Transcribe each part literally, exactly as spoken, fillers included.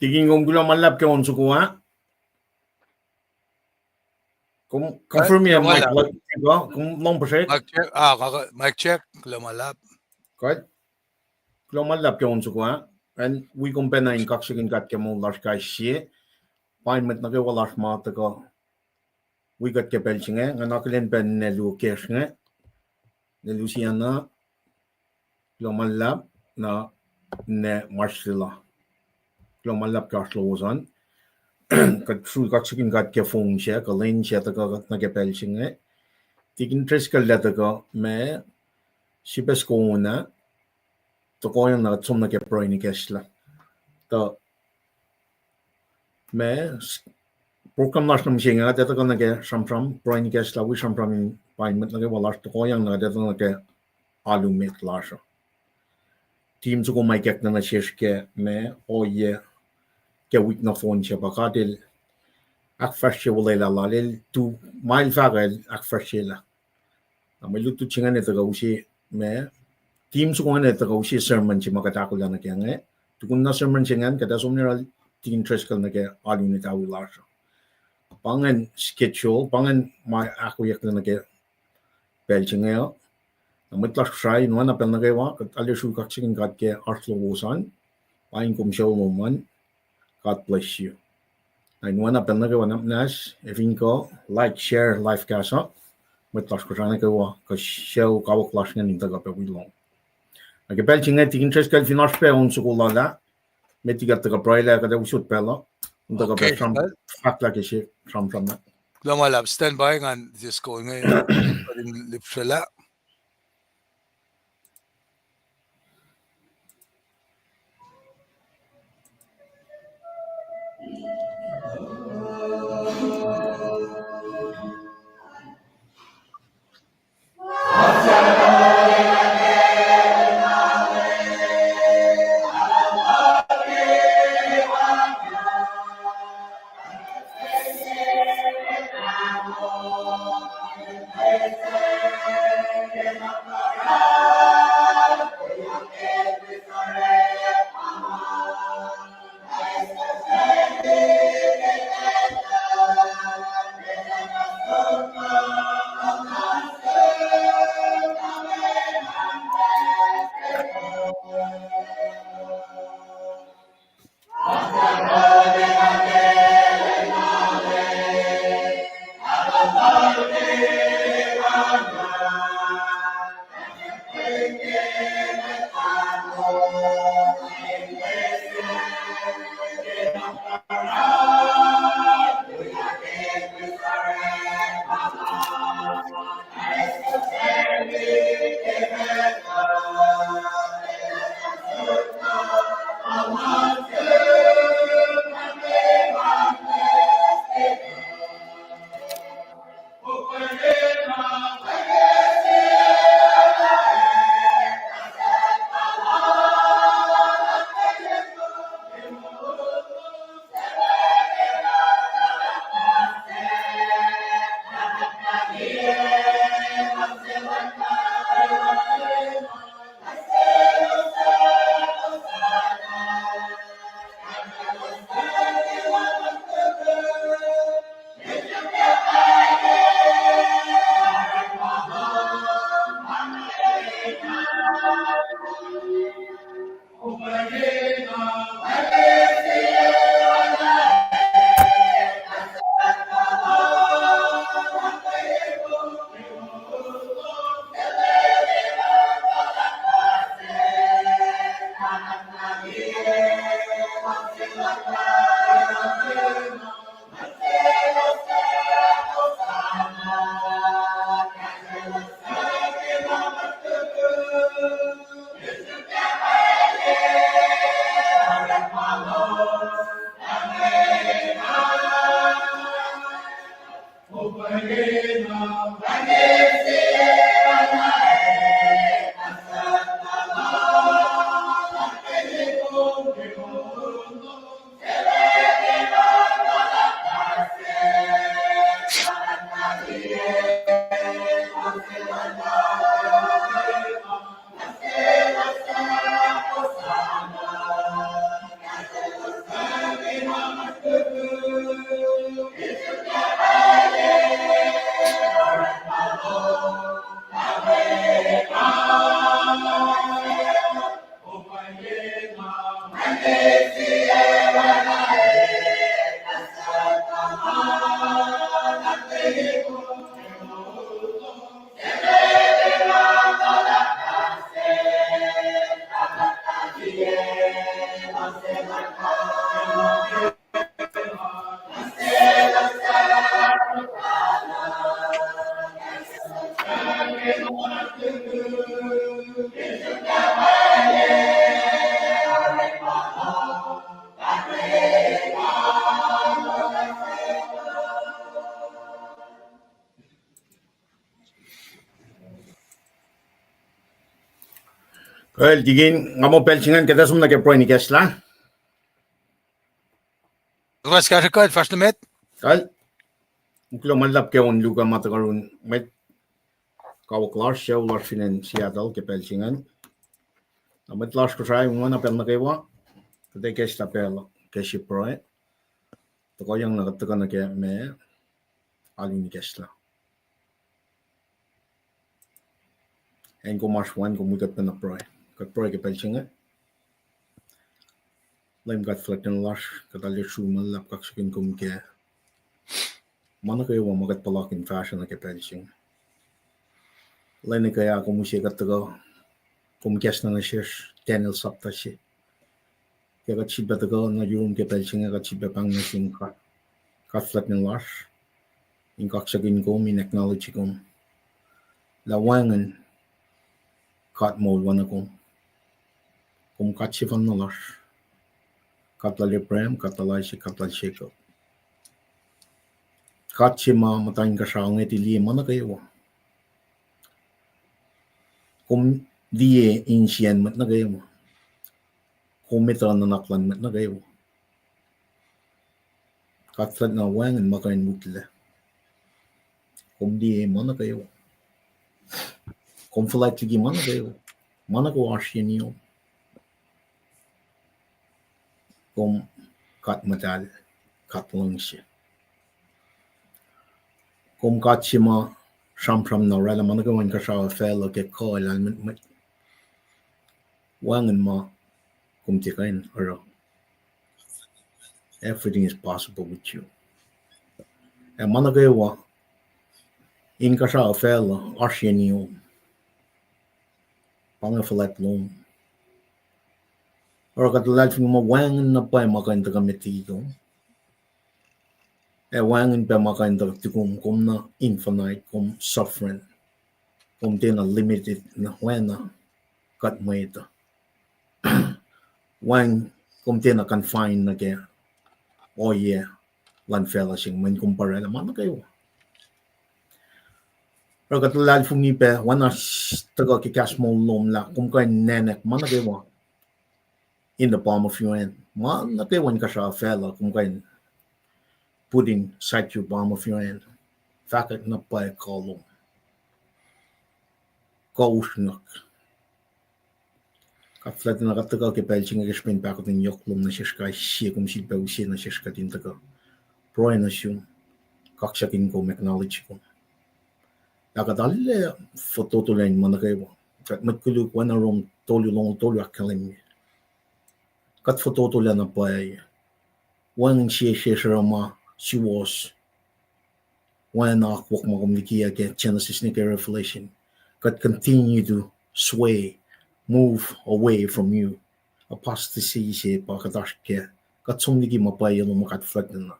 Tikin, kom kuloh ma luhlahp ke on soko ah. Kom confirm, mic, mic check, kom lohng puhsrek. Mic check, ah, mic check, kuloh ma luhlahp. Kuht kuloh ma luhlahp ke on soko ah. Acn wi kom pacna in kaksakihn God ke moul lasr kais sie. Pa inge mwet nuh kwewa lasr ma tuhkuh wi kuht ke pacl se inge, nga akihlen pac ninac luo kacsr inge, ninac luo siena, kuloh ma luhlahp, na ninac Marcela. Kuloh ma luhlahp ke oasr lowos an. Kuht srui kaksakihn God ke fong sac, kuh lwen sac tuhkuh kuht nuh ke pacl se inge. Tikin Driscoll el tuhkuh ma srihpac soko on ah, tohkohyang na kuht som nuh ke pruhe in ikacslah. Tuh ma program lasr nuh mihsenge, kuht etuh kuh nuh ke sramsram, pruhe in ikacslah wi sramsram in paing mwet nuh kwewa lasr, tohkohyang na kuht etuh nuh ke alu met lasr uh. Team soko ma ikackna nuh sesr ke ma ohiyac ke wik nohfohn se pa God El ahkfahsrye olwelah Lal, El tu ma El fahk uh, El ahkfahsryelah. Na mwe lutlut se ingacn tuhkuh use ma, team soko ingacn tuhkuh use sermon se ma kuht ahkolah nuh ke inge. Tukun na sermon se ingacn, kuht ac som nuh yohrohl Tikin Driscoll nuh ke alu in etawi lasr uh. Pa ingacn schedule, pa ingacn ma ahkoeyucklac nuh ke pacl se inge uh. Na mwet lasr Kosrae, in oacna pacl nuh kwewa, kuht arlac srui kaksakihn God ke oasr lowos an. Pa in kom sucu lom an. God bless you. Na in oacna pacl nuh kwewa, na muhnahs, ac fin kuh, like, share live cast uh. Mwet lasr Kosrae nuh kwewa, kuh sucu kawuck lasr ingacn in tuhkuh pac wi lohng. Na ke pacl se inge Tikin Driscoll fin oasr pac on soko lal ah, met liki kuht tuhkuh pruhelah, kuht ac usot pacl uh, in tuhkuh pac sram, fahklah ke se sramsram ah. Kuloh ma luhlahp, stand by, ngan just go inge, kuht in lihpsrwelah. Kuloh, Tikin, nga muh pacl se ingacn kuht ac som nuh ke pruhe in ikacslah. Kuloh, fahsr nuh met. Kuloh, ma luhlahp ke on luhk uh ma tuhkuh yurin mwet kawuck lasr, sucu lasr fin acn Seattle ke pacl se ingacn. Na mwet lasr Kosrae, oacna pacl nuh kwewa, kuht ac ikacslah pacl ke srihpen pruhe. Tuhkuhyang na kuht tuhkuh nuh ke ma alu in ikacslah. Acn kom oasr wen, kom wi kuht pacna pruhe. Kuht pruhe ke pacl se inge. Leum God fuhlwactlacna lasr, kuht arlac sruhmuhn luhlahp kaksakihn kom ke ma nuh kwewa ma kuht puhlakihn fahsruh nuh ke pacl se inge. Lwen nuh kwewa kom use kuht tuhkuh, kom ikacslah nuh sesr Daniel sapta se. Ke kuht sifilpac tuhkuh nuh yurum ke pacl se inge, kuht sifilpac pahng nuh sin God, God fuhlwactlacna lasr, in kaksakihn kom, in acknowledge kom lah wacngihn God moul oacna kom. Kom God sefanna lasr. God lal Abraham, God lal Isaac, God lal Jacob. God se ma muhta inkuhsrao ngwet, liye ma nuh kwewa. Kom liye insiyacn mwet nuh kwewa. Kom etuh nuhnak luhn mwet nuh kwewa. God fuhlwactlacna wacngihn ma kuh in wihklac. Kom liye ma nuh kwewa. Kom fuhlwact liki ma nuh kwewa. Ma nuh kwewa oasr yen iom. Kom God muhtahl, God luhngse. Kom God se ma sramsram na oraclah ma nuh kwewa inkuhsrao facluh ke kuh lahlmwetmwet. Wacngihn ma kom tiac kuh in oruh. Everything is possible with you. Ac ma nuh kwewa inkuhsrao facluh oasr yen iom. Pa inge fuhlwact lom. Oruh kuht luhlahlfongi muh wacngihn na pwacye ma kuh in tuhkuh met liki kom. Ac wacngihn pac ma kuh in tuhkuh kom, kom na infinite, kom sovereign. Kom tiacna limited na oacna kuht mwet uh. Wacngihn, kom tiacna confine nuh ke ohiyac luhn facluh se inge, mweyen kom pa oraclah ma nuh kwewa. Oruh kuht luhlahlfongi pac oacna tuhkuh ke kahs moul lom lah kom kuh in nacnack ma nuh kwewa in the palm of your hand. Ma nuh kwewa inkuhsrao facluh kom kuh in put inside your palm of your hand. Fahkwack na pwacye kuh lom. Kuh usrnguck. God fuhlwactna, kuht tuhkuh ke pacl se inge ke srihpen pahkotwen yohk lom nuh sesr kais sie, kom sifilpac use nuh sesr kuht in tuhkuh pruhe nuh sum, kaksakihn kom, acknowledge kom. Lah kuht arlac fototolac in ma nuh kwewa. Kuht mwet koluk, oacna Rom tolu, longoul tolu ahkkahlwemye. Kuht fototolac na pwacye. Wacngihn sie sesr oruh ma suwohs, oacna akwuck ma kom likiyac ke Genesis nuh ke Revelation. Kuht continue to sway, move away from you. Apostasy se pa kuht oasr kac. Kuht som liki ma pwacye lom, God fuhlwactna.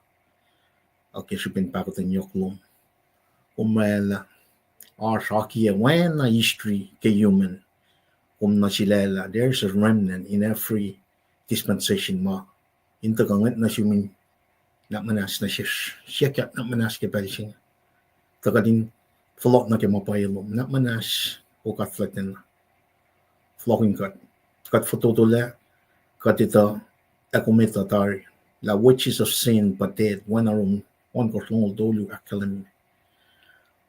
Ac ke srihpen pahkotwen yohk lom, kom oraclah, oasr akiyac oacna history ke human. Kom na sulaclah, there is a remnant in every dispensation ma in tuhkuh ngwet nuh sum in nuhnak muhnahs nuh sesr, siyuck nuhnak muhnahs ke pacl se inge. Tuh kuht in fohlohk nuh ke ma pwacye lom, nuhnak muhnahs, O God fuhlwactna. Fohlohkihn kuht. Kuht fototolac, kuht etuh, ac kom etuh tari, lah wages of sin but death, oacna Rom ohnkohsr, longoul tolu ahkkahlwemye.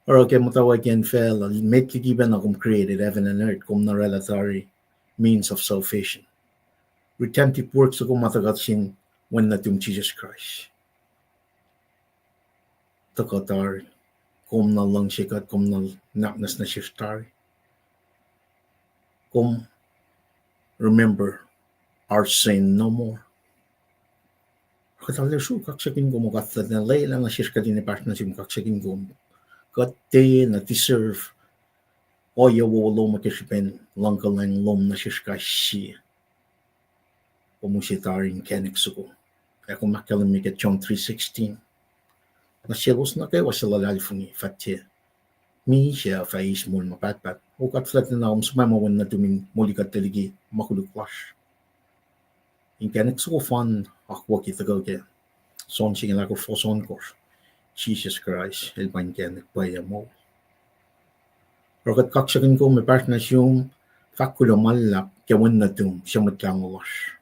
Oruh ke muhtwacwacackiyacn facluh, met liki pacna kom created heaven and earth, kom na oraclah tari means of salvation. Redemptive work soko ma tuhkuh sin Wen nuhtum Jisus Kraist. Tuhkuh tari. Kom na luhngse kuht, kom na nuhnak muhnahs nuh sesr tari. Kom remember our sin no more. Kuht arlac sruok kaksakihn kom, O God fuhlwactna, lwelah nuh sesr kuht in pahsr nuh sum kaksakihn kom. Kuht tiacna deserve ohiyac wowo lom ke srihpen luhngkuhlwacng lom nuh sesr kais sie. Kom use tari inkacnek soko. Ac kom ahkkahlwemye ke John three sixteen, nuh selos nuh kwewa suc luhlahlfongi, fah tiac misac, fah eis moul ma pahtpaht. O God fuhlwactna, kom suhpwacma Wen nuhtum in moli kuht liki ma koluk lasr. Inkacnek soko fan akwucki tuhkuh ke John singucul ahkosr, fuhs ohnkohsr. Jisus Kraist el pa inkacnek, pwacye, ac moul. Oruh kuht kaksakihn kom ac pahsr nuh sum, fahk kuloh ma luhlahp ke Wen nuhtum, suc Mwet Lahngo lasr.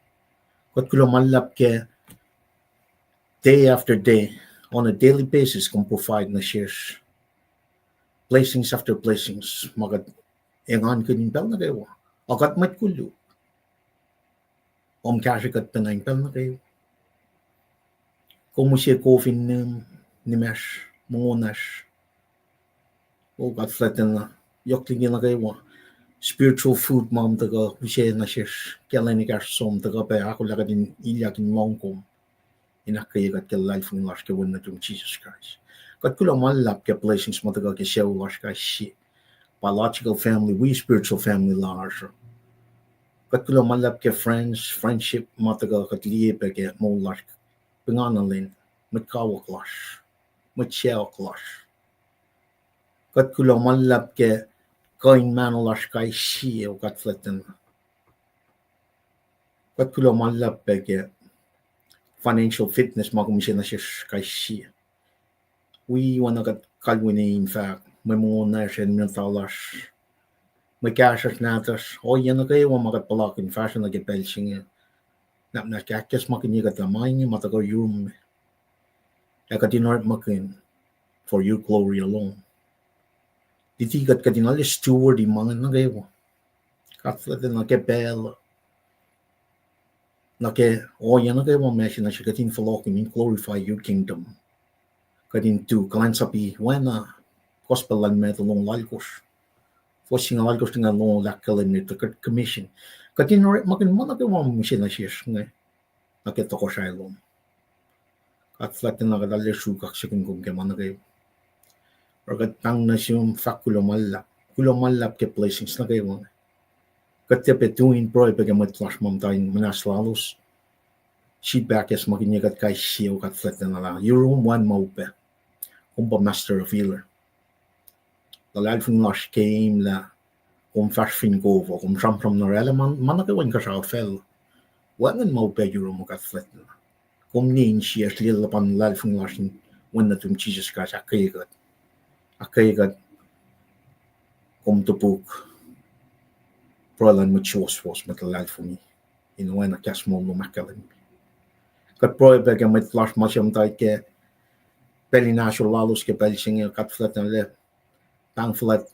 Kuht kuloh ma luhlahp ke day after day, on a daily basis, kom provide nuh sesr blessings after blessings ma kuht engankihn in pacl nuh kwewa. Ac kuht mwet koluk, kom kahsrwe kuht pacna in pacl nuh kwewa. Kom use kof in nihm, nimacsr, mongo nasr. O God fuhlwactna, yohk liki nuh kwewa spiritual food ma kom tuhkuh use nuh sesr ke lwen ekahsr som, tuhkuh pac ahkolah kuht in ilyak in lohng kom in ahkkweye kuht ke luhlahlfongi lasr ke Wen nuhtum Jisus Kraist. Kuht kuloh ma luhlahp ke blessings ma tuhkuh ke sucu lasr kais sie, biological family, wi spiritual family lasr. Kuht kuloh ma luhlahp ke friends, friendship ma tuhkuh kuht liye pac ke moul lasr, pingana lwen, mwet kawuck lasr, mwet sacohk lasr. Kuht kuloh ma luhlahp ke kuh in mahno lasr kais sie, O God fuhlwactna. Kuht kuloh ma luhlahp pac ke financial fitness ma kom use nuh sesr kais sie. Wi oacna kuht kalweni in fahk, mwe mongo nasr, acn muhta lasr, mwe kahsruhsr nahtuhsr, ohiyac nuh kwewa ma kuht puhlakihn fahsruh nuh ke pacl se inge, nuhnak muhnahs kahkkahs ma kuht in ye kuht lah ma inge ma tuhkuh yurum, ac kuht in orekmakihn for your glory alone. Luti kuht kuht in arlac steward ma inge nuh kwewa. God fuhlwactlacna ke pacl uh, nuh ke ohiyac nuh kwewa ma se nuh sesr kuht in fohlohkihn in glorify your kingdom. Kuht in tu kuhlwacnsapuh oacna gospel lal Matthew longoul alkosr, fuhs singucul alkosr, tuh nga longoul ahkkahlwemye the Great Commission. Kuht in orekmakihn ma nuh kwewa mihsenge nuh sesr inge, nuh ke tohkohsrahi lom. God fuhlwactlacna kuht arlac sruhk kaksakihn kom ke ma nuh kwewa. Oruh kuht pahng nuh sum fahk kuloh ma luhlahp, kuloh ma luhlahp ke blessings nuh kwewa. Kuht tiac pac tui in pruhe pac ke mwet lasr ma muhta in muhnahs lalos. Sifilpac ahkacsmakihnye kuht kais sie, God fuhlwactlacna lah yurum wacngihn ma upac. Kom pa master of healer. Luhlahlfongi lasr keim lah kom fahsr fin kof uh, kom sramsram in orwaclah ma nuh kwewa in kuhsrao facluh. Wacngihn ma upac yurum, God fuhlwactlacna. Kom liye insiyacsr, liye luhpan luhlahlfongi lasr in Wen nuhtum Jisus Kraist ahkkweye kuht. Ahkkweye kuht kom topuk pruhe luhn mwet suwohswohs, mwet luhlahlfongi, in oacna kahs moul lom ahkkahlwemye. Kuht pruhe pac ke mwet lasr ma se muhta ke pacl in ahsor lalos ke pacl se inge, God fuhlwactlacna, pahng fuhlwact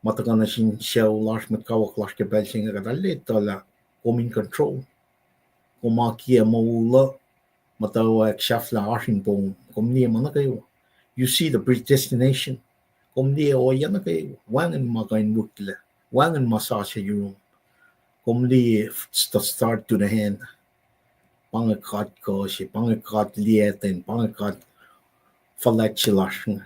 ma tuhkuh nuh sin sucu lasr, mwet kawuck lasr ke pacl se inge, kuht arlac etuh lah kom in control. Kom akiyac moul uh, muhtwacwacack, sahflah, oasr in poum. Kom liye ma nuh kwewa. You see the predestination. Kom liye ohiyac nuh kwewa. Wacngihn ma kuh in wihklac. Wacngihn ma sasuc yurum. Kom liye the start to the end. Pa inge God kuh se, pa inge God liyaten, pa inge God fuhlwact se lasr inge.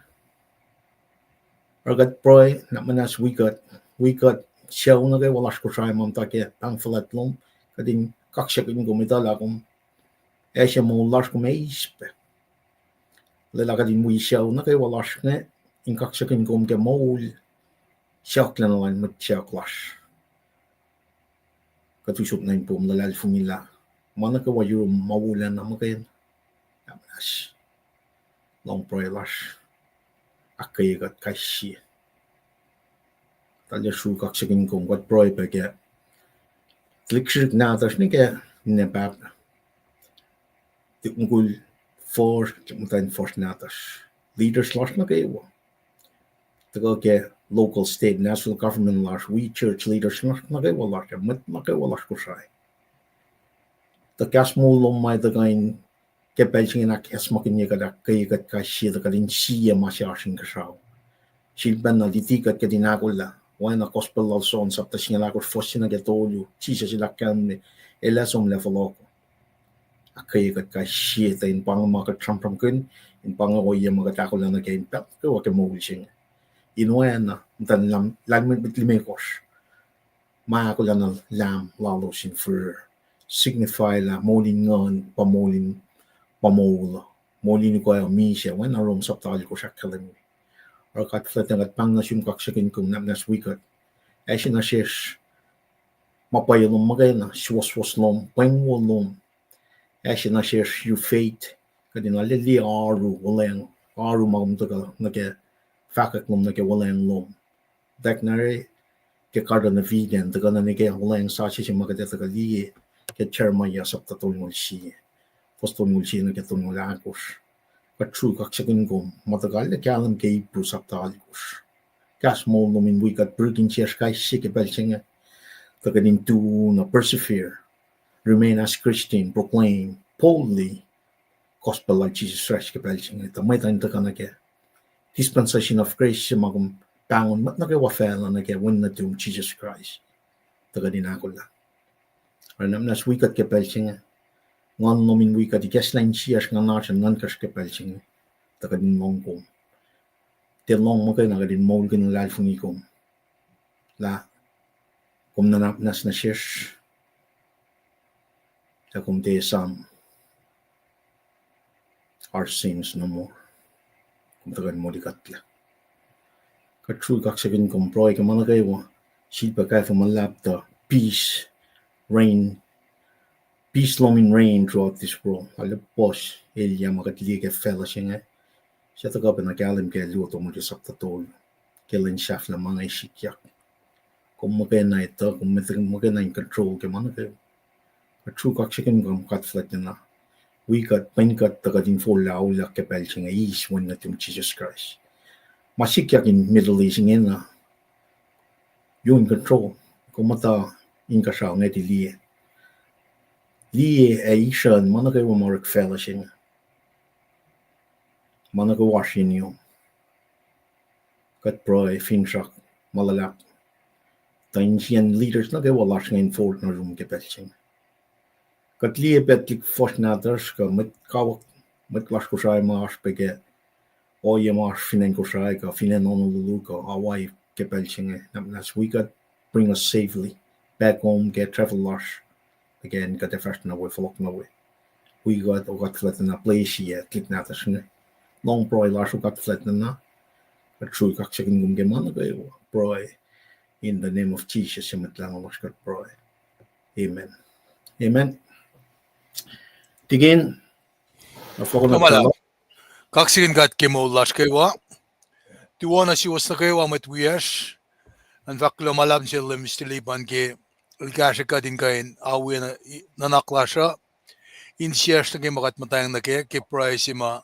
Oruh kuht pruhe, nuhnak muhnahs wi kuht, wi kuht sucu nuh kwewa lasr Kosrae ma muhta ke pahng fuhlwact lom, kuht in kaksakihn kom, etuh lah kom ase moul lasr, kom eis pac. Lwelah kuht in wi sucu nuh kwewa lasr inge in kaksakihn kom ke moul sucklacna luhn mwet suc lasr. Kuht usot nuh in poum, luhlahlfongi lah ma nuh kwewa yurum ma wolacna muhkwena. Ahmlas, lohng pruhe lasr, ahkkweye kuht kais sie. Tahllah sruhk kaksakihn kom, kuht pruhe pac ke tuhlihk srihsrihk nahtuhsr nuh ke nina pahpah, tuhlihk mukul fuhsr, tuhlihk muhtwacn fuhsr nahtuhsr, leaders lasr nuh kwewa. Tuhkuh ke local, state, national government lasr, wi church leaders nuh kwewa lasr, ac mwet nuh kwewa lasr Kosrae. Tuh kahs moul lom ma tuhkuh in ke pacl se inge in ahkacsmakihnye kuht, ahkkweye kuht kais sie tuh kuht in sie ma se oasr inkuhsrao. Sifilpacna luti kuht, kuht in ahkolah oacna gospel lal John sapta singucul ahkosr, fuhs se nuh ke tolu, Jisus el ahkkahlwemye, El ac somlah fohlohkoh. Ahkkweye kuht kais sie tuh in pa inge ma kuht sramsramkihn, in pa inge ohiyac ma kuht ahkolah nuh ke in pacl nuh kwewa ke moul se inge. In oacna muhtwacn lahlmwetmwet limekohsr ma ahkolah na lahm lalos in fihrihr, signify lah moul in nguhn pa moul in, pa moul, moul in ukoa misac, oacna Rom sapta alkosr ahkkahlwemye. Oruh God fuhlwact, kuht pahng nuh sum, kaksakihn kom, nuhnak muhnahs wi kuht. Ase nuh sesr ma pwacye lom muhkwena, suwohswohs lom, pweng wo lom. Ase nuh sesr your faith, kuht in arlac liye oaru, olweacng, oaru ma kom tuhkuh nuh ke fahkwack lom nuh ke olweacng lom. Tackna ke Garden of Eden, tuhkuh nuh ke olweacng sasuc se ma kuht ac tuhkuh liye ke Jeremiah sapta tolngoul sie, fuhs tolngoul sie nuh ke tolngoul ahkosr. Kuht sruhk kaksakihn kom, ma tuhkuh arlac kahlwem ke Hebrew sapta alkosr. Kahs moul lom in wi kuht, pruhe insiyacsr kais sie ke pacl se inge, tuh kuht in tu na persevere, remain as Christian, proclaim boldly gospel lal Jisus Kraist ke pacl se inge, tuh mwet an tuhkuh nuh ke dispensation of grace se ma kom pahngon mwet nuh kwewa facluh nuh ke Wen nuhtum Jisus Kraist, tuh kuht in ahkolah. Oruh nuhnak muhnahs wi kuht ke pacl se inge. Nguhn lom in wi kuht, ikacslah insiyacsr, nguhnasr ac nuhnkacsr ke pacl se inge, tuh kuht in lohng kom. Tiac lohng muhkwena, kuht in moulkihn luhlahlfongi kom lah kom nuhnak muhnahs nuh sesr, ac kom tiac esam our sins no more. Kom tuhkuh in molikuhtlac. Kuht sruhk kaksakihn kom, pruhe ke ma nuh kwewa, sifilpac kaifwe ma luhlahp tuh peace reign, peace lom in reign throughout this world. Arlac puhs elyah ma kuht liye ke facluh se inge, suc tuhkuh pacna kahlwem ke luo Timothy sapta tolu, ke lwen sahflah ma inge sikyak. Kom muhkwena etuh, kom muhkwena in control ke ma nuh kwewa. Kuht sruhk kaksakihn kom, God fuhlwactna, wi kuht, pwen kuht, tuh kuht in forlah auliyak ke pacl se inge eis Wen nuhtum Jisus Kraist. ma sikyak in Middle East ingena. You in control. Kom muhta inkuhsrao ngwet liye. Liye ac isrucn ma nuh kwewa ma orek facluh se inge. Ma nuh kwewa oasr iniom. Kuht pruhe finsrak ma luhlahp. Tuh insiyacn leaders nuh kwewa lasr inge in forward nuh yurum ke pacl se inge. Kuht liye pac tuhlihk fuhsr nahtuhsr kuh mwet kawuck, mwet lasr Kosrae ma oasr pac ke ohiyac ma oasr fin acn Kosrae kuh fin acn Honolulu kuh Hawaii ke pacl se inge, na muhnahs wi kuht bring us safely back home ke travel lasr. Again, kuht ac fahsr nuh we, fohlohk nuh we. Wi kuht, O God fuhlwact nuhna, bless-i tuhlihk nahtuhsr inge. Lohng pruhe lasr, O God fuhlwact nuhna. Kuht sruhk kaksakihn kom ke ma nuh kwewa, pruhe in the name of Jesus, se Mwet Lahngo lasr kuht pruhe. Amen. Amen. Tikin, na fohlohk nuh we. Kaksakihn God ke moul lasr kwewa. Tuwohna suwos nuh kwewa mwet wiyacsr. An fahk kuloh ma luhlahp nuh sel Mister Lipan ke el kahsrwe kuht in kuh in awi nuhnak lasr uh, insiyacsr nuh ke ma kuht muhtwacng nuh kac ke pruhe se ma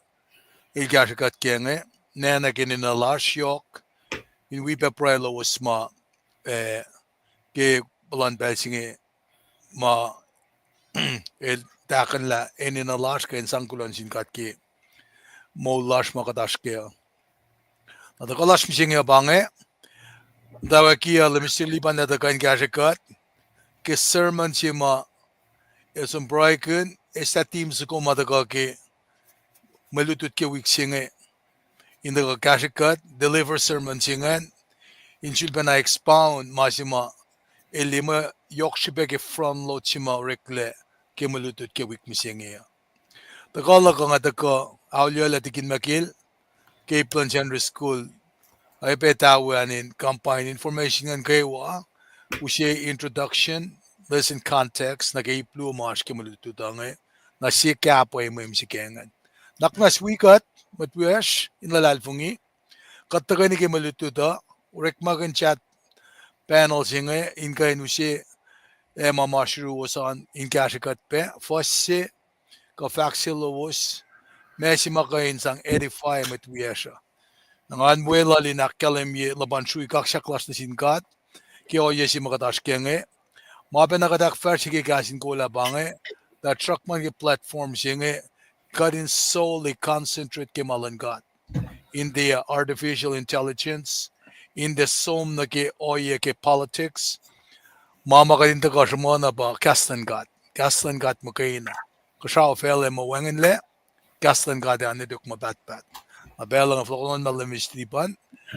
el kahsrwe kuht kac inge. Nacna ke enenuh lasr yohk in wi pac pruhe lowos ma, eh, ke puhlan pacl se inge ma el tahkuhnlah enenuh lasr kuh in sang kuloh nuh sin God ke moul lasr ma kuht oasr kac. Na tuhkuh lasr mihsenge uh pa inge, muhtwacwacack kiyacl Mister Lipan lah tuh kuh in kahsrwe kuht ke sermon se ma el som pruhekihn, eslah team soko ma tuhkuh ke mwe lutlut ke wik se inge in tuhkuh kahsrwe kuht deliver sermon se ingacn, in sulpacna expound ma se ma el liye ma yohk srihpac ke front load se ma oreklac ke mwe lutlut ke wik mihsenge uh. Tuhkuh luhk uh nga tuhkuh auliyalah Tikin Michael ke Upland Sunday School. Ac pac tawacn in combine information ingacn kwewa, use introduction, lesson context nuh ke ip luo ma oasr ke mwe lutlut uh inge, na sie kahpwac mwe mihsenge ingacn. Na muhnahs wi kuht mwet wiyacsr in luhlahlfongi, kuht tuhkweni ke mwe lutlut uh, orekmakihn chat panel se inge in kuh in use ac ma ma sruwos an in kahsrwe kuht pac, fuhs se kuh fahk se lowos, ma se ma kuh in sang edify mwet wiyacsr uh. Na ngan weluhl in ahkkahlwemye luhpan srui kaksak lasr nuh sin God ke ohiyac se ma kuht oasr kac inge. Ma pacna kuht ahkfahsrye ke kahs in kolah pa inge, tuh sruhkmuhn ke platform se inge, kuht in solely concentrate ke ma luhn God. In the, uh, artificial intelligence, in the som nuh ke ohiyac ke politics, ma ma kuht in tuhkuh sruhmuhn uh pa kahs luhn God. Kahs luhn God muhkwena. Kuhsrao facluh ma wacngihnlac, kahs luhn God ac nwe tok ma pahtpaht. Na pacl uh nga fohlohk nuh sel Mister Lipan,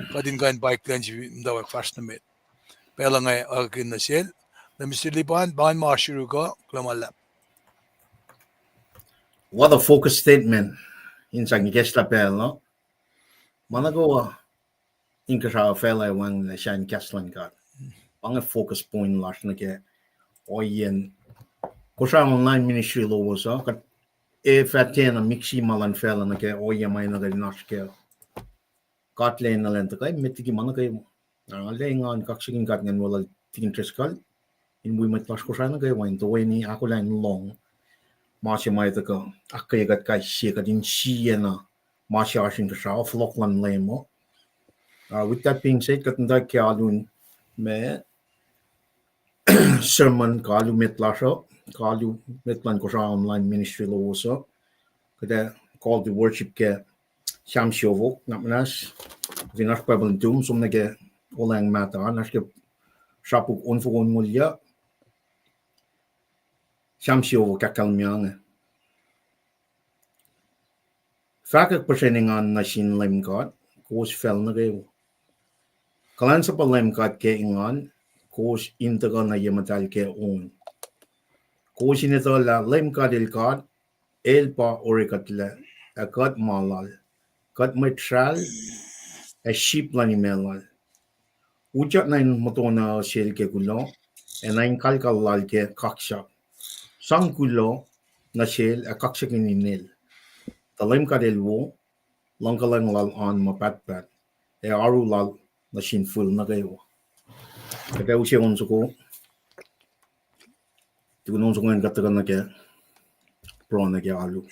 kuht in kuh in paik lwen se muhtwacwacack fahsr nuh met. Pacl uh nga akihn nuh sel Mister Lipan, pa ingacn ma oasr yuruk uh, kuloh ma luhlahp. What a focus statement in sang ikacslah pacl uh. Ma nuh kwewa inkuhsrao facluh wacngihnlac sacn kahs luhn God. Pa inge focus point lasr nuh ke ohiyacn Kosrae online ministry lowos uh, kuht ac fah tiacna miksi ma luhn facluh nuh ke ohiyac ma enenuh kuht in oasr kac. God lwelah elan tuhkuh met liki ma nuh kwewa. Nga lwelah engan kaksakihn God ngan weluhl Tikin Driscoll in wi mwet lasr Kosrae nuh kwewa in toeni ahkolah in lohng ma se ma ac tuhkuh ahkkweye kuht kais sie kuht in siena ma se oasr inkuhsrao fohlohk luhn Leum uh. Uh, with that being said, kuht in tuh ke alu in ma sermon, kuh alu met lasr uh, kuh alu met luhn Kosrae online ministry lowos uh. Kuht ac call to worship ke Sam siofok, na muhnahs, fin oasr Bible nuhtum, som nuh ke Olweacng Mahtuh, na oasr ke srapuk onfoko onngoul yuc, Sam siofok ahkkahlwemye inge. Fahkwack puhsren engan nuh sin Leum God, kowos facl nuh kwewa. Kuhlwacnsapuh Leum God ke engan, kowos in tuhkuh nuh ye muhtahl ke on. Kowos in etuh lah Leum God El God, El pa oruh kuhtlac, ac kuht ma Lal, kuht mwet sral, ac sip luhn imac Lal. Utyak nuh in muhtuhnoa Sel ke kuloh, ac nuh in kalkal Lal ke kaksak. Sang kuloh nuh Sel ac kaksakihn Inel. Tuh Leum God El wo, luhngkuhlwacng Lal oan ma pahtpaht, ac oaru Lal nuh sin fihl nuh kwewa. Kuht ac use on soko, tukun on soko ingacn kuht tuhkuh nuh ke pruhe nuh ke alu.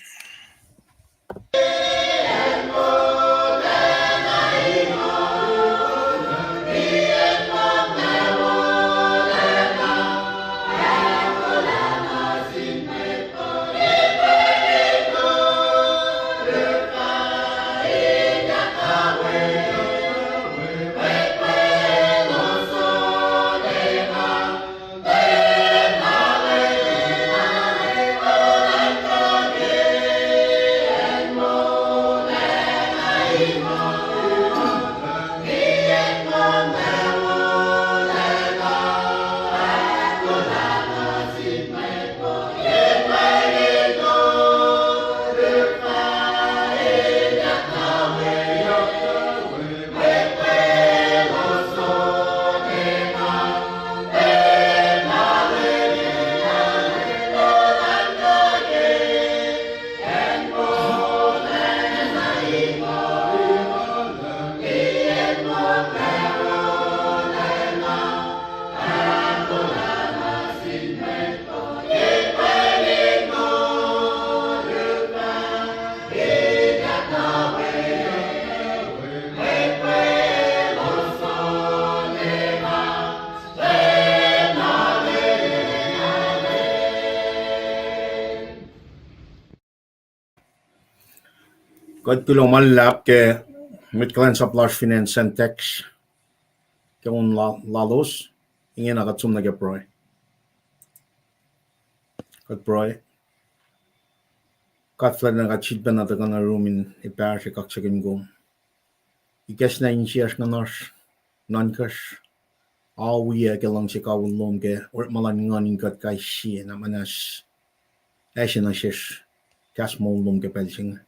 Kuht kuloh ma luhlahp ke mwet kuhlwacnsap lasr fin acn Sacntecs ke on la-, lalos, ingena kuht som nuh ke pruhe. Kuht pruhe. God Fuhlwactna, kuht sifilpacna tuhkuh nuh yurum in epahsr ac kaksakihn kom. Ikacslah insiyacsr, nguhnasr, nuhnkacsr, a wiyuc ke luhngse kawihl lom ke orekma luhn nguhn in kuht kais sie na muhnahs, ase nuh sesr kahs moul lom ke pacl se inge.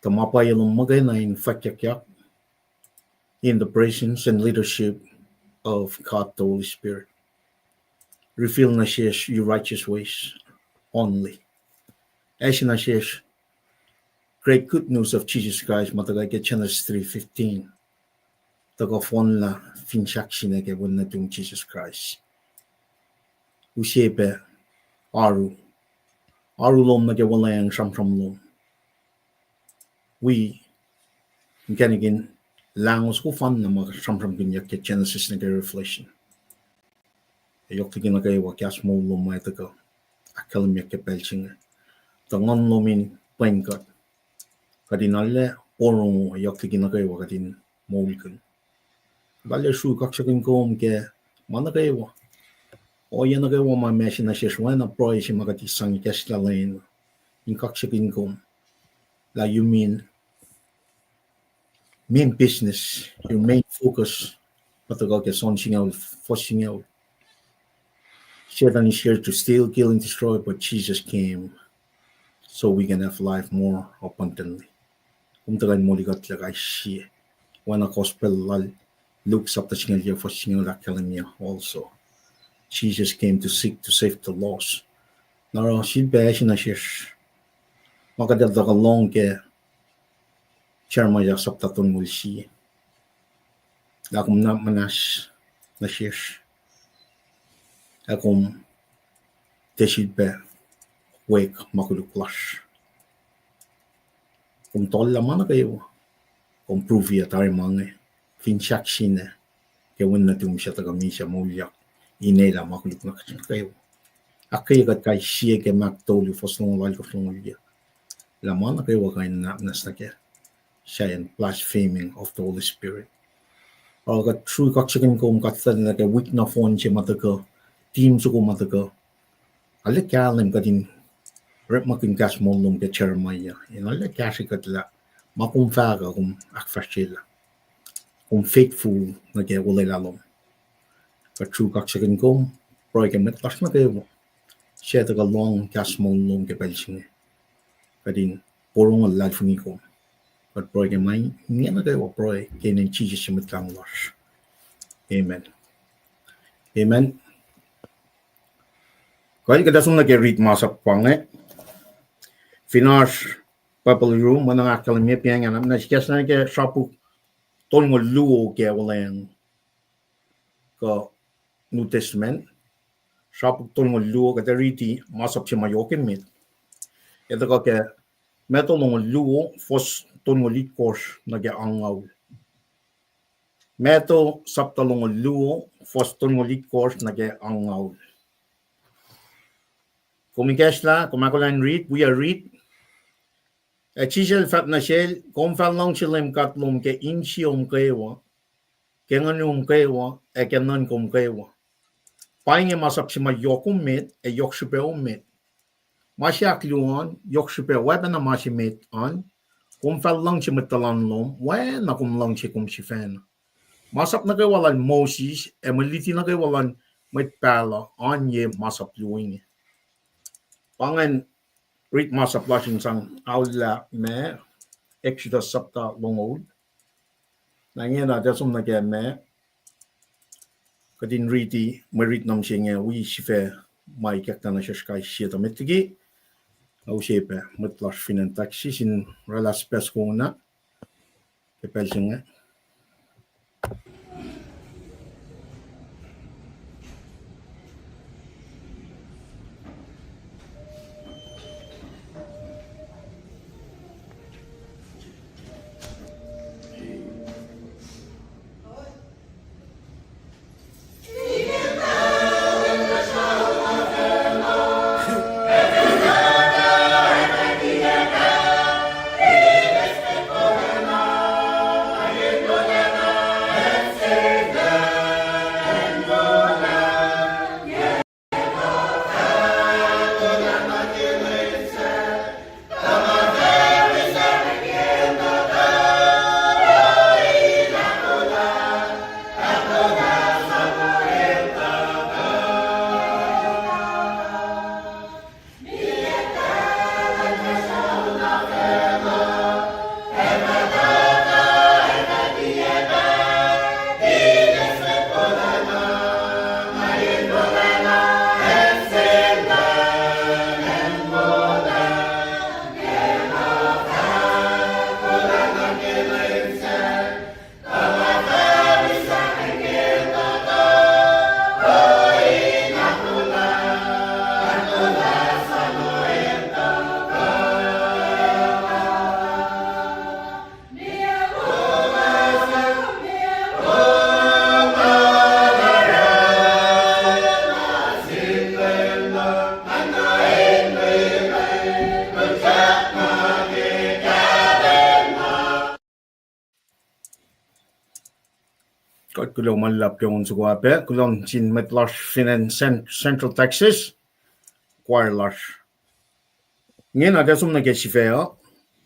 Tuh ma pwacye lom muhkwena in fwackyuckyak in the presence and leadership of God the Holy Spirit. Reveal nuh sesr your righteous ways only. Ase nuh sesr great good news of Jesus Christ ma tuhkuh ke Genesis three fifteen. Tuhkuh fohnlah fin sahk sina ke Wen nuhtum Jesus Christ. Use pac oaru, oaru lom nuh ke wuhlweacng sramsram lom. Wi inkacnek in lahngo soko fanna ma sramsramkihnyuck ke Genesis nuh ke Revelation. Ac yohk liki nuh kwewa kahs moul lom ma tuhkuh ahkkahlwemyeyuck ke pacl se inge. Tuh nguhn lom in pwen kuht, kuht in arlac porongo, ac yohk liki nuh kwewa kuht in moulkihn. Kuht arlac sru kaksakihn kom ke ma nuh kwewa, ohiyac nuh kwewa ma ase nuh sesr, oacna pruhe se ma kuht sang ikacslah lwen, in kaksakihn kom lah you mean main business, your main focus, ma tuhkuh ke John singucul, fuhs singucul. Satan is here to steal, kill, and destroy, but Jesus came so we can have life more abundantly. Kom tuhkuh in molikuhtlac kais sie. Oacna gospel lal Luke sapta singucul yuc, fuhs singucul ahkkahlwemye also, Jesus came to seek, to save the lost. Na oruh sifilpac ase nuh sesr ma kuht ac tuhkuh lohng ke Jeremiah sapta tolngoul sie, lah kom nuhnak muhnahs nuh sesr, ac kom tiac sifilpac wek ma koluk lasr. Kom tollah ma nuh kwewa, kom prove-i tari ma inge, fin sahk sina ke Wen nuhtum suc tuhkuh misac moulyak, in elah ma koluk nuh kwewa. Ahkkweye kuht kais sie ke Mark tolu, fuhs longoul alkosr, longoul yuc, lah ma nuh kwewa kuh in nuhnak muhnahs nuh kac, sahyacn blaspheming of the Holy Spirit. Oruh kuht sru kaksakihn kom, God Fuhlwactna, ke wik nohfohn se ma tuhkuh, team soko ma tuhkuh, arlac kahlwem kuht in orekmakihn kahs moul lom ke Jeremiah, in arlac kahsrwe kuht lah ma kom fahk uh kom ahkfahsryelah. Kom faithful nuh ke olwelah lom. Kuht sru kaksakihn kom, pruhe ke mwet lasr nuh kwewa suc tuhkuh lohng kahs moul lom ke pacl se inge, kuht in porongo luhlahlfongi kom. Kuht pruhe ke ma inge nuh kwewa, pruhe ke inen Jisus Mwet Lahngo lasr. Amen. Amen. Kuh kuht ac som nuh ke rit masap pa inge. Fin oasr Bible room, ma nga ahkkahlwemye pa inge, na sikas nuh ke srapuk tolngoul luo ke Wuhlweacng kuh New Testament, srapuk tolngoul luo, kuht ac riti masap se ma yohk emet. Ac tuhkuh ke Matthew longoul luo, fuhs tolngoul itkohsr nuh ke angngaul. Matthew sapta longoul luo, fuhs tolngoul itkohsr nuh ke angngaul. Kom ikacslah, kom ahkolah in rit, wi uh rit. Ac Jisus el fahk nuh sel, kom fah luhngse Leum God lom ke insiom kwewa, ke nguhnum kwewa, ac ke nuhnkom kwewa. Pa inge masap se ma yohk emet ac yohk srihpac emet. Ma se ahkluo an yohk srihpac oacpacna ma se met an, kom fah luhngse mwet tuhlan lom oacna kom luhngse kom sifacna. Masap nuh kwewa lal Moses ac mwe luti nuh kwewa luhn mwet pahluh oan ye masap luo inge. Pa ingacn rit masap lasr in sang aullah ma Exodus sapta longoul. Na ingena tuh som nuh ke ma kuht in riti mwe rit nuh mihsenge wi sifac ma ikackna nuh sesr kais sie tuh met liki. Ause pac mwet lasr fin acn Texas in oraclah sipac soko na ke pacl se inge. Kuht kuloh ma luhlahp ke on soko ah pac, kuloh nuh sin mwet lasr fin acn Cent-, Central Texas, choir lasr. Ingena tuh som nuh ke sifac uh,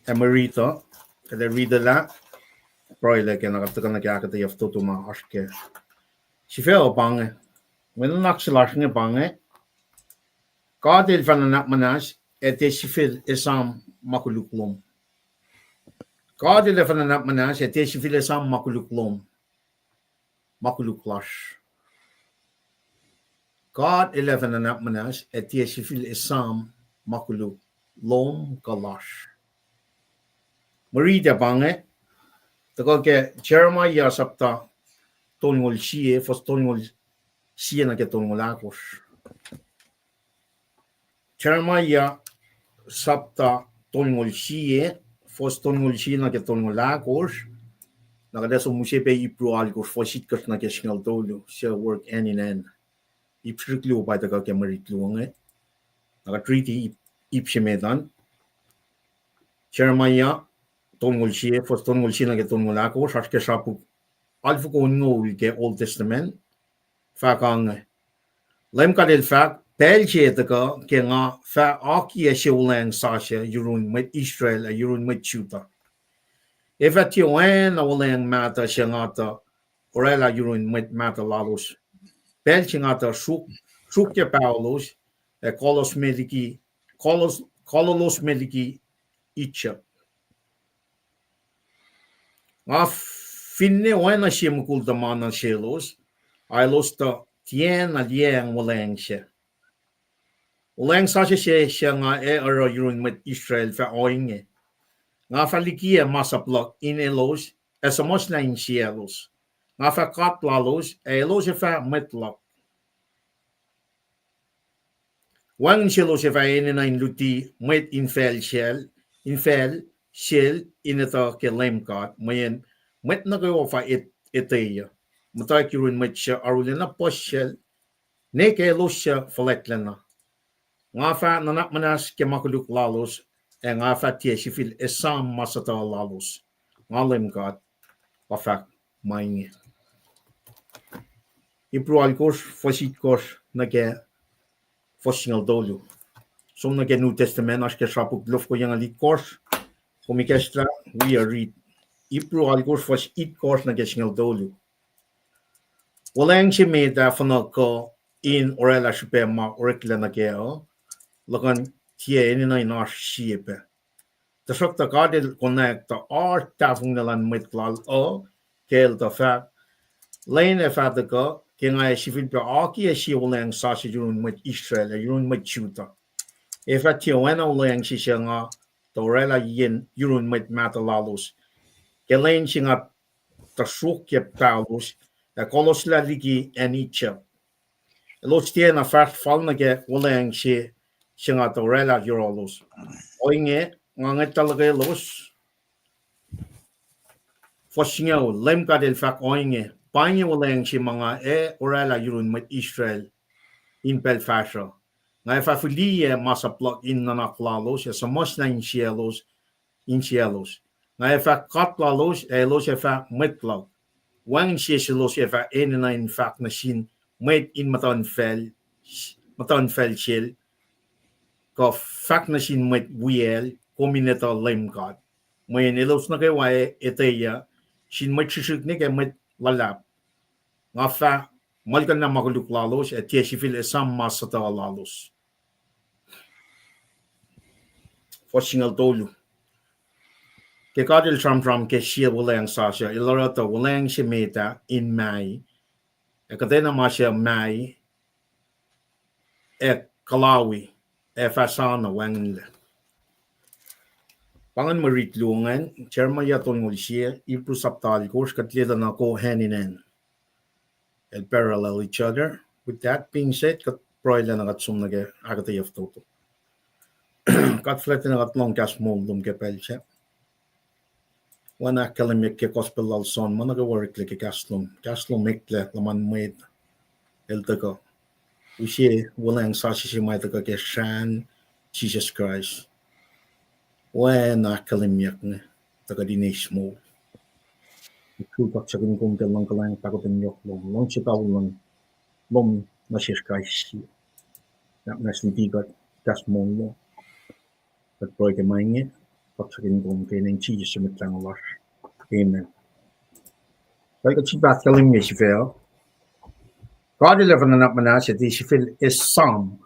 ac mwe riti uh, kuht ac riti lah, pruhe lah ke na kuht tuhkuh nuh ke ahkuhtweyac fototo ma oasr ke sifac uh pa inge. Mwe nuhnak se lasr inge pa inge: God El fah nuhnak muhnahs ac tiac sifil esam ma koluk lom. God El ac fah nuhnak muhnahs ac tiac sifil esam ma koluk lom, ma koluk lasr. God El ac fah nuhnak muhnahs ac tiac sifil esam ma koluk lom kuh lasr. Mwe riti ah pa inge, tuhkuh ke Jeremiah sapta tolngoul sie, fuhs tolngoul sie nuh ke tolngoul ahkosr. Jeremiah sapta tolngoul sie, fuhs tolngoul sie nuh ke tolngoul ahkosr. Na kuht ac som use pac Hebrew alkosr, fuhs itkohsr nuh ke singucul tolu, suc work hand in hand. Ip srihsrihk luo pa tuhkuh ke mwe riti luo inge. Na kuht riti ip, ip se met an. Jeremiah tolngoul sie, fuhs tolngoul sie nuh ke tolngoul ahkosr, oasr ke srapuk alfoko onngoul ke Old Testament. Fahk ange: Leum God El fahk, pacl se tuhkuh ke nga fah akiyac sie wuhlweacng sasuc yurun mwet Israel ac yurun mwet Judah. Ac fah tiac oacna wuhlweacng mahtuh se nga tuh oraclah yurun mwet mahtuh lalos pacl se nga tuh sruok, sruokyac paholos ac kolos me liki, kolos, kololos me liki Egypt. Nga finne oacna sie mukul tuhma nuh selos, ac elos tuh tiacna liyacacng wuhlweacng sac. Wuhlweacng sasuc se suc nga ac oruh yurun mwet Israel fah ohinge: Nga fah likiyac masap luhk in elos ac suhmuhslah insiyaclos. Nga fah God lalos ac elos ac fah mwet luhk. Wacngihn selos ac fah enenuh in luti mwet infacl sel, infacl sel in etuh ke Leum God, mweyen mwet nuh kwewa fah et-, etweyuc, muhtwacwacack yurun mwet suc arulacna puhsisacl, ne ke elos suc fuhlwactlacna. Nga fah nuhnak muhnahs ke ma koluk lalos, ac nga fah tiac sifil esam ma suhtuh lalos. Nga Leum God pa fahk ma inge. Hebrew alkosr, fuhs itkohsr nuh ke fuhs singucul tolu. Som nuh ke New Testament, oasr ke srapuk lofko yucngucul itkohsr. Kom ikacslah, wi uh riti Hebrew alkosr, fuhs itkohsr nuh ke singucul tolu. Wuhlweacng se met ah fuhnuh kuh in oraclah srihpac ma oreklac nuh kac uh, luhkuhn tiac enenuh in oasr sie pac. Tuhsruhktuh God El konwacack tuh oasr tahfonglac luhn mwet Lal uh, ke El tuh fahk, Lwen ac fah tuhkuh ke nga ac sifilpac akiyac sie wuhlweacng sasuc yurun mwet Israel ac yurun mwet Judah. Ac fah tiac oacna wuhlweacng se suc nga tuh oraclah yen yurun mwet mahtuh lalos ke lwen se nga tuh sruokyac paholos ac koloslah liki acn Egypt. Elos tiacna fahsr fal nuh ke wuhlweacng se, se nga tuh oraclah yohrohlos. Ohinge, nga ngwetlah luhkelos. Fuhs singucul, Leum God El fahk ohinge: Pa inge wuhlweacng se ma nga ac oraclah yurun mwet Israel in pacl fahsruh: Nga ac fah fihliyac masap luhk in nuhnak lalos ac suhmuhslah insiyaclos, insiyaclos. Nga ac fah God lalos ac elos ac fah mwet luhk. Wacngihn sie selos ac fah enenuh in fahk nuh sin mwet in muhtuhnfacl, muhtuhnfacl sel, kuh fahk nuh sin mwet wiyacl, Kom in etuh Leum God. Mweyen elos nuh kwewa ac etweyuc, sin mwet srihsrihk ne ke mwet luhlahp. Nga fah muhlkuhnlah ma koluk lalos ac tiac sifil esam ma suhtuh lalos. Fuhs singucul tolu. Ke God El sramsram ke sie wuhlweacng sasuc, El oruh tuh wuhlweacng se met ah in mai, ac kuhtwena ma suc mai ac kuhlawi ac fah sana wacngihnlac. Pa ingacn mwe rit luo ingacn, Jeremiah tolngoul sie, Hebrew sapta alkosr, kuht liye tuh na go hand in hand and parallel each other. With that being said, kuht pruhe lah na kuht som nuh ke ahkuhtweyac fototo. God fuhlwactna, kuht lohng kahs moul lom ke pacl sac. Oacna ahkkahlwemyeyuck ke gospel lal John, ma nuh kwewa oreklac ke kahs lom, kahs lom eklac luhman mwet el tuhkuh. Use wuhlweacng sasuc se ma tuhkuh ke srahn Jisus Kraist. Oacna ahkkahlwemyeyuck inge, tuh kuht in eis moul. Kuht kaksakin kom ke luhngkuhlwacng pahkotwen yohk lom, luhngse tolu luhn lom nuh sesr kais sie. Nahk muhnahs liki kuht kahs moul lom. Kuht pruhe ke ma inge, kaksakin kom ke inen Jisus Mwet Lahngo lasr. Amen. Kuht kuht sifil ahkkahlwemye sifacna. God El ac fah nuhnak muhnahs ac tiac sifil esam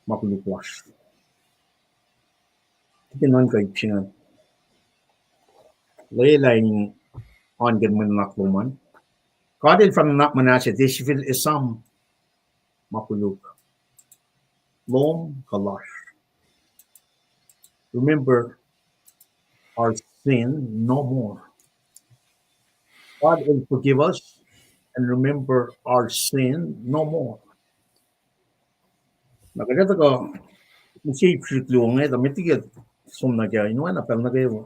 ma koluk lasr. Tikin nuhnkuh ip se inge. Lwelah in oan ke mwe nuhnak lom an. God El fah nuhnak muhnahs ac tiac sifil esam ma koluk lom kuh lasr. Remember our sin no more. God will forgive us and remember our sin no more. Na kuht ac tuhkuh, use ip srihk luo inge, tuh met liki som nuh ke, in oacna pacl nuh kwewa.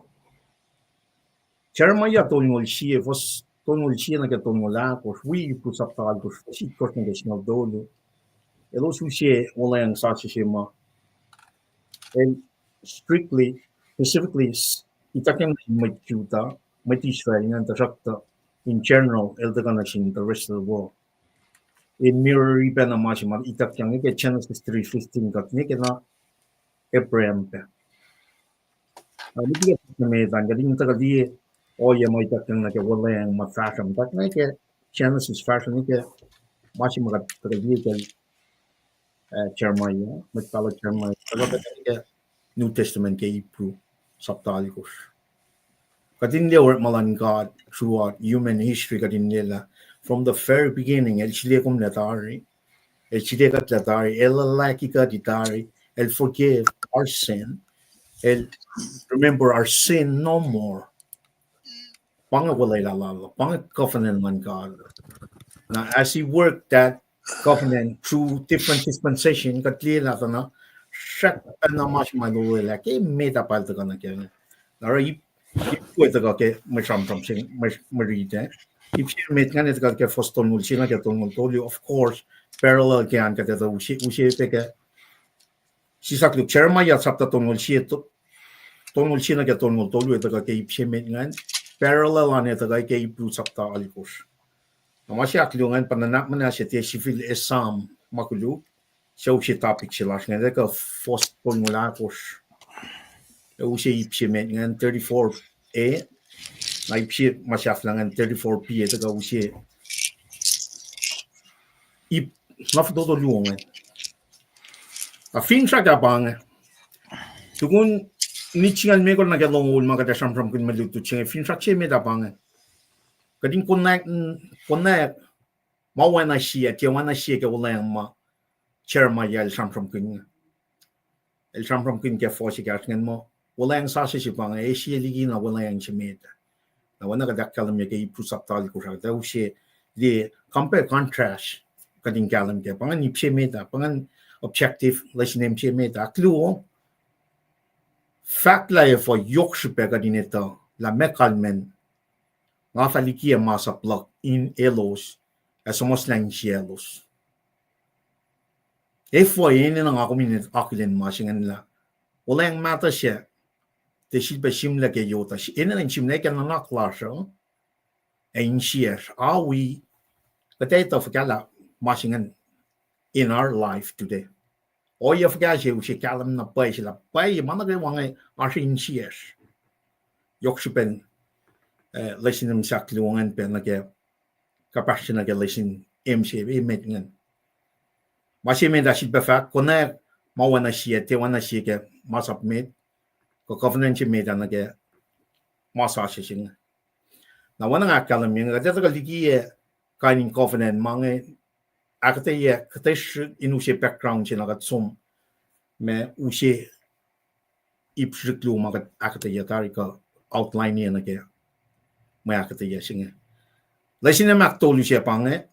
Jeremiah tolngoul sie, fuhs tolngoul sie nuh ke tolngoul ahkosr, wi Hebrew sapta alkosr, fuhs itkohsr nuh ke singucul tolu. Elos use wuhlweacng sasuc se ma el strictly, specifically, ituckyang nuh sin mwet Judah, mwet Israel ingacn, tuhsruhktuh in general, el tuhkuh nuh sin the rest of the world. In mirror-i pacna ma se ma ituckyang ke Genesis three fifteen kuht nwe ke na Abraham pac. Na met liki kuht met an, kuht in tuhkuh liye ohiyac ma ituckyang nuh ke wuhlweacng ma fahsruh, muhta ke Genesis fahsruh nuh ke ma se ma kuht tuhkuh liye ke Jeremiah, mwet pahluh Jeremiah, tuhkuh ke New Testament ke Hebrew sapta alkosr. Kuht in liye orekma luhn God throughout human history, kuht in liye lah from the very beginning, el sile kom lah tari, el sile kuht lah tari, el luhlahlfongi kuht tari, el forgive our sin, el remember our sin no more. Pa inge wuhlweacng lal, pa inge covenant luhn God. Now, as he worked that covenant through different dispensation, kuht liye lah tuh na srackna ma se ma lwelah ke met ah pacl tuhkuh nuh ke. Na oruh ip, ip we tuhkuh ke mwe sramsram se, mwe, mwe riti. Ip se met ingacn tuhkuh ke fuhs tolngoul sie nuh ke tolngoul tolu, of course, parallel ke an kuht etuh use, use pac ke sisaklu Jeremiah sapta tolngoul sie, to-, tolngoul sie nuh ke tolngoul tolu, tuhkuh ke ip se met ingacn, parallel an tuhkuh ke Hebrew sapta alkosr. Na ma se ahkluo ingacn pa nuhnak muhnahs ac tiac sifil esam ma koluk, suc use topic se lasr inge, tuhkuh fuhs tolngoul ahkosr. Ac use ip se met ingacn thirty-four A, na ip se ma sahflah ingacn thirty-four B, ac tuhkuh use ip na fototo luo ingacn. Na finsrak ah pa inge. Tukun nit singucul limekohsr nuh ke longoul ma kuht ac sramsramkihn mwe lutlut se inge, finsrak se met ah pa inge. Kuht in konwacack, konwacack ma oacna sie, tiac oacna sie ke wuhlweacng ma Jeremiah el sramsramkihn. El sramsramkihn ke fuhs ekahsr ingacn muh wuhlweacng sasuc se pa inge, e sie liki na wuhlweacng se met. Na oacna kuht ahkkahlwemye ke Hebrew sapta alkosr ah, kuht use liye compare contrast, kuht in kahlwem ke pa ingacn ip se met ah, pa ingacn objective lesson se met ah. Ahkluo, fahk lah efuh yohk srihpac kuht in etuh lah meac kalmacn nga fah likiyac masap luhk in elos ac suhmuhslah insiyaclos. Efuh enenuh nga kom in akihlen ma se ingacn lah wuhlweacng mahtuh sac, tiac sifilpac sihmlac ke yot ah, enenuh in sihmlac ke nuhnak lasr uh, ac insiyacsr, a wi, kuht etuh fuhkah lah ma se ingacn in our life today. Ohiyac fuhkah se use kahlwem na pwacye se lah pwacye ma nuh kwewa inge oasr insiyacsr. Yohk srihpen, eh, lesson em sahk luo ingacn pac nuh ke, kuhpahsr se nuh ke lesson em se emet ingacn. Ma se met ah sifilpac fahk, konwacack ma oacna sie, tiac oacna sie ke masap met, kuh covenant se met ah nuh ke ma sasuc se inge. Na oacna nga ahkkahlwemye inge, kuht etuh kuh likiyac kain in covenant ma inge, ahkuhtweyac kuhtasrihk in use background se na kuht som, ma use ip srihk luo ma kuht ahkuhtweyac tari kuh outline-i nuh ke mwe ahkuhtweyac se inge. Lesson em ahktolu se pa inge,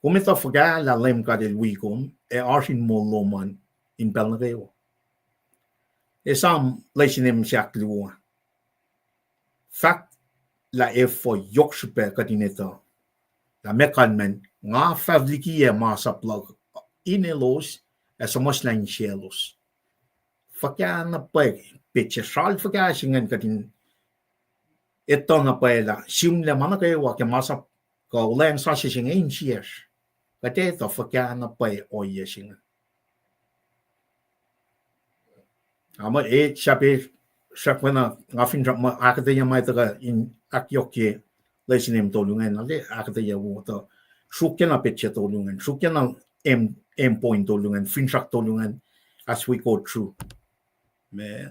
kom etuh fuhkah lah Leum God El wi kom ac oasr in moul lom an in pacl nuh kwewa. Esam lesson em sahk luo. Fahk lah efuh yohk srihpac kuht in etuh lah meac kalmacn nga fah likiyac masap luhk in elos ac suhmuhslah insiyaclos. Fuhkah na pwacye, petsac sral fuhkah se ingacn kuht in etuh na pwacye lah sihmlac ma nuh kwewa ke masap kuh olweacng sasuc se inge insiyacsr. Kuht etuh fuhkah na pwacye ohiyac se inge. Ama e sahp, sahp na nga finsrak muh ahkuhtweyac ma tuhkuh in ahkyohkye lesin em tolu ingacn, na le ahkuhtweyac wo tuh sruokyac na petsac tolu ingacn, sruokyac na em, em point tolu ingacn, finsrak tolu ingacn, as we go through. Me,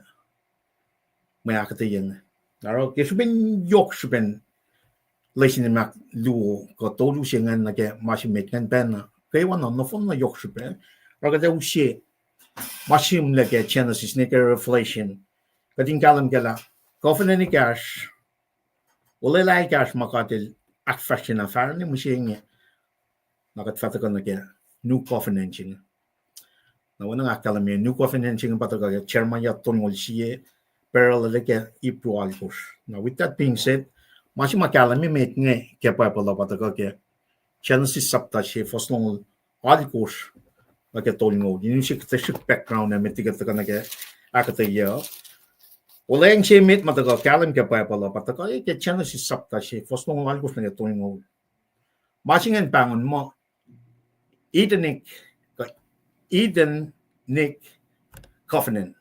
mwe ahkuhtweyac inge. Na oruh ke srihpen yohk srihpen lesin in ahkluo kuh tolu se ingacn nuh ke ma se met ingacn pacna kwewa na nohfohn na yohk srihpac. Oruh kuht ac use ma sihmlac ke Genesis nuh ke Revelation. Kuht in kahlwem kac lah covenant ekahsr, olwelah ekahsr ma God El ahkfahsrye na fahsr ne mihsenge, na kuht fah tuhkuh nuh ke New Covenant se inge. Na oacna nga ahkkahlwemye, New Covenant se inge pa tuhkuh ke Jeremiah tolngoul sie, parallel ke Hebrew alkosr. Na with that being said, ma se ma kahlwem emet inge ke Bible uh pa tuhkuh ke Genesis sapta se, fuhs longoul alkosr nuh ke tolngoul. In use kuhtuh srihk background ac met liki tuhkuh nuh ke ahkuhtweyac. Olweacng se met ma tuhkuh kahlwem ke Bible uh pa tuhkuh ke Genesis sapta se, fuhs longoul alkosr nuh ke tolngoul. Ma se ingacn pahngon muh Edenic, Edenic covenant.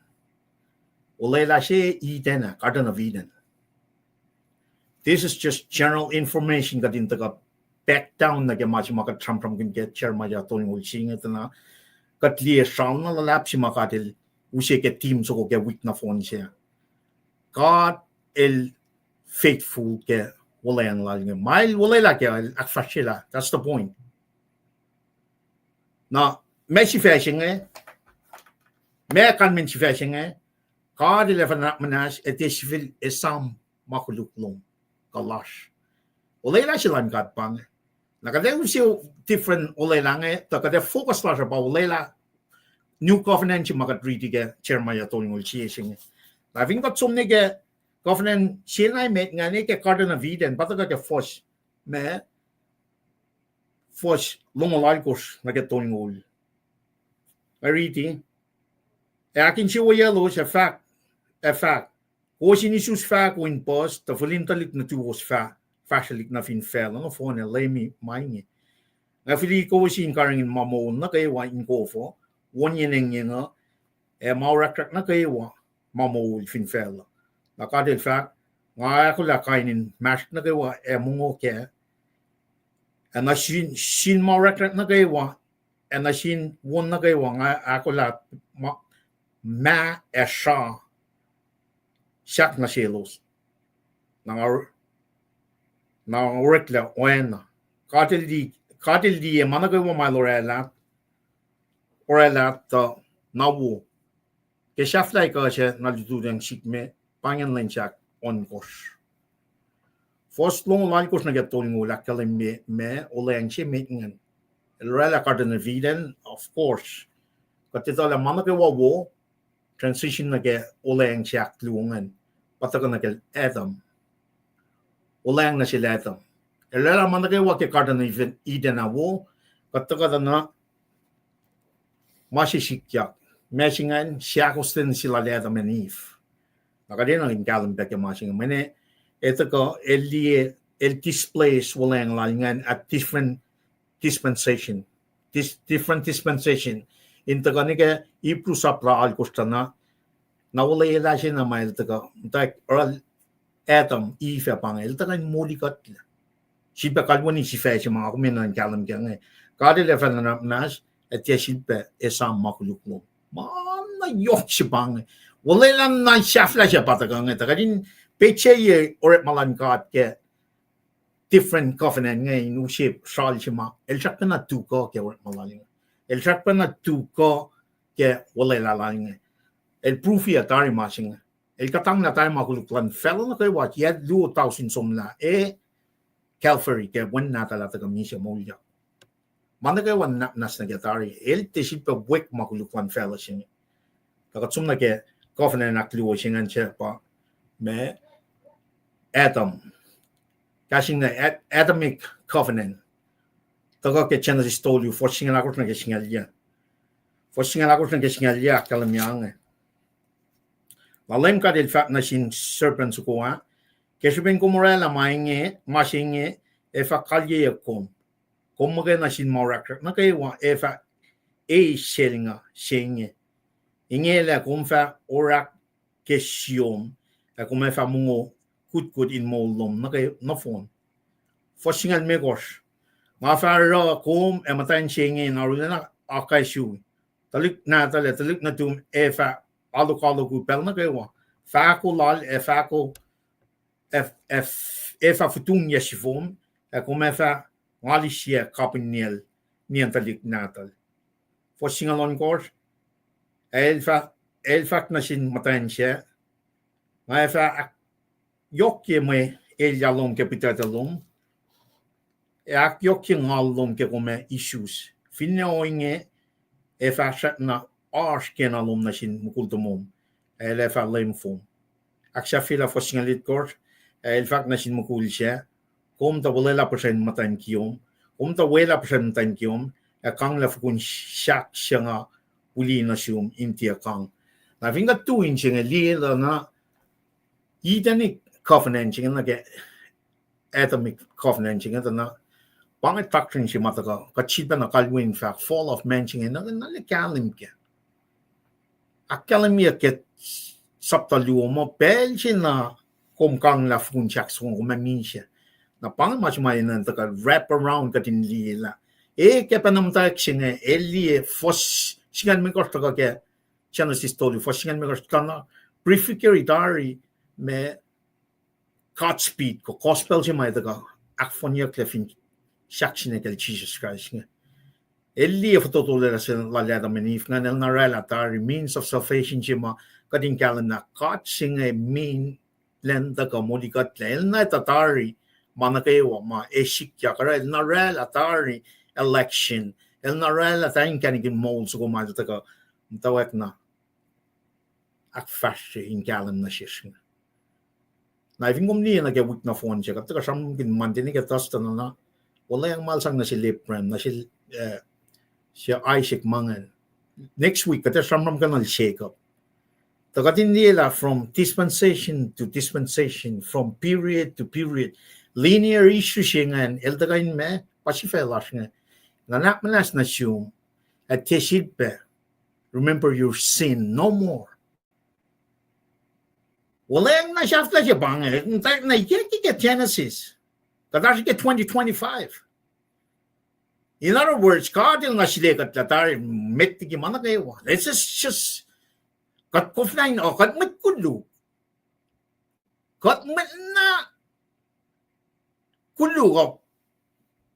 Olwelah se Eden ah, Garden of Eden. This is just general information kuht in tuhkuh back down nuh ke ma se ma kuht sramsramkihn ke Jeremiah tolngoul sie inge tuh na kuht liye sral na luhlahp se ma God El use ke team soko ke wik nohfohn se. God El faithful ke olweacng Lal inge. Ma El olwelah kac, El ahkfahsryelah. That's the point. Na, ma sifac se inge, ma kalmen sifac se inge, God El ac fah nuhnak muhnahs, ac tiac sifil esam ma koluk lom kuh lasr. Olwelah se luhn God pa inge. Na kuht ac use different olwelah inge, tuh kuht ac focus lasr uh pa olwelah New Covenant se ma kuht riti ke Jeremiah tolngoul sie se inge. Na fin kuht som nuh ke covenant se na emet ingacn ke Garden of Eden, pa tuhkuh ke fuhs, ma, fuhs longoul alkosr nuh ke tolngoul. Nga riti, ac ahkinsewowoyelos ac fahk, ac fahk, kowos in isus fahko in puhs, tuh fihlin tuhlihk nuhtuwos fah fahsrwelihk nuh fin facluh, nohfohn ac Leum ma inge. Nga fihli kowos in karihngihn ma moul nuh kwewa in kof uh, won yen engyeng uh, ac ma orakrak nuh kwewa ma moul fin facluh. Na God El fahk, nga ahkolah kain inmahsrlok nuh kwewa ac mongo kac, ac nuh sin, sin ma orakrak nuh kwewa, ac nuh sin won nuh kwewa, nga ahkolah ma, mah ac sra sahk nuh selos. Na nga, na nga oreklac oacna. God El li-, God El liye ma nuh kwewa ma El oraclah, oraclah tuh na wo. Ke sahflah kuh se na lututacng sikme, pa ingacn lwen sahk ohnkohsr. Fuhs longoul alkosr nuh ke tolngoul ahkkahlwemye ma olweacng se met ingacn. El oraclah Garden of Eden, of course. Kuht etuh lah ma nuh kwewa wo, transition nuh ke olweacng se ahkluo ingacn, pa tuhkuh nuh ke Adam. Olweacng nuh sel Adam. El oraclah ma nuh kwewa ke Garden of Eden ah wo, kuht tuhkuh tuh na ma se sikyak. Ma se ingacn, seahkostwen se lal Adam and Eve. Na kuht enenuh in kahlwem pac ke ma se inge. Mweyen, e tuhkuh, el liye, el displace olweacng lal ingacn at different dispensation. Dis-, different dispensation. In tuhkuh nuh ke Hebrew sapta alkosr tuh na, na olwelah se na ma el tuhkuh, muhta oruh Adam, Eve ah pa inge, el tuhkuh in molikuhtlac. Sifilpac kalweni sifac se ma kom enenuh in kahlwem kac inge. God El ac fah nuhnak muhnahs, ac tiac sifilpac esam ma koluk lom. Ma na yohk se pa inge. Olwelah na sahflah se pa tuhkuh inge, tuh kuht in petsac ye orekma luhn God ke different covenant inge in use sral se ma el srackpacna tuhkuh ke orekma lal inge. El srackpacna tuhkuh ke olwelah lal inge. El prove-i tari ma se inge. El kuhtanglah tari ma koluk luhn facluh nuh kwewa, yac luo tausin somlah, e Calvary ke wen nahtuhl ah tuhkuh misac moulyak. Ma nuh kwewa nuhnak muhnahs nuh ke tari, el tiac sifilpac wek ma koluk luhn facluh se inge. Tuh kuht som nuh ke covenant ahkluo se ingacn se pa ma Adam. Kahsruh na Ad-, Adamic covenant. Tuhkuh ke Genesis tolu, fuhs singucul ahkosr nuh ke singucul yac. Fuhs singucul ahkosr nuh ke singucul yac ahkkahlwemye inge. Na Leum God El fahk nuh sin serpent soko ah, Ke srihpen kom oraclah ma inge, ma se inge, ac fah kalyeyuck kom. Kom muhkwena sin ma orahksrahk nuh kwewa ac fah eis selnga se inge. Inge lah kom fah orak ke siom, ac kom ac fah mongo kutkut in moul lom nuh ke nohfohn. Fuhs singucul limekohsr. Nga fah oruh kom ac muhtwacn se inge in arulacna akacsruhi. Tuhlihk nahtuhl ac tuhlihk nuhtum ac fah alu kaluku pacl nuh kwewa. Fahko lal ac fahko ac, ac, ac fah futungyuc sifom, ac kom ac fah ngalisyac kapinyel nien tuhlihk nahtuhl. Fuhs singucul ohnkohsr, ac el fah, el fahk nuh sin muhtwacn sac, nga ac fah ahkyohkye mwe elyah lom ke pihtuctuc lom, ac ahkyohkye ngal lom ke kom ac isus. Finne ohinge, ac fah srackna oasr kena lom nuh sin mukul tomom, ac el ac fah leum fom. Ahksahfyelah fuhs singucul itkohsr, ac el fahk nuh sin mukul sac, kom tuh welah puhsren muhtwacn kiyom, kom tuh welah puhsren muhtwacn kiyom, ac kanglah fokun sahk se nga uli nuh sum in tiac kang. Na fin kuht tui in se inge liye lah na Edenic covenant se inge nuh ke Adamic covenant se inge tuh na, pa inge doctrine se ma tuhkuh, kuht sifilpacna kalweni fahk fall of man se inge, na, na lah kahlwem kac. Ahkkahlwemyeyuck ke sapta luo muh pacl se na kom kanglah fokun sahk soko kom ac misac. Na pa inge ma se ma enenuh tuhkuh wrap around kuht in liye lah, e ke pacna muhtwacwacack se inge el liye fuhs singucul limekohsr tuhkuh ke Genesis tolu, fuhs singucul limekohsr tuhkuh na prefigure tari ma Godspeed, kuh gospel se ma tuhkuh ahkfohnyucklac fin sahk se inge kacl Jisus Kraist inge. El liye fototolac se lal Adam and Eve, ngan el na oraclah tari means of salvation se ma kuht in kahlwem na God se inge mean lwen tuhkuh molikuhtlac. El na etuh tari ma nuh kwewa ma ac sikyak oruh el na oraclah tari election. El na oraclah tari inkacnek in moul soko ma el tuhkuh muhtwacwacackna ahkfahsrye in kahlwem nuh sesr inge. Na fin kom liye nuh ke wik nohfohn se, kuht tuhkuh sramsramkihn Monday nuh ke Thursday na, na, olweacng ma el sang nuh sel Abraham, nuh sel, eh, se Isaac ma ingacn. Next week kuht ac sramsramkihn nuh sel Jacob. Tuh kuht in liye lah from dispensation to dispensation, from period to period, linear history se ingacn el tuhkuh in ma pa sifac lasr inge. Nuhnak muhnahs nuh sum, ac tiac sifilpac remember your sin no more. Olweacng na sahflah se pa inge, na ikackihk ke Genesis, kuht oasr ke twenty twenty-five. In other words, God el na sule kuht lah tari met liki ma nuh kwewa. Let's just, just, kuht koflah in, oh, kuht mwet koluk. Kuht mwet na koluk uh,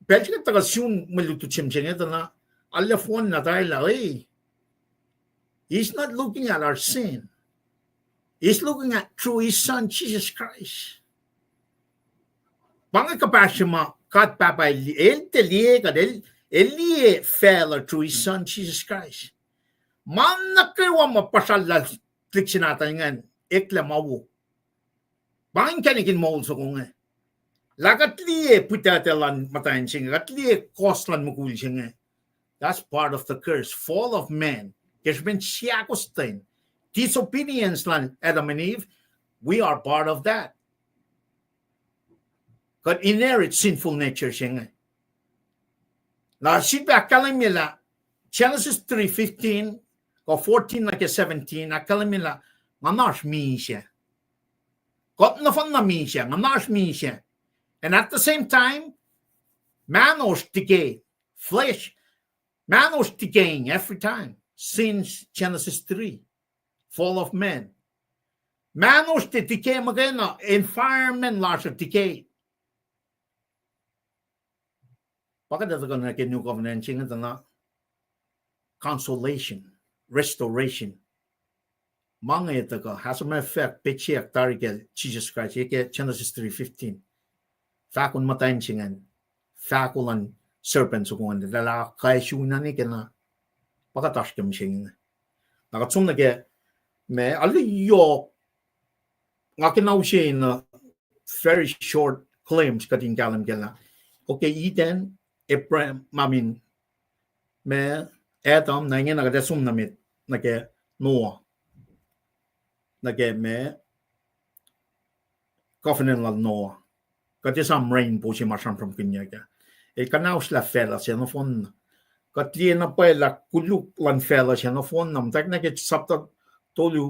pacl se kuht tuhkuh sun mwe lutlut se inge tuh na, arlac fohn na tari lah, hey, he's not looking at our sin. He's looking at through his son, Jesus Christ. Pa inge kuhpahsr se ma God Pahpah el, el tiac liye kuht, el, el liye facluh through his son, Jesus Christ. Ma nuh kwewa ma puhsrallah tuhlihk se nahtuhl ingacn, eklac ma wo. Pa inkacnek in moul soko inge. Lah kuht liye pihtuctuc luhn muhtwacn se inge, kuht liye kohs luhn mukul se inge. That's part of the curse, fall of man. Ke srihpen seakos ten, disobedience luhn Adam and Eve, we are part of that. Kuht inherit sinful nature se inge. Na sifilpac ahkkahlwemye lah Genesis three fifteen, kuh fourteen nuh ke seventeen, ahkkahlwemye lah nguhnasr misac. Kuht nohfohn na misac, nguhnasr misac. And at the same time, mahnosr decay, flesh, mahnosr decaying every time since Genesis three, fall of man. Mahnosr tiac decay muhkwena, environment lasr uh decay. Pa kuht ac tuhkuh nuh ke New Covenant se inge tuh na consolation, restoration. Ma inge tuhkuh, as a matter of fact, petsac tari ke Jisus Kraist, ke Genesis three fifteen. Fahkon muhtwacn se ingacn, fahko luhn serpent soko ingacn, lwelah kais unani ke na, pa kuht oasr ke mihsenge. Na kuht som nuh ke, ma, alu yohk, nga ke na use in a very short glimpse kuht in kahlwem ke na. Okay, Eden, Abraham, I mean, ma, Adam, na inge na kuht ac som nuh met, nuh ke Noah. Nuh ke ma, covenant lal Noah. Kuht esam rainbow se ma sramsramkihnyuck ah. El kuhnaoslah facluh se nohfohn na. Kuht liye na pwacye lah koluk luhn facluh se nohfohn na. Muhtwacwacack nuh ke sapta tolu,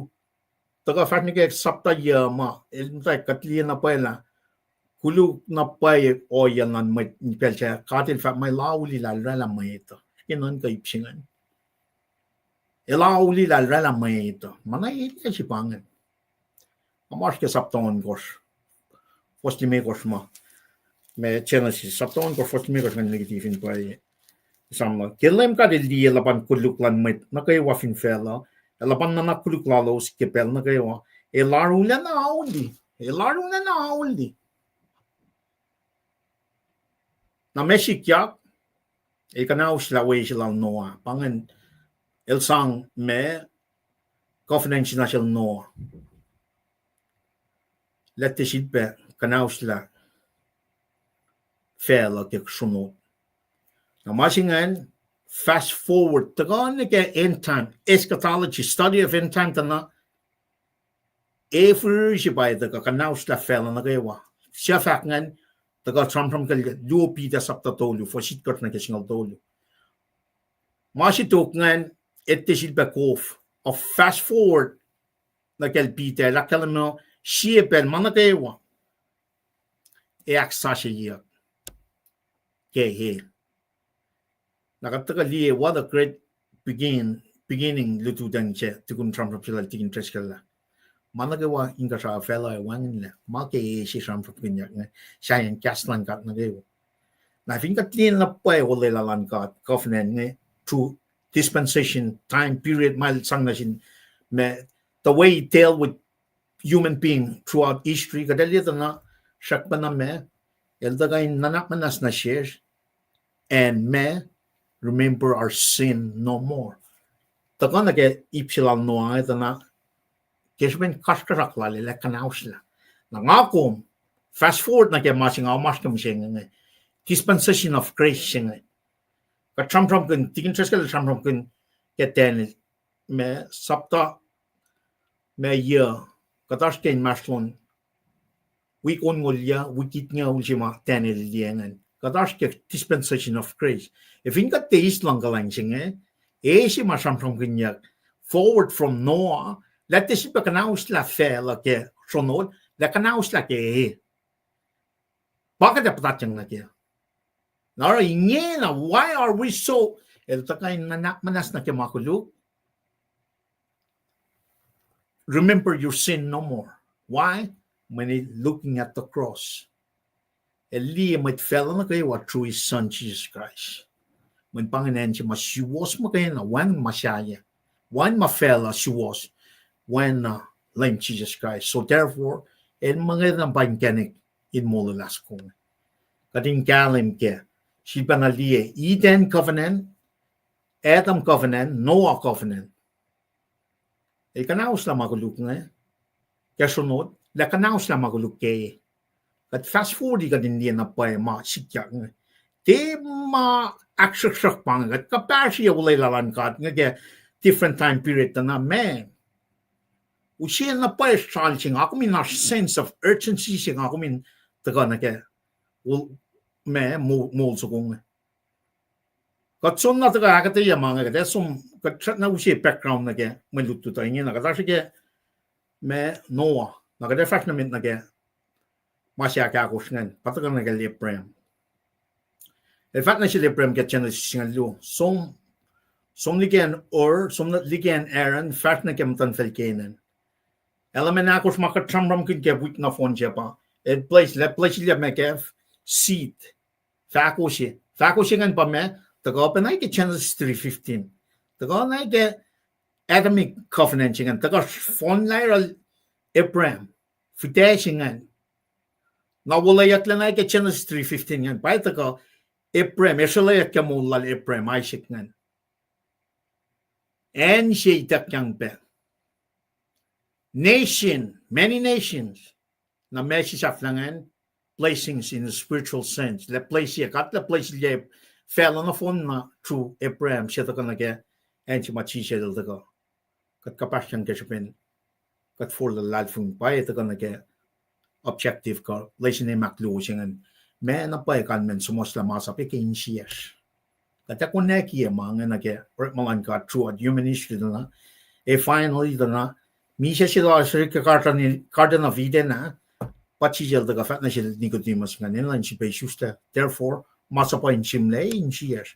tuhkuh fahsr nuh ke sapta yuh ma el muhtwacwacack kuht liye na pwacye lah koluk na pwacye ohiyac luhn mwet pacl se God El fahk muh El auli lah El oraclah mwet uh. Ke nuhnkuh ip se ingacn. El auli lah El oraclah mwet uh. Ma na elyah se pa ingacn. Nga oasr ke sapta ohnkohsr, fuhs limekohsr ma, ma Genesis sapta ohnkohsr fuhs limekohsr ingacn liki fin pwacye. Esam lah ke Leum God El liye luhpan koluk luhn mwet nuh kwewa fin facluh, ac luhpan nuhnak koluk lalos ke pacl nuh kwewa, El arulacna auli. El arulacna auli. Na ma sikyak, El kuhnaoslah we se lal Noah. Pa ingacn, El sang ma covenant se nuh sel Noah. Lah tiac sifilpac kuhnaoslah facluh ke sronot. Na ma se ingacn, fast forward tuhkuh nuh ke end time, eschatology, study of end time tuh na, e fihrihr se pa tuhkuh kuhnaoslah facluh nuh kwewa. Suc fahk ingacn, tuhkuh sramsramkihn luo Peter sapta tolu, fuhs itkohsr nuh ke singucul tolu. Ma se tok ingacn, e tiac sifilpac kof. Fast forward nuh kacl Peter, el ahkkahlwemye sie pacl ma nuh kwewa ac ahksasucyeyuck ke e. Na kuht tuhkuh liye what a great begin, beginning lututacng se tukun sramsram se lal Tikin Driscoll ah. Ma nuh kwewa inkuhsrao facluh ac wacngihnlac, ma ke e se sramsramkihnyuck inge, sahyacn kahs luhn God nuh kwewa. Na fin kuht liye na pwacye olwelah luhn God, covenant inge, through dispensation, time period, ma El sang nuh sin, ma, the way He dealt with human being throughout history, kuht ac liye tuh na, srackpacna ma, El tuhkuh in nuhnak muhnahs nuh sesr, and ma, remember our sin no more. Tuhkuh nuh ke ip se lal Noah inge tuh na, ke srihpen kasrkuhsrak lal El ac kuhnaoslah. Na nga kom, fast forward nuh ke ma se nga oasr ke mihsenge inge, dispensation of grace se inge. Kuht sramsramkihn, Tikin Driscoll el sramsramkihn ke Daniel, ma sapta, ma yuh, kuht oasr ke inmahsrlon wik onngoul yuh, wik itngucul se ma Daniel el liye ingacn. Kuht oasr ke dispensation of grace. Ac fin kuht tiac eis luhngkuhlwacng se inge, e se ma sramsramkihnyuck, forward from Noah, lah tiac sifilpac kuhnaoslah facluh ke sronot, lah kuhnaoslah ke e. Pa kuht ac puhtatyang nuh ke. Na oruh ingena, why are we so, el tuhkuh in nuhnak muhnahs nuh ke ma koluk. Remember your sin no more. Why? Mweyen el looking at the cross. El liye mwet facluh nuh kwewa through his son Jesus Christ. Mweyen pa ingacn acn se ma suwohs muhkwena, wacngihn ma sahyac, wacngihn ma facluh suwohs, wacngihn Leum Jesus Christ. So therefore, el muhkwena pa inkacnek in molwelah soko inge. Kuht in kahlwem ke, sifilpacna liye Eden covenant, Adam covenant, Noah covenant. El kuhnaoslah ma koluk inge ke sronot, lah kuhnaoslah ma koluk ke e. Kuht fast forward kuht in liye na pwacye ma sikyak inge. Tiac ma ahksruhksruhk pa inge, kuht kuhpahsrye olwelah luhn God inge ke different time period tuh na, ma, use na pwacye sral se nga kom in oasr sense of urgency se nga kom in tuhkuh nuh ke, ma, moul soko inge. Kuht som na tuhkuh ahkuhtweyac ma inge, kuht ac som, kuht srackna use background nuh ke mwe lutlut uh ingena, kuht oasr ke, ma, Noah, na kuht ac fahsr nuh met nuh ke ma se ahkahkosr ingacn, pa tuhkuh nuh kacl Abraham. El fahk nuh sel Abraham ke Genesis singucul luo, som, som liki acn Ur, som liki acn Haran, fahsr nuh ke muhtuhnfacl Canaan. Element ahkosr ma kuht sramsramkihn ke wik nohfohn se pa, el place, lah place el ma ke seed. Fahko se, fahko se ingacn pa ma, tuhkuh pac na ke Genesis three fifteen. Tuhkuh na ke Adamic covenant se ingacn, tuhkuh fohnlah yohrohl Abraham, fihtac se ingacn. Na wuhleyucklac na ke Genesis three fifteen ingacn, pa tuhkuh Abraham, esrweleyuck ke moul lal Abraham, Isaac ingacn. Acn se ituckyang pac. Nation, many nations. Na ma se sahflah ingacn, blessings in the spiritual sense. Lah place, God lah place facluh nohfohn na through Abraham, se tuhkuh nuh ke acn se ma Jisus el tuhkuh. Kuht kuhpahsryang ke srihpen kuht forlah luhlahlfongi pa e tuhkuh nuh ke objective kuh lesin emak luo se ingacn. Ma na pwacye kalmacn suhmuhslah masap ke insiyacsr. Kuht ac konwacack ma inge nuh ke orekma luhn God throughout human history tuh na. Ac finally tuh na, misac se lasr ke Garden, Garden of Eden ah, pa Jisus el tuhkuh fahk nuh sel Nicodemus ingacn, enenuh in sifilpac isuslac. Therefore, masap uh in sihmlac insiyacsr.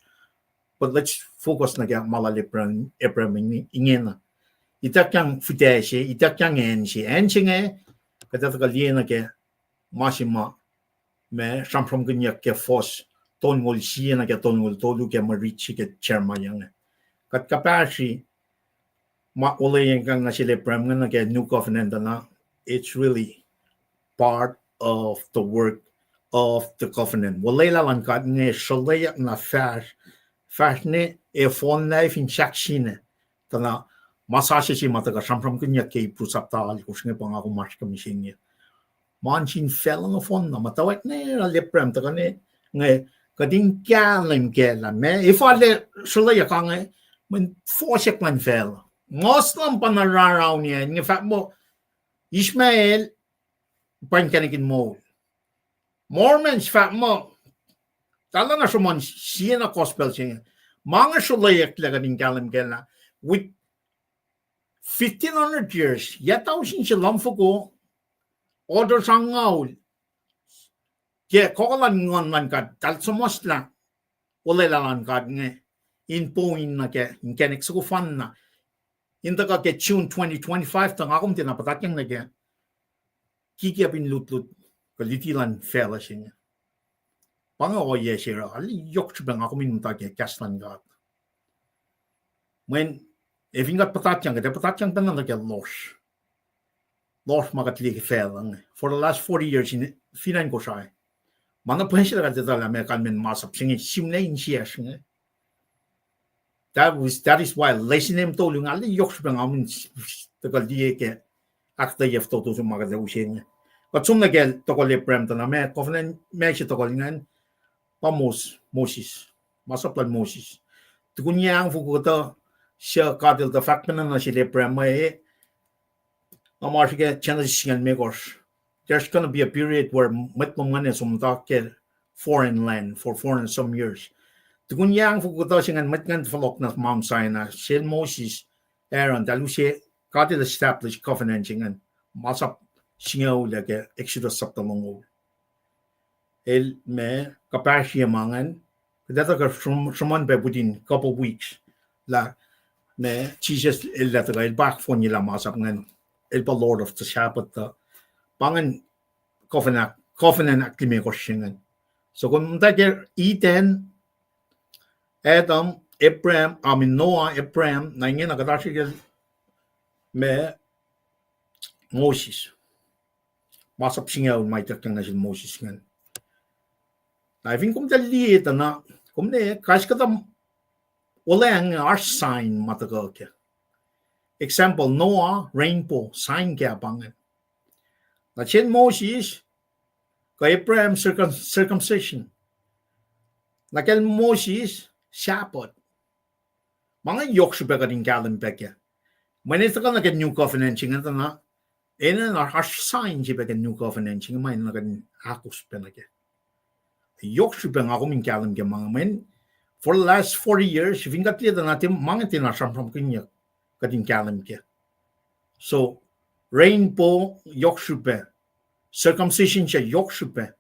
But let's focus nuh ke ma lal Abraham, Abraham inge, ingena. Ituckyang fihtac se, ituckyang acn se, acn se inge, kuht ac tuhkuh liye nuh ke ma se ma, ma sramsramkihnyuck ke fuhs tolngoul sie nuh ke tolngoul tolu ke mwe rit se ke Jeremiah inge. Kuht kuhpahsri ma olweacng nuh sel Abraham inge nuh ke New Covenant uh na, it's really part of the work of the covenant. Olwelah luhn God inge sruhleyak na fahsr, fahsr ne ac fohnlah fin sahk sine. Tuh na ma sasuc se ma tuhkuh sramsramkihnyuck ke Hebrew sapta alkosr inge pa nga kom oasr ke mihsenge. Ma nuh sin facluh nohfohn na, muhtwacwacack ne lal Abraham tuhkuh ne, inge, kuht in kahlwem kac lah ma, efuh lah sruhleyak inge, mweyen fohsack luhn facluh. Ngohs luhn pa na raraunia, inge fahk muh Ishmael pa inkacnek in moul. Mormons fahk muh, talan na sruhmuhn siena gospel se inge. Ma inge sruhleyak lah kuht in kahlwem kac lah, with fifteen hundred years, yac tausin se lumfoko, order sangaul, ke kuh luhn nguhn luhn God, eltahl suhmuhslah olwelah luhn God inge in point nuh ke inkacnek soko fanna. In tuhkuh ke June twenty twenty-five tuh nga kom tiacna puhtatyang nuh ke kikiacp in lutlut kuh luti luhn facluh se inge. Pa inge ohiyac se oruh arlac yohk srihpac nga kom in muhta ke kahs luhn God. Mweyen, ac fin kuht puhtatyang, kuht ac puhtatyang pacna nuh ke lohsr. Lohsr ma kuht liye ke facluh inge for the last forty years in, fin acn Kosrae. Ma na pwacye se lah kuht etuh lah ma kalmacn masap se inge sihmlac insiyacsr inge. That was, that is why lesin em tolu inge arlac yohk srihpac nga kom in tuhkuh liye ke ahkuhtweyac fototo se ma kuht ac use inge. Kuht som nuh ke tohkohl Abraham tuh na ma covenant ma se tohkohl ingacn, pa Mos-, Moses. Masap lal Moses. Tukun yac angfoko kuhtuh, suc God el tuh fahk pacna nuh sel Abraham, eh, nga masr ke Genesis singucul limekohsr. There's gonna be a period where mwet lom ingacn som muhta ke foreign land for four hundred some years. Tukun yac angfoko kuhtuh se ingacn mwet ingacn fohlohk nuh Mount Sinai, sel Moses, Aaron, eltahl use, God el establish covenant se ingacn. Masap singucul ke Exodus sapta longoul. El ma kuhpahsrye ma ingacn, kuht etuh kuh sruhmuhn pac within couple weeks lah ma Jisus el lah tuhkuh el pa ahkfohnye lah masap ingacn, el pa Lord of the Sabbath uh. Pa ingacn covenant, covenant ahklimekohsr se ingacn. So kom muhta ke Eden, Adam, Abraham, I mean Noah, Abraham, na ingena kuht oasr ke ma Moses. Masap singucul ma ituckyang nuh sel Moses ingacn. Na fin kom tuh liye tuh na, kom ne, kais kuhtuh olwelah inge oasr sign ma tuhkuh kac. Example, Noah, rainbow, sign kac pa ingacn. Na sel Moses, kuh Abraham circum-, circumcision. Na kacl Moses, Sabbath. Ma inge yohk srihpac kuht in kahlwem pac kac. Mweyen tuhkuh nuh ke New Covenant se inge tuh na, enenuh oasr sign se pac ke New Covenant se inge ma enenuh kuht in ahkos pac nuh kac. Yohk srihpac nga kom in kahlwem ke ma inge mweyen for the last forty years, fin kuht liye tuh na tiac ma inge tiacna sramsramkihnyuck kuht in kahlwem kac. So, rainbow yohk srihpac, circumcision se yohk srihpac.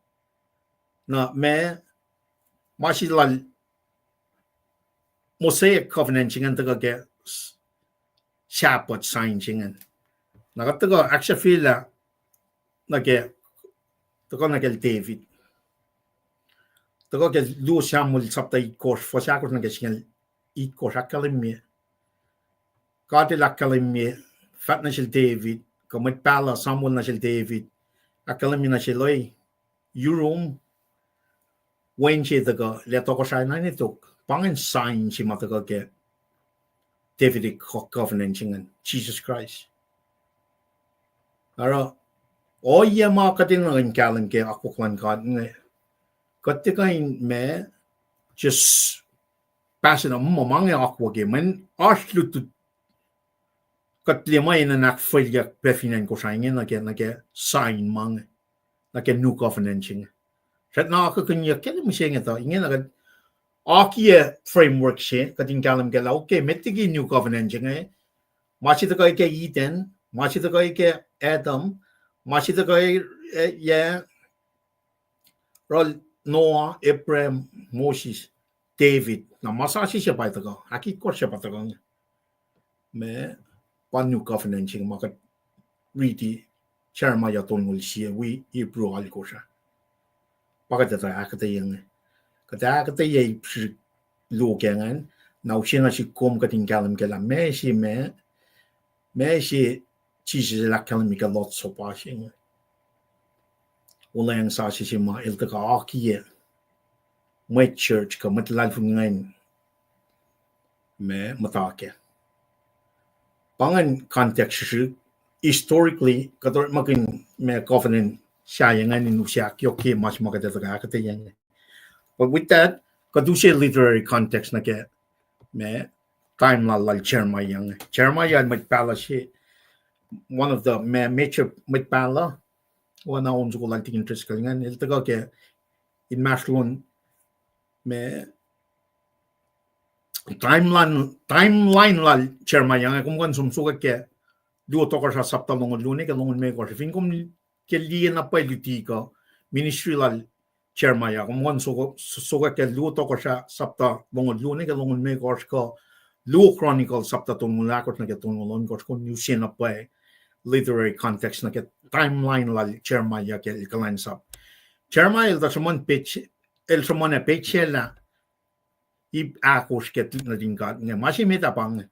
Na ma, ma se lal Mosaic covenant se ingacn tuhkuh ke Sabbath sign se ingacn. Na kuht tuhkuh ahksahfyelah nuh ke, tuhkuh nuh kacl David. Tuhkuh ke luo Samuel sapta itkohsr, fuhs ahkosr nuh ke singucul itkohsr, ahkkahlwemye. God el ahkkahlwemye, fahk nuh sel David, kuh mwet pahluh Samuel nuh sel David, ahkkahlwemye nuh sel, oi, yurum, wen se tuhkuh, lah tohkohsrahi na ne tok, pa ingacn sign se ma tuhkuh ke Davidic co-, covenant se ingacn, Jisus Kraist. Oruh, ohiyac ma kuht enenuh in kahlwem ke akwuck luhn God inge, kuht tiac kuh in ma, just pass it on, muh ma inge akwuck ke, mweyen oasr lutlut kuht liye ma enenuh in ahkfalyeack pac fin acn Kosrae inge nuh ke, nuh ke sign ma inge. nuh ke New Covenant se inge. Srackna akuhkuhnyuck ke mihsenge tuh ingena kuht akiyac framework se, kuht in kahlwem kac lah, okay, met liki New Covenant se inge, ma se tuhkuh ke Eden, ma se tuhkuh ke Adam, ma se tuhkuh, eh, yac, oruh Noah, Abraham, Moses, David. Na ma sasuc se pa tuhkuh, ahkitkohsr se pa tuhkuh inge. Ma pa New Covenant se inge ma kuht riti Jeremiah tolngoul sie, wi Hebrew alkosr ah. Pa kuht etuh ahkuhtweyac inge. Kuht ahkuhtweyac ip srihk luo ke ingacn, na use nuh sihk kom kuht in kahlwem kac lah meac se ma, meac se Jisus el ahkkahlwemye ke Lord's Supper se inge. Wuhlweacng sasuc se ma el tuhkuh akiyac mwet church kuh mwet luhlahlfongi ingacn ma muhta kac. Pa ingacn context srihsrihk, historically, kuht orekmakihn ma covenant sahyac ingacn in use ahkyohkye ma se ma kuht etuh kuh ahkuhtweyac inge. But with that, kuht use literary context nuh ke ma time lal, lal Jeremiah inge. Jeremiah mwet pahluh se, one of the ma-, major mwet pahluh, oacna on soko lal Tikin Driscoll ingacn, el tuhkuh ke inmahsrlon ma timeline, timeline lal Jeremiah inge, kom kuh in som sokwack ke luo Tohkohsrah sapta longoul luo nuh ke longoul limekohsr. Fin kom ke liye na pwacye luti kuh ministry lal Jeremiah, kom kuh in sokwack ke luo Tohkohsrah sapta longoul luo nuh ke longoul limekohsr kuh luo Chronicles sapta tolngoul ahkosr nuh ke tolngoul ohnkohsr, kom use na pwacye literary context nuh ke timeline lal Jeremiah ke el kuhlwacnsap. Jeremiah el tuh sruhmuhn page, el sruhmuhn page se lah ip ahkosr ke tuhlihk nuhtin God inge. Ma se met ah pa inge.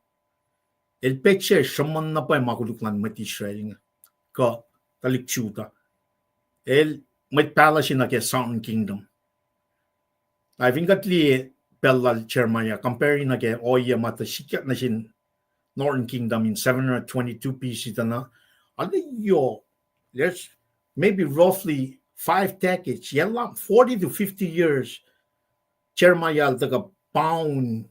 El page se sruhmuhn na pwacye ma koluk luhn mwet Israel inge, kuh tuhlihk Judah. El mwet pahluh se nuh ke Southern Kingdom. Na fin kuht liye pacl lal Jeremiah, compare nuh ke ohiyac ma tuh sikyak nuh sin Northern Kingdom in seven hundred twenty-two B C tuh na, arlac yohk, there's maybe roughly five decades, yac forty to fifty years, Jeremiah el tuhkuh bound,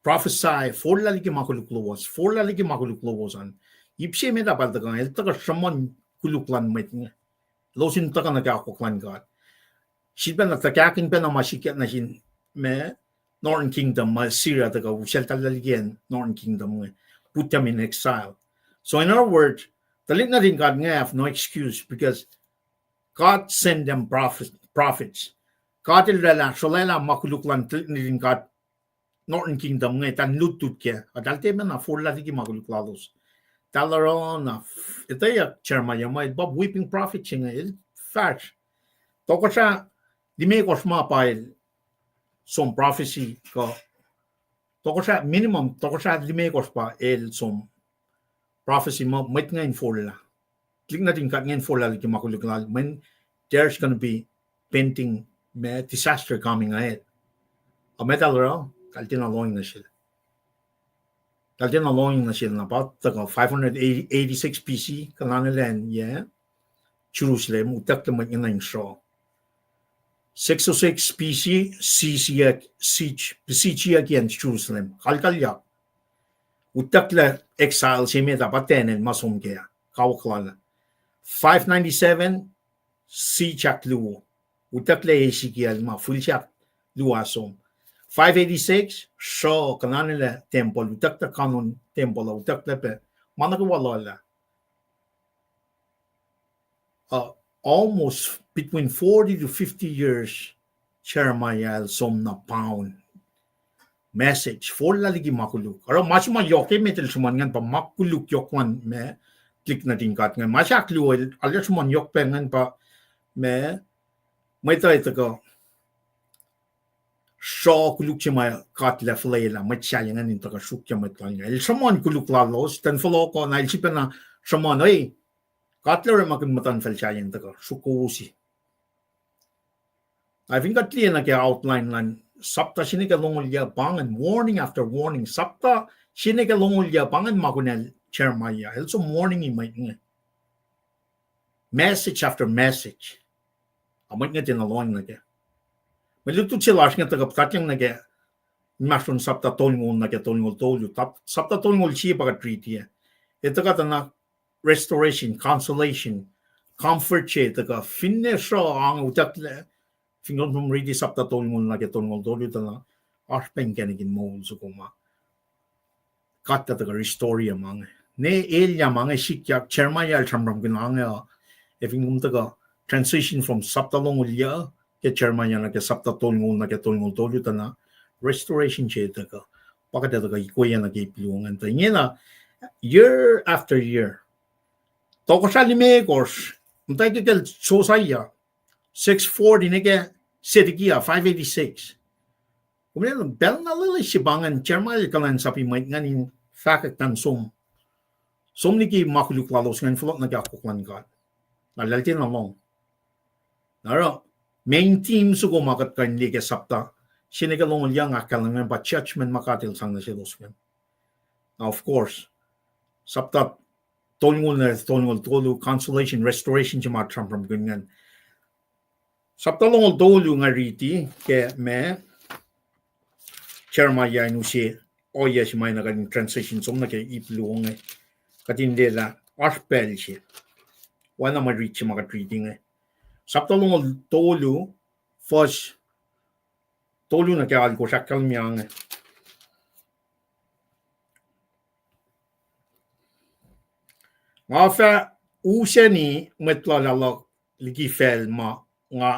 prophesy, forlah liki ma koluk lowos, forlah liki ma koluk lowos an. Ip se met ah pa el tuhkuh, el tuhkuh sruhmuhn koluk luhn mwet inge. Elos in tuhkuh nuh ke akwuck luhn God. Sifilpacna tuhkahkihn pacna ma sikyak nuh sin ma Northern Kingdom, ma Syria tuhkuh useltahllah liki acn Northern Kingdom inge, put them in exile. So in other words, tuhlihk nuhtin God inge have no excuse because God sent them prophets, prophets. God el oraclah, sruhlwaclah ma koluk luhn tuhlihk nuhtin God Northern Kingdom inge, eltahl lutlut kac, eltahl tiacna forlah liki ma koluk lalos. Eltahl oruh na, etweyuck Jeremiah ma el pa weeping prophet se inge, el fahsr. Tohkohsrah limekohsr ma pa el som prophecy kuh, tohkohsrah, minimum tohkohsrah limekohsr pa el som prophecy muh mwet inge in forlah. Tuhlihk nuhtin God inge in forlah liki ma koluk lal, mweyen there's gonna be pending ma disaster coming ahead. Ac ma eltahl oruh, eltahl tiacna lohng nuh sel. Eltahl tiacna lohng nuh sel na pa tuhkuh five hundred eighty-six B C, kuhlwacnwelah yac Jerusalem, utucklac mwet inge nuh in sruoh. Six oh six B C, siege, siege, besiegeyucki acn Jerusalem, kalkalyak. Utucklac exile se met ah pa Daniel ma som kac, kawuck lal ah. Five ninety-seven, siege ahkluo. Utucklac Ezekiel ma fihl se ahkluo ah som. Five eighty-six, sruoh, kuhlwacnwelah tempuhl, utucklac canon tempuhl uh, utucklac pac, ma nuh kwewa lal ah. Uh, almost between forty to fifty years, Jeremiah el som na bound. Message, forlah liki ma koluk. Oruh ma se ma yohk emet el sruhmuhn ingacn pa ma koluk yohk luhn ma tuhlihk nuhtin God inge. Ma se ahkluo el, el sruhmuhn yohk pac ingacn pa ma, mwet uh tuhkuh sruoh koluk se ma God El fuhlwelah, mwet sahyac ingacn in tuhkuh sruokyac mwet lal inge. El sruhmuhn koluk lalos, ten fohlohkoh na el sifilpacna sruhmuhn, ei, God El orekmakihn muhtuhnfacl sahyac in tuhkuh sruok kowos. Na fin kuht liye nuh ke outline luhn sapta se nuh ke longoul yac pa ingacn, warning after warning, sapta se nuh ke longoul yac pa ingacn ma kunacl Jeremiah, el som warning-i mwet inge. Message after message. A mwet inge tiacna lohng nuh kac. Mwe lutlut se lasr inge tuhkuh puhtatyang nuh ke inmahsrlon sapta tolngoul nuh ke tolngoul tolu, sapta tolngoul sie pa kuht riti ah. El tuhkuh tuh na restoration, consolation, comfort se tuhkuh, finne sruh ange utucklac, fin kom riti sapta tolngoul nuh ke tolngoul tolu tuh na, oasr pac inkacnek in moul soko ma God El tuhkuh restore ma inge. Ne elyah ma inge sikyak, Jeremiah el sramsramkihn ange uh, ac fin kom tuhkuh transition from sapta longoul yuh ke Jeremiah nuh ke sapta tolngoul nuh ke tolngoul tolu tuh na, restoration se tuhkuh. Pa kuht ac tuhkuh ikweyacn nuh ke ip luo ingacn tuh ingena, year after year. Tohkohsrah limekohsr, muhtwacwacack kacl Josiah, six forty, nuh ke Zedekiah, five eighty-six. Kom liye, pacl na loeloes se pa ingacn, Jeremiah el kuhlwacnsapuh mwet ingacn in fahkwack an som, som liki ma koluk lalos ingacn fohlohk nuh ke akwuck luhn God. Na eltahl tiacna lohng. Na oruh, main theme soko ma kuht kuh in liye ke sapta se nuh ke longoul yuh, nga ahkkahlwemye pa judgment ma God El sang nuh selos ingacn. Na of course, sapta tolngoul nuh tolngoul tolu, consolation, restoration se ma sramsramkihn ingacn. Sapta longoul tolu nga riti ke ma Jeremiah in use ohiyac se ma na kuht in transition som nuh ke ip luo inge. Kuht in liye lah oasr pacl se, oacna mwe riti se ma kuht riti inge. Sapta longoul tolu, fuhs tolu nuh ke alkosr ahkkahlwemye inge. Nga fah usani mwet luhlahlfongi liki facl ma nga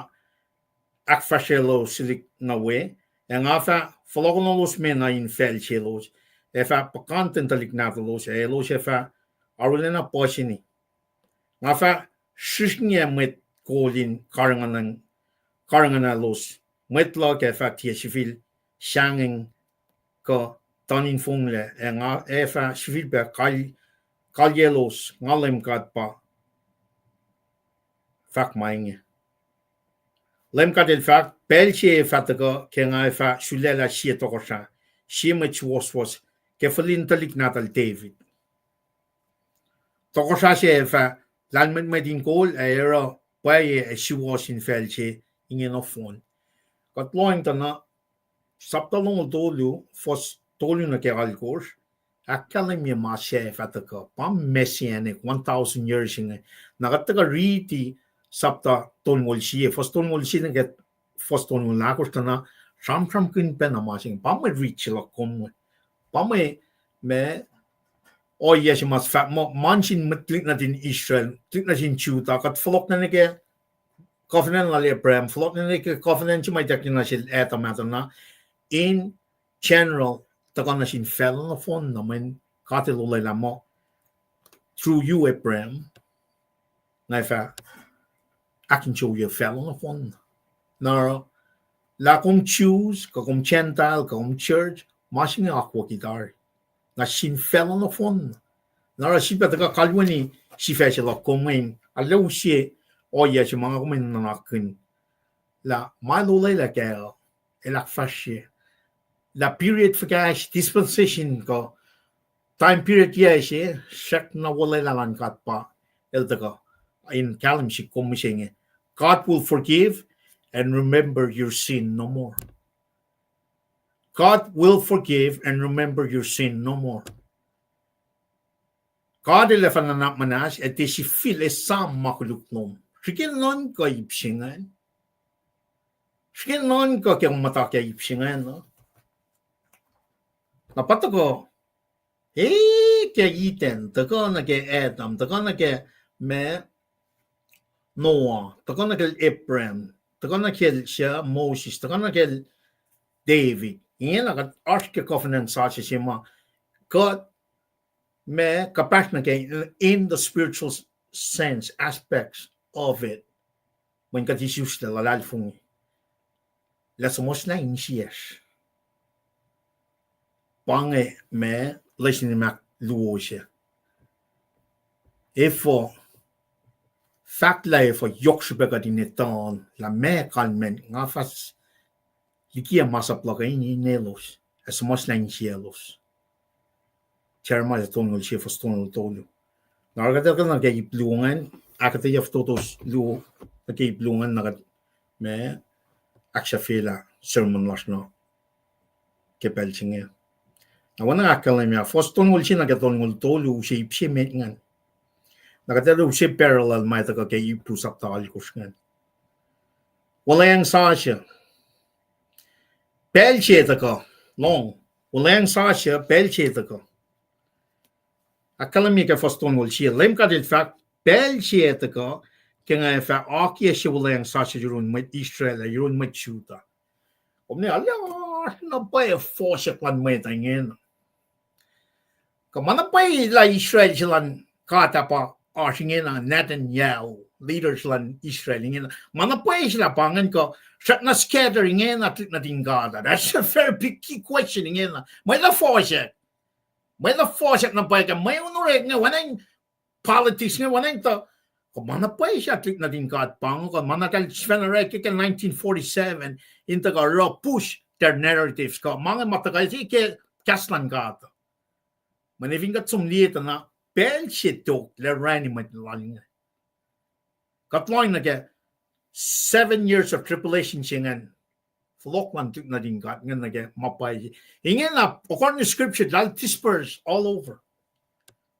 ahkfahsryelos sihk nuh we, ac nga fah fohlohkohnolos mena in facl selos, ac fah puhkantwen tuhlihk nahtuhlos, ac elos ac fah arulacna puhsini. Nga fah srihsrngiyac mwet kol in karihngihn, karihngihnelos, mwet luhk ac fah tiac sifil sahngweng kuh tuhn in fonglac, ac nga ac fah sifilpac kal-, kalyelos, nga Leum God pa fahk ma inge. Leum God El fahk, pacl se fah tuhkuh ke nga ac fah sulaclah sie tohkohsrah, sie mwet suwohswohs ke fihlin tuhlihk nahtuhl David. Tohkohsrah se ac fah lahlmwetmwet in kol ac oruh pwacye ac suwohs in facl se inge nohfohn. Kuht lohacng tuh na sapta longoul tolu, fuhs tolu nuh ke alkosr, ahkkahlwemye ma se fah tuhkuh, pa messianic, one thousand years inge. Na kuht tuhkuh riti sapta tolngoul sie, fuhs tolngoul sie nuh ke fuhs tolngoul ahkosr tuh na, sramsramkihn pacna ma se inge, pa mwe riti se luhk kom inge. Pa mwe, ma, ohiyac se ma fah, ma, ma sin mwet tuhlihk nuhtin Israel, tuhlihk nuhtin Judah, kuht fohlohk nuh ke covenant lal Abraham, fohlohk nuh ke covenant se ma ituckyang nuh sel Adam ah tuh na, in general, tuhkuh nuh sin facluh nohfohn na mweyen God El olwelah muh, through you, Abraham, nga fah ahkinsewowoye facluh nohfohn. Na lah kom Jews, kuh kom Gentile, kuh kom church, ma se inge akwucki tari. Na sin facluh nohfohn. Na oruh sifilpac tuhkuh kalweni sifac se luhk kom inge, arlac use ohiyac se ma nga kom in nuhnakihn. Lah ma El olwelah kac, El ahkfahsrye. Lah period fuhkah se, dispensation kuh time period yac se, srackna olwelah luhn God pa El tuhkuh in kahlwem sihk kom mihsenge. God will forgive and remember your sin no more. God will forgive and remember your sin no more. God El ac fah nuhnak muhnahs ac tiac sifil esam ma koluk lom. Srihke nuhnkuh ip se ingacn. Srihke nuhnkuh ke muhta ke ip se ingacn uh. Na pa tuhkuh, e, ke Eden, tuhkuh nuh ke Adam, tuhkuh nuh ke ma Noah, tuhkuh nuh kacl Abraham, tuhkuh nuh kacl, uh, Moses, tuhkuh nuh kacl David. Ingena kuht oasr ke covenant sasuc se ma kuht ma kuhpahsr nuh ke in the spiritual sense, aspects of it. Mweyen kuht isuslac luhlahlfongi lah suhmuhslah insiyacsr. Pa inge ma lesin in ahkluo se. Efuh, fahk lah efuh yohk srihpac kuht in etuh lah ma kalmacn nga fah likiyac masap luhk uh in elos, ac suhmuhslah insiyaclos. Jeremiah tolngoul sie fuhs tolngoul tolu. Na oruh kuht tuhkuh nuh ke ip luo ingacn, ahkuhtweyac fototo luo nuh ke ip luo ingacn, na kuht ma ahksahfyelah sermon lasr nuh ke pacl se inge. Na oacna ahkkahlwemye, fuhs tolngoul sie nuh ke tolngoul tolu use ip se met ingacn. Na kuht ac use parallel ma tuhkuh ke Hebrew sapta alkosr ingacn. Wuhlweacng sasuc. Pacl se tuhkuh, lohng. Wuhlweacng sasuc, pacl se tuhkuh. Ahkkahlwemye ke fuhs tolngoul sie, Leum God El fahk, pacl se tuhkuh, ke nga fah akiyac se wuhlweacng sasuc yurin mwet Israel, yurin mwet Judah. Kom ne, arlac na pwacye fohsack luhn mwet ingena. Kuh ma na pwacye lah Israel se luhn God ah pa oasr ingena, Netanyahu, leaders luhn Israel ingena. Ma na pwacye se lah pa ingacn kuh srackna scatter ingena tuhlihk nuhtin God ah. That's a very big key question ingena. Mwet uh fohsack. Mwet uh fohsack na pwacye ke mwe on orek inge, oacna politics inge, oacna tuh, kuh ma na pwacye se tuhlihk nuhtin God pa inge, kuh ma na eltahl sifacna orek ke nineteen forty-seven, in tuhkuh oruh push their narratives, kuh ma inge ma tuhkuh se ke kahs luhn God. Mweyen fin kuht som liye tuh na pacl se tok lah orani mwet lal inge. Kuht lohng nuh ke seven years of tribulation se ingacn, fohlohk luhn tuhlihk nuhtin God ingacn nuh ke ma pwacye. Ingena, according to scripture, eltahl disperse all over.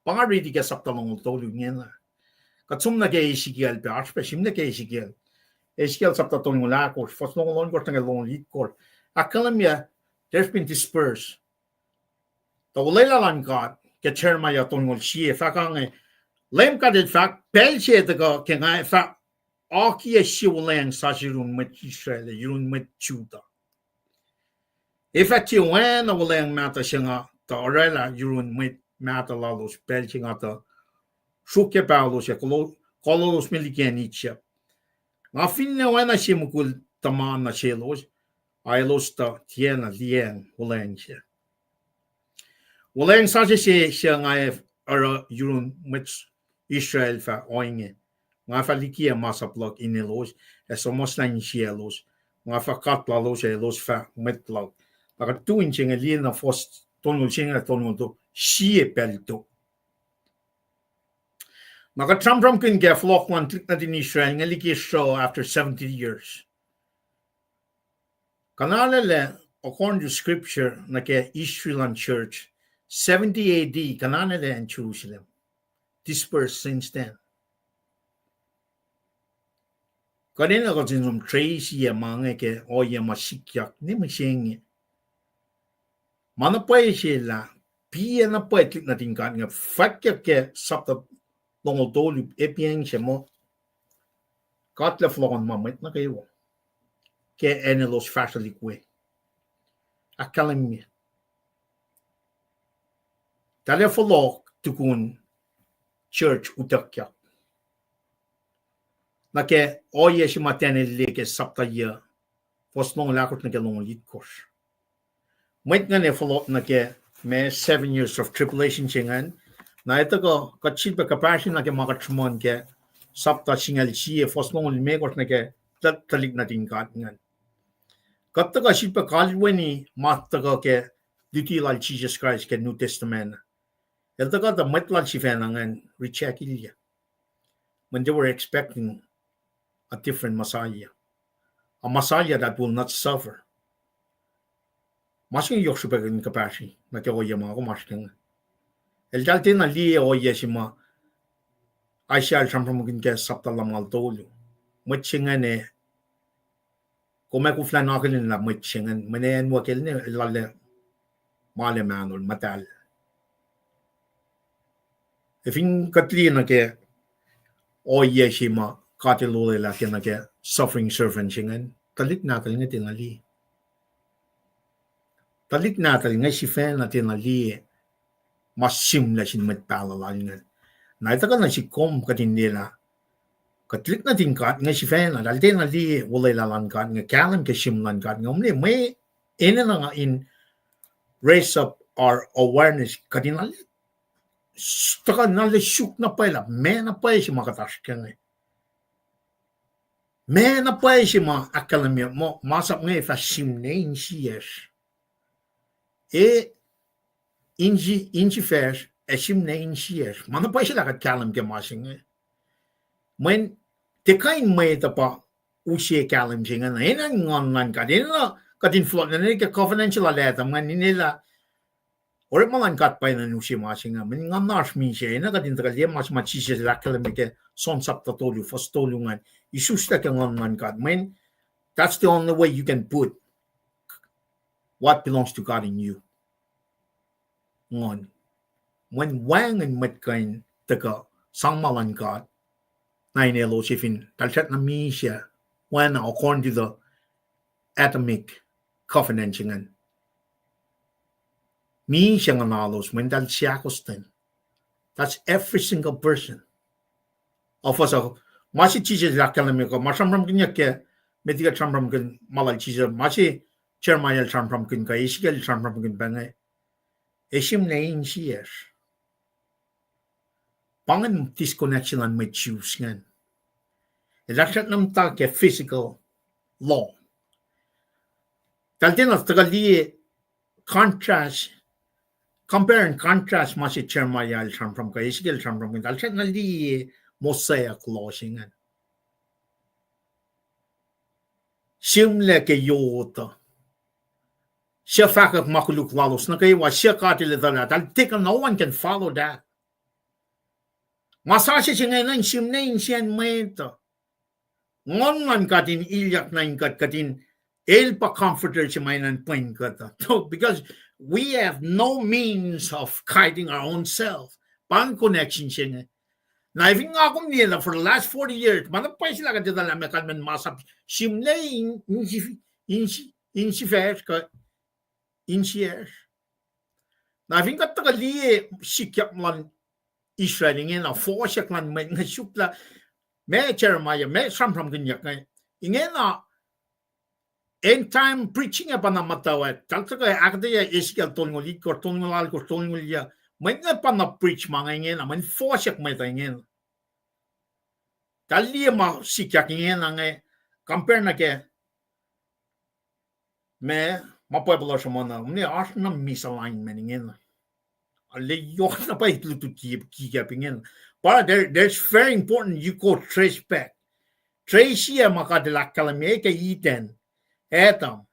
Pa nga riti ke sapta longoul tolu ingena. Kuht som nuh ke Ezekiel pac, oasr pac sihmlac ke Ezekiel. Ezekiel sapta tolngoul ahkosr, fuhs longoul ohnkohsr nuh ke longoul itkosr. Ahkkahlwemye, they've been dispersed. Tuh olwelah luhn God ke Jeremiah tolngoul sie, fahk ange, Leum God El fahk, pacl se tuhkuh ke nga fah akiyac sie wuhlweacng sasuc yurin mwet Israel, yurin mwet Judah. Ac fah tiac oacna wuhlweacng mahtuh se nga tuh orwaclah yurin mwet mahtuh lalos pacl se nga tuh sruokyac paholos ac kuh lalos me liki acn Egypt. Nga finne oacna sie mukul tuhma nuh selos, a elos tuh tiacna liyacacng wuhlweacng se. Wuhlweacng sasuc se suc nga ac oruh yurin mwet Israel fah ohinge: Nga fah likiyac masap luhk in elos, ac suhmuhslah insiyaclos. Nga fah God lalos, ac elos fah mwet luhk. Na kuht tu in se inge liye na fuhs tolngoul sie, tolngoul tolu, sie pacl tok. Na kuht sramsramkihn ke fohlohk luhn tuhlihk nuhtin Israel inge liki sruoh after seventy years. Kuhnahoslah, according to scripture, nuh ke history luhn church, seventy A D, kuhnahoslah acn Jerusalem. Dispersed since then. Kuht enenuh kuht in som trace ma inge ke ohiyac ma sikyak ne mihsenge. Ma na pwacye se lah, piyac na pwacye tuhlihk nuhtin God inge, fwackyuck ke sapta longoul tolu, epiyacng se muh, God El fohlohkohn ma mwet nuh kwewa ke acn elos fahsrwelihk we. Ahkkahlwemye, eltahl ac fohlohk tukun church utuckyak. Nuh ke ohiyac se ma Daniel liye ke sapta yuc, fuhs longoul ahkosr nuh ke longoul itkosr. Mwet ingacn ac fohlohk nuh ke ma seven years of tribulation se ingacn. Na etuh kuh kuht sifilpac kuhpahsri nuh ke ma kuht sruhmuhn ke sapta singucul sie, fuhs longoul limekohsr nuh ke tuh-, tuhlihk nuhtin God ingacn. Kuht tuhkuh sifilpac kalweni ma tuhkuh ke luti lal Jisus Kraist ke New Testament. El tuhkuh tuh mwet lal sifacna ingacn rejectlah. When they were expecting a different Messiah, a Messiah that will not suffer. Ma se inge yohk srihpac in kuhpahsri nuh ke ohiyac ma kom oasr ke inge. Eltahl tiacna liye ohiyac se ma Isaiah el sramsramkihn ke sapta lumngaul tolu. Mwet se ingacn ac kom ac koflah akihlen lah mwet se ingacn, mweyen acn wacngihn el ne, el lal ac ma el ac mahnol muhtahl. Ac fin kuht liye nuh ke ohiyac se ma God El olwelah ke nuh ke suffering servant se ingacn, tuhlihk nahtuhl inge tiacna liye. Tuhlihk nahtuhl inge sifacna tiacna liye ma sihmlac sin mwet pahluh lal ingacn. Na etuh kuh nuh sihk kom kuht in liyelah, kuht tuhlihk nuhtin God inge sifacna, eltahl tiacna liye olwelah luhn God inge, kahlwem ke sihm luhn God inge. Omne mwe enenuh in raise up our awareness, kuht in tuhkuh na lwen suk na pwacye lah meac na pwacye se ma kuht oasr ke inge. Meac na pwacye se ma ahkkahlwemye muh masap inge fah sihmlac insiyacsr. E, insi-, insifacsr, ac sihmlac insiyacsr. Ma na pwacye se lah kuht kahlwem ke ma se inge. Mweyen tiac kuh in mwet uh pa use kahlwem se inge na, enenuh in nguhn luhn God, enenuh kuht in fohlohk nuh ke covenant se lal Adam ingacn, in elah Orekma luhn God pwacye in use ma se inge. Mweyen nguhnasr misac, na kuht in tuhkuh liye ma se ma Jisus el ahkkahlwemye ke John sapta tolu, fuhs tolu ingacn. Isuslah ke Nguhn luhn God. Mweyen, that's the only way you can put what belongs to God in you. Nguhn. Mweyen wacngihn mwet kuh in tuhkuh sang ma luhn God, na in elos fin eltahl srackna misac, oacna according to the Adamic covenant se ingacn. Misac nguhnalos mweyen eltahl seahkostwen. That's every single person of us. Ma se Jisus el ahkkahlwemye kuh ma sramsramkihnyuck ke, met liki kuht sramsramkihn ma lal Jisus, ma se Jeremiah el sramsramkihn kuh Ezekiel el sramsramkihn pa inge, ac sihmlac insiyacsr. Pa ingacn disconnection luhn mwet Jews ingacn. Eltahl srackna muhta ke physical law. Eltahl tiacna tuhkuh liye contrast, compare and contrast ma se Jeremiah el sramsram kuh Ezekiel el sramsram kuh, eltahl srackna liye Mosaic law se ingacn. Sihmlac ke yot uh. Suc fahkwack ma koluk lalos nuh kwewa, suc God el etuh lah, eltahl tiac, no one can follow that. Ma sasuc se inge na in sihmlac insiyacn mwet uh. Nguhn luhn God in ilyak nuh in kuht, kuht in, el pa comforter se ma enenuh in pwen kuht uh. Because we have no means of guiding our own self. Pa inge connection se inge. Na fin nga kom liye lah for the last forty years, ma na pwacye lah kuht etuh lah meac kalmacn masap, sihmlac in, in, in, insifacsr kuh insiyacsr. Na fin kuht tuhkuh liye sikyak luhn Israel ingena, fohsack luhn mwet inge suk lah, ma Jeremiah, ma sramsramkihnyuck inge, ingena, end time preaching ac pa na muhtwacwacack, eltahl tuhkuh ahkuhtweyac Ezekiel tolngoul itkohsr, tolngoul alkohsr, tolngoul yuc, mwet inge pa na preach ma inge ingena, mweyen fohsack mwet uh ingena. Eltahl liye ma sikyak ingena inge, compare nuh ke ma, ma Bible uh sruhmuhn uh, mweyen oasr na misalignment ingena. Arlac yohk na pwacye lutlut ki, kikap ingena. But there, there's very important you go trace back. Trace ac ma God el ahkkahlwemye ke Eden, Adam,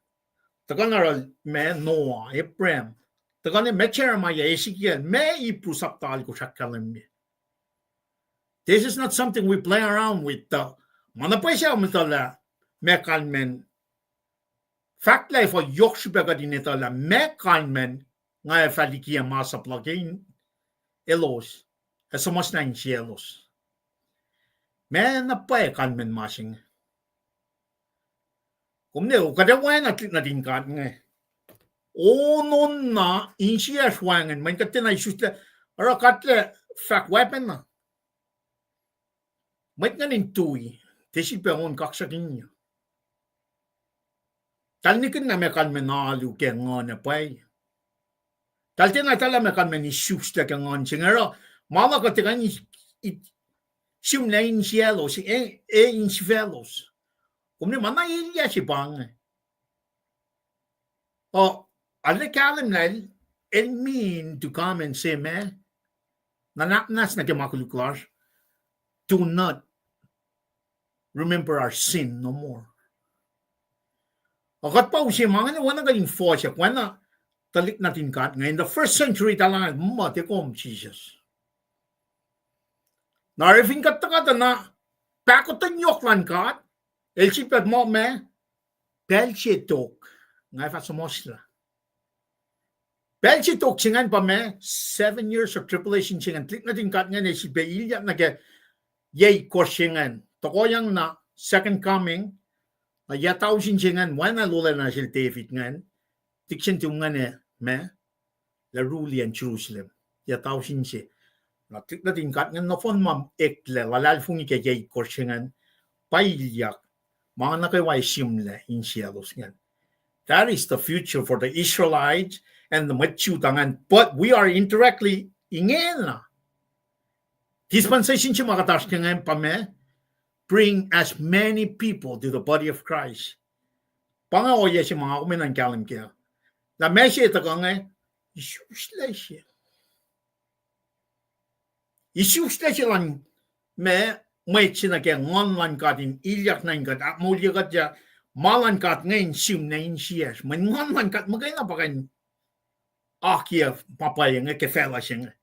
tuhkuh na oruh ma Noah, Abraham, tuhkuh na ma Jeremiah, Ezekiel, ma Hebrew sapta alkohsr ahkkahlwemye. This is not something we play around with uh. Ma na pwacye se uh muhta lah, ma kalmacn fahk lah efuh yohk srihpac kuht in etuh lah ma kalmacn nga ac fah likiyac masap luhk in elos, ac suhmuhslah insiyaclos. Ma na pwacye kalmacn ma se inge. Kom ne, kuht ac oacna tuhlihk nuhtin God inge. Onona insiyacsr wacngihn, mweyen kuht tiacna isuslac, oruh kuht lah fahk weapon na. Mwet ingacn in tui, tiac sifilpac on kaksakihnyuck. Eltahl nihkihn na ma kalmacn alu ke nguhn ac pwacye. Eltahl tiacna etuh lah ma kalmacn isuslac ke nguhn se inge oruh, ma luhk uh tiac kuh in, in, sihmlac insiyaclos, e, e, insifaclos. Kom ne ma na elyah se pa inge. Uh, arlac kahlwem lah el, el mean to come and say, ma, nuhnak muhnahs nuh ke ma koluk lasr, do not remember our sin no more. Uh, kuht pa use ma inge oacna kuht in fohsack, oacna tuhlihk nuhtin God inge in the first century, eltahl muh tiac kom Jisus. Na oruh fin kuht tuhkuh tuh na pahkotwen yohk luhn God, el sifilpac muh ma, pacl se tok, nga fah suhmuhslah. Pacl se tok se ingacn pa ma, seven years of tribulation se ingacn, tuhlihk nuhtin God ingacn el sifilpac ilyak nuh ke yac itkohsr se ingacn. Tohkohyang na second coming, na yac tausin se ingacn, oacna el olwelah nuh sel David ingacn, dictation to ingacn, ma, lah rule in Jerusalem, yac tausin se. Na tuhlihk nuhtin God ingacn nohfohn ma eklac, luhlahlfongi ke yac itkohsr se ingacn, pa ilyak, ma nuh kwewa ac sihmlac insiyaclos ingacn. That is the future for the Israelites and the mwet Judah ingacn, but we are indirectly ingena. Dispensation se ma kuht oasr ke ingacn pa ma, bring as many people to the body of Christ. Pa inge ohiyac se ma nga kom enenuh in kahlwem kac. Na ma se tuhkuh inge, isuslac se. Isuslac se luhn ma, mwet se nuh ke nguhn luhn God in ilyak nuh in kuht, ahkmoulye kuht, ac ma luhn God inge in sihmlac insiyacsr. Mweyen nguhn luhn God muhkwena pa kuh in akiyac ma pwacye inge ke facluh se inge.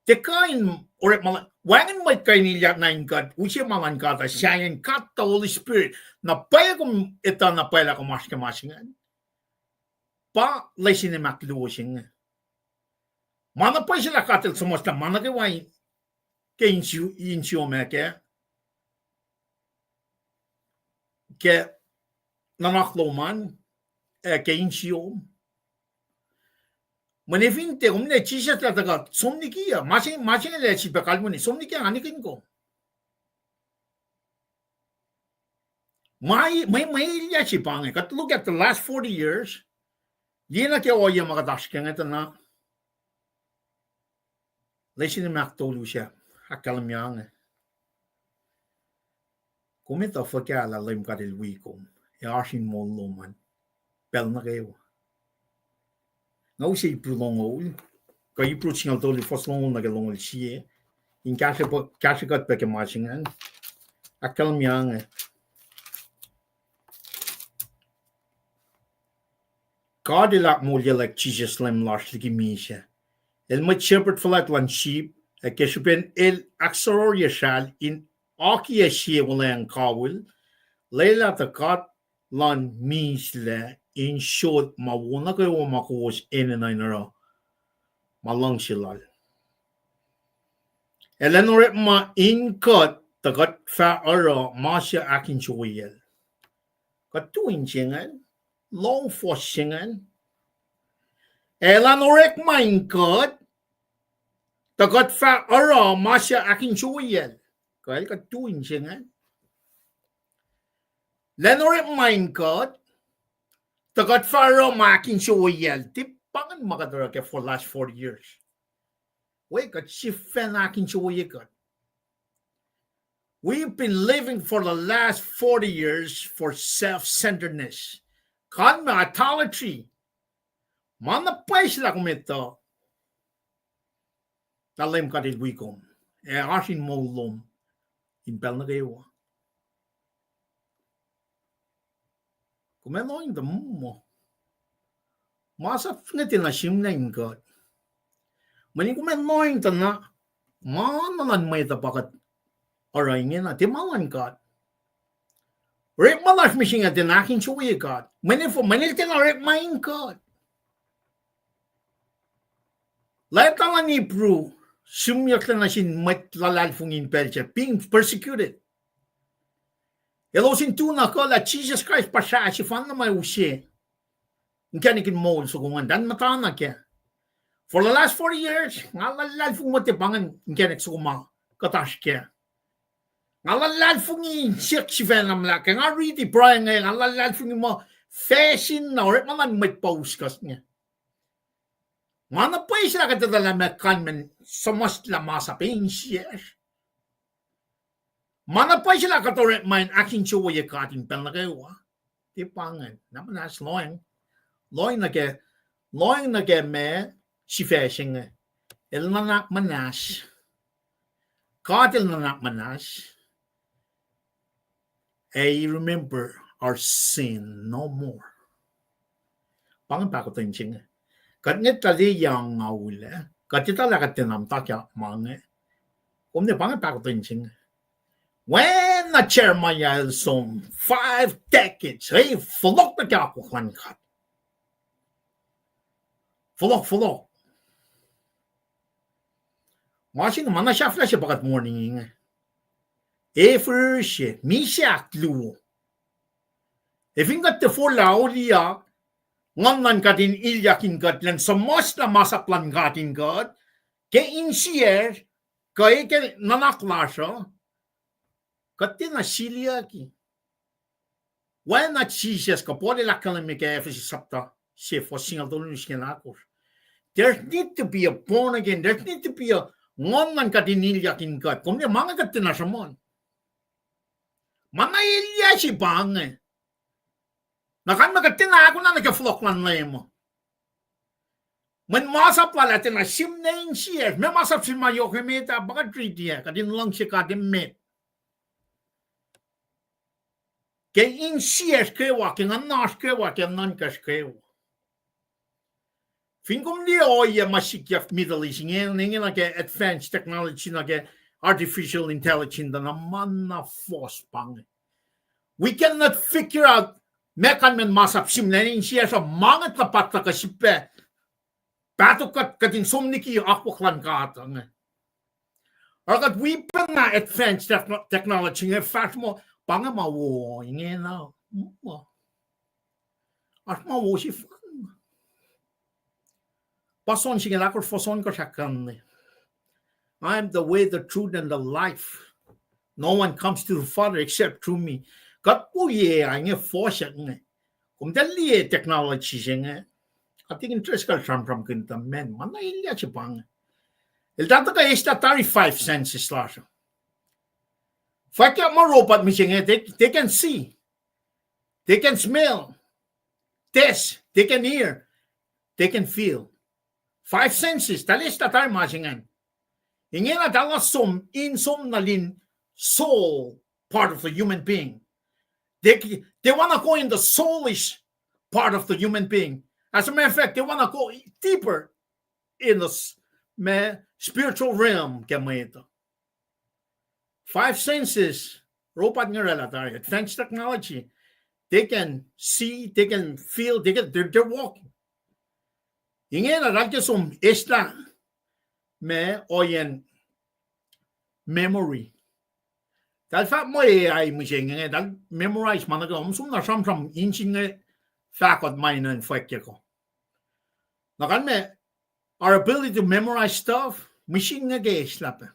Tiac kuh in orekma luhn, wacngihn mwet kuh in ilyak nuh in kuht use ma luhn God uh, sahyacn God the Holy Spirit. Na pwacye kom etuh na pwacye lah kom oasr ke ma se ingacn. Pa lesin in ahkluo se inge. Ma na pwacye se lah God El suhmuhslah ma nuh kwewa ke insiom ac ke, ke nuhnak lom an, ac ke insiom. Mweyen fin tiac kom ne Jisus lah tuhkuh, som liki uh, ma se, ma se inge lah sifilpac kalweni, som liki uh nga nikihn kom. Mwe, mwe, mwe elyah se pa inge, kuht look at the last forty years, liye nuh ke ohiyac ma kuht oasr ke inge tuh na, lesin in ahktolu se, ahkkahlwemye inge. Kom etuh fuhkah lah Leum God El wi kom ac oasr in moul lom an pacl nuh kwewa? Nga use Hebrew longoul, kuh Hebrew singucul tolu, fuhs longoul nuh ke longoul sie, in kahsre, kahsre kuht pac ke ma se ingacn. Ahkkahlwemye inge. God El ahkmoulyacllac Jisus Leum lasr liki misac. El mwet shepherd fuhlwact luhn sheep, ac ke srihpen El ahksohrohrye sral in akiyac sie wuhlweacng kawihl, lwelah tuh God luhn mislac in sot ma wo nuh kwewa ma kowos enenuh in oruh ma luhngse Lal. Elan orekma in kuht tuh kuht fah oruh ma suc ahkinsewowoyacl. Kuht tu in se ingacn, lohng fuhs se ingacn. Elan orekma in kuht tuh kuht fah oruh ma suc ahkinsewowoyacl. Kuh el kuht tu in se ingacn. Elan orekma in kuht tuh kuht fah oruh ma ahkinsewowoyacl. Tiac pa ingacn ma kuht oruh ke for last forty years. We kuht sifacna ahkinsewowoye kuht. We've been living for the last forty years for self-centeredness. Kalmac idolatry. Ma na pwacye se lah kom etuh lah Leum God El wi kom ac oasr in moul lom in pacl nuh kwewa. Kom ac lohng tuh muh masap inge tiacna sihmlac in God. Mweyen kom ac lohng tuh na ma na luhn mwet uh pa kuht oruh ingena, tiac ma luhn God. Orekma lasr mihsenge tiacna ahkinsewowoye God. Mweyen, mweyen el tiacna orekma in God. Leta luhn Hebrew, sihmyucklac nuh sin mwet luhlahlfongi in pacl sac, being persecuted. Elos in tu na kuh lah Jisus Kraist pa srah sefanna ma use inkacnek in moul soko ingacn, tahl muhtana kac. For the last forty years, nga luhlahlfongi muh tiac pa ingacn inkacnek soko ma kuht oasr kac. Nga luhlahlfongi in siyuck sifacna lah ke nga riti pruhe inge, nga luhlahlfongi muh facsin na orekma luhn mwet pa uskuhs inge. Ma na pwacye se lah kuht etuh lah ma kalmac suhmuhslah masap insiyacsr. Ma na pwacye se lah kuht orekma in ahkinsewowoye God in pacl nuh kwewa. Tiac pa ingacn, na muhnahs lohacng. Lohacng nuh ke, lohacng nuh ke ma sifac se inge. El nuhnak muhnahs. God El nuhnak muhnahs. Ac He remember our sin no more. Pa ingacn pahkotwen se inge. Kuht ngwet lah yac nga ulac, kuht etuh lah kuht tiacna muhta ke ma inge. Kom ne pa ingacn pahkotwen se inge. Oacna Jeremiah el som five decades, e, fohlohk nuh ke akwuck luhn God. Fohlohk, fohlohk. Ma se inge, ma na sahflah se pa kuht morning inge. E, fihrihr se, misac ahkluo. Ac fin kuht tiac forlah auliyak, nguhn luhn God in ilyak in kuht, elan suhmuhslah masap luhn God in kuht, ke insiyacsr, kuh ke nuhnak lasr uh, kuht tiacna siliyucki. Oacna Jisus, kuh Paul el ahkkahlwemye ke Ephesus sapta se, fuhs singucul tolu nuh singucul ahkosr. There's need to be a born again. There's need to be a nguhn luhn God in ilyak in kuht. Kom ne ma inge kuht tiacna sruhmuhn. Ma na elyah se pa inge. Na kalmac kuht tiacna ahkolah nuh ke fohlohk luhn Leum uh. Mweyen masap Lal ah tiacna sihmlac insiyacsr. Meac masap se ma yohk emet ah, pa kuht riti ah, kuht in luhngse God emet ke insiyacsr kwewa, ke nguhnasr kwewa, ke nuhnkacsr kwewa. Fin kom liye ohiyac ma sikyak Middle East inge, ingena ke advanced technology nuh ke artificial intelligence tuh na ma na fohs pa inge. We cannot figure out meac kalmacn masap sihmlac insiyacsr uh, ma inge tuh pa tuhkuh srihpac pahtok kuht, kuht in som liki akwuck luhn God inge. Oruh kuht wi pacna advanced techno-, technology inge fahsr muh pa inge ma wo ingena. Oasr ma wo sefanna. Pa John singucul ahkosr, fohs ohnkohsr ahkkahlwemye, I am the way, the truth, and the life. No one comes to the Father except through me. Kuht wo ye inge fohsack inge. Kom tiac liye technology se inge, kuht in interest kuh sramsramkihn tuh, man, ma na elyah se pa inge. Eltahl tuhkuh eslah tari five senses lasr uh. Fwackyuck muh robot mihsenge, they, they can see, they can smell, taste, they can hear, they can feel. Five senses, eltahl eslah tari ma se ingacn. Ingena eltahl som in som na lin soul part of the human being. They, they want to go in the soulish part of the human being. As a matter of fact, they want to go deeper in the s-, ma, spiritual realm ke mwet uh. Five senses, robot inge oraclah tari, advanced technology. They can see, they can feel, they can, they're, they're walking. Ingena eltahl ke som eslah ma, ohiyacn memory. Eltahl fahk muh A I mihsenge, eltahl memorize ma nuh ke, om som na sramsram engine inge fahk kuht ma enenuh in fwackyuck uh. Na kalmac, our ability to memorize stuff, mihsenge ke eslah pac.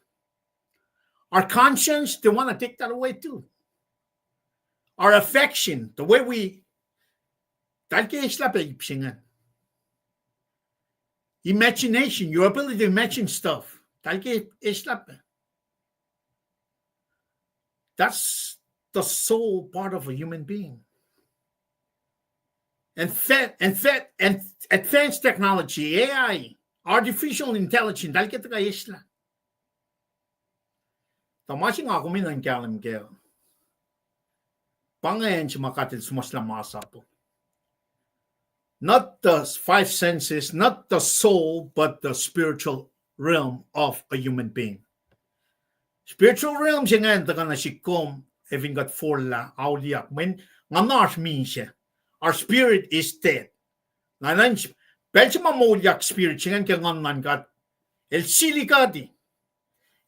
Our conscience, they want to take that away too. Our affection, the way we, eltahl ke eslah pac ip se ingacn. Imagination, your ability to imagine stuff, eltahl ke eslah pac. That's the soul part of a human being. And fa-, and fa-, and advanced technology, A I, artificial intelligence, eltahl ke tuhkuh eslah. Tuh ma se nga kom enenuh in kahlwem kac, pa inge acn se ma God El suhmuhslah masap uh. Not the five senses, not the soul, but the spiritual realm of a human being. Spiritual realm se ingacn tuhkuh nuh sihk kom, ac fin kuht forlah auliyak, mweyen nguhnasr misac. Our spirit is dead. Na, na, pacl se ma moulyak spirit se ingacn ke Nguhn luhn God, el sili kuhti.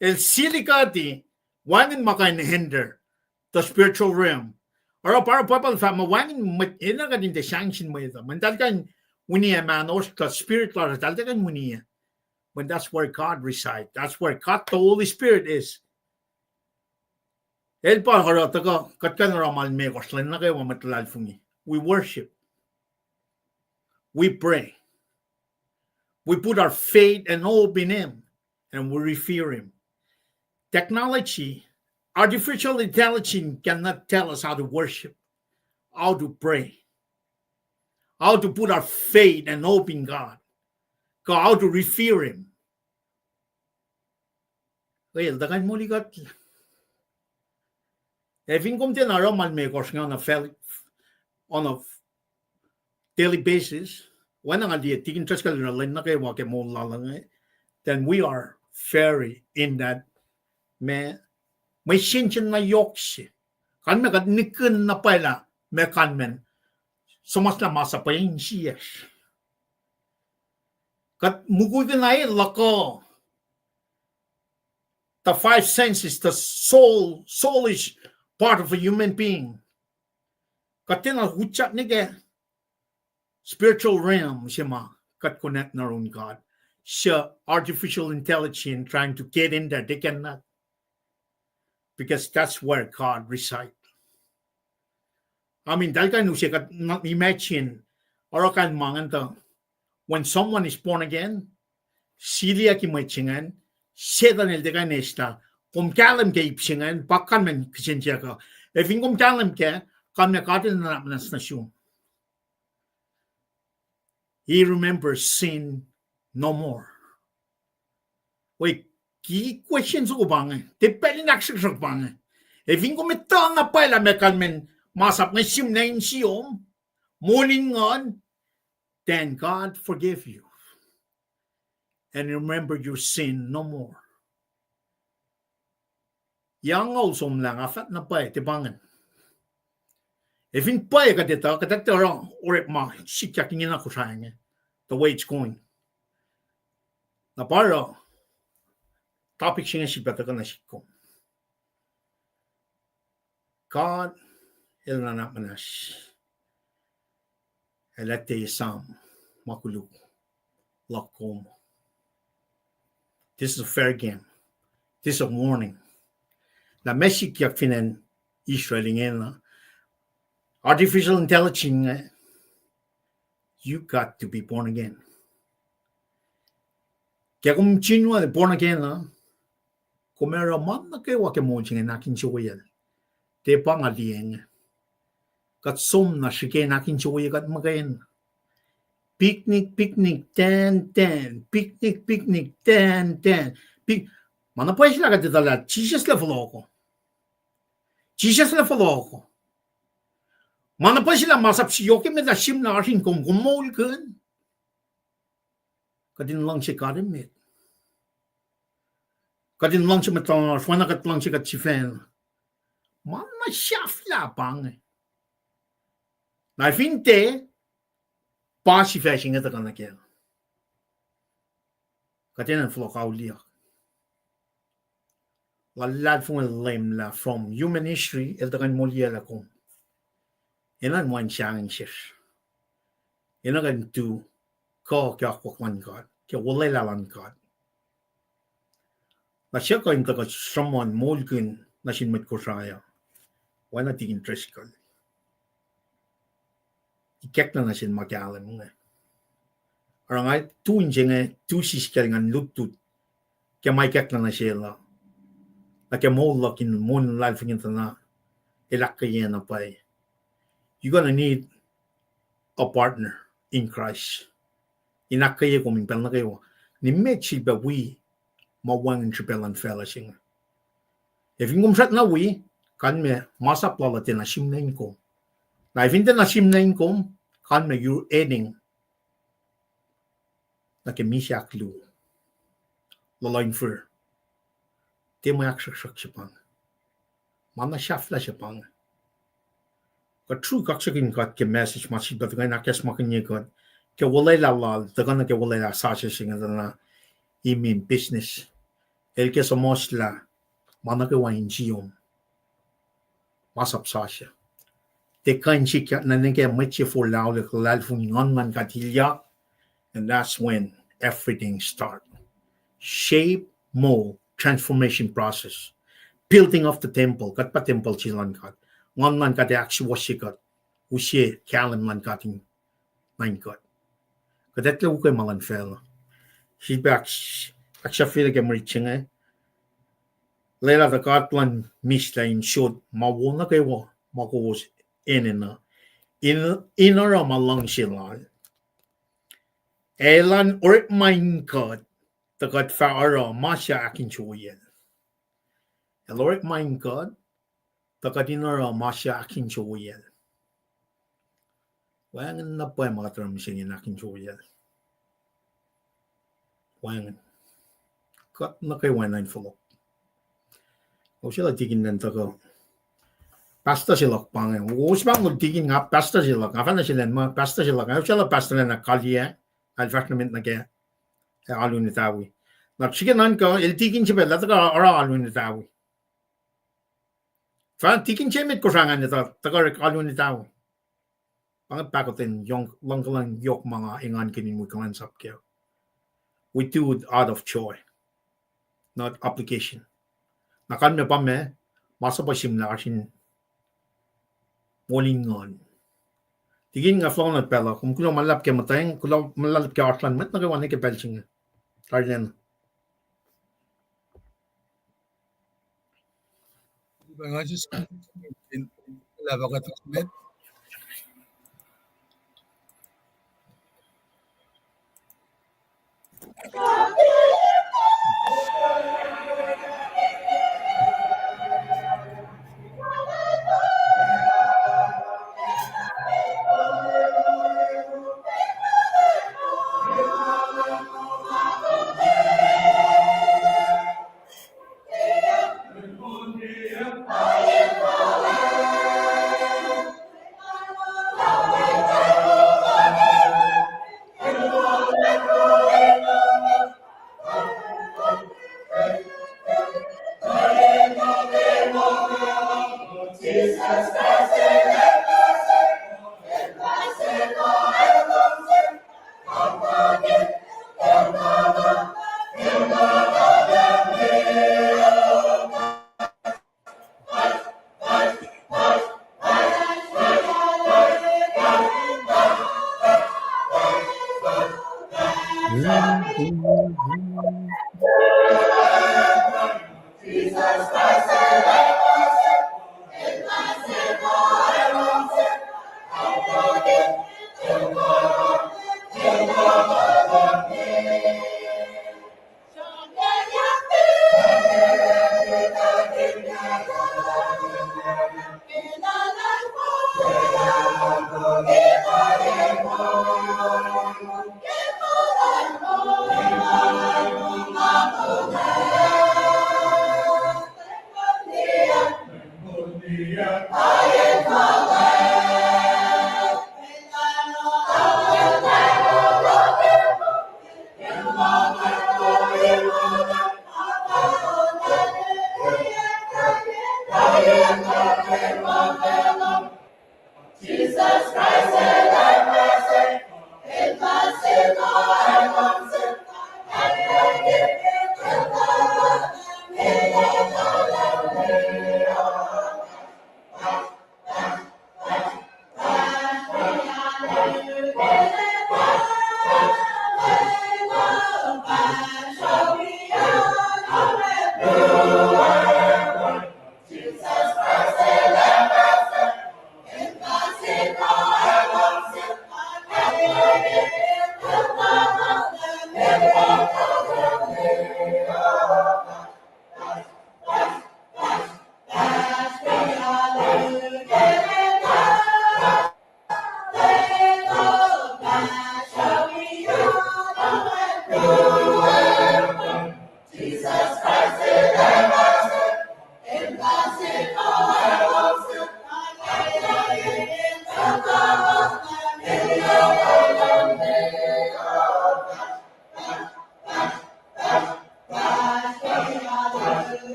El sili kuhti, wacngihn ma kuh in enter the spiritual realm. Oruh pa, oruh Bible fahk muh wacngihn mwet, enenuh kuht in tiac sanction mwet uh. Mweyen eltahl kuh in uniyac mahnosr, kuh spirit lasr, eltahl tiac kuh in uniyac. When that's where God resides, that's where God the Holy Spirit is. El pa oruh tuhkuh, kuht kuh in oruh ma limekohsr lwen nuh kwewa mwet luhlahlfongi. We worship. We pray. We put our faith and hope in Him, and we revere Him. Technology, artificial intelligence cannot tell us how to worship, how to pray, how to put our faith and hope in God, how to revere Him. Well, tuh kuh in molikuhtlac. Ac fin kom tiacna oruh ma limekohsr inge on a fel-, on a daily basis, oacna nga liye tikin Driscoll oruh lwen nuh kwewa ke moul lal inge, then we are very in that, ma, mwe sensen na yohk se. Kalmac kuht nihkihn na pwacye lah ma kalmac suhmuhslah masap uh insiyacsr. Kuht mukwikwi na el luhk uh, the five senses, the soul, soulish part of a human being. Kuht tiacna utyak nuh ke spiritual realm se ma kuht connect nuh yurin God. Suc artificial intelligence trying to get in there, they cannot. Because that's where God resides. I mean, eltahl kuh in use kuht, imagine, oruh kain ma ingacn tuh, when someone is born again, siliyucki mwet se ingacn, Setuhn el tiac kuh in eslah. Kom kahlwem ke ip se ingacn, pa kalmac kihsen siyuck uh. Ac fin kom kahlwem kac, kalmac God El nuhnak muhnahs nuh sum. He remembers sin no more. Wi, ki question soko pa inge, tiac pacl in ahksruhksruhk pa inge. Ac fin kom etuh na pwacye lah ma kalmac masap inge sihmlac insiom, moul in nguhn, then God forgive you. and remember your sin no more. Yac angngaul somlah nga fahk na pwacye, tiac pa ingacn. Ac fin pwacye kuht etuh, kuht etuh oruh orekma sikyak ingena Kosrae inge, the way it's going. Na pa oruh topic se inge sifilpac tuhkuh nuh sihk kom. God El nuhnak muhnahs. El etuh esam ma koluk luhk kom. This is a fair game. This is a warning. Na ma sikyak fin acn Israel ingena, artificial intelligence inge, you got to be born again. Ke kom genuinely born again uh, kom ac oruh ma nuh kwewa ke moul se inge in ahkinsewowoyacl. Tiac pa nga liye inge. Kuht som na srihke in ahkinsewowoye kuht muhkwena. Picnic, picnic, ten, ten, picnic, picnic, ten, ten. Pi-, ma na pwacye lah kuht etuh lah Jisus El fohlohko. Jisus El fohlohko. Ma na pwacye lah masap se yohk emet ah sihmlac oasr in kom, kom moulkihn. Kuht in luhngse God emet. Kuht in luhngse mwet lasr oacna kuht luhngse kuht sifacna. Ma na sahflah pa inge. Na fin tiac, pa sifac se inge tuhkuh nuh kac. Kuht enenuh in fohlohk auliyak. Luhlahlfongi Leum lah from human history, El tuhkuh in moliyaclah kom. Enenuh in wacngihn sahngweng sesr. Enenuh kuh in tu kuh ke akwuck luhn God, ke olwelah luhn God. Na suc kuh in tuhkuh sruhmuhn moulkihn nuh sin mwet Kosrae uh? Oacna Tikin Driscoll. Ikacklah nuh sel ma kahlwem inge. Oruh nga tu in se inge, tu siskacl ngan lutlut ke ma ikacklah nuh sel uh. Na ke moul luhk in moul luhlahlfongi tuh na, el ahkkweye na pwacye. You're gonna need a partner in Christ in ahkkweye kom in pacl nuh kwewa. Nimet sifilpac wi ma wacngihn srihpac luhn facluh se inge. Ac fin kom srackna wi, kalmac masap lal uh tiacna sihmlac in kom. Na ac fin tiacna sihmlac in kom, kalmac you're adding nuh ke misac ahkluo. Luhluh in fir. Tiac mwe ahksruhksruhk se pa inge. Ma na sahflah se pa inge. Kuht sruhk kaksakihn God ke message ma sifilpac tuhkuh in ahkacsmakihnye kuht ke olwelah lal, tuhkuh nuh ke olwelah sasuc se inge tuh na, I mean business. El ke suhmuhslah ma nuh kwewa in siom. Masap sasuc. Tiac kuh in sikyak nuh ke mwet se forlah olwelah luhlahlfongi, Nguhn luhn God ilyak, and that's when everything start. Shape, mold, transformation process. Building of the temple, kuht pa temple se luhn God. Nguhn luhn God ac ahksuwohsye kuht, use kahlwem luhn God in nuh in kuht. Kuht etuh lah ukwe ma luhn facluh. Sifilpac ahksahfyelah ke mwe rit se inge. Lwelah tuh God luhn mihslac in sot ma wo nuh kwewa ma kowos enenuh, in, in oruh ma luhngse lal. Elan orekma in kuht, tuh kuht fah oruh ma suc ahkinsewowoyacl. El orekma in kuht, tuh kuht in oruh ma suc ahkinsewowoyacl. Wacngihn na pwacye ma kuht oruh mihsenge in ahkinsewowoyacl. Wacngihn. Kuht nuh kwewa enenuh in fohlohk. Uslah tikin lwen tuhkuh. Pastor se luhk pa inge. Us pahng lol tikin nga pastor se luhk. Nga fahk nuh sel ma pastor se luhk. Uslah pastor lwen ah kaliyac. Al fahsr nuh met nuh ke alu in etawi. Na srihke nuhnkuh, el tikin se pacl ah tuhkuh oruh alu in etawi. Fah tikin se met Kosrae ingacn etuh, tuhkuh orek alu in etawi. Pa inge pahkotwen luhngkuhlwacng yohk ma nga engankihn in wi kuhlwacnsap kac. We do it out of joy, not obligation. Na kalmac pa ma, masap uh sihmlac oasr in moul in nguhn. Tikin nga fohlohk nuh pacl uh, kom kuloh ma luhlahp ke muhtweng, kuloh ma luhlahp ke oasr luhn mwet nuh kwewa nuh ke pacl se inge. Tarilacna.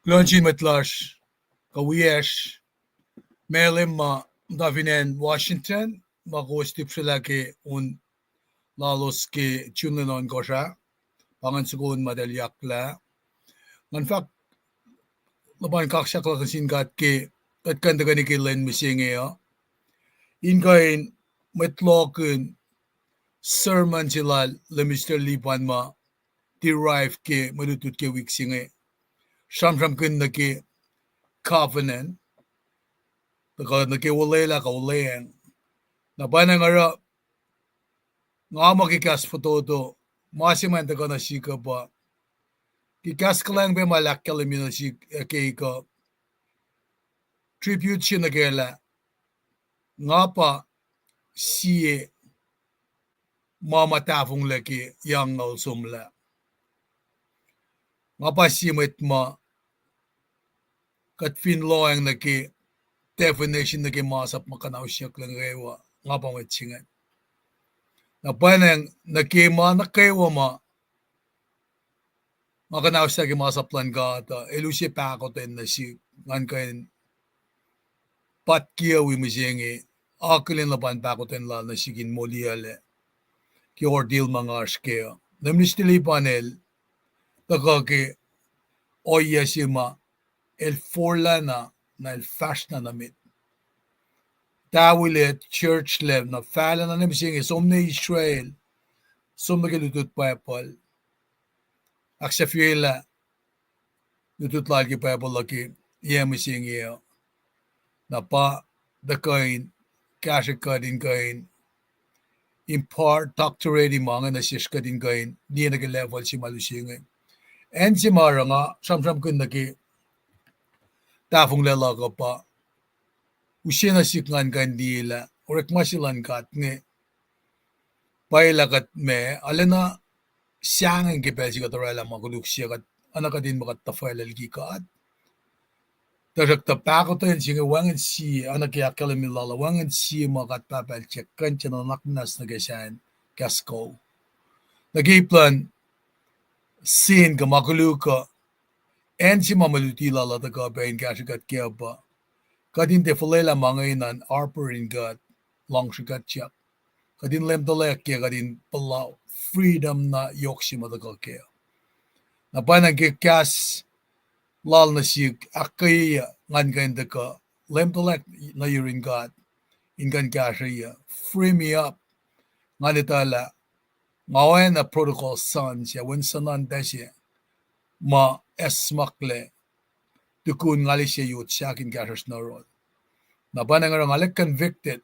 Kuloh nuh sin mwet lasr, kuh wiyacsr, Malem ma muhta fin acn Washington, ma kowos tipsrwaclah ke on lalos ke June lwen ohnkohsr ah, pa ingacn soko on ma eltahl iyaklah. Ngan fahk luhpan kaksak luhk nuh sin God ke kuht kuh in tuhkweni ke lwen mihsenge uh, in kuh in mwet lohkihn sermon se lal Minister Lipan ma derive ke mwe lutlut ke wik se inge, sramsramkihn nuh ke covenant, tuhkuh nuh ke olwelah kuh olweacng. Na pwacnwacng oruh nga muh ke kahs fototo, ma se ma tuhkuh nuh sihk uh pa, ke kahs kuhlwacng pac ma el ahkkahlwemye nuh sihk uh ke kuh tribute se nuh kac lah nga pa sie ma ma tahfonglac ke young el somlah. Nga pa sie mwet ma kuht fin lohacng nuh ke definition nuh ke masap ma kuhnausyucklac nuh kwewa, nga pa mwet se ingacn. Na pwacnwacng nuh ke ma nuh kwewa ma nga kuhnausyucklac ke masap luhn God uh, el use pahkotwen nuh sihk, ngan kuh in patkiyuwi mihsenge, akihlen luhpan pahkotwen lal nuh sihk in moliyuclac ke ordeal ma nga oasr kac uh. Na Minister Lipan el tuhkuh ke ohiyac se ma el forlah na, na el fahsr na nuh met. Tawilac, church lac, na fahlac na mihsenge, som nuh Israel, som nuh ke lutlut Bible, ahksahfyelah lutlut lal ke Bible uh ke yac mihsenge uh. Na pa tuhkuh in kahsrwe kuht in kuh in impart doctorate ma inge nuh sesr kuht in kuh in liye nuh ke level se ma el use inge. Acn se ma oruh nga sramsramkihn nuh ke tahfonglac luhk uh pa, use nuh sihk ngan kuh in liye lah orekma se luhn God inge, pwacye lah kuht ma, arulacna sahngweng ke pacl se kuht orwaclah ma koluk se, kuht, oacna kuht in muh kuht tuhfahlah liki God. Tuhsruhktuh pahkotwen se inge wacngihn sie, oacna ke ahkkahlwemye lal uh, wacngihn sie ma God Pahpah El tiac kuh in nuhnak muhnahs nuh ke sahn kahs kuh. Nuh ke ip luhn sin kuh ma koluk uh, acn se ma mwe luti lal uh tuhkuh pac in kahsrwe kuht kac uh pa kuht in tiac fuhlwelah ma inge in an harbor in God, luhngsrihk kuht sahk. Kuht in leum tuhlac kac, kuht in puhla freedom na yohk se ma tuhkuh kac. Na pwacnwacng ke kahs lal nuh sihk, ahkkweye ngan kuh in tuhkuh leum tuhlac nuh yurin God in kuh in kahsrweyuc, free me up. Ngan etuh lah nga oacna prodigal son se, wen sonontase ma acsmaklac tukun nga liye yot sahk in kahsruhsr nuh yohrohl. Na pwacnwacng oruh nga ac convicted,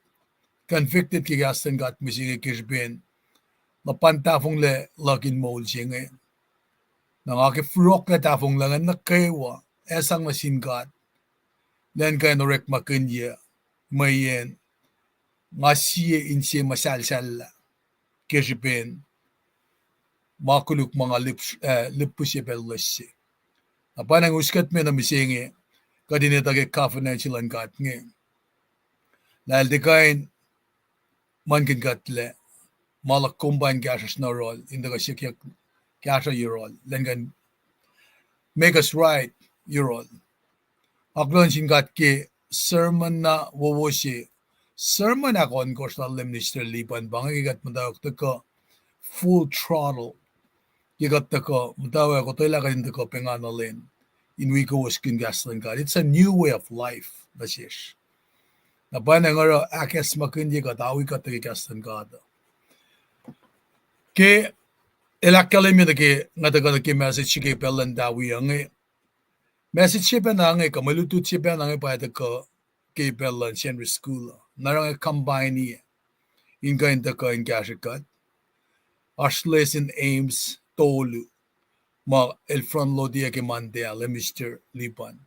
convicted ke kahs luhn God mihsenge ke srihpen luhpan tahfonglac luhk in moul se inge. Na nga ke firoklac tahfonglac inge nuh kwewa, ac sang nuh sin God, lwen kuh in orekmakihnyuc mweyen nga sie inse muhsahlsahllah ke srihpen ma koluk ma nga lip-, eh, lihpufacn pacl loes se. Na pwacnwacng us kuht me nuh mihsenge, kuht in etuh ke covenant se luhn God inge, lah El tiac kuh in muhlkuhnkuhtlac ma luhk kom pa in kahsruhsr nuh yohrohl, in tuhkuh sikyak kahsruh yohrohl, lwen kuh in make us right yohrohl. Akluhn sin God ke sermon na wowo se, sermon ahkohnkohsr lal Minister Lipan pa inge ke kuht muhtwacwacack tuhkuh full throttle. Ke kuht tuhkuh muhtwacwacack, otwelah kuht in tuhkuh pengana lwen in wi kowos ke kahs luhn God. It's a new way of life nuh sesr. Na pwacnwacng oruh ahkacsmakihnye kuht, awi kuht nuh ke kahs luhn God. Ke el ahkkahlwemye nuh ke, nga tuhkuh nuh ke message se ke pacl luhn tawi inge. Message se pacna inge, kuh mwe lutlut se pacna inge pa tuhkuh ke pacl luhn Sunday school uh. Na oruh nga combine-i in kuh in tuhkuh in kahsrwe kuht. Oasr lesson aims tolu ma el front load-i ke Monday ah lal Minister Lipan.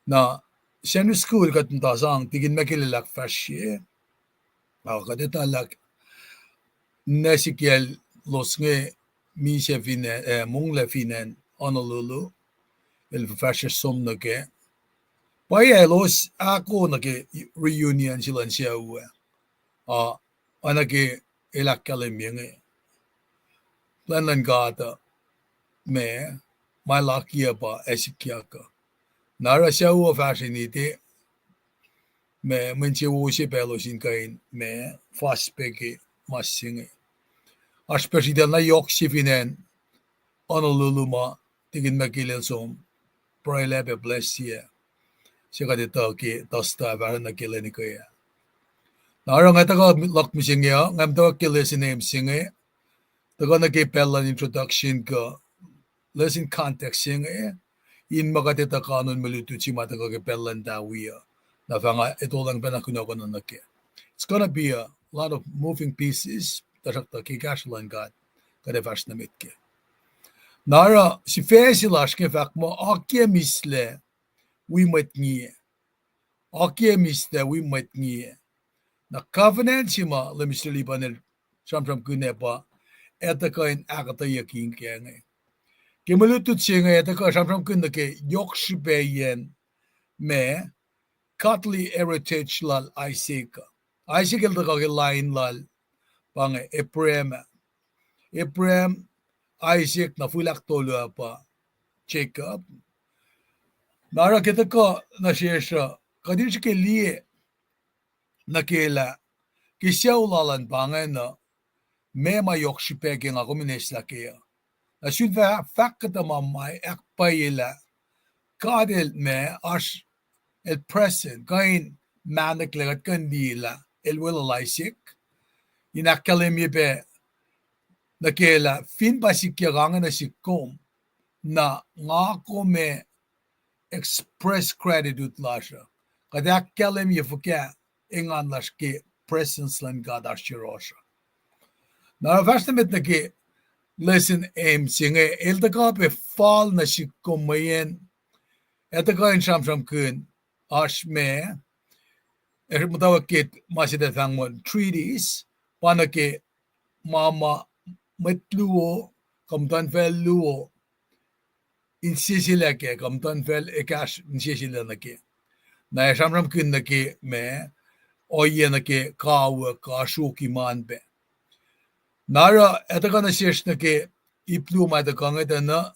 Na Sunday school kuht muhta sang, Tikin Michael el ahkfahsrye, a kuht etuh lah ninac sikyalos inge misac fin acn, eh, monglac fin acn Honolulu, el fuhfahsryucsr som nuh kac. Pwacye elos ahko nuh ke reunion se luhn sucu ah. A, oacna ke el ahkkahlwemye inge, plwacn luhn God uh, ma, ma el akiyac pa ac sikyak uh. Na oruh sucu uh fahsrweni te, ma, mwe insewowo se pac elos in kuh in, ma, fas pac ke ma se inge. Oasr pac sritacl na yohk se fin acn Honolulu ma Tikin Michael el som pruhelah pac bless-i ah. Se kuht etuh ke Thursday fahsruh nuh ke lwen ikac ah. Na oruh nga tuhkuh luhk mihsenge uh, nga muhtwacwacack ke lesson aims se inge, tuhkuh nuh ke pacl luhn introduction kuh lesson context se inge, in ma kuht etuh kanon mwe lutlut se ma tuhkuh ke pacl luhn tawi uh. Na fah nga etolacng pacna kunohkohn nuh kac. It's gonna be a lot of moving pieces, tuhsruhktuh ke kahsruh luhn God kuht ac fahsr nuh met kac. Na oruh sifac se lasr inge fahk muh, akiyac mihslac wi mwet ngiyac. Akiyac mihslac wi mwet ngiyac. Na covenant se ma lal Minister Lipan el sramsramkihn ah pa, ac tuhkuh in ahkuhtweyucki kac inge. Ke mwe lutlut se inge ac tuhkuh sramsramkihn nuh ke yohk srihpaciyacn, ma, godly heritage lal Isaac. Isaac el tuhkuh ke line lal, pa inge Abraham ah. Abraham, Isaac, na fihl ahktolu ah pa Jacob. Na oruh ke tuhkuh nuh sesr uh, kuht in srihke liye nuh ke lah, ke sucu lal an pa ingacn uh, ma ma yohk srihpac ke nga kom in eslah kac uh. Na sun fah-, fahk kuhtuh ma ma ahkpwacyelah God el ma, oasr, el present, kuh in mahneklac kuht kuh in liye lah el weluhl Isaac, in ahkkahlwemye pac nuh ke lah fin pa sikyak inge nuh sihk kom, na nga kom ac express gratitude lasr uh. Kuht ahkkahlwemye fuhkah engan lasr ke presence luhn God oasr yohrohsr uh. Na oruh fahsr nuh met nuh ke lesson aims se inge, el tuhkuh pac fal nuh sihk kom mweyen ac tuhkuh in sramsramkihn oasr ma, ac muhtwacwacack ke ma se tuh fahk muh treaties, pa nuh ke ma ma mwet luo, kuh muhtuhnfacl luo, inseselac kac, kuh muhtuhnfacl ekahsr inseselac nuh kac. Na ac sramsramkihn nuh ke ma, ohiyac nuh ke kawuck, kuh sruok iman pac. Na oruh, etuh kuh nuh sesr nuh ke ip luo ma tuhkuh inge tuh na,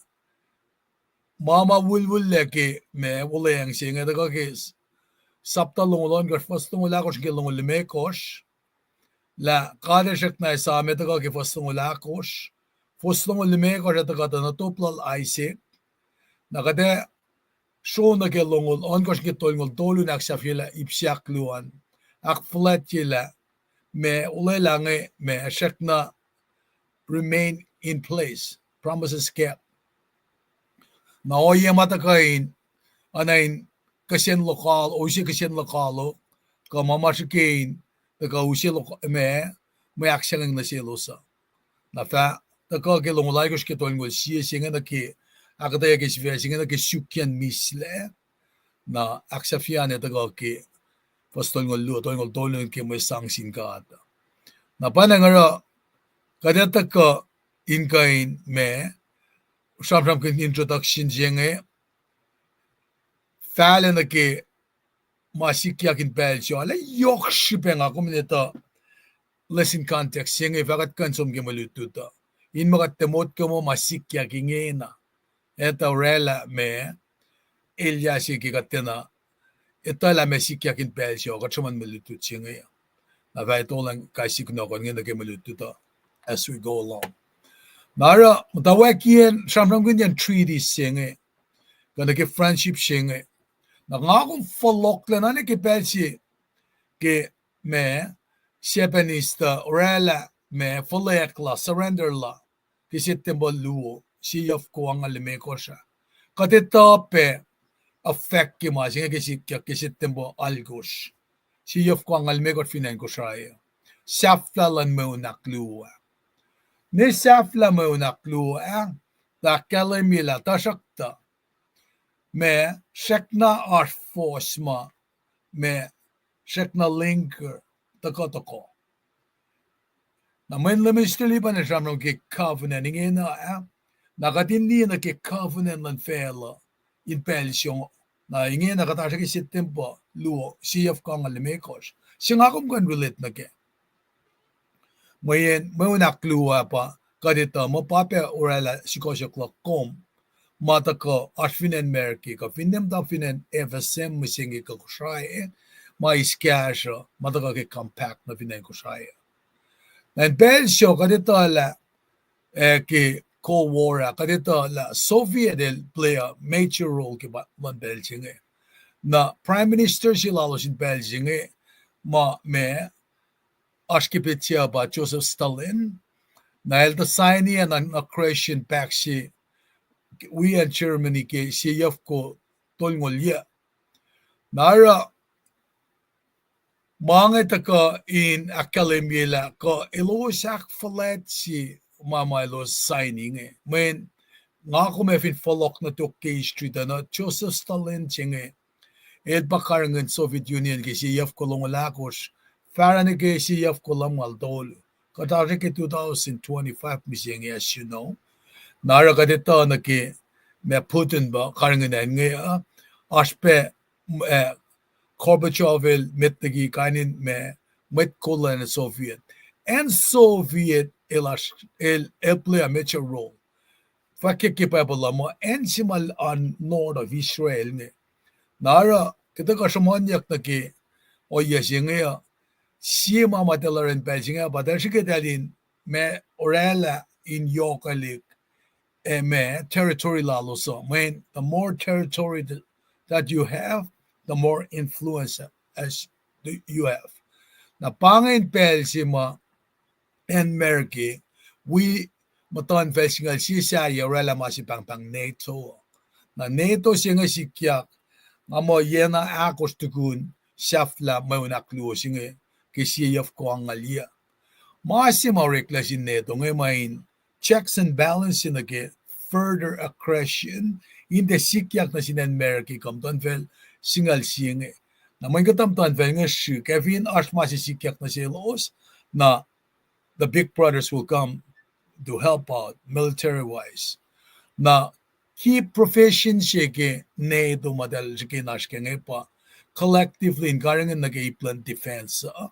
ma ma wulwullac ke ma, wuhlweacng se inge tuhkuh ke s-, sapta longoul ohnkohsr, fuhs longoul ahkosr ke longoul limekohsr, lah God El srackna esam, tuhkuh ke fuhs longoul ahkosr, fuhs longoul limekohsr, etuh kuh tuh na top lal Isaac. Na kuht ac sro nuh ke longoul ohnkohsr ke tolngoul tolu in ahksahfyelah ip se ahkluo an, ahkfuhlwactyelah ma olwelah inge ma srackna remain in place, promises kept. Na ohiyac ma tuhkuh in, oacna in kihsen lokoalok, use kihsen lokoalok, kuh ma ma srihke in, tuhkuh use lok-, ma, mwe ahksahyacng nuh selos uh. Na fah, tuhkuh ke longoul alkosr ke tolngoul sie se inge nuh ke, ahkuhtweyac ke sifac se inge nuh ke sukyacn mislac, na ahksahfyelah tuhkuh ke fuhs tolngoul luo, tolngoul tolu ke mwe sang sin God. Na pa na nga oruh, kuht ac tuhkuh in kuh in ma, sramsramkihn introduction se inge, fahlac nuh ke ma sikyak in pacl se, arlac yohk srihpac nga kom in etuh lesson context se inge fah kuht kuh in som ke mwe lutlut uh. In ma kuht tiac motko muh ma sikyak ingena. Etuh oraclah ma, elyah se ke kuht tiacna, etuh lah ma sikyak in pacl se, kuht sruhmuhn mwe lutlut se inge. Na fah etolacng kais sie kunohkohn inge nuh ke mwe lutlut uh, as we go along. Na oruh, muhtwacwacack in sramsramkihnyacn treaties se inge, kuh nuh ke friendship se inge. Na nga kom fohlohklac na nuh ke pacl se, ke ma, Japanese tuh oraclah ma fuhlweack la, surrender la, ke Septempuh luo, sie yuhfko angngaul limekohsr ah. Kuht etuh pac effect ke ma se inge ke sikyak ke Septempuh alkosr, sie yuhfko angngaul limekohsr fin acn Kosrae. Sahflah luhn mweun ahkluo ah. Ne sahflah mweun ahkluo ah, tuh ahkkahlwemye lah tuhsruhktuh ma srackna oasr fohs ma, ma srackna linger, tuhkuh tohkoh. Na mweyen Leum Israel pa na sramsram ke covenant ingena ah, na kuht in liye nuh ke covenant luhn facluh in pacl se, na ingena kuht oasr ke Septempuh luo, sie yuhfko angngaul limekohsr. Se nga kom kuh in relate nuh kac. Mweyen mweun ahkluo ah pa, kuht etuh muh pa pac oraclah sukohsohk luhk kom, ma tuhkuh oasr fin acn America, kuh finne muhta fin acn F S M mihsenge kuh Kosrae, ma eis kahsruh, ma tuhkuh ke compact nuh fin acn Kosrae. Na in pacl se kuht etuh lah, eh, ke Cold War ah, kuht etuh lah Soviet el play a major role ke pa-, luhn pacl se inge. Na Prime Minister se lalos in pacl se inge, ma, ma, oasr ke petsac pa Joseph Stalin. Na el tuh sign-i an inauguration pact se wi acn Germany ke sie yuhfko tolngoul yuh. Na oruh ma inge tuhkuh in ahkkahlwemye lah kuh elos ahkfuhlwactye ma ma elos sign-i inge. Mweyen nga kom ac fin fohlohk nuh tok ke history tuh na Joseph Stalin se inge, el pa karihngihn Soviet Union ke sie yuhfko longoul ahkosr, fahsruh nuh ke sie yuhfko lumngaul tolu. Kuht oasr ke two thousand twenty-five mihsenge, as you know. Na oruh kuht etuh nuh ke ma Putin pa karihngihn acn inge uh, oasr pac, eh, Gorbachev el met liki kain in ma mwet kol luhn Soviet. Acn Soviet el oasr, el, el play a major role. Fahk ke Bible uh muh acn se ma on north of Israel inge. Na oruh kuht ac kuh sruhmuhnyuck nuh ke ohiyac se inge uh, sie ma ma eltahl oruh in pacl se inge uh pa eltahl srihke eltahl in ma oraclah in yohkwelihk, eh, ma territory lalos uh. Mweyen the more territory th-, that you have, the more influence as you have. Na pa ingacn pacl se ma acn America, wi muhtuhnfacl singucul sie sahyac oraclah ma se pahngpahng NATO. Na NATO se inge sikyak, nga muh yac na ahkosr tukun sahflah mweun ahkluo se inge ke sie yuhfko angngaul yuh. Ma se ma oreklac sin NATO inge ma in checks and balance nuh ke further aggression in tiac sikyak nuh sin acn America kuh muhtuhnfacl singucul sie inge. Na mweyen kuhtuh muhtuhnfacl inge srihk, ac fin oasr ma se sikyak nuh selos, na the big brothers will come to help out military wise. Na key profession se ke NATO ma eltahl srihke in oasr kac inge pa collectively in karihngihn nuh ke ip luhn defense uh.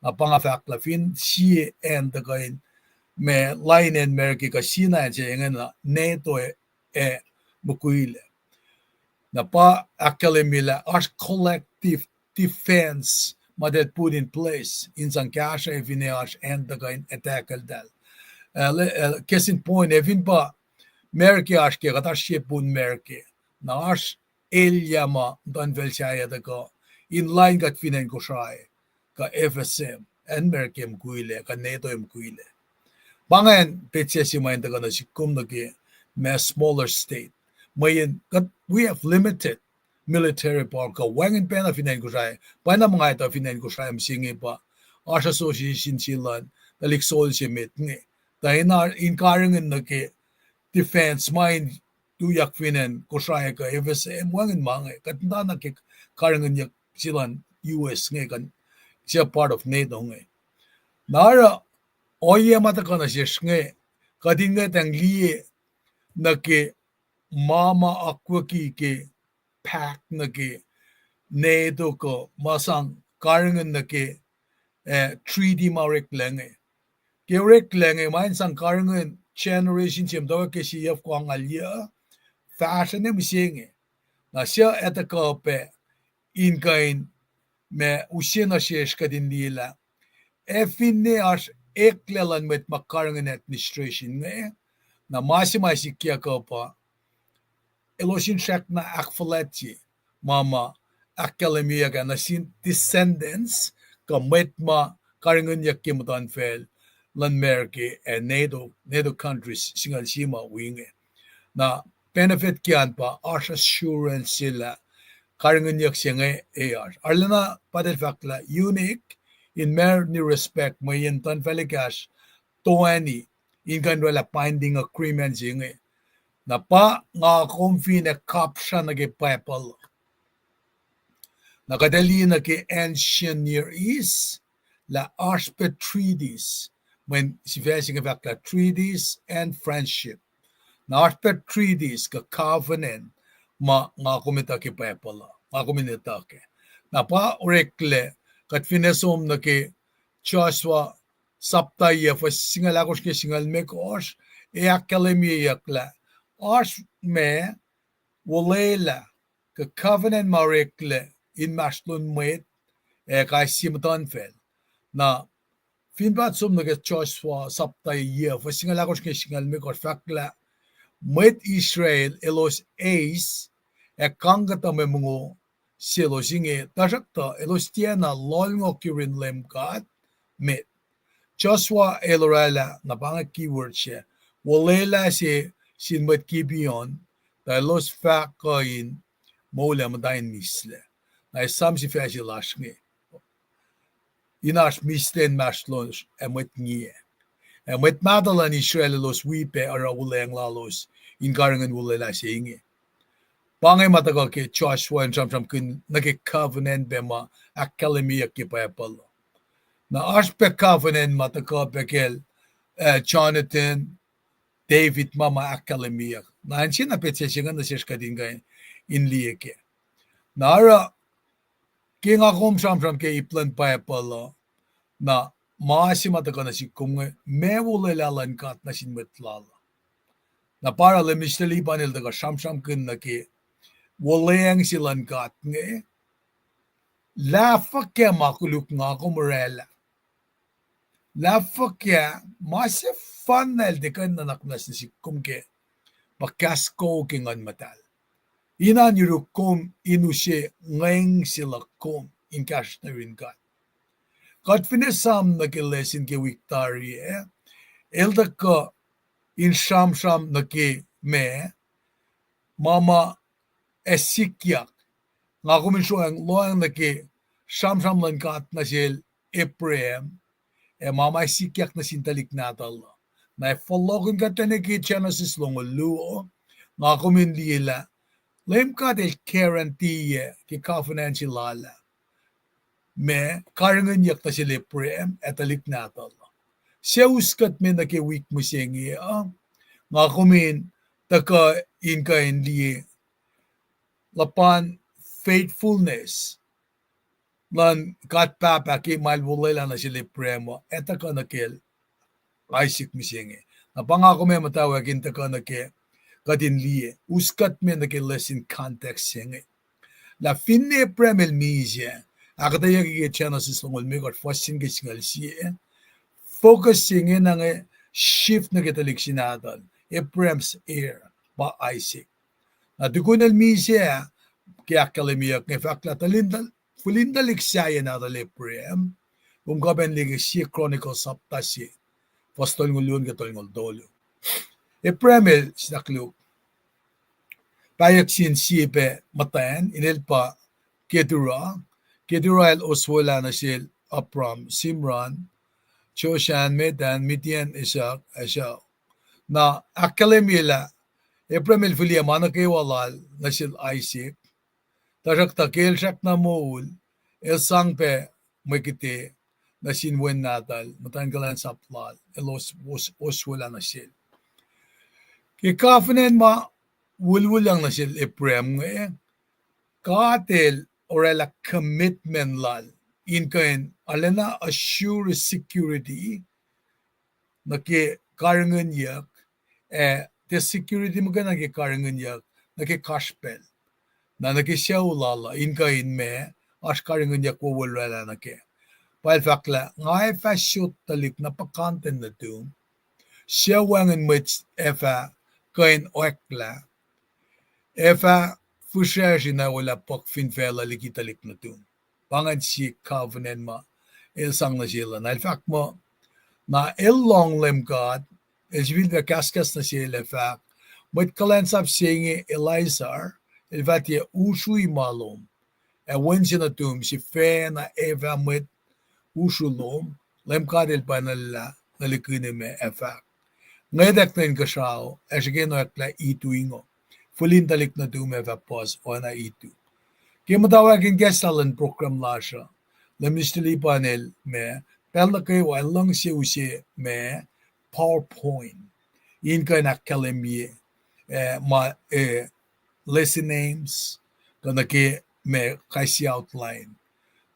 Na pa nga fahk lah fin sie acn tuhkuh in ma lain acn America kuh sie na acn se ingena, NATO ac, ac mukwilac. Na pa ahkkahlwemye lah oasr collective defense ma eltahl put in place in sang kahsruh ac finne oasr acn tuhkuh in attack eltahl. Case in point, ac fin pa America oasr ke, kuht oasr sie pun America, na oasr elyah ma muhtuhnfacl sahyac tuhkuh in lain kuht fin acn Kosrae, kuh F S M, acn America mukwilac, kuh NATO mukwilac. Pa ingacn petsac se ma in tuhkuh nuh sihk kom nuh ke ma smaller state. Mweyen kuht, we have limited military power, kuh wacngihn pacna fin acn Kosrae, pacna ma nga etuh fin acn Kosrae mihsenge pa oasr association se luhn tuhlihk soldier se met inge. Tuh in, in karihngihn nuh ke defense ma in tuyak fin acn Kosrae kuh F S M, wacngihn ma inge, kuht muhta na ke karihngihnyuck se luhn U S inge kuh, se part of NATO inge. Na oruh ohiyac ma tuhkuh nuh sesr inge, kuht in ngwetacng liye nuh ke ma ma akwucki ke pact nuh ke NATO kuh ma sang karihngihn nuh ke, eh, treaty ma oreklac inge. Ke oreklac inge ma in sang karihngihn generation se muhtwacwacack ke sie yac fuhkahlyuc, fahsruh ne mihsenge. Na suc etuh kuh pac in kuh in ma use nuh sesr kuht in liye lah ac finne oasr eklac luhn mwet ma karihngihn administration inge, na ma se ma sikyak uh pa elos in srackna ahkfuhlwactye ma ma ahkkahlwemyeyuck ah nuh sin descendants kuh mwet ma karihngihnyuck ke muhtuhnfacl luhn America ac NATO, NATO countries singucul sie ma wi inge. Na benefit ke an pa oasr assurance se lah karihngihnyuck se inge ac oasr. Arulacna pa eltahl fahk lah unique in many respect, mweyen muhtuhnfacl ekahsr toeni in kuh in oraclah binding agreement se inge. Na pa nga kom fin ac kapsra nuh ke Bible uh, na kuht ac liye nuh ke ancient Near East lah oasr pac treaties, mweyen sifac se inge fahk lah treaties and friendship. Na oasr pac treaties kuh covenant ma nga kom etuh ke Bible uh, nga kom in etuh kac. Na pa oreklac, kuht finne som nuh ke Joshua sapta yac fuhs singucul ahkosr ke singucul limekohsr, ac ahkkahlwemyeyuck lah oasr ma wolwelah kuh covenant ma oreklac inmahsrlon mwet ac kais sie muhtuhnfacl. Na fin pa som nuh ke Joshua sapta yac fuhs singucul ahkosr ke singucul limekohsr, fahk lah mwet Israel elos eis ac kang kuhtuh mwe mongo selos inge, tuhsruhktuh elos tiacna lohlngohk yurin Leum God met. Joshua el oraclah, na pa inge keyword se, wolwelah se sin mwet Gibeon, tuh elos fahk kuh in moul ac muhta in mislac. Na esam sifac se lasr inge, in oasr mislac inmahsrlosr ac mwet ngiac. Ac mwet mahtuh luhn Israel elos wi pac oruh wuhlweacng lalos in karihngihn wolwelah se inge. Pa inge ma tuhkuh ke Joshua in sramsramkihn nuh ke covenant pac ma ahkkahlwemyeyuck ke Bible uh. Na oasr pac covenant ma tuhkuh pac kacl, eh, Jonathan, David ma ma ahkkahlwemyeyuck. Na acn se na petsac se inge nuh sesr kuht in kuh in liye kac. Na oruh ke nga kom sramsram ke ip luhn Bible uh, na ma se ma tuhkuh nuh sihk kom inge, ma wolwelah luhn God nuh sin mwet lal uh. Na pa oruh Leum Mister Liban el tuhkuh sramsramkihn nuh ke wolweacng se luhn God inge, lah fuhkah ma koluk nga kom oraclah. Lah fuhkah ma sefanna el tiac kuh in nuhnak muhnahs nuh sihk kom kac, pa kahs ko ke Nguhn Muhtahl. Ina yuruk kom in use ngweng se luhk kom in kahsruh nuh yurin God. Kuht fin esam nuh ke lesin ke wik tari ah, el tuhkuh in sramsram nuh ke ma, ma ma ac sikyak. Nga kom in sroang lohacng nuh ke sramsram luhn God nuh sel Abraham, ac ma ma ac sikyak nuh sin tuhlihk nahtuhl uh. Na ac fohlohkihn kuht nuh ke Genesis longoul luo, nga kom in liye lah Leum God el guarantee ke covenant se lal ah, ma karihngihnyuck nuh sel Abraham ac tuhlihk nahtuhl uh. Suc us kuht me nuh ke wik mihsenge uh, nga kom in tuhkuh in kuh in liye luhpan faithfulness luhn God Pahpah ke ma el olwelah nuh sel Abraham uh, ac tuhkuh nuh kacl Isaac mihsenge. Na pa nga kom ac muhtwacwacack in tuhkuh nuh ke kuht in liye, us kuht me nuh ke lesson context se inge. Lah finne Abraham el misac, ahkuhtweyucki ke Genesis longoul limekohsr fuhs se ke singucul sie, focus se ingena inge shift nuh ke tuhlihk se nahtuhl, Abraham's heir, pa Isaac. Na tukun el misac, ke ahkkahlwemyeyuck inge fahk lah tuhlihk, fihlin tuhlihk sahyac nahtuhl Abraham, kom kuh pac in liye ke sie Chronicles sapta se, fuhs tolngoul luo nuh ke tolngoul tolu. Abraham el siyuck, pahyuck sin sie pac muhtwacn, inel pa Keturah. Keturah el oswelah nuh sel Abram, Shimron, Joktan, Medan, Midian, Ishak, Esau. Na ahkkahlwemye lah Abraham el fihliyac ma nuh kwewa lal nuh sel Isaac. Tuhsruhktuh ke el srackna moul, el sang pac mwe kihte nuh sin wen nahtuhl, muhtwacn kuhlwacnsap lal, el os-, os-, oswelah nuh sel. Ke covenant ma wuhlwuhlyang nuh sel Abraham inge, God el orwaclah commitment lal in kuh in arulacna assure security nuh ke karihngihnyuck, ac tiac security muhkwena ke karihngihnyuck, nuh ke kasrpacl. Na nuh ke sucu lal uh, in kuh in ma, oasr karihngihnyuck wowo el orwaclah nuh kac. Pa el fahk lah, nga ac fah sot tuhlihk na puhkantwen nuhtum, sucu wacngihn mwet ac fah kuh in oacklah, ac fah fihsracsr in aolah puhk fin facluh liki tuhlihk nuhtum. Pa ingacn sie covenant ma el sang nuh sel uh. Na el fahk muh, na el lohng Leum God, el sifilpac kahskahs nuh sel ac fahk, mwet kuhlwacnsap se inge Eliezer, el fah tiac usrui ma lom, ac wen se nuhtum sifacna ac fah mwet usru lom. Leum God el pacnacllah nuh likihn me ac fahk, ngwetack nuh inkuhsrao ac srihke in oacklah itu ingo. Fihlin tuhlihk nuhtum ac fah puhs oacna itu. Ke muhtwacwacack in kahs lal in program lasr uh, Leum Minister Lipan el ma, pacl nuh kwewa el luhngse use ma PowerPoint in kuh in ahkkahlwemye, eh, ma, eh, lesson names, kuh nuh ke ma kais sie outline.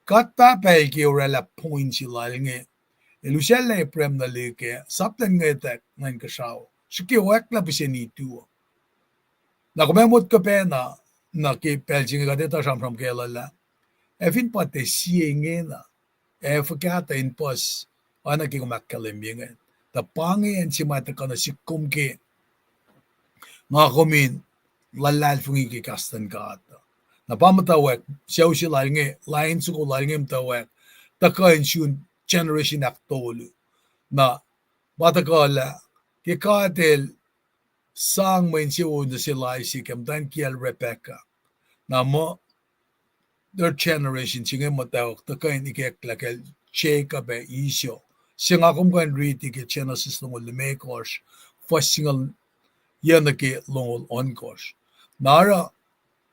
God Pahpah el ke orwaclah point se lal inge, el usacllah Abraham nuh lihk ah, sap lwen ngwetack nuh inkuhsrao, srihke oacklah pihsen itu. Na kom ac motko pacna, na ke pacl se inge kuht etuh sramsram kacl uh lah, ac fin pa tiac sie ingena, ac fuhkah tuh in puhs, oacna ke kom ahkkahlwemye inge. Tuh pa inge acn se ma tuhkuh nuh sihk kom ke nga kom in luhlahlfongi ke kahs luhn God. Na pa muhtwacwacack, sucu se lal inge, lain soko lal inge muhtwacwacack, tuhkuh in sun generation ahktolu. Na pa tuhkuh lah, ke God el sang mwe insewowo nuh sel Isaac ac muhtwacn kiyacl Rebekah. Na muh third generation se inge muhtwacwacack tuhkuh in ikacklah kacl Jacob ac Esau. Se nga kom kuh in riti ke Genesis longoul limekohsr, fuhs singucul yuc nuh ke longoul ohnkohsr. Na oruh,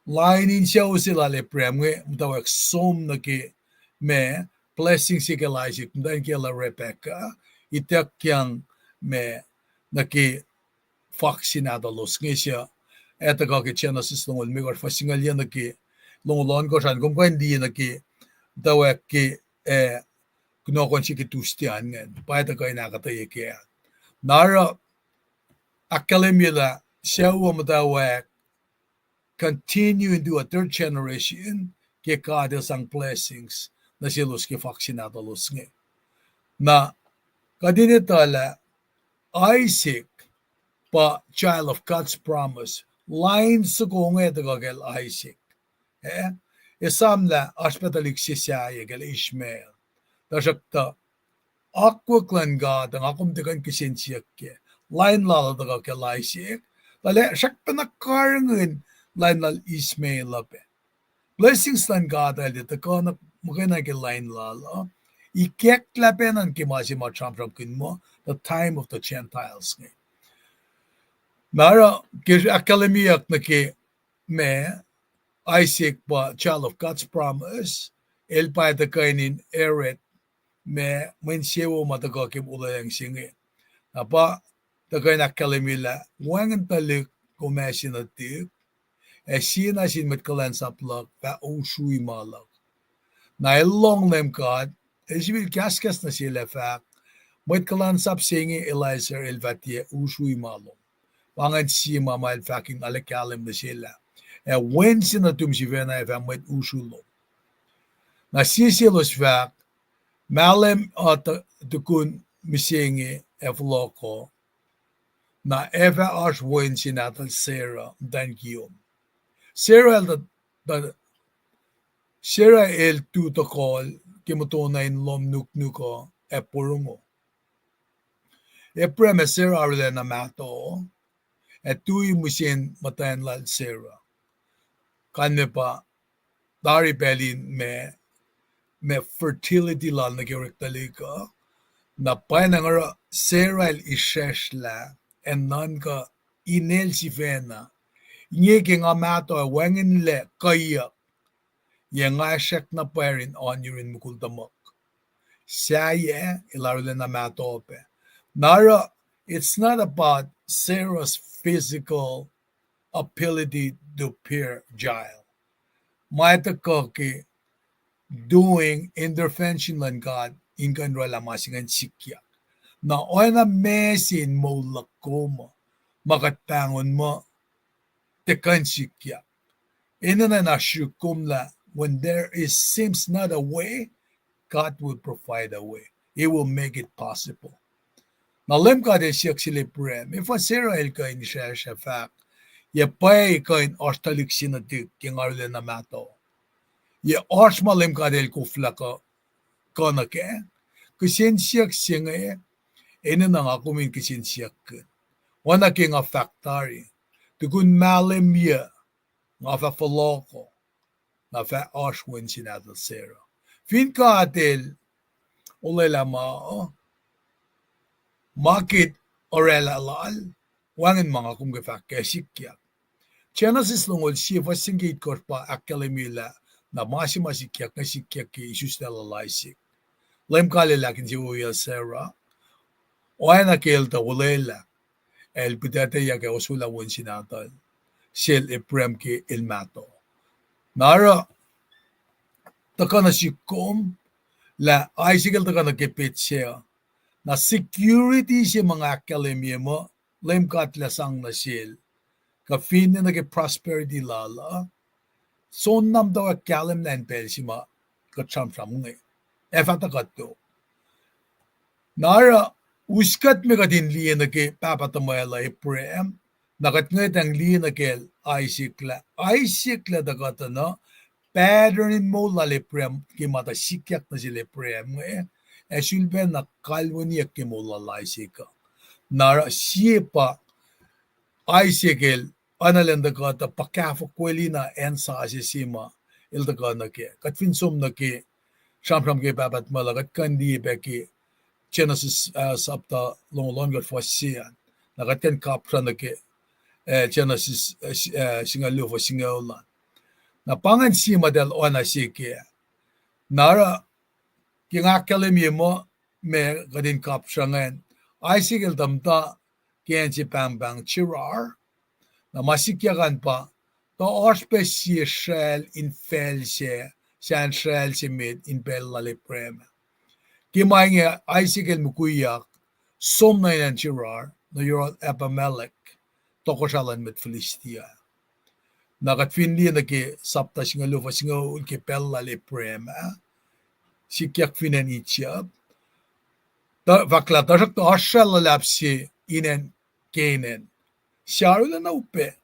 lain insewowo se lal Abraham inge muhtwacwacack som nuh ke ma, blessing se kacl Isaac, muhtwacn kiyacl Rebekah, ituckyang ma, nuh ke fak se nahtuhlos inge suc, ac tuhkuh ke Genesis longoul limekohsr fuhs singucul yuc nuh ke longoul ohnkohsr an, kom kuh in liye nuh ke, muhtwacwacack ke, eh, kunohkohn se ke Tuesday an ingacn, pa ac tuhkuh in ahkuhtweyac kac. Na oruh, ahkkahlwemye lah, sucu uh muhtwacwacack continue into a third generation, ke God el sang blessings nuh selos ke fak se nahtuhlos inge. Na, kuht in etuh lah Isaac pa child of God's promise, lain soko inge tuhkuh kacl Isaac. Eh, esam lah oasr pac tuhlihk se sahyac kacl Ishmael. Tuhsruhktuh, akwuck luhn God, nga kom tiac kuh in kihsen siyuck kac. Lain lal uh tuhkuh kacl Isaac. Tuh lah srackpacna karihngihn lain lal Ishmael uh pac. Blessings luhn God uh el tiac tuhkuh na muhkwena ke lain lal uh. Ikacklah pacna ke ma se ma sramsramkihn muh, the time of the Gentiles inge. Na oruh, ke ahkkahlwemyeyuck nuh ke ma, Isaac pa child of God's promise, el pa tuhkuh in inherit ma mwe insewowo ma tuhkuh ke olweacng se inge. Na pa tuhkuh in ahkkahlwemye lah wacngihn tuhlihk kom ac se nuhtihk, ac sie na sin mwet kuhlwacnsap luhk fah usrui ma luhk. Na el lohng Leum God, el sifil kahskahs nuh sel ac fahk, mwet kuhlwacnsap se inge Eliezer el fah tiac usrui ma lom. Pa ingacn sie ma ma el fahk in arlac kahlwem nuh sel ah. Ac wen se nuhtum sifacna ac fah mwet usru lom. Na sie selos fahk, mahlwem uh tu-, tukun mihsenge ac fohlohko, na ac fah oasr wen se nahtuhl Sarah muhtwacn kiyom. Sarah el tuh, tuh, Sarah el tu tohkohl ke muhtuhnoa in lohm nuknuk uh ac porongo. Abraham ac Sarah arulacna mahtuh, ac tui mihsen muhtwacn lal Sarah. Kalmac pa tari pacl in ma, ma fertility lal nuh ke orek tuhlihk uh, na pwacnwacng oruh Sarah el isracsrlah, ac nuhnkuh inel sifacna. Inge ke nga mahtuh ac wacngihnlac kuhiyuck, yac nga srackna pwacr in oan yurin mukul tuhmuhk. Sahyac el arulacna mahtuh pac. Na oruh, it's not about Sarah's physical ability to bear child. Ma tuhkuh ke doing intervention luhn God in kuh in oraclah ma se ingacn sikyak. Na oacna ma se in moul luhk kom uh, ma kuht pahngon muh tiac kuh in sikyak. Enenuh in asruk kom lah when there is seems not a way, God will provide a way. He will make it possible. Na Leum God El siyuck sel Abraham, efuh Sarah el kuh in isracsr ac fahk, yac pwacye kuh in oasr tuhlihk se nuhtihk ke nga arulacna mahtuh? Yac oasr ma Leum God El koflah kuh, kuh nuh kac? Kihsen siyuck se inge, enenuh nga kom in kihsen siyuck kihn. Oacna ke nga fahk tari, tukun mahlwem yac, nga fah fohlohko, na fah oasr wen se nahtuhl Sarah. Fin God El olwelah ma, ma ke oraclah lal, wacngihn ma nga kom ke fahk ke sikyak. Genesis longoul sie fuhs se ke itkohsr pa ahkkahlwemye lah, na ma se ma sikyak inge sikyak ke isuslac lal Isaac. Leum God El ahkinsewowoye Sarah, oacna ke el tuh olwelah, el pihtucteyuck ac oswelah wen se nahtuhl sel Abraham ke el mahtuh. Na oruh, tuhkuh nuh sihk kom, lah Isaac el tuhkuh nuh ke petsac uh. Na security se ma nga ahkkahlwemye muh, Leum God El sang nuh sel, kuh finne nuh ke prosperity lal uh, soenna muhtwacwacack kahlwem lah in pacl se ma kuht sramsram inge, ac fah tuhkuh tok. Na oruh, us kuht me kuht in liye nuh ke pahpah tuhmwacl uh Abraham, na kuht ngwetacng liye nuh kacl Isaac lah, Isaac lah tuhkuh tuh na pattern in moul lal Abraham ke ma tuh sikyak nuh sel Abraham inge, ac sulpacna kalweniyuck ke moul lal Isaac uh. Na oruh sie pa Isaac el, oacna lwen tuhkuh tuh puhkahfohk welina acn sasuc se ma el tuhkuh nuh kac. Kuht fin som nuh ke sramsram ke pahpah tuhmwacl uh, kuht kuh in liye pac ke Genesis, ah, sapta longoul ohnkohsr fuhs se an. Na kuht kuh in kapsra nuh ke, ah, Genesis, ah, singucul luo fuhs singucul an. Na pa ingacn sie ma eltahl oacna se kac. Na oruh ke nga ahkkahlwemye muh, ma kuht in kapsra ingacn, Isaac el tuh muhta ke acn se pahngpahng Gerar. Na ma sikyak an pa, tuh oasr pac sie sracl in facl sac, sahn sracl se met in pacl lal Abraham. Ke ma inge Isaac el mukwikwi, som nuh in acn Gerar, nuh yohrohl Abimelech, tohkohsrah luhn mwet Philistia. Na kuht fin liye nuh ke sapta singucul luo fuhs singucul ke pacl lal Abraham ah, sikyak fin acn Egypt, tuh fahk lah tuhsruhktuh oasr sracl luhlahp se in acn Canaan, suc arulacna upac.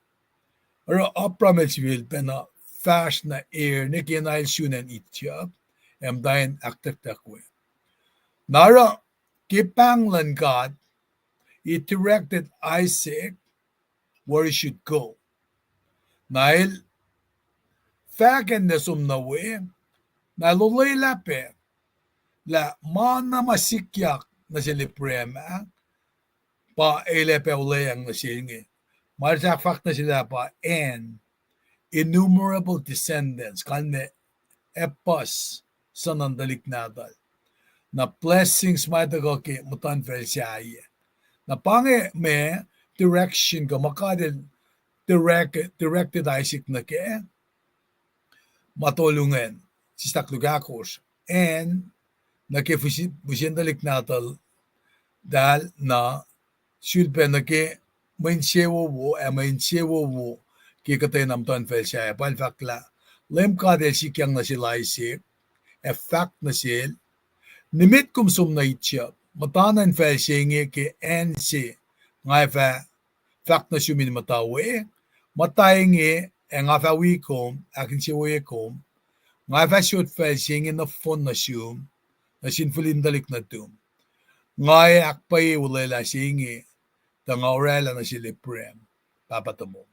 Oruh Abraham el sifilpacna fahsr nuh Er ne ke na el sun acn Egypt, ac muhta in ahktucktuck we. Na oruh, ke pahng luhn God, He directed Isaac where he should go. Na el fahk acn na som nuh we, na el olwelah pac lah ma na ma sikyak nuh sel Abraham ah, pa el ac pac olweacng nuh se inge. Ma el ahkfahk nuh sel ah pa acn, innumerable descendants, kalmac, ac puhs, suhnuhn tuhlihk nahtuhl. Na blessings ma tuhkuh ke muhtuhnfacl sahyac. Na pa inge ma direction kuh ma God el direct, directed Isaac nuh kac. Ma tolu ingacn, sista luhk ahkosr. Acn, nuh ke pihsen, pihsen tuhlihk nahtuhl, tahl na, sulpac nuh ke mwe insewowo, ac mwe insewowo ke kuhtwena muhtuhnfacl sahyac. Pa el fahk lah, Leum God El sikyak nuh sel Isaac, ac fahk nuh sel, Nimet kom som nuh Egypt, muhta nuh infacl se inge ke acn se nga fah fahk nuh sum in muhta we, muhta inge, ac nga fah wi kom, ahkinsewowoye kom, nga fah sot facl se inge nohfohn nuh sum, nuh sin fihlin tuhlihk nuhtum. Nga ac ahkpwacye olwelah se inge, tuh nga oraclah nuh sel Abraham, pahpah tomom.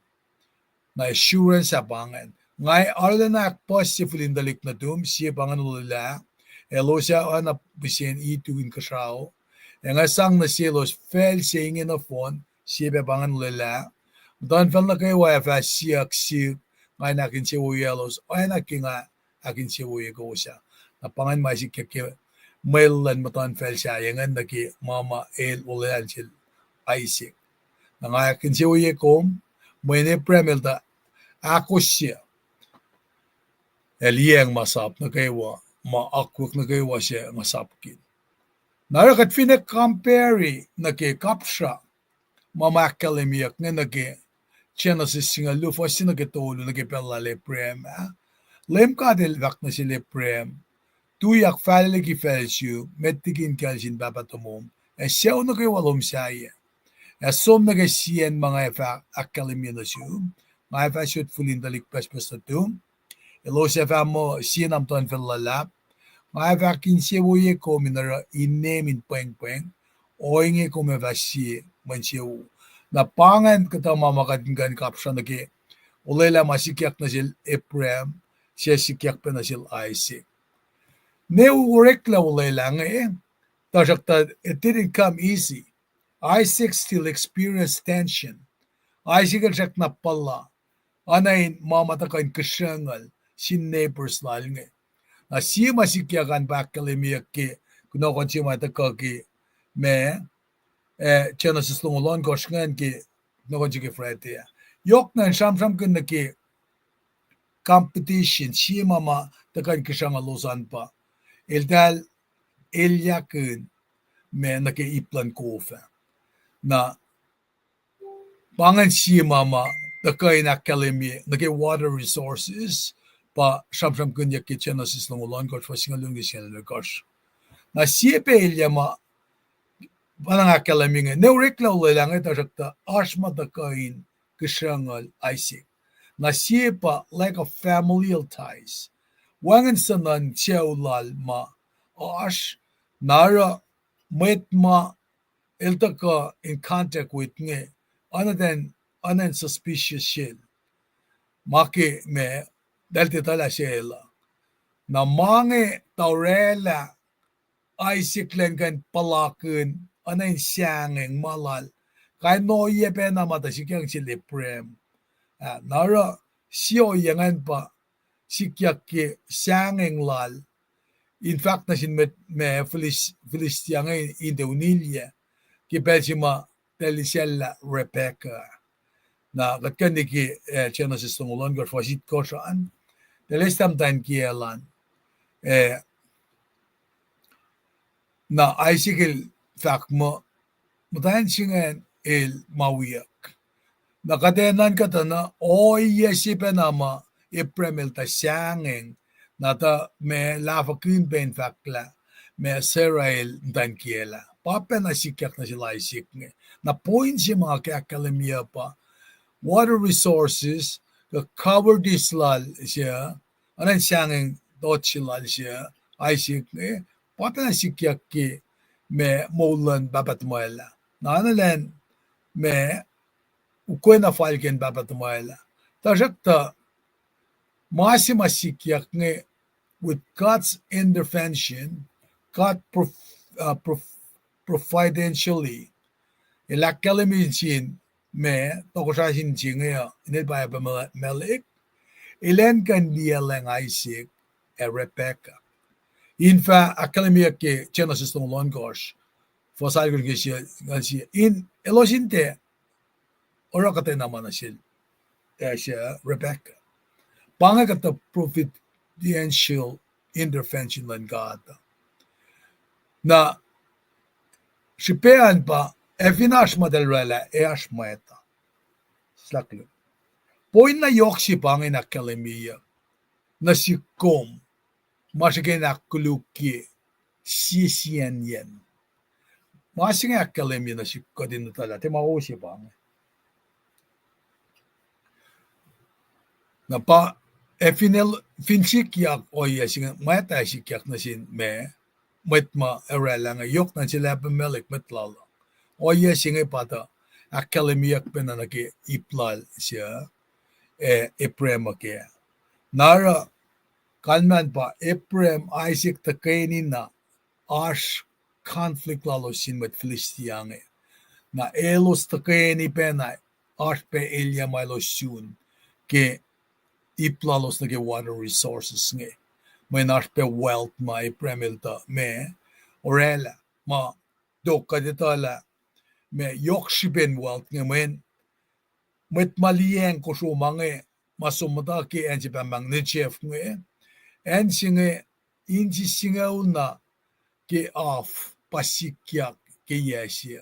Na assurance ah pa ingacn. Nga ac arulacna ahkpuhsye fihlin tuhlihk nuhtum, sie pa ingacn olwelah, elos ac oacna pihsen itu inkuhsrao, ac nga sang nuh selos facl se inge nohfohn, sie pac pa ingacn olwelah, muhtuhnfacl nuh kwewa ac fah siyuck sihk, nga in ahkinsewowoyelos oacna ke nga ahkinsewowoye kowos ah. Na pa ingacn ma sikyak ke mwe luhn muhtuhnfacl sahyac ingacn nuh ke ma ma el olwelah nuh sel Isaac. Na nga ahkinsewowoye kom, mweyen Abraham el tuh ahkosr se, ac liyacacng masap nuh kwewa, ma akwuck nuh kwewa se nga sapkihn. Na oruh kuht finne compare nuh ke kapsra ma ma ahkkahlwemyeyuck inge nuh ke Genesis singucul luo, fuhs se nuh ke tolu, nuh ke pacl lal Abraham ah. Leum God El fahk nuh sel Abraham, tuyak, fahlaliki facl sum, met liki in kacl sin pahpah tomom, ac sucu nuh kwewa lom sahyac, ac som nuh ke siyacn ma nga fah ahkkahlwemye nuh sum, nga fah sot fihlin tuhlihk pucspucs nuhtum, elos ac fah muh sie na muhtuhnfacl luhlahp. Nga fah ahkinsewowoye kom in oruh inem in pwengpweng, ohinge kom ac fah sie mwe insewowo. Na pa ingacn kuhtuh ma ma kuht in kuh in kapsra nuh ke olwelah ma sikyak nuh sel Abraham, suc sikyak pac nuh sel Isaac. Ne oreklac olwelah inge, tuhsruhktuh it didn't come easy. Isaac still experienced tension. Isaac el srackna puhla oacna in ma ma tuhkuh in kihsrucngucul sin neighbors lal inge. Na sie ma sikyak an pa ahkkahlwemyeyuck ke kunohkohn se ma tuhkuh ke ma, eh, Genesis longoul ohnkohsr ingacn ke kunohkohn se ke Friday ah. Yohk na in sramsramkihn nuh ke competition, sie ma ma tuhkuh in kihsrucngucul elos an pa eltahl elyahkihn ma nuh ke ip luhn kof ah. Na pa ingacn sie ma ma tuhkuh in ahkkahlwemye nuh ke water resources, pa sramsramkihnyuck ke Genesis longoul ohnkohsr, fuhs singucul luo nuh ke singucul ohnkohsr. Na sie pac elyah ma pa nga ahkkahlwemye inge, ne oreklac olwelah inge, tuhsruhktuh oasr ma tuhkuh in kihsrucngucul Isaac. Na sie pa lack of familial ties. Wacngihn suhnuhn sucu lal ma oasr, na oruh mwet ma el tuhkuh in contact with inge, oacna, oacna in suspicious sel. Ma ke ma, eltahl tiac etuh lah se el uh. Na ma inge tuh oraclah Isaac elan kuh in puhlakihn, oacna in sahngweng ma lal, kain ohiyac pacna ma tuh sikyak nuh sel Abraham. Ah, na oruh sie ohiyac ingacn pa sikyak ke sahngweng lal in fahk nuh sin mwet ma Philis-, Philistia inge in tiac unilyac ke pacl se ma eltahl isacllah Rebekah. Na kuht kuh in liye ke, eh, Genesis longoul ohnkohsr, fuhs itkohsr an, eltahl eis muhtwacn kiyacl an, eh, na Isaac el fahk muh, muhtwacn se ingacn el ma wiyuck. Na kuht ac nuhnkuh tuh na ohiyac se pacna ma Abraham el tuh sahngweng, na tuh ma lahfwekihn pac in fahk lah ma Sarah el muhtwacn kiyacl ah. Pa pacna sikyak nuh sel Isaac inge. Na point se ma ke ahkkahlwemye pa water resources, kuh cowardice lal se, oacna in sahngweng tot se lal se, Isaac inge, pa pacna sikyak ke ma moul luhn pahpah tuhmwacl ah. Na enenuh elan ma ukwe na fal ke pahpah tuhmwacl ah. Tuhsruhktuh ma se ma sikyak inge, with God's intervention, God prof-, uh, prof-, providentially, el ahkkahlwemye sin ma tohkohsrah se inge uh, inel pa Abimelech, elan kuh in liyacacng Isaac ac Rebekah. in fah ahkkahlwemyeyuck ke Genesis tolngoul ohnkohsr, fuhs alkosr ke sie, ngan sie, in elos in tiac oruh kuhtwena ma nuh sel, eh, se Rebekah. Pa inge kuhtuh providential intervention luhn God. Na srihpac an pa, ac fin oasr ma eltahl oraclah, ac oasr mwacta. Point na yohk se pa inge in ahkkahlwemyeyuck nuh sihk kom, ma srihke in ahkkolukye sie siyacnyacn. Ma se inge ahkkahlwemye nuh sihk kuht in etuh lah tiac ma wo se pa inge. Na pa, ac fin el, fin sikyak ohiyac se inge, mwacta ac sikyak nuh sin ma, mwet ma oraclah inge, yohk nuh sel Abimelech mwet lal uh. Ohiyac se inge pa tuh ahkkahlwemyeyuck pacna nuh ke ip lal se, eh, Abraham uh kac. Na oruh, kalmacn pa Abraham, Isaac tuhkweni na oasr conflict lalos sin mwet Philistia inge. Na elos tuhkweni pacna oasr pac elyah ma elos sun ke ip lalos nuh ke water resources inge. Mweyen oasr pac wealth ma Abraham el tuh ma oraclah, ma tok kuht etuh lah ma yohk srihpen wealth inge mweyen mwet ma liyacacng kosro ma inge, ma som muhta ke acn se pa mang Negev inge, acn se inge, inches singucul na ke af pa sikyak ke yac se.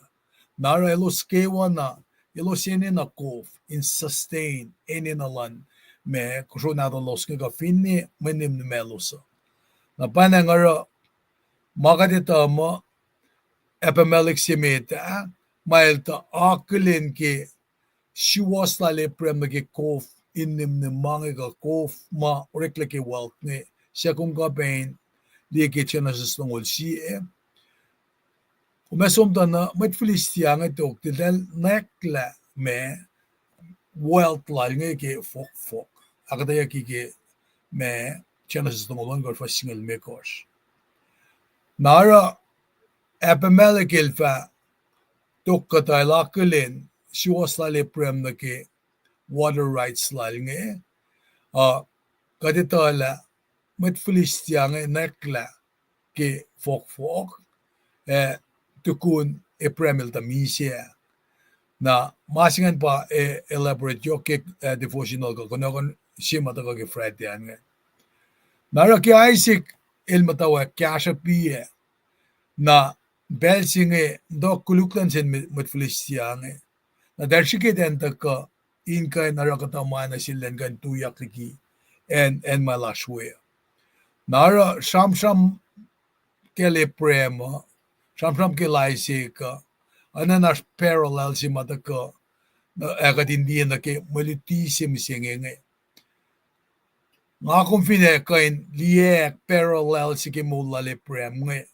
Na oruh elos kwewa na, elos enenuh kof in sustain enenuh luhn ma kosro nahtuhlos inge kuh finne mwe nimnim lalos uh. Na pa inge oruh ma kuht etuh muh Abimelech se met ah, ma el tuh akihlen ke suwohs lal Abraham nuh ke kof in nimnim ma inge kuh kof ma oreklac ke wealth inge, se kom kuh pac in liye ke Genesis longoul sie. Kom ac som tuh na mwet Philistia inge tok eltahl nwacklah ma wealth lal inge ke fohkfohk. Ahkuhtweyucki ke ma Genesis longoul ohnkohsr fuhs singucul limekohsr. Na oruh Abimelech el fah tok kuhtuh el akihlen suwohs lal Abraham nuh ke water rights lal inge, uh, kuht etuh lah mwet Philistia inge nwacklah ke fohkfohk, eh, tukun Abraham el tuh misac. Na ma se ingacn pa, eh, elaborate yohk ke, eh, devotional kuh kunohkohn se ma tuhkuh ke Friday an inge. Na oruh ke Isaac el muhtwacwacack kahsruh piac, na pacl se inge tuh koluk luhn sel mwet Philistia inge. Na eltahl srihke in tuhkuh in kuh in oruh kuhtuh ma nuh sel elan kuh in tuyak liki acn, acn ma lasr we. Na oruh sramsram kacl Abraham uh, sramsram kacl Isaac uh, oacna oasr parallel se ma tuhkuh, na, ac kuht in liye nuh ke mwe luti se mihsenge inge. Nga kom fin ac kuh in liyacack parallel se ke moul lal Abraham inge,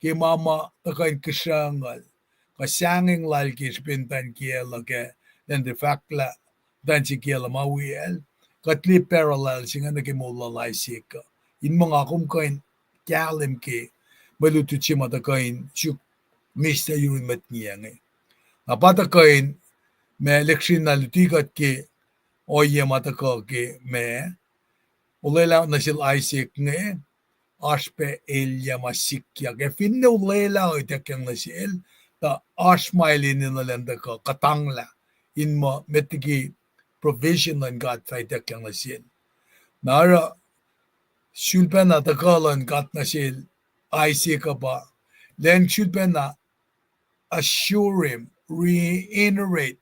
ke ma ma tuhkuh in kihsruhnguhl, kuh sahngweng lal ke srihpen muhtwacn kiyacl uh ke, elan tiac fahk lah muhtwacn se kiyacl uh ma wiyacl, kuht liye parallel se inge nuh ke moul lal Isaac uh. In muh nga kom kuh in kahlwem ke mwe lutlut se ma tuhkuh in suk mihslac yurin mwet ngiac inge. Na pa tuhkuh in ma lihksreni na luti kuht ke ohiyac ma tuhkuh ke ma olwelah nuh sel Isaac inge, oasr pac elyah ma sikyak. Ac finne olwelah ituckyang nuh sel, tuh oasr ma el enenuh elan tuhkuh kuhtanglah in muh met liki provision luhn God fah ituckyang nuh sel. Na oruh sulpacna tuhkuh luhn God nuh sel Isaac uh pa, elan sulpacna assure him, reiterate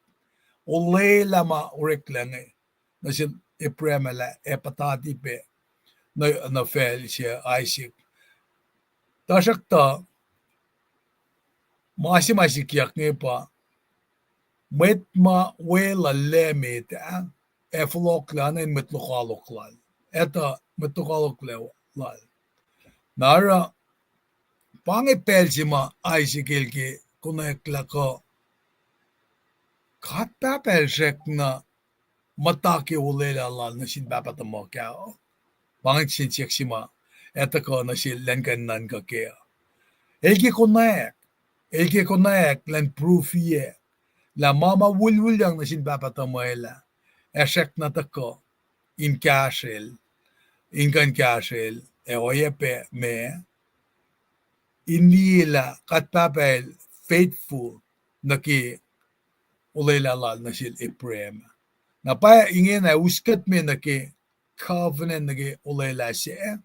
olwelah ma oreklac inge nuh sel Abraham lah ac puhtati pac nuh, nuh facl se Isaac. Tuhsruhktuh ma se ma sikyak inge pa, mwet ma weluhl lac met ah, ac fohlohklac oacna in mwet lokoalok lal. Etuh mwet lokoalok lal. Na oruh, pa inge pacl se ma Isaac el ke konwacack lah kuh God Pahpah el srackna muhta ke olwelah lal nuh sin pahpah tuhmuhk ah. Pa inge siyuck se ma ac tuhkuh nuh sel elan kuh in nuhnkuh kac. El ke konwacack, el ke konwacack elan prove-iyac lah ma ma wuhlwuhlyang nuh sin pahpah tuhmwacl ah, ac srackna tuhkuh in kahsrwel, in kuh in kahsrwel, ac oacyacpac ma in liye lah God Pahpah El faithful nuh ke olwelah Lal nuh sel Abraham. Na pa ingena us kuht me nuh ke covenant, nuh ke olwelah sac,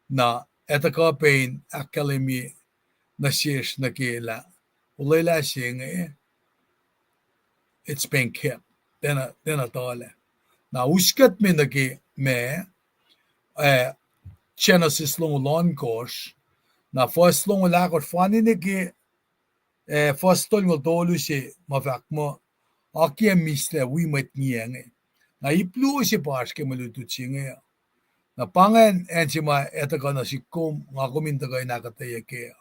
na etuh kuh pac in ahkkahlwemye nuh sesr nuh ke lah olwelah se inge, it's been kept. Tiacna, tiacna tuhlac. Na us kuht me nuh ke ma, eh, Genesis longoul ohnkohsr, na fuhs longoul ahkosr, fani nuh ke, eh, fuhs tolngoul tolu se ma fahk muh, akiyac mihslac wi mwet ngiyac inge. Na ip luo se pa oasr ke mwe lutlut se inge. Na pa ingacn acn se ma etuh kuh nuh sihk kom, nga kom in tuhkuh in ahkuhtweyac kac.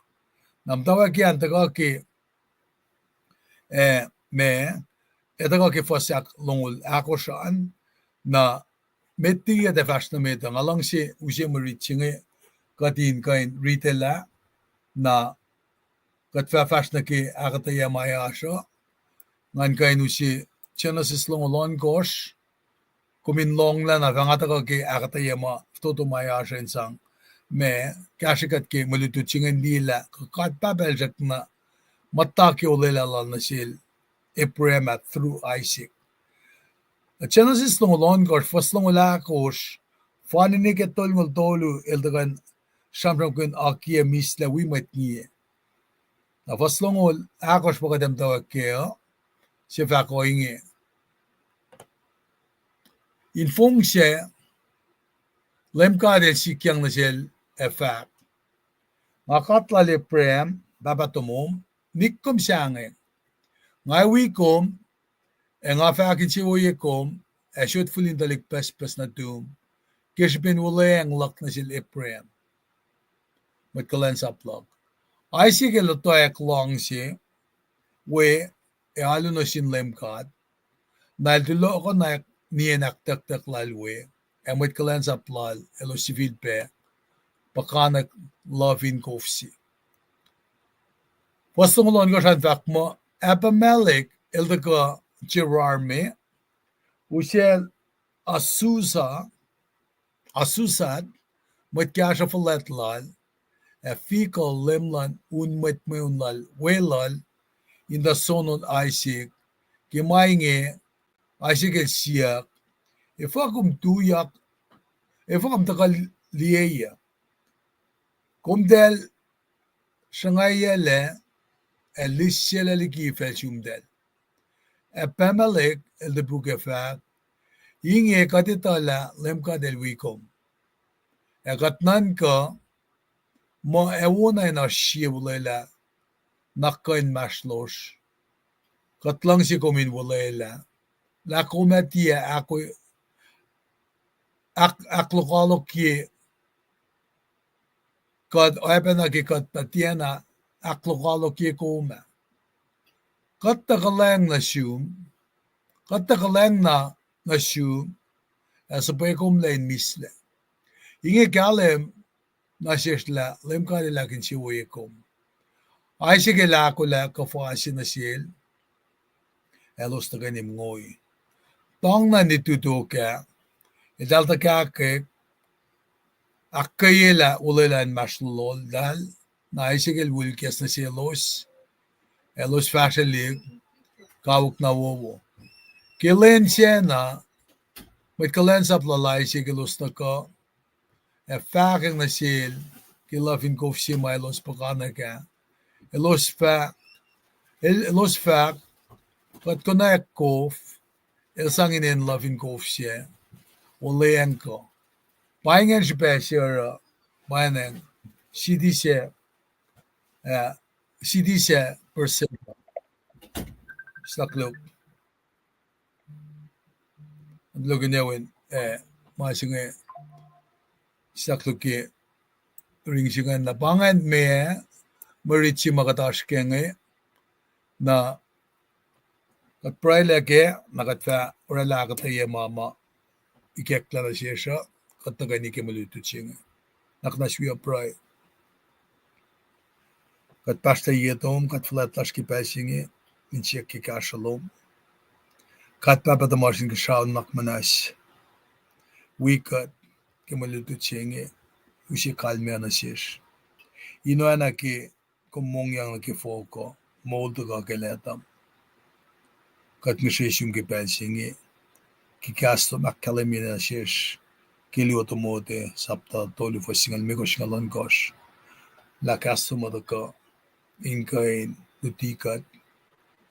Na muhtwacwacack an tuhkuh ke, eh, ma, etuh kuh ke fuhs ahk longoul ahkosr an, na met liki kuht ac fahsr nuh met uh, nga luhngse use mwe rit se inge, kuht in kuh in ritelah, na kuht fah fahsr nuh ke ahkuhtweyac ma oasr uh, ngan kuh in use Genesis longoul ohnkohsr, kom in lohnglah na fah nga tuhkuh ke ahkuhtweyac ma fototo ma oasr in sang ma kahsrwe kuht ke mwe lutlut se inge in liye lah kuh God Pahpah El srackna muhta ke olwelah Lal nuh sel Abraham ah through Isaac. Na Genesis longoul ohnkohsr, fuhs longoul ahkosr, fani nuh ke tolngoul tolu, el tuhkuh in sramsramkihn akiyac mihslac wi mwet ngiyac. Na fuhs longoul ahkosr pa kuht ac muhtwacwacack kac uh, se fahk ohinge. In fong sac, Leum God El sikyang nuh sel ac fahk, Nga God lal Abraham, pahpah tomom, nik kom sahngweng. Nga ac wi kom, ac nga fah ahkinsewowoye kom, ac sot fihl in tuhlihk pucspucs nuhtum, ke srihpen wuhlweacng luhk nuh sel Abraham, mwet kuhlwacnsap luhk. Isaac el etwacack luhngse we ac alu nuh sin Leum God. Na el tulohkohnak nien ahktucktuck lal we, ac mwet kuhlwacnsap lal elos sifilpac puhkantwen luhf in kof se. Fuhs longoul ohnkohsr an fahk muh, Abimelech el tuhkuh Gerar me, usacl Asusat, Asusat, mwet kahsruh fuhlwact lal, ac Phicol leum luhn un mwet mweun lal weluhl, in tuh sonon Isaac. Ke ma inge Isaac el siyuck, Efuh kom tuyak, efuh kom tuhkuh liyeyuc? Komtacl sruhngwacyuclac, ac lihsyelah liki facl sumtacl. Abimelech el topuk ac fahk, Inge kuht etuh lah Leum God El wi kom, ac kuht nuhnkuh muh ac wona in oasr sie wuhlwelah na kuh inmahsrlosr. Kuht luhngse kom in wuhlwelah lah kom ac tiac ahk-, ahk-, ahklokoalokye kuht, oacpacna ke kuht tiacna ahklokoalokye kom ah. Kuht tuh kuhlwacng nuh sum, kuht tuh kuhlwacng na nuh sum, ac suhpwe komlac in mihslac. Inge kahlwem nuh sesr lah Leum God El ahkinsewowoye kom. Isaac el ahkolah kuhfa se nuh sel, elos tuhkweni mongoi. Tang na nitutok ah, eltahl tuhkahkwack, ahkkweyelah wuhlwelah inmahsrloltahl, na Isaac el wilkas nuh selos, elos fahsrwelihk, kawuck na wowo. Ke lwen sacna, mwet kuhlwacnsap lal Isaac elos tuhkuh, ac fahkwack nuh sel ke luhf in kof se ma elos puhkantwen ah. Elos fah-, el-, elos fahk, Kuht konwacack kof, el sang inen luhf in kof se, olweacng kuh. Pa ingacn srihpac se oruh, pa ingacn, siti sac, ah, siti sac Beersheba. Sahklok. Lokin ewin, eh, ma se inge, sahklok ke ring se ingacn na pa ingacn me, mwe rit se ma kuht oasr ke inge, na kuht pruhelah kac, na kuht fah oraclah ahkuhtweyac ma ma ikacklah nuh sesr uh, kuht tuhkweni ke mwe lutlut se inge. Nuhnak muhnahs wi pruhe. Kuht pahsrlah ye tom, kuht fuhlwact lasr ke pacl se inge, insiyuck ke kahsruh lom. Kuht Pahpah tuhmasr Inkuhsrao, nuhnak muhnahs wi kuht ke mwe lutlut se inge, use kalmac nuh sesr. in oacna ke kom mongyang nuh ke fohk uh, moul tuhkuh ke lwacta. Kuht ngihsre sum ke pacl se inge, ke kahs lom ahkkahlwemye nuh sesr ke luo Timote sapta tolu fuhs singucul limekohsr, singucul ohnkohsr, lah kahs lom uh tuhkuh in kuh in luti kuht,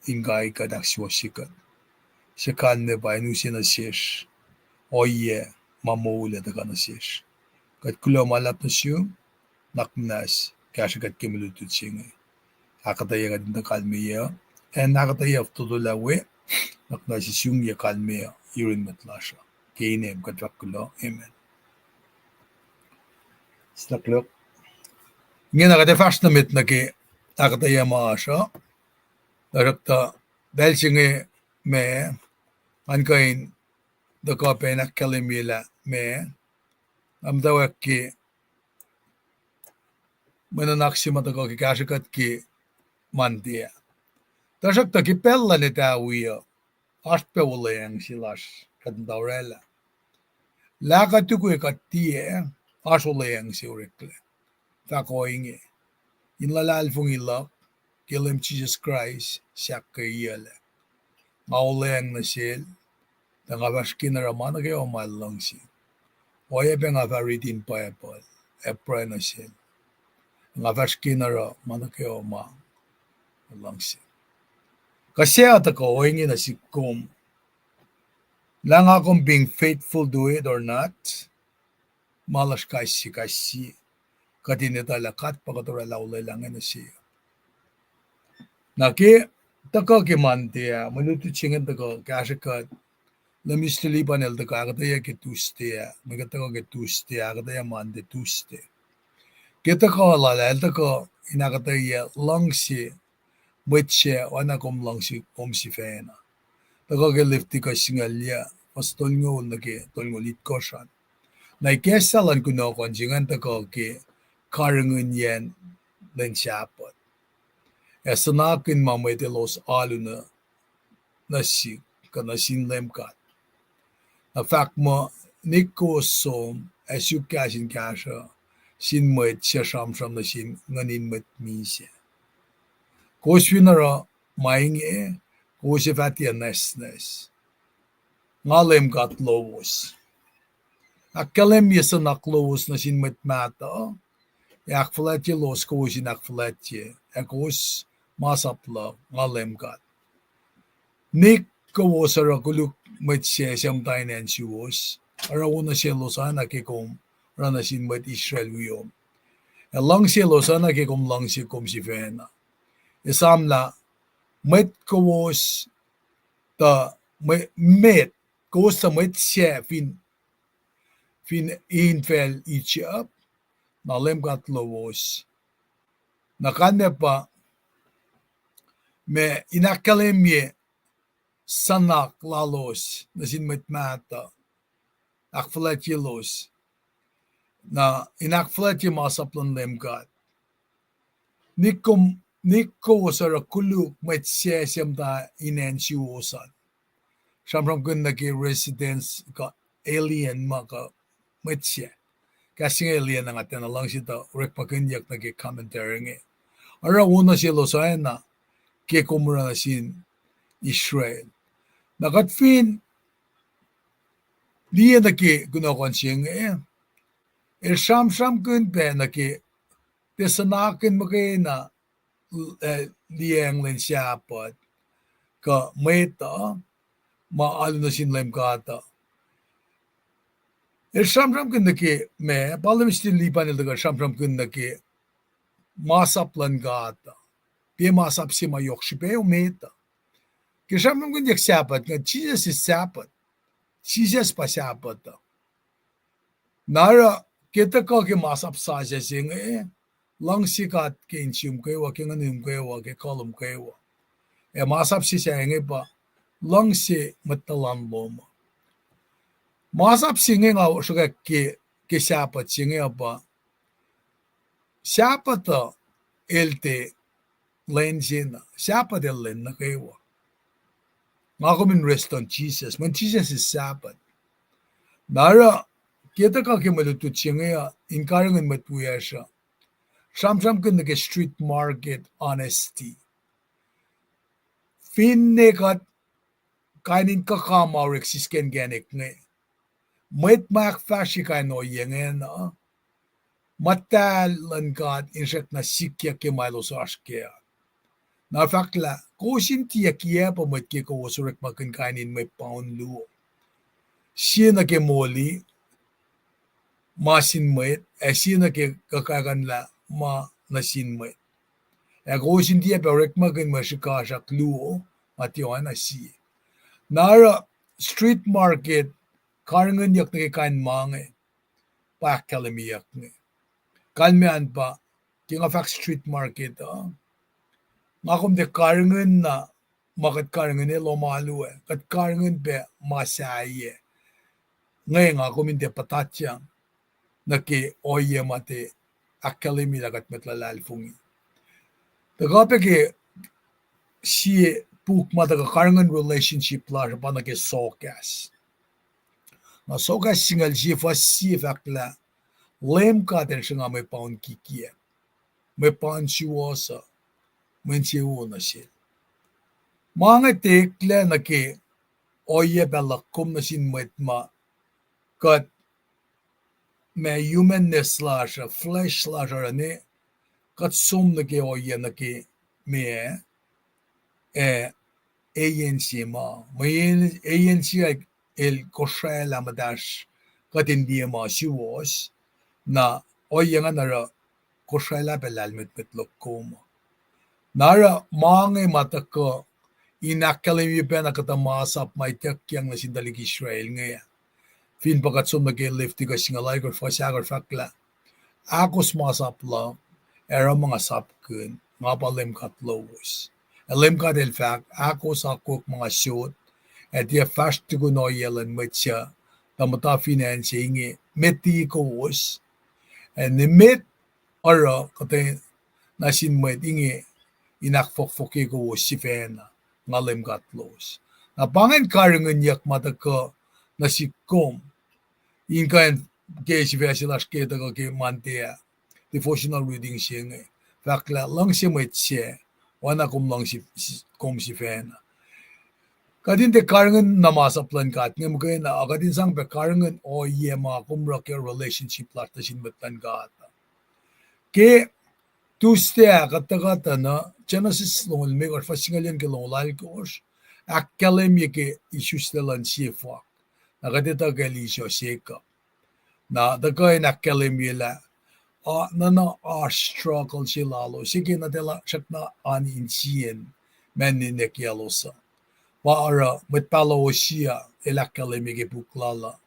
in kai kuht, ahksuwohsye kuht. Suc kalmac pa in use nuh sesr ohiyac ma moul ac tuhkuh nuh sesr. Kuht kuloh ma luhlahp nuh sum, nuhnak muhnahs kahsruh kuht ke mwe lutlut se inge. Ahkuhtweyac kuht in tuh kalmeyac, ac ahkuhtweyac fototo lah we, nuhnak muhnahs sisung ye kalmeyac yurin mwet lasr uh. Ke inem kuht fahk kuloh, amen. Staklo. Ingena kuht ac fahsr nuh met nuh ke ahkuhtweyac ma oasr uh. Tuhsruhktuh pacl se inge ma ngan kuh in tuhkuh pac in ahkkahlwemye lah ma, nga muhtwacwacack ke mwe nuhnak se ma tuhkuh ke kahsruh kuht ke Monday ah. Tuhsruhktuh ke pacl luhn etawi uh, oasr pac wuhlweacng se lasr kuht muhta orwaclah. Lah kuht ukwe kuht tiac, oasr wuhlweacng se oreklac. Fahk ohinge: In luhlahlfongi luhk ke Leum Jisus Kraist sahkkweyuclac. Nga wuhlweacng nuh sel, tuh nga fahsr kena oruh ma nuh kwewa ma el luhngse. Oacyacpac nga fah riti in Bible ac pruhe nuh sel. Nga fahsr kena oruh ma nuh kwewa ma el luhngse. Kuh suc tuhkuh ohinge nuh sihk kom? Lah nga kom being faithful to it or not, ma lasr kais sie, kais sie, kuht in etuh lah God pa kuht orwaclah olwelah inge nuh se. Na ke tuhkuh ke Monday ah, mwe lutlut se inge tuhkuh kahsruh kuht, Leum Mister Lipan el tuhkuh ahkuhtweyac ke Tuesday ah, mwe kuht tuhkuh ke Tuesday, ahkuhtweyac Monday, Tuesday. Ke tuhkuh lal ah el tuhkuh in ahkuhtweyac luhngse mwet sac oacna kom luhngse kom sifacna. Tuhkuh ke Leviticus singucul yac, fuhs tolngoul nuh ke tolngoul itkohsr an. Na ikacslah luhn kunohkohn se ingacn tuhkuh ke karihngihnyacn lwen Sahpuht, ac suhnakihn ma mwet elos alu nuh sihk kuh nuh sin Leum God. Na fahk muh, Nik kowos som ac suk kahs in kahsruh sin mwet suc sramsram nuh sin nguhn in mwet misac. Kowos fin oruh ma inge, kowos ac fah tiac nwacsnwacs. Nga Leum God lowos. Ahkkahlwemye suhnak lowos nuh sin mwet mahtuh, ac ahkfuhlwactye lowos kowos in ahkfuhlwactye, ac kowos masap luhk, nga Leum God. Nik kowos oruh koluk mwet sac suc muhta in acn suwos, oruh wo nuh selos oacna ke kom oruh nuh sin mwet Israel wiom, ac luhngselos oacna ke kom luhngse kom sifacna. Esam lah mwet kowos tuh, mwe-, met, kowos tuh mwet sac fin, fin infacl Egypt, na Leum God lowos. Na kalmac pa, ma in ahkkahlwemye suhnak lalos nuh sin mwet mahtuh, ahkfuhlwactyelos, na in ahkfuhlwactye masap luhn Leum God. Nik kom, nik kowos oruh koluk mwet sac suc muhta in acn suwos an. Sramsramkihn nuh ke residents kuh alien ma kuh mwet sac. Kahs se inge alien nga tiacna luhngse tuh orekmakihnyuck nuh ke commentary inge. Oruh wo nuh selos oacna ke kom oruh nuh sin Israel. Na kuht fin liye nuh ke kunohkohn se inge, el sramsramkihn pac nuh ke tiac suhnakihn muhkwena, eh, liyacacng lwen Sahpuht kuh mwet uh ma alu nuh sin Leum God uh. El sramsramkihn nuh ke, ma pa Leum Mister Lipan el tuhkuh sramsramkihn nuh ke masap luhn God uh. Tiac masap se ma yohk srihpac, met uh. Ke sramsramkihnyuck Sahpuht inge, Jisus is Sabbath. Jisus pa Sahpuht uh. Na oruh ke tuhkuh ke masap sasuc se inge, luhngse God ke insiyom kwewa, ke nguhnum kwewa, ke kuh lom kwewa. Ac masap se sahyac inge pa luhngse mwet tuhlan lom uh. Masap se inge nga sruhkwack ke, ke Sahpuht se inge uh pa Sahpuht uh el tiac lwen se na, Sahpuht el lwen nuh kwewa. Nga kom in rest on Jisus, mweyen Jisus is Sahpuht. Na oruh ke tuhkuh ke mwe lutlut se inge uh in karihngihn mwet wiyacsr uh, sramsramkihn nuh ke street market honesty. Finne kuht kain in kuhkama orek sisken inkacnek inge, mwet ma ahkfahsrye kain ohiyac ingena, muhtahl luhn God in srackna sikyak ke ma elos oasr kac. Na fahk lah kowos in tiac kiacp uh mwet ke kowos orekmakihn kain in mwe paun luo, sie nuh ke moli ma sin mwet, ac sie nuh ke kuhkahkuhnlah ma nuh sin mwet. Ac kowos in tiac pac orekmakihn mwe srihkasrak luo ma tiac oacna sie. Na oruh street market, karihngihnyuck nuh ke kain ma inge, pa ahkkahlwemyeyuck inge. Kalmac an pa, ke nga fahk street market uh, nga kom tiac karihngihn na ma kuht karihngihn elos ma luo, kuht karihngihn pac ma sahyac. Inge nga kom in tiac puhtatyang nuh ke ohiyac ma tiac ahkkahlwemye lah kuht mwet luhlahlfongi. Tuhkuh pac ke sie puk ma tuhkuh karihngihn relationship lasr uh pa nuh ke sokahs. Na sokahs singucul sie fuhs sie fahk lah, Leum God El sruhnga mwe paun kikiacp, mwe paun suwohs uh, mwe insewowo nuh sel. Ma inge tiac eklac nuh ke ohiyac pac luhk kom nuh sin mwet ma kuht, ma humanness lasr uh, flesh lasr uh, ne kuht som nuh ke ohiyac nuh ke meac, ac eyan se ma, mweyen eyan se el kosraclah muhtahsr kuht in liye ma suwohs, na ohiyac ingacn oruh kosraclah pac lahlmwetmwet luhk kom uh. Na oruh ma inge ma tuhkuh in ahkkahlwemye pacna kuhtuh masap ma ituckyang nuh sin tuhlihk Israel inge. Fin pa kuht som nuh ke Levitikus singucul alkosr fuhs ahkosr fahk lah, ahkos masap luhk, ac oruh ma nga sapkihn, nga pa Leum God lowos. Ac Leum God El fahk, ahkos akwuck ma nga sot, ac tiac fahsr tukun ohiyac luhn mwet suc tuh muhta fin acn se inge met liki kowos, ac nimet oruh kuhtwena sin mwet inge in ahkfohkfohkye kowos sifacna, nga Leum God lowos. Na pa ingacn karihngihnyuck ma tuhkuh nuh sihk kom in kuh in ke sifac se lasr ke tuhkuh ke Monday ah, devotional reading se inge, fahk lah luhngse mwet sac oacna kom luhngse kom sifacna. Kuht in tiac karihngihn na masap luhn God inge muhkwena, a kuht in sang pac karihngihn ohiyac ma kom oruh ke relationship lasr nuh sin mwet luhn God. Ke Tuesday ah kuht tuhkuh tuh nuh Genesis longoul limekohsr fuhs singucul yuc nuh ke longoul alkosr, ahkkahlwemye ke isuslac luhn sie fuhk. Na kuht etuh kacl Esau Jacob. Na tuhkuh in ahkkahlwemye lah, a, nuhna oasr struggle se lalos, se ke na tiacna srackna oan insiyacn ma ninac kiyaclos uh. Pa oruh mwet pahluh Hosea el ahkkahlwemye ke puk lal uh,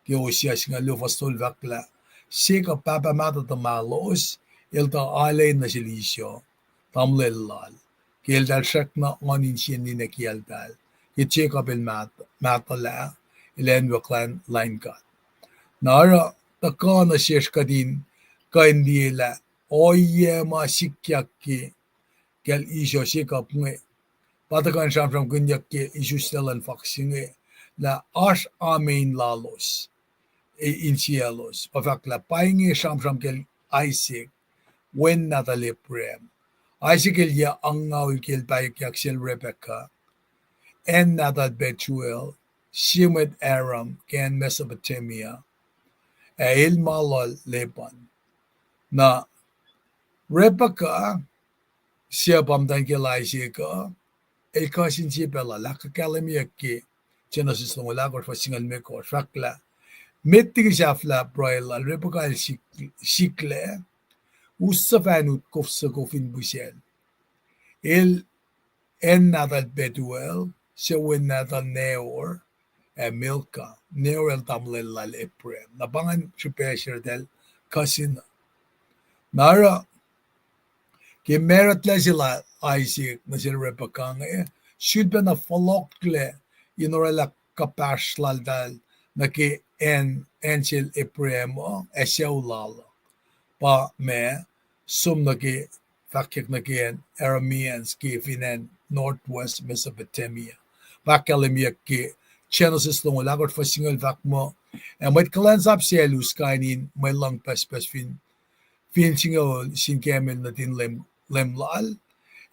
ke Hosea singucul luo fuhs tolu fahk lah, Jacob pahpah mahtuh tuhmwaclos, el tuh alu nuh sel Esau, tamuhlwel lal, ke eltahl srackna oan insiyacn ninac kiyacltahl, ke Jacob el mahtuhlah, el acnwuck lain God. Na oruh tuhkuh nuh sesr kuht in kuh in liye lah ohiyac ma sikyak ke kacl Esau Jacob inge, pa tuhkuh in sramsramkihnyuck ke isuslac luhn fuhk se inge, lah oasr amen lalos, e, insiyaclos. Pa fahk lah pa inge sramsram kacl Isaac, wen nahtuhl Abraham. Isaac el yac angngaul ke el pahyuckyak sel Rebekah, acn nahtuhl Bethuel, sie mwet Aram ke acn Mesopotamia, ac el ma lal Laban. Na Rebekah, suc pa muhtwacn kiyacl Isaac uh, el cousin se pacl lal, ahkkahlwemyeyuck ke Genesis longoul ahkosr fuhs singucul limekohsr, fahk lah, met liki sahflah pruhe lal, Rebekah el sik-, siklac, us suc fah in utkof soko fin pihsacl. El acn nahtuhl Bethuel, suc wen nahtuhl Nahor, ac Milcah. Nahor el tamuhlwel lal Abraham. Na pa ingacn srihpac se eltahl cousin. Na oruh ke marutlac se lal Isaac nuh sel Rebekah inge, sulpacna fohlohklac in orwaclah kuhpahsr laltahl nuh ke acn, acn sel Abraham uh, ac sucu lal uh. Pa ma som nuh ke, fahkyuck nuh ke acn Arameans ke fin acn northwest Mesopotamia. Pa ahkkahlwemyeyuck ke Genesis longoul ahkosr fuhs singucul fahk muh, ac mwet kuhlwacnsap se el us kain in mwe luhng pucspucs fin fin singucul sin camel nuhtin leum, leum lal,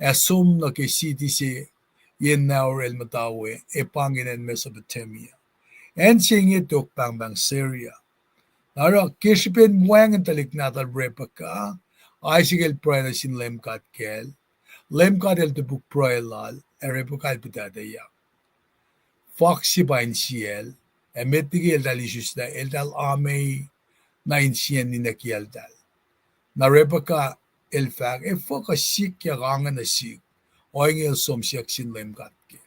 ac som nuh ke siti se yen naor el muhta we, ac pa ingacn acn Mesopotamia. Acn se inge tok pahngpahng Syria. Na oruh ke srihpen wacngihn tuhlihk nahtuhl Rebekah, Isaac el pruhe nuh sin Leum God kacl. Leum God el topuk pruhe lal, ac Rebekah el puhtateyuck. Fohk se pa insiyacl, ac met liki eltahl isuslah, eltahl amei na insiyacn ninac kiyacltahl. Na Rebekah el fahk, efuh kuh sikyak ange nuh sihk, ohinge el som siyuck sin Leum God kac.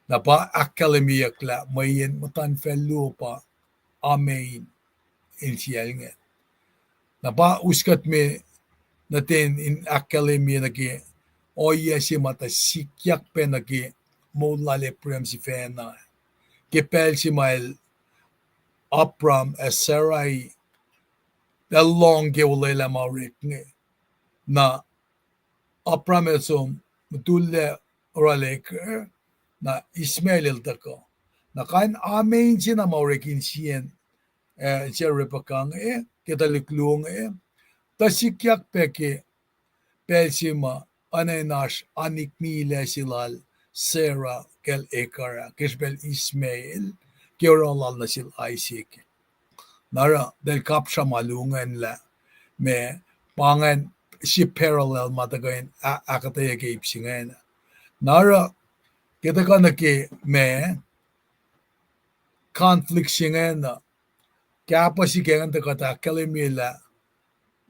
Na pa ahkkahlwemyeyuck lah mweyen muhtuhnfacl luo pa amei insiyacl inge. Na pa us kuht me nuh ten in ahkkahlwemye nuh ke ohiyac se ma tuh sikyak pac nuh ke moul lal Abraham sifacna. Ke pacl se ma el Abram ac Sarai, eltahl lohng ke olwelah ma orek inge. Na Abram el som mutullac oruh Hagar, na Ishmael el tuhkuh. Na kain amei se na ma orek insiyacn, eh, insiyacl Rebekah inge, ke tuhlihk luo inge, tuh sikyak pac ke pacl se ma oacna in oasr aniknilac se lal Sarah kacl Hagar ah, ke srihpacl Ishmael, ke oruh lal nuh sel Isaac. Na oruh eltahl kapsra ma luo ingacn lah ma pa ingacn se parallel ma tuhkuh in a-, ahkuhtweyac ke ip se ingacn. Na oruh ke tuhkuh nuh ke ma conflict se ingacn uh, kahpah sikyak ingacn tuh kuht ahkkahlwemye lah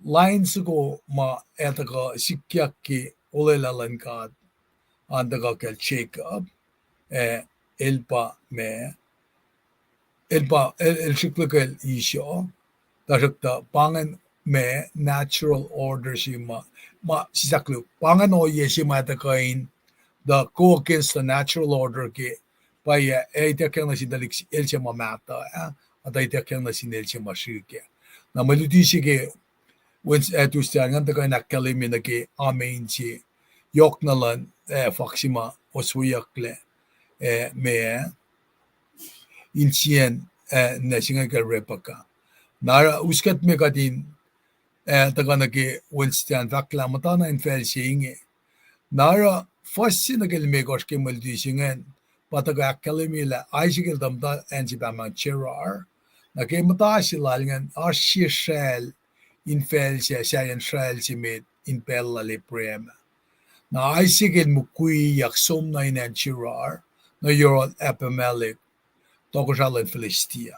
lain soko ma ac tuhkuh sikyak ke olwelah luhn God, an tuhkuh kacl Jacob, ac el pa ma, el pa, el, el srihklac kacl Esau, tuhsruhktuh pa ingacn ma natural order se ma, ma sisahk luo, pa ingacn ohiyac se ma tuhkuh in, the go against the natural order ke, pwacye, ac ituckyang nuh sin tuhlihk el se ma mahtuh ah, a tuh ituckyang nuh sin el se ma srihk ah. Na mwe luti se ke Wednes-, eh, Tuesday an ingacn tuhkuh in ahkkahlwemye nuh ke amei se, yohk na luhn, eh, fohk se ma osweyucklac, eh, ma, insiyacn, eh, ninac se inge kacl Rebekah. Na oruh us kuht me kuht in, eh, tuhkuh nuh ke Wednesday an fahk lah muhtana infacl se inge. Na oruh fuhs se nuh ke limekohsr ke mwe luti se ingacn, pa tuhkuh ahkkahlwemye lah Isaac el tuh muhta acn se pahngpahng Gerar. Na ke muhta se lal ingacn, oasr sie sracl infacl se, sahyacn sracl se met in pacl lal Abraham. Na Isaac el mukwiyuck som nuh in acn Gerar, nuh yohrohl Abimelech, tohkohsrah luhn Philistia.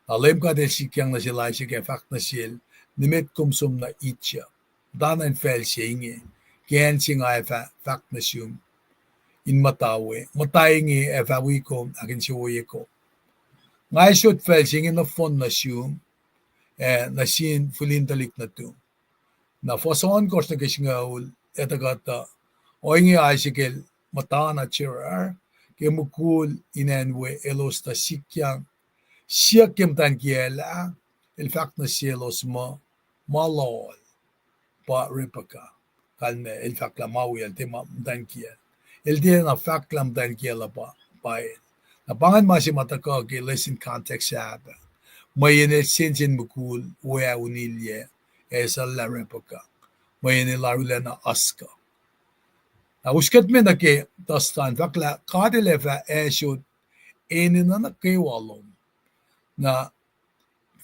Na Leum God el sikyang nuh sel Isaac ac fahk nuh sel, nimet kom som nuh Egypt, muhtana infacl se inge, ke acn se nga ac fah fahk nuh sum in muhta we, muhta inge ac fah wi kom, ahkinsewowoye kom. Nga ac sot facl se inge nohfohn nuh sum, ac nuh sin fihlin tuhlihk nuhtum. Na fuhs ohnkohsr nuh ke singucul, ac tuh kuhtuh, ohinge Isaac el muhtana Gerar, ke mukul in acn we elos tuh sikyang, siyuck ke muhtwacn kiyacl ah, el fahk nuh selos muh, ma lal pa Rebekah. Kalmac, el fahk lah ma wiyacl tiac ma muhtwacn kiyacl. El tiacna fahk lah muhtwacn kiyacl uh pa, pa el. Na pa ingacn ma se ma tuhkuh ke lesson context ah pac. Mweyen el sensen mukul we ah unilyac, ac esalah Rebekah. Mweyen el arulacna oaskuh. Na us kuht me nuh ke Thursday an fahk lah God el ac fah asot enenuh nuh kwewa lom. Na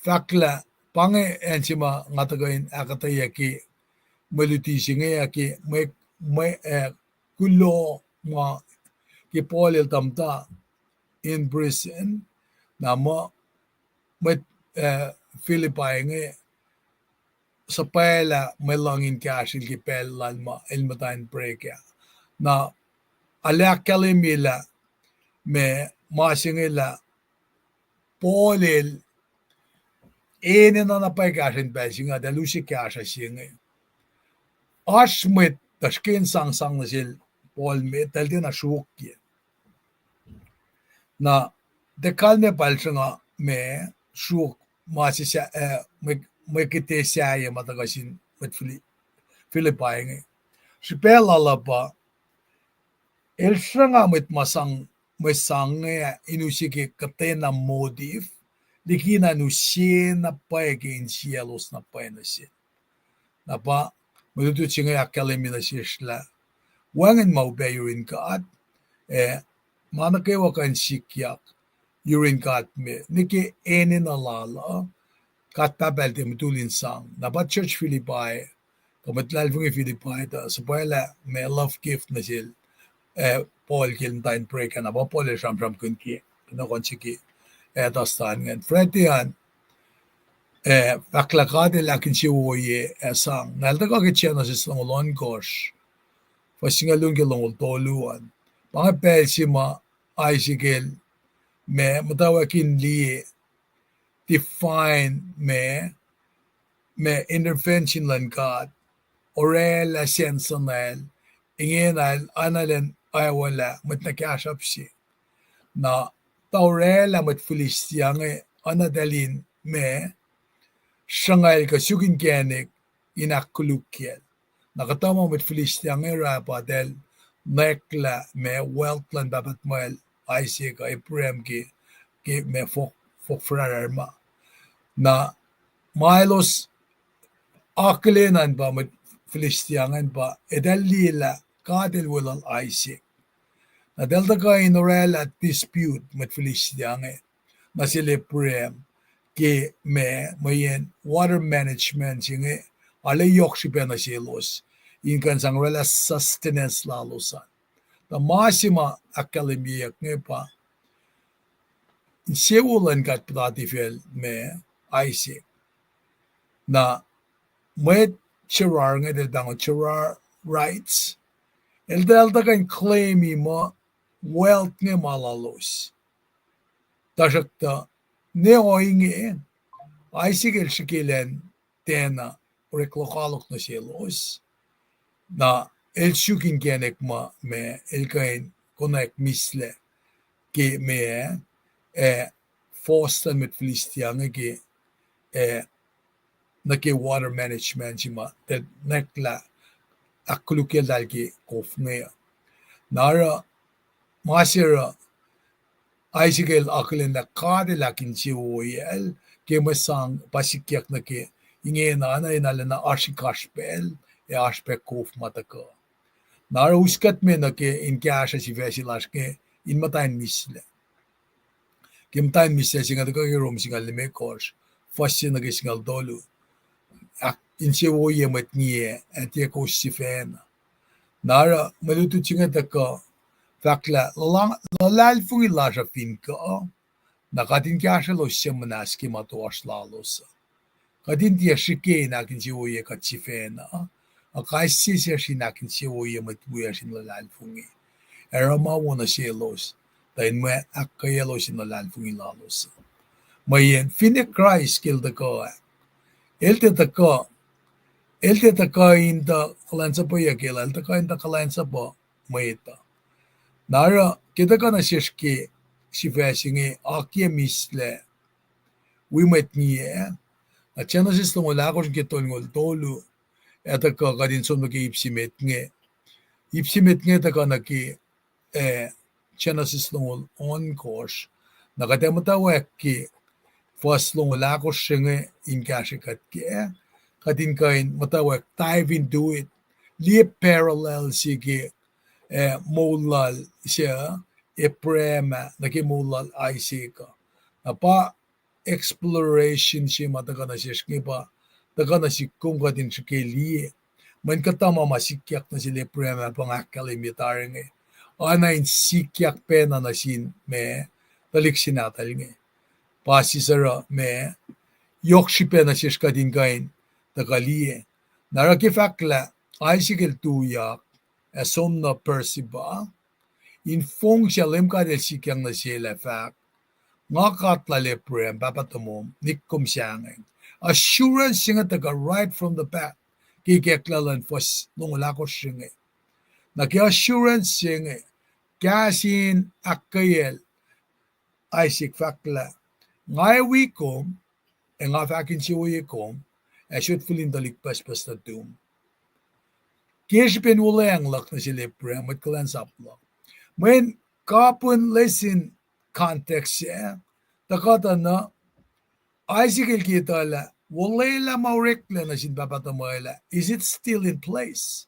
fahk lah pa inge acn se ma nga tuhkuh in ahkuhtweyac ke mwe luti se inge ah ke mwe, mwe, eh, kuloh ma ke Paul el tuh muhta in prison, na muh mwet, eh, Philippi inge suhpwaclah mwe luhngin kahsrel ke pacl lal ma el muhta in prek ah. Na arlac ahkkahlwemye lah ma, ma se inge lah Paul el enenuh na pwacye kahsruh in pacl se inge, eltahl use kahsruh se inge. Oasr mwet tuh srihke in sangsang nuh sel Paul met, eltahl tiacna sruokyac. Na tiac kalmac pa el sruhnga ma sruok ma se sa-, eh, mwe, mwe kihte sahyac ma tuhkuh sin mwet Phili-, Philippi inge. Srihpac lal uh pa, el sruhnga mwet ma sang, mwe sang inge in use ke kuhtwena motive, likina in use na pwacye ke insiyaclos na pwacye nuh sel. Na pa mwe lutlut se inge ahkkahlwemye nuh sesr lah wacngihn ma upac yurin God, ac ma nuh kwewa kuh in sikyak yurin God me, nwe ke enenuh lal uh, God Pahpah El tiac mutul in sang. Na pa church Philippi, kuh mwet luhlahlfongi Philippi tuh suhpwaclah ma love gift nuh sel, eh, Paul ke el muhta in pruhe kac, na pa Paul el sramsramkihn ke kunohkohn se ke, eh, Thessalonians ingacn. Fret an, eh, fahk lah God El ahkinsewowoye ac sang. Na el tuhkuh ke Genesis longoul ohnkohsr, fuhs singucul luo nuh ke longoul tolu an. Pa inge pacl se ma Isaac el ma muhtwacwacack in liye define ma, ma intervention luhn God, oraclah sensenacl, ingena el analen awolah mwet nuh kahsruhp se. Na tuh oraclah mwet Philistia inge, oacna eltahl in ma sruhngahl kuh suk inkacnek in ahkkolukyacl. Na kuhtuh ma mwet Philistia inge oruh pa eltahl nwacklah ma wealth luhn pahpah tuhmwacl Isaac uh, Abraham ke, ke ma fohk, fohk fuhrahrrahr ma. Na ma elos akihlen an pa mwet Philistia ingacn pa eltahl liye lah God El weluhl Isaac. Na eltahl tuhkuh in oraclah dispute mwet Philistia inge nuh sel Abraham ke ma, mweyen water management se inge arlac yohk srihpac nuh selos in kuh in sang oraclah sustenance lalos an. Tuh ma se ma ahkkahlwemyeyuck inge pa insewowo luhn God puhtati facl ma Isaac. Na mwet Gerar inge, eltahl pahngon Gerar rights, eltahl tuhkuh in claimi muh wealth inge ma lalos. Tuhsruhktuh ne ohinge, Isaac el srihke elan tiacna orek lokoalok nuh selos. Na el suk inkacnek ma, ma el kuh in konwacack mihslac ke ma, eh, force luhn mwet Philistia inge ke, eh, nuh ke water management se ma eltahl nwacklah ahkkolukyacltahl ke kof inge uh. Na oruh ma se oruh Isaac el akihlen lah God El ahkinsewowoyacl ke mwe sang pa sikyak nuh ke ingena, na in arulacna oasr oasr pacl, ac oasr pac kof ma tuhkuh. Na oruh us kuht me nuh ke in kahsruh sifac se lasr inge in muhta in mihslac. Ke muhta in mihslac se inge tuhkuh ke Rom singucul limekohsr, fuhs se nuh ke singucul tolu. Ahkinsewowoye mwet ngiyac ac tiac kowos sifacna. Na oruh mwe lutlut se inge tuhkuh fahk lah luhla-, luhlahlfongi lasr uh fin kuh, na kuht in kahsrwelos suc muhnahs ke ma toasr lalos uh. Kuht in tiac srihke in ahkinsewowoye kuht sifacna, a kais sie sesr in ahkinsewowoye mwet wiyacsr in luhlahlfongi. Oruh ma wo nuh selos, tuh in mwe ahkkweyaclos in luhlahlfongi lalos uh. Mweyen finne Kraist ke El tuhkuh ah, El tiac tuhkuh, El tiac tuhkuh in tuh kuhlwacnsapuh ke El, El tuhkuh in tuh kuhlwacnsapuh mwet uh. Na oruh ke tuhkuh nuh sesr ke sifac se inge akiyac mihslac wi mwet ngiyac, na Genesis longoul ahkosr nuh ke tolngoul tolu, ac tuhkuh kuht in som nuh ke ip se met inge. Ip se met inge tuhkuh nuh ke, eh, Genesis longoul ohnkohsr. Na kuht ac muhtwacwacack ke fuhs longoul ahkosr se inge in kahsrwe kuht kac, kuht in kuh in muhtwacwacack dive into it, liye parallel se ke, eh, moul lal se Abraham ah nuh ke moul lal Isaac uh. Na pa exploration se ma tuhkuh nuh sesr inge pa tuhkuh nuh sihk kom kuht in srihke liye mweyen kuhtuh ma ma sikyak nuh sel Abraham ah pa nga ahkkahlwemye tari inge, oacna in sikyak pacna nuh sin ma tuhlihk se nahtuhl inge. Pa sisacruh ma yohk srihpac nuh sesr kuht in kuh in tuhkuh liye. Na oruh ke fahk lah Isaac el tuyak ac som nuh Beersheba, in fong se Leum God El sikyang nuh sel ac fahk, Nga God lal Abraham, pahpah tomom, nik kom sahngweng. Assurance se inge tuhkuh right from the back ke ikacklah luhn fuhs longoul ahkosr se inge. Na ke assurance se inge, kahs in ahkkweyacl Isaac fahk lah, Nga ac wi kom, ac nga fah ahkinsewowoye kom, ac sot fihl in tuhlihk pucspucs nuhtum. Ke srihpen wuhlweacng luhk nuh sel Abraham, mwet kuhlwacnsap luhk. Mweyen kapihn lesin context se, tuhkuh tuh na Isaac el ke etuh lah olwelah ma oreklac nuh sin pahpah tuhmwacl ah, is it still in place?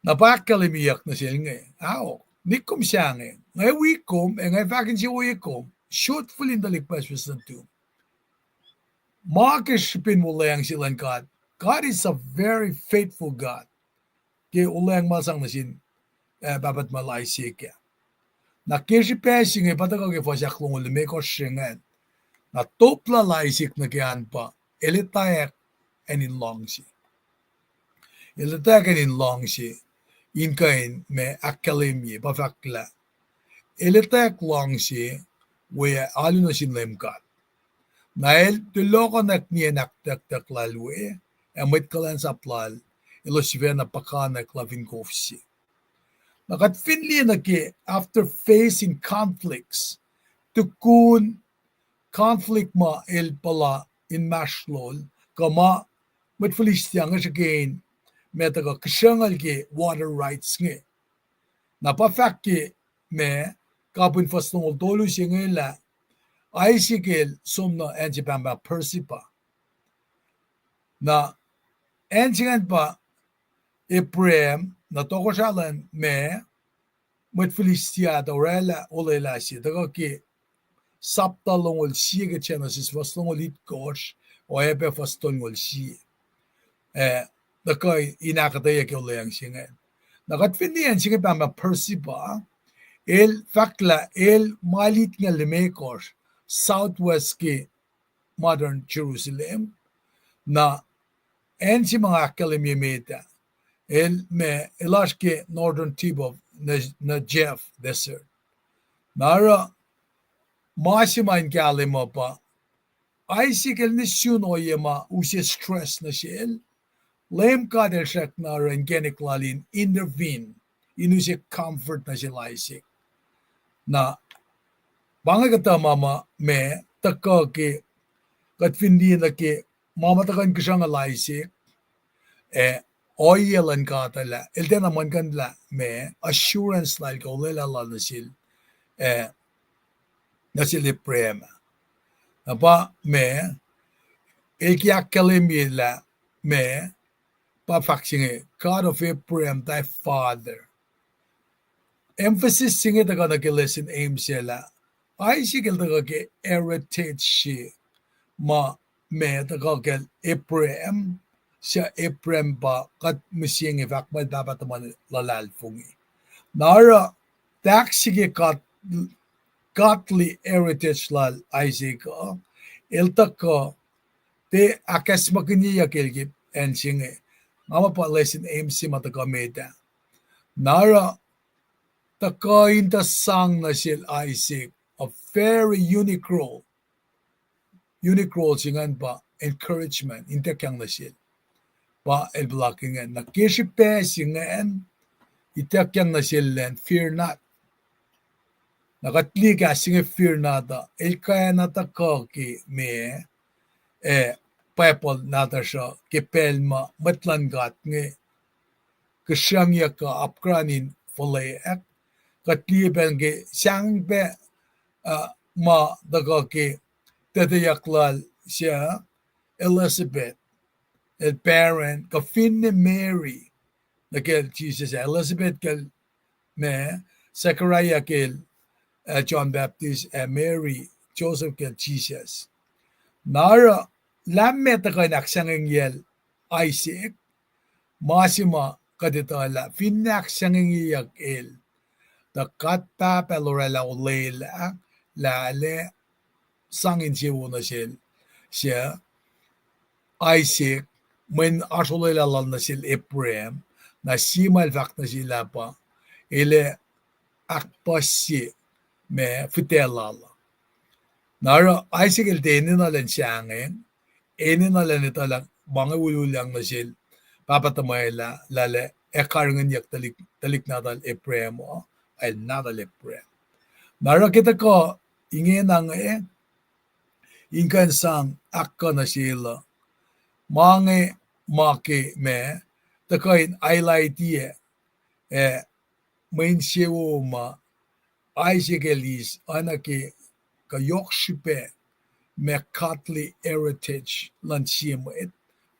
Na pa ahkkahlwemyeyuck nuh sel inge, ao, nick kom sahngweng, nga wi kom ac nga fahk insewowo kom, short fihli in tuhlihk pucspucs nuhtum. Ma ke srihpen wuhlweacng se luhn God, God is a very faithful God. Ke wuhlweacng ma sang nuh sin, eh, pahpah tuhmwacl Isaac ah. Na ke srihpac se inge pa tuhkuh ke fuhs ahklongoul limekohsr se ingacn. Na top lal Isaac nuh ke an pa, el etwacack acn in luhngse. El etwacack acn in luhngse, in kuh in ma ahkkahlwemye, pa fahk lah el etwacack luhngse, we alu nuh sin Leum God. Na el tulohkohnak nien ahktucktuck lal we, ac mwet kuhlwacnsap lal, elos sifacna puhkantwen lah fin kof se. Na kuht fin liye nuh ke after facing conflicts, tukun conflict ma el puhla inmahsrlol, kuh ma mwet Philistia inge srihke in ma tuhkuh kihsrucngucul ke water rights inge. Na pa fahk ke ma, kapin fuhs longoul tolu se inge lah, Isaac el som nuh acn se pahngpahng Beersheba. Na acn se ingacn pa Abraham, na tohkohsrahi luhn ma, mwet Philistia tuh orwaclah olwelah se, tuhkuh ke sapta longoul sie ke Genesis, fuhs longoul itkohsr, oacyacpac fuhs tolngoul sie. Eh, tuhkuh in ahkuhtweyac ke olweacng se ingacn. Na kuht fin liye acn se inge pahngpahng Beersheba, el fahk lah el mile itngucul limekohsr southwest ke modern Jerusalem. Na acn se ma nga ahkkahlwemye met ah, el ma, el oasr ke northern tip of Ne-, Negev Desert. Na oruh ma se ma in kahlwem uh pa, Isaac el nuh sun ohiyac ma use stress nuh sel, Leum God el srackna oruh inkacnek lal in intervene, in use comfort nuh sel Isaac. Na pa inge kuhtuh ma ma ma tuhkuh ke, kuht fin liye nuh ke ma ma tuhkuh in kihsrucngucul Isaac, ac ohiyac luhn God uh lah el tiacna muhlkuhnlah ma, assurance lal kuh olwelah lal nuh sel, eh, nuh sel Abraham. Na pa ma, el ke ahkkahlwemye lah ma, pa fahk se inge, God of Abraham, thy father. Emphasis se inge tuhkuh nuh ke lesson aim se lah, Isaac el tuhkuh ke heritage se ma, ma tuhkuh kacl Abraham, suc Abraham pa kuht mihsenge fahk muh el pahpah tuhmwacn luhlahlfongi. Na oruh, tahk se ke God-, godly heritage lal Isaac uh, el tuhkuh, tiac ahkacsmakihnyeyuck el ke acn se inge. Nga muh pa lesson aim se ma tuhkuh met ah. Na oruh, tuhkuh in tuh sang nuh sel Isaac a very unique role. Unique role se ingacn pa encouragement, ituckyang nuh sel. Pa el puhlakihn ingacn. Na ke srihpac se ingacn, ituckyang nuh sel elan fear not. Na kuht liye kahs se inge fear not uh, el kwacna tuhkuh ke ma, eh, Bible nahtuhsr uh ke pacl ma mwet luhn God inge kihsrucngyuck uh apkuhran in fuhlweack. Kuht liye pacl ke sahngpacna, uh, ma tuhkuh ke teteyuck lal se Elizabeth, el barren, kuh finne Mary, nuh kacl Jisus, Elizabeth kacl ma, Zechariah kacl, eh, John Baptist, ac Mary, Joseph kacl Jisus. Na oruh, lah ma tuhkuh in ahksahngwengyacl Isaac, ma se ma kuht etuh lah finne ahksahngwengyeyuck el, tuh God Pahpah El oraclah olwelah, lah El ac sang insewowo nuh sel, se Isaac, mweyen oasr olwelah lal nuh sel Abraham, na sie ma El fahk nuh sel ah pa, El ac ahkpuhsye ma fihtac lal uh. Na oruh Isaac el tiac enenuh elan sahngweng, enenuh elan etuh lah ma inge wuhlwuhlyang nuh sel pahpah tuhmwacl ah, lah El ac karihngihnyuck tuhlihk, tuhlihk nahtuhl Abraham uh, el nahtuhl Abraham. Na oruh ke tuhkuh ingena inge, in kuh in sang ahkkuh nuh sel uh, ma inge ma ke ma, tuhkuh in highlight-i, eh, mwe insewowo ma Isaac el eis oacna ke kuh yohk srihpac ma godly heritage luhn sie mwet,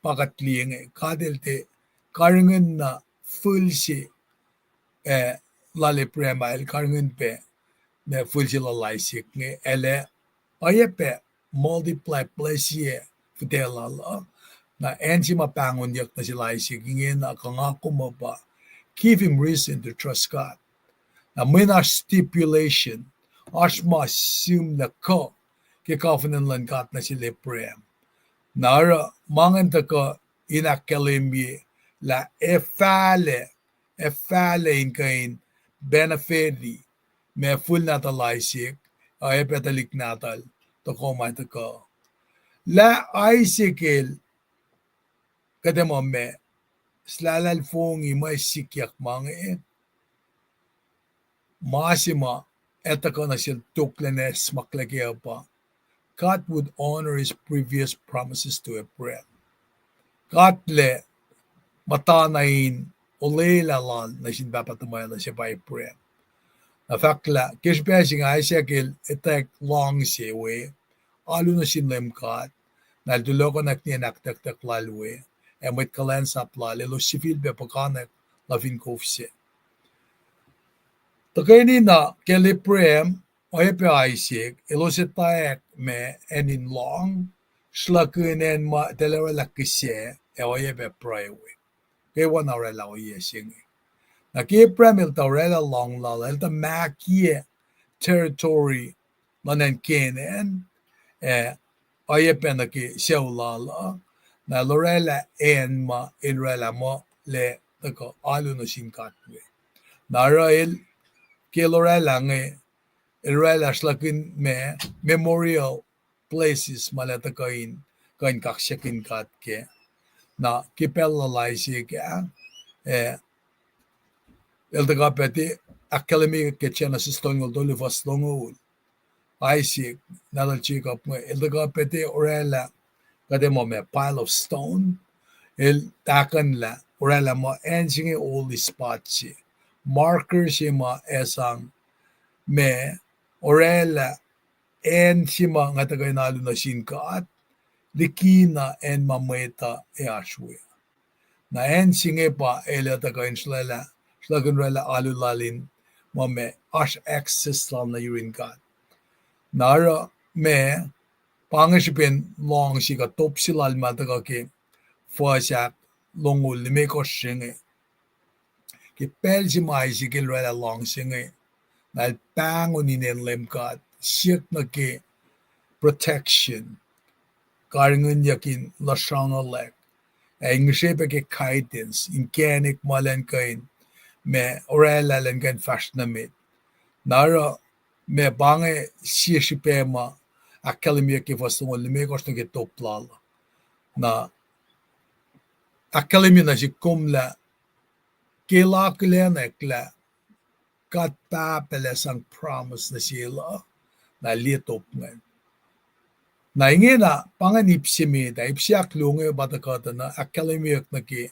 pa kuht liye inge, God El tiac karihngihn na fihl se, eh, lal Abraham ah, El karihngihn pac ma fihl se lal Isaac inge, El ac oacyacpac multiply, bless-i fihtac lal uh. Na acn se ma pahngonyuck nuh sel Isaac ingena kuh nga kom uh pa, give him reason to trust God. Na mweyen oasr stipulation, oasr ma sihmlac kuh ke covenant luhn God nuh sel Abraham. Na oruh ma ingacn tuhkuh in ahkkahlwemye lah ac fahlac, ac fahlac in kuh in benefit-i ma fihl nahtuhl Isaac, ac oacyacpac tuhlihk nahtuhl tohkoh ma tuhkuh. Lah Isaac el, kuht ac muh ma, suhlahlahlfongi ma sikyak ma inge, ma se ma ac tuhkuh nuh sel toklac na smaklac kac uh pa, God would honor his previous promises to Abraham. God El ac muhtana in olwelah lal nuh sin pahpah tuhmwacl se pa Abraham. Na fahk lah ke srihpac se inge Isaac el etwacack luhngse we, alu nuh sin Leum God, na el tulohkohnak nuh in ahkuhtackuhtlac lal we, ac mwet kuhlwacnsap lal, elos sifilpac puhkantwen luhf in kof se. Tuhkweni na kacl Abraham, oacyacpac Isaac, elos etwacack ma acn in lohng, sruhlahkihn acn ma eltahl oraclah kihsac, ac oacyacpac pruhe we. Kwewana oraclah ohiyac se inge. Na ke Abraham el tuh oraclah lohng lal, el tuh mahkiyac territory luhn acn Canaan, ac oacyacpac nuh ke sucu lal uh, na el oraclah acn ma el oraclah muh el ac tuhkuh alu nuh sin God we. Na oruh el, ke el oraclah inge, el oraclah sruhlahkihn ma memorial places ma el ac tuhkuh in, kuh in kaksakihn God kac. Na ke pacl lal Isaac ah, eh, el tuhkuh pac tiac, ahkkahlwemye ke Genesis tolngoul tolu fuhs longoul, Isaac, nahtuhl Jacob inge, el tuhkuh pac tiac oraclah, kuht ac muh ma pile of stone, el tahkuhnlah oraclah muh acn se inge holy spot se, marker se ma ac sang ma oraclah acn se ma nga tuhkuh in alu nuh sin God, likina acn ma mwet uh ac oasr we. Na acn se inge pa el ac tuhkuh in sruhlahlah, sruhlahkihn oraclah alu lal in muh ma oasr access lal nuh yurin God. Na oruh ma, pa inge srihpen luhngse kuh top se lal ma tuhkuh ke fuhs ahk longoul limekohsr se inge. Ke pacl se ma Isaac el oraclah luhngse inge, na el pahngon inen Leum God, siyuck nuh ke protection, karihngihnyuck in lusrongulack, ac in ngihsre pac ke guidance, inkacnek ma elan kuh in, ma oraclah elan kuh in fahsr nuh met. Na oruh ma pa inge sie srihpac ma ahkkahlwemyeyuck ke fuhs longoul limekohsr nuh ke top lal. Na ahkkahlwemye nuh sihk kom lah ke el akihlenwack lah God Pahpah El ac sang promise nuh sel uh, na liye top ingacn. Na ingena pa ingacn ip se met ah, ip se ahkluo inge pa tuhkuh tuh na ahkkahlwemyeyuck nuh ke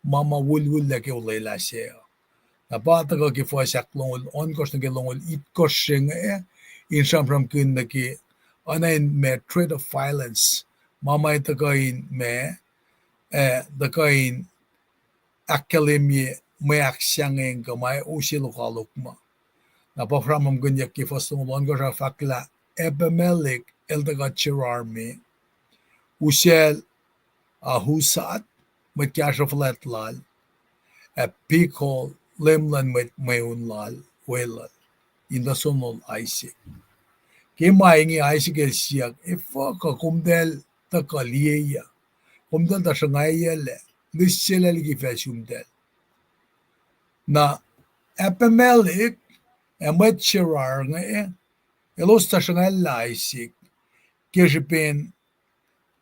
ma ma wuhlwuhllah ke olwelah sac uh. Na pa tuhkuh ke fuhs ahk longoul ohnkohsr nuh ke longoul itkohsr se inge, in sramsramkihn nuh ke oacna in ma threat of violence, ma ma tuhkuh in ma, eh, tuhkuh in ahkkahlwemye mwe ahksahngweng kuh ma use lokoalok ma. Na pa sramsramkihnyuck ke fuhs longoul ohnkohsr ah fahk lah Abimelech el tuhkuh Gerar me, usacl Ahuzat, mwet kahsruh fuhlwact lal, ac Phicol, leum luhn mwet mweun lal, weluhl, in tuh sonol Isaac. Ke ma inge Isaac el siyuck, efuh kuh komtacl tuhkuh liyeyuc, komtacl tuh sruhngwacyuclac, lihselac liki facl sumtacl. Na Abimelech ac mwet Gerar inge, elos tuh sruhngwacllah Isaac, ke srihpen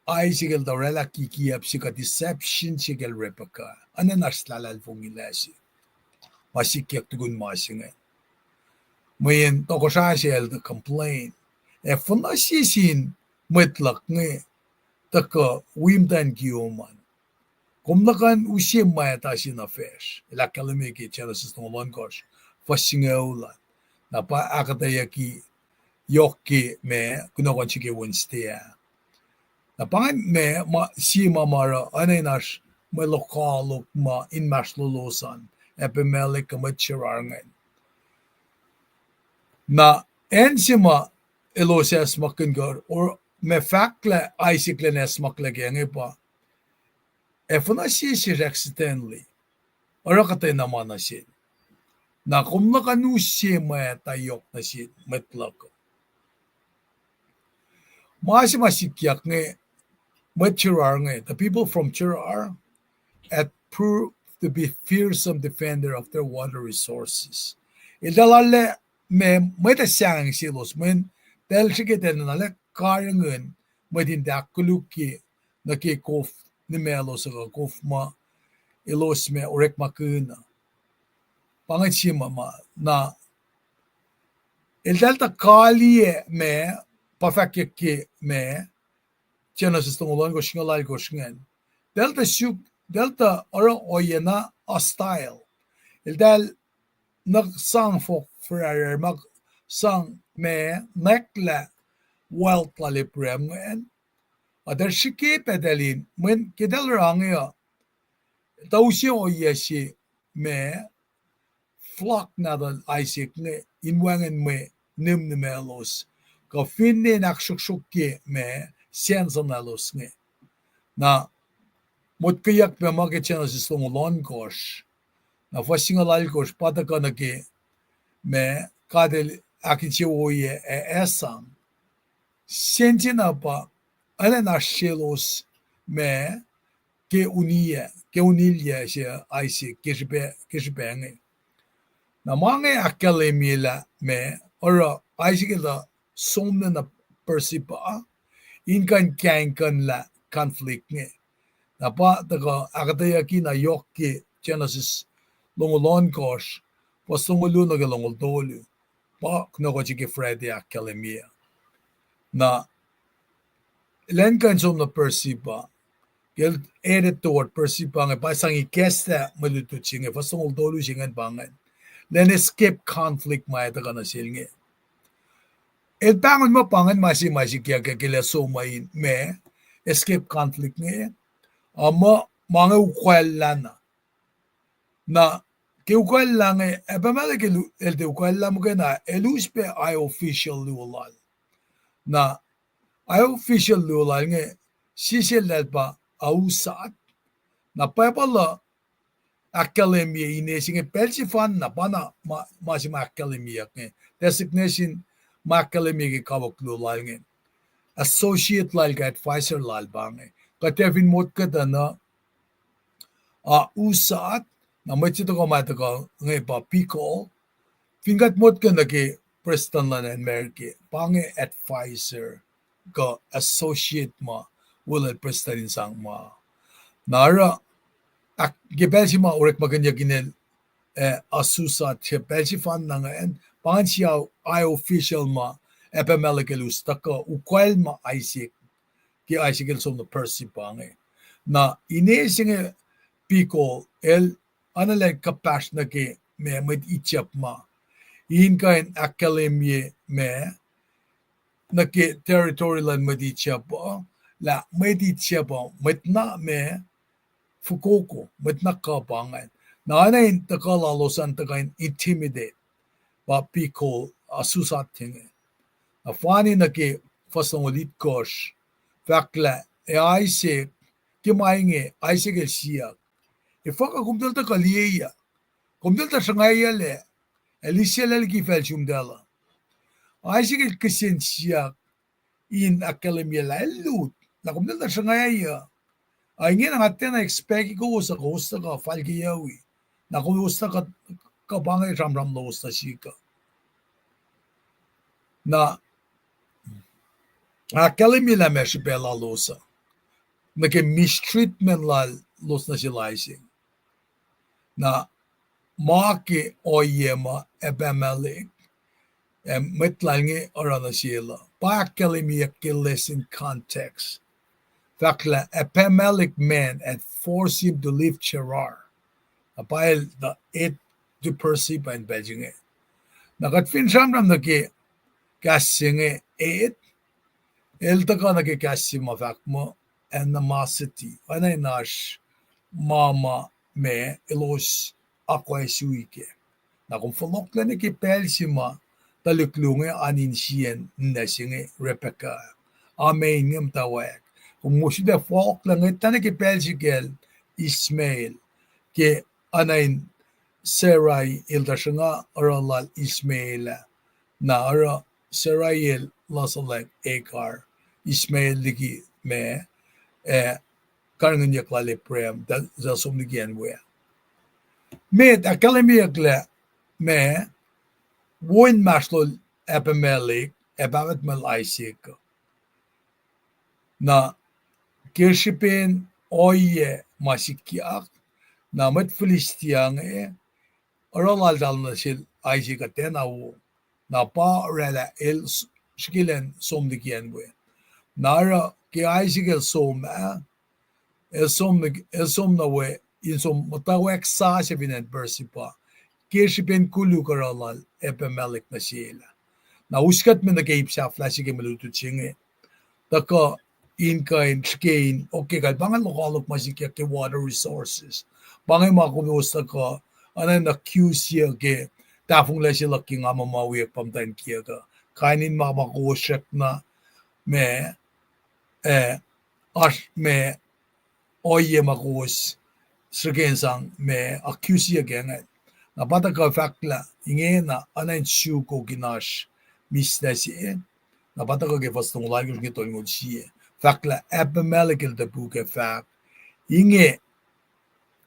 Isaac el tuh oraclah kikiap se kuh deception se kacl Rebekah, oacna in oasr luhlahlfongi lah se. Ma sikyak tukun ma se inge. Mweyen tohkohsrah se el tuh complain, ac fuhnuh sie sin mwet luhk inge tuhkuh wi muhtwacn kiyom an. Kom nuh kuh in use mwacta se nuh facsr, el ahkkahlwemye ke Genesis longoul ohnkohsr, fuhs singucul an. Na pa ahkuhtweyucki yohk ke ma kunohkohn se ke Wednesday ah. Na pa ingacn ma, ma sie ma ma oruh oacna in oasr mwe lokoalok ma inmahsrlolos an, Abimelech kuh mwet Gerar ingacn. Na acn se ma elos acsmakkihn kuh, ma fahk lah Isaac elan acsmaklah kac inge pa, ac fuhnuh sie sesr accidentally oruh kuhtwena ma nuh sel. Na kom luhkuhn use mwacta yohk nuh sin mwet luhk uh. Ma se ma sikyak inge, mwet Gerar inge, the people from Gerar had proved to be fearsome defender of their water resources. Eltahl arlac, ma, mwet ac sahngweng selos, mweyen eltahl srihke, eltahl arlac karihngihn mwet in tiac ahkkolukye nuh ke kof nimaclos uh kuh kof ma elos ma orekmakihn uh. Pa ingacn sie ma, ma na eltahl tuh kaliyac ma pa fahkyuck ke ma Genesis longoul ohnkohsr singucul alkohsr ingacn. Eltahl tuh suk, eltahl tuh oruh ohiyac na hostile. Eltahl nuh sang fohk ferarar ma sang ma nwacklah wealth lal Abraham ingacn. Ac tuh srihke pac eltahl in, mweyen ke eltahl oruh inge uh, tuh use ohiyac se ma flock nahtuhl Isaac inge in wacngihn mwe nimnimaclos, kuh finne in ahksruhksruhkye ma sensenaclos inge. Na motkweyuck pac ma ke Genesis longoul ohnkohsr, na fuhs singucul alkohsr pa tuhkuh nuh ke ma God El ahkinsewowoye ac sang. Sensen na pa, enenuh selos ma ke uniyac, ke unilyac se Isaac ke srihpac, ke srihpac inge. Na ma inge ahkkahlwemye lah ma oruh Isaac el tuh som nuh na Beersheba in kuh in kahingkuhnlah conflict inge. Na pa tuhkuh ahkuhtweyucki na yohk ke Genesis longoul ohnkohsr, fuhs longoul luo nuh ke longoul tolu. Pa kunohkohn se ke Friday ahkkahlwemye. Na elan kuh in som nuh Beersheba. Ke el headed toward Beersheba inge pa sang ikacslah mwe lutlut se inge, fuhs longoul tolu se ingacn pa ingacn. Elan escape conflict ma ac tuhkuh nuh sel inge. El pahngon muh pa ingacn ma se ma sikyak ke el ac som uh in ma escape conflict inge. Ac muh ma inge ukwacllah na. Na ke ukwacllah inge, Abimelech el, el tiac ukwacllah muhkwena, el us pac high official luo lal. Na high official luo lal inge, sie seltahl pa Ahuzzath. Na Bible uh ahkkahlwemye ine se inge pacl sefanna, pa na ma, ma se ma ahkkahlwemyeyuck inge. Designation ma ahkkahlwemye ke kawuck luo lal inge, associate lal kuh advisor lal pa inge. Kuht ac fin motkwacta na Ahuzzath, na mwet se tohkoh ma tuhkuh inge pa Pikol. Fin kuht motkwacta nuh ke prestuhn luhn acn America, pa inge advisor kuh associate ma weluhl prestuhn in sang ma. Na oruh, ke pacl se ma orekmakihnyuck inel, eh, Ahuzzath se pacl sefanna ingacn, pa ingacn sie high official ma Abimelech el us tuhkuh ukwacl ma Isaac, ke Isaac el som nuh Beersheba inge. Na ine se inge Pikol, el, enenuh elan kuhpahsr nuh ke ma mwet Egypt ma, in kuh in ahkkahlwemye ma nuh ke territory luhn mwet Egypt uh, lah mwet Egypt uh mwet na ma fokoko, mwet na kuh pa ingacn. Na enenuh in tuhkuh lalos an tuhkuh in intimidate pa Pikol, Ahuzzath se inge. Na fani nuh ke fuhs longoul itkohsr, fahk lah, ac Isaac, ke ma inge Isaac el siyuck, efuh kuh komtal tuhkuh liyeyuck? Komtal tuh sruhngwacyuclac, ac lisacl liki facl sumtal uh. Isaac el kihsen siyuck in ahkkahlwemye lah el lut, lah komtal tuh sruhngwacyuc. Ac ingena nga tiacna expect kowos uh, kowos tuhkuh falkeyuwi. Na kowos tuhkuh, kuh pa inge sramsram lowos nuh sihk uh. Na ahkkahlwemye lah ma srihpac lalos uh nuh ke mistreatment lalos nuh sel Isaac. Na ma ke ohiyac ma Abimelech ac mwet lal inge oruh nuh sel uh, pa ahkkahlwemyeyuck ke lesson context. Fahk lah Abimelech men had forced him to leave Gerar. Na pa el tuh et to Beersheba in pacl se inge. Na kuht fin sramsram nuh ke kahs se inge et, el tuhkuh nuh ke kahs se ma fahk muh animosity, oacna in oasr ma ma ma elos akwuck sui kac. Na kom fohlohklac nuh ke pacl se ma tuhlihk luo inge an insiyacn ninac se inge Rebekah, amen, inge muhtwacwacack. Kom usrnguck fohlohklac inge tuh nuh ke pacl se kacl Ishmael, ke oacna in Sarai el tuh sruhnga oruh lal Ishmael ah. Na oruh Sarai el lasulack Hagar, Ishmael liki ma, eh, karihngihnyuck lal Abraham, tuh som liki acn we. Met ahkkahlwemyeyucklac ma wo inmahsrlol Abimelech ac pahpah tuhmwacl Isaac. Na ke srihpen ohiyac ma sikyak, na mwet Philistia inge oruh laltahl nuh sel Isaac kuhtwena wo. Na pa oraclah el s-, srihke elan som liki acn we. Na oruh ke Isaac el som ah, el som, el som nuh we, in som muhtwacwacack sasuc fin acn Beersheba, ke srihpen koluk oruh lal Abimelech nuh sel ah. Na us kuht me nuh ke ip sahflah se ke mwe lutlut se inge. Tuhkuh in kuh in srihke in, okay, kal pa inge lokoalok ma sikyak ke water resources. Pa inge ma kowos tuhkuh, oacna in accuse-ye ke tahfonglac se luhk ke nga muh ma wiyuck pa muhtwacn kiyuck uh. Kain in ma ma kowos srackna, ma, eh, oasr ma ohiyac ma kowos srihke in sang ma accuse-ye ke inge. Na pa tuhkuh fahk lah ingena oacna in suk in oasr mihslac se. Na pa tuhkuh ke fuhs longoul alkosr nuh ke tolngoul sie. Fahk lah Abimelech el topuk ac fahk, inge,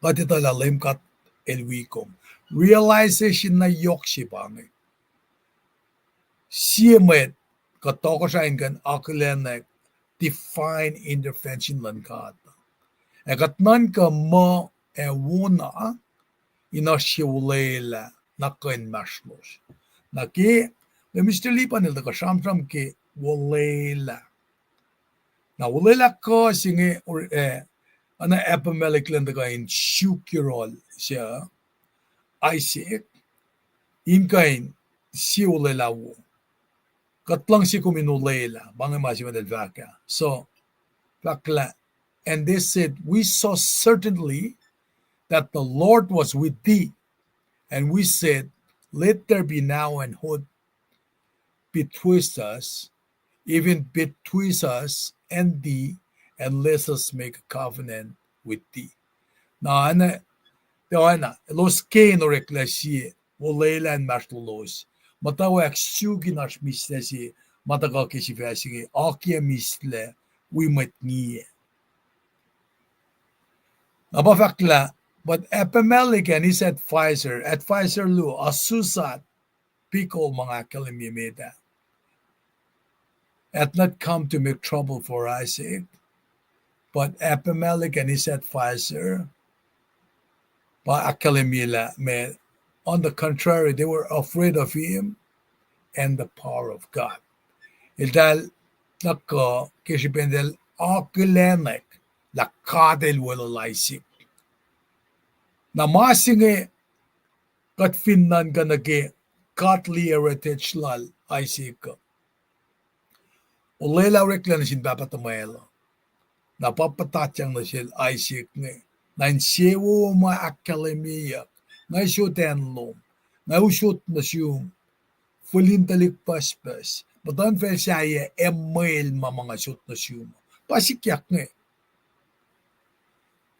kuht etuh lah Leum God el wi kom. Realization na yohk se pa inge. Sie mwet kuh tohkohsrah in kuh in akihlenwack divine intervention luhn God. Ac kuht nuhnkuh muh ac wona in oasr sie olwelah na kuh inmahsrlosr. Na ke, Mister Lipan el tuhkuh sramsram ke olwelah. Na olwelah kuh se inge, eh, oacna Abimelech elan tuhkuh in suk yohrohl se Isaac in kuh in sie olwelah wo. Kuht luhngse kom in olwelah, pa inge ma se ma eltahl fahk ah. So, fahk lah, and they said, we saw certainly that the Lord was with thee. And we said, let there be now an oath betwixt us, even betwixt us and thee, and let us make a covenant with thee. Na, oacna, tiacna, elos ke in oreklac sie olwelah inmahsrlolos. Muhtwacwacack suk in oasr mihslac se, ma tuhkuh ke sifac se inge, akiyac mihslac, wi mwet ngiyac. Na pa fahk lah, but Abimelech and his advisor, advisor luo, Ahuzzath, Pikol ma nga ahkkahlwemye met ah, had not come to make trouble for Isaac, but Abimelech and his advisor, pa ahkkahlwemye lah, ma, on the contrary, they were afraid of him and the power of God. Eltahl tuhkuh ke srihpen eltahl akihlenwack lah God el weluhl Isaac. Na ma se inge kuht fin nuhnkuh nuh ke godly heritage lal Isaac uh. Olwelah oreklac nuh sin pahpah tuhmwacl uh. Na pa puhtatyang nuh sel Isaac inge, na insewowo ma ahkkahlwemyeyuck, nga sot acn lom, nga usot nuh sum, fihl in tuhlihk pucspucs, muhtuhnfacl sahyac, ac mwel ma ma nga sot nuh sum. Pa sikyak inge.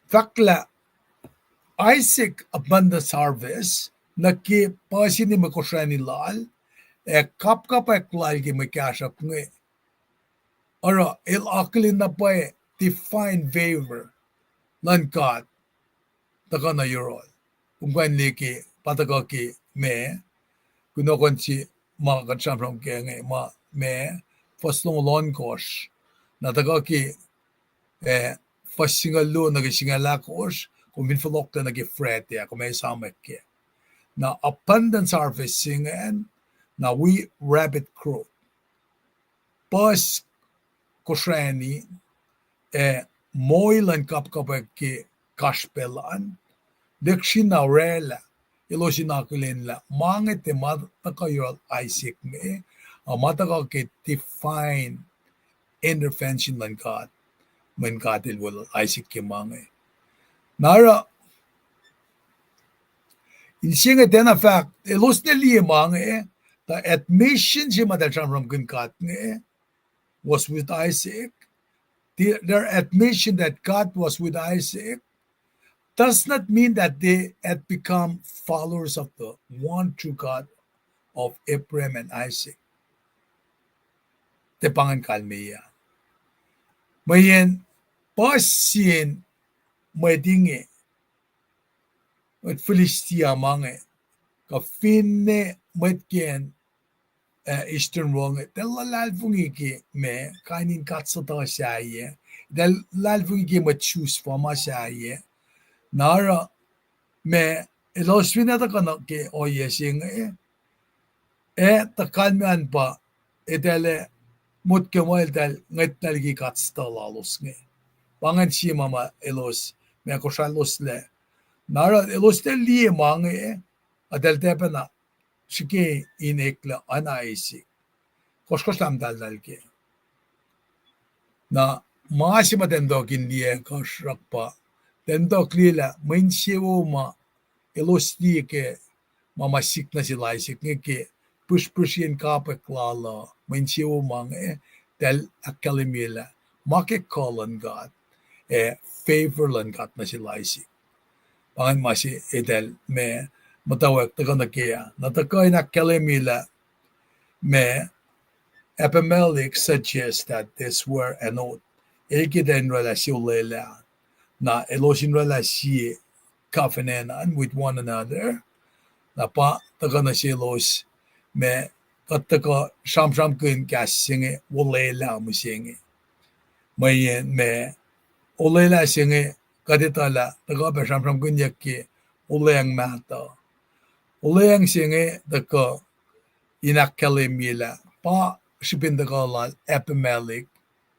Fahk lah Isaac abundance harvest, nuh ke puhsini mwe kosrani lal, ac kapkapwack lal ke mwe kahsruhp inge, oruh el akihlen na pwacye divine favor luhn God tuhkuh nuh yohrohl. Kom kuh in liye ke, pa tuhkuh ke ma, kunohkohn se ma kuht sramsram ke inge, ma, ma, fuhs longoul ohnkohsr. Na tuhkuh ke, eh, fuhs singucul luo nuh ke singucul ahkosr, kom fin fohlohklac nuh ke Friday ah, kom ac esamwack kac. Na abundance harvest se ingacn, na wi rapid growth. Puhs kosrani, ac moul luhn kapkapwack ke kasrpacl an, lihksreni na oraclah, elos in akihlen lah ma inge tiac ma tuhkuh yohrohl Isaac me, Ac ma tuhkuh ke divine intervention luhn God, mweyen God el weluhl Isaac ke ma inge. Na oruh, inse inge tiacna fahk elos ne liye ma inge, the admission se ma eltahl sramsramkihn God inge was with Isaac. The, their admission that God was with Isaac does not mean that they had become followers of the one true God of Abraham and Isaac. Tiac pa ingacn kalmeyac. Mweyen puhs sin mwet inge, mwet Philistia ma inge, kuh finne mwet ke acn, eh, Eastern Wall inge, eltahl luhlahlfongi ke ma kain in god suhtuh sahyac, eltahl luhlahlfongi ke mwet Jews fah ma sahyac. Na oruh, ma elos fin ac tuhkuh nuh ke ohiyac se inge, ac tuh kalmacn pa eltahl ac motko muh eltahl ngwetlah liki god suhtuh lalos inge. Pa ingacn sie ma ma elos, ma kosracloslac. Na oruh elos tiac liye ma inge, eltahl tiac pacna srihke in eklac oacna Isaac. Kohsrkohsr lah muhtahltahl kac. Na ma se ma tiac muhtuhk in liye kuh sruhk pa, tiac muhtuhk liye lah mwe insewowo ma elos liye ke ma ma sik nuh sel Isaac inge ke pihsrpihsriyacn kapwack lal uh, mwe insewowo ma inge, eltahl ahkkahlwemye lah ma ke kuh luhn God, ac favor luhn God nuh sel Isaac. Pa ingacn ma se eltahl ma muhtwacwacack tuhkuh nuh kac ah. Na tuhkuh in ahkkahlwemye lah ma Abimelech suggests that this were an oath. El ke tuh in oraclah sie olwelah. Na elos in oraclah sie covenant an with one another. Na pa tuhkuh nuh selos ma kuht tuhkuh sramsramkihn kahs se inge olwelah mihsenge. Mweyen ma olwelah se inge kuht etuh lah tuhkuh pac sramsramkihnyuck ke olweacng mahtuh. Olweacng se inge tuhkuh in ahkkahlwemye lah pa srihpen tuhkuh lal Abimelech,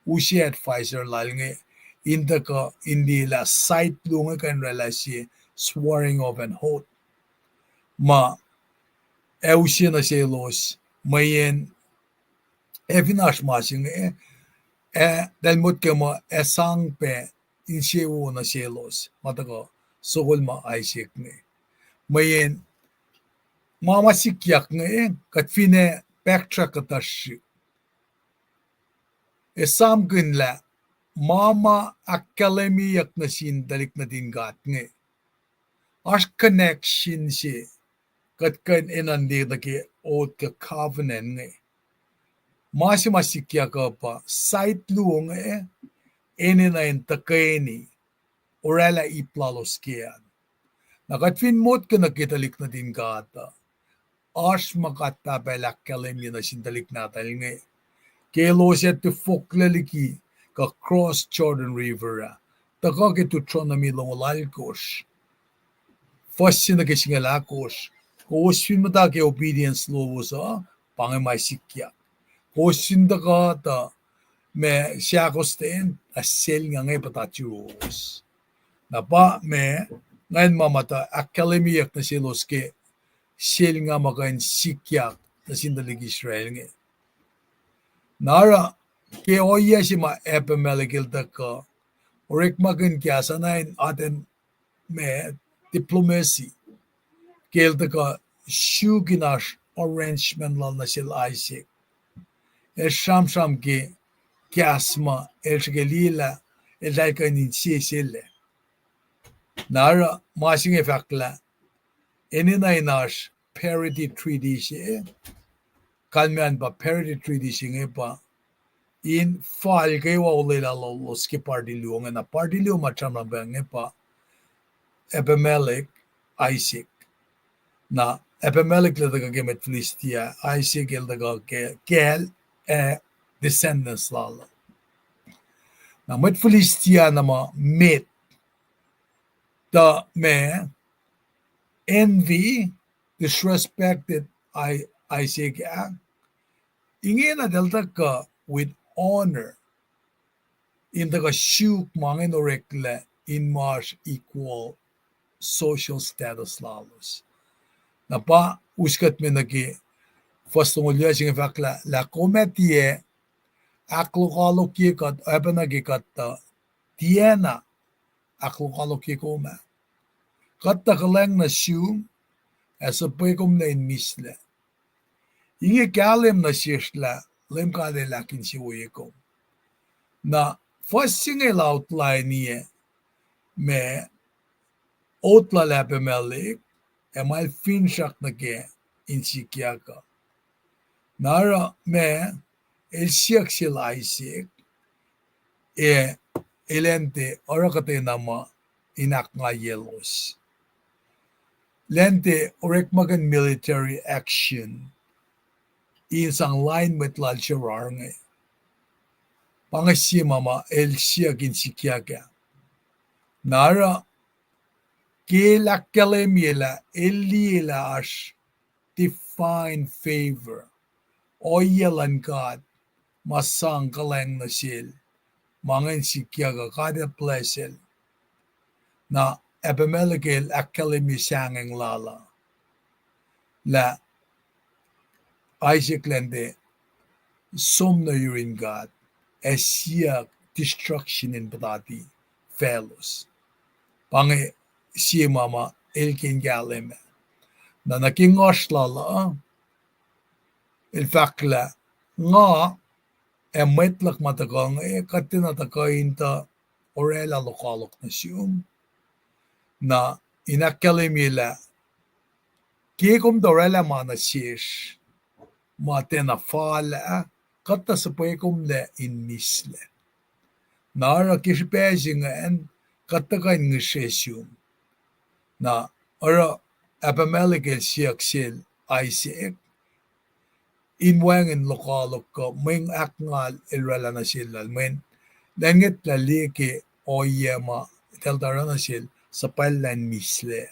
use adviser lal inge, in tuhkuh in liye lah side luo inge kuh in oraclah sie swearing of an oath ma ac use nuh selos, mweyen ac fin oasr ma se inge, ac eltahl motko muh ac sang pac insewowo nuh selos ma tuhkuh sokol ma Isaac inge. Mweyen ma ma sikyak inge, kuht finne backtrack kuhtuh srihk, esam kihn lah ma ma ahkkahlwemyeyuck nuh sin tuhlihk nuhtin God inge, oasr connection se kuht kuh in enenuh in liye nuh ke oath kuh covenant inge. Ma se ma sikyak uh pa side luo inge enenuh in tuhkweni oraclah ip lalos ke an. Na kuht fin motko nuh ke tuhlihk nuhtin God uh, oasr ma God Pahpah El ahkkahlwemye nuh sin tuhlihk nahtuhl inge ke elos ac tifoklac liki kuh cross Jordan River ah, tuhkuh ke Deuteronomy longoul alkosr, fuhs se nuh ke singucul ahkosr. Kowos fin muhta ke obedience lowos uh, pa inge ma sikyak. Kowos fin tuhkuh tuh ma seahkostwen, na selnga inge puhtatowos. Na pa ma, ngan ma muhta ahkkahlwemyeyuck nuh selos ke selnga ma kuh in sikyak nuh sin tuhlihk Israel inge. Na oruh ke ohiyac se ma Abimelech el tuhkuh orekmakihn kahs an in atacn ma diplomacy, ke el tuhkuh suk in oasr arrangement lal nuh sel Isaac. El sramsram ke kahs ma el srihke liye lah eltahl kuh in inseselac. Na oruh ma se inge fahk lah enenuh in oasr parity treaty se, kalmac an pa parity treaty se inge pa in fal kwewa olwelah lalos ke party luo inge. Na party luo ma sramsram pac inge pa Abimelech, Isaac. Na Abimelech el tuhkuh ke mwet Philistia, Isaac el tuhkuh ke kacl ac descendants lal. Na mwet Philistia na ma met tuh ma envy, disrespected I-, Isaac ah, ingena eltahl tuhkuh with honor in tuhkuh suk ma inge in oreklac in ma oasr equal social status lalos. Na pa us kuht me nuh ke fuhs longoul yac se inge fahk lah, lah kom ac tiac ahklokoalokye kuht, oacpacna ke kuht tuh tiacna ahklokoalokye kom ah. Kuht tuh kuhlwacng nuh sum, ac suhpwe kom lac in mislac. Inge kahlwem nuh sesr lah Leum God El ahkinsewowoye kom. Na fuhs se inge el outline-iyac ma oat lal Abimelech, ac ma el finsrak nuh kac in sikyak uh. Na oruh ma el siyuck sel Isaac, ac elan tiac oruh kuhtwena ma in ahkngalyelos. Elan tiac orekmakihn military action in sang lain mwet lal Gerar inge. Pa inge sie ma ma el siyuck in sikyak ah. Na oruh ke el ahkkahlwemye lah el liye lah oasr divine favor, ohiyac luhn God ma sang kuhlwacng nuh sel, ma ingacn sikyak uh, God el bless el. Na Abimelech el ahkkahlwemye sahngweng lal uh lah Isaac elan tiac som nuh yurin God, ac siyuck destruction in puhtati faclos. Pa inge sie ma ma el ke in kahlwem ah. Na nuh ke nguhsr lal uh, el fahk lah, nga ac mwet luhk ma tuhkuh inge, kuht tiacna tuhkuh in tuh oraclah lokoalok nuh sum. Na in ahkkahlwemye lah ke kom tuh oraclah ma nuh sesr ma tiacna fal ah, kuht tuh suhpwe kom lac in mislac. Na oruh ke srihpac se ingacn, kuht tuhkuh in ngihsre sum. Na oruh Abimelech el siyuck sel Isaac in wacngihn lokoalok kuh mweyen ahkngal el oraclah nuh sel lal, mweyen elan ngwetlah liye ke ohiyac ma eltahl oruh nuh sel, suhpwacllah in mislac.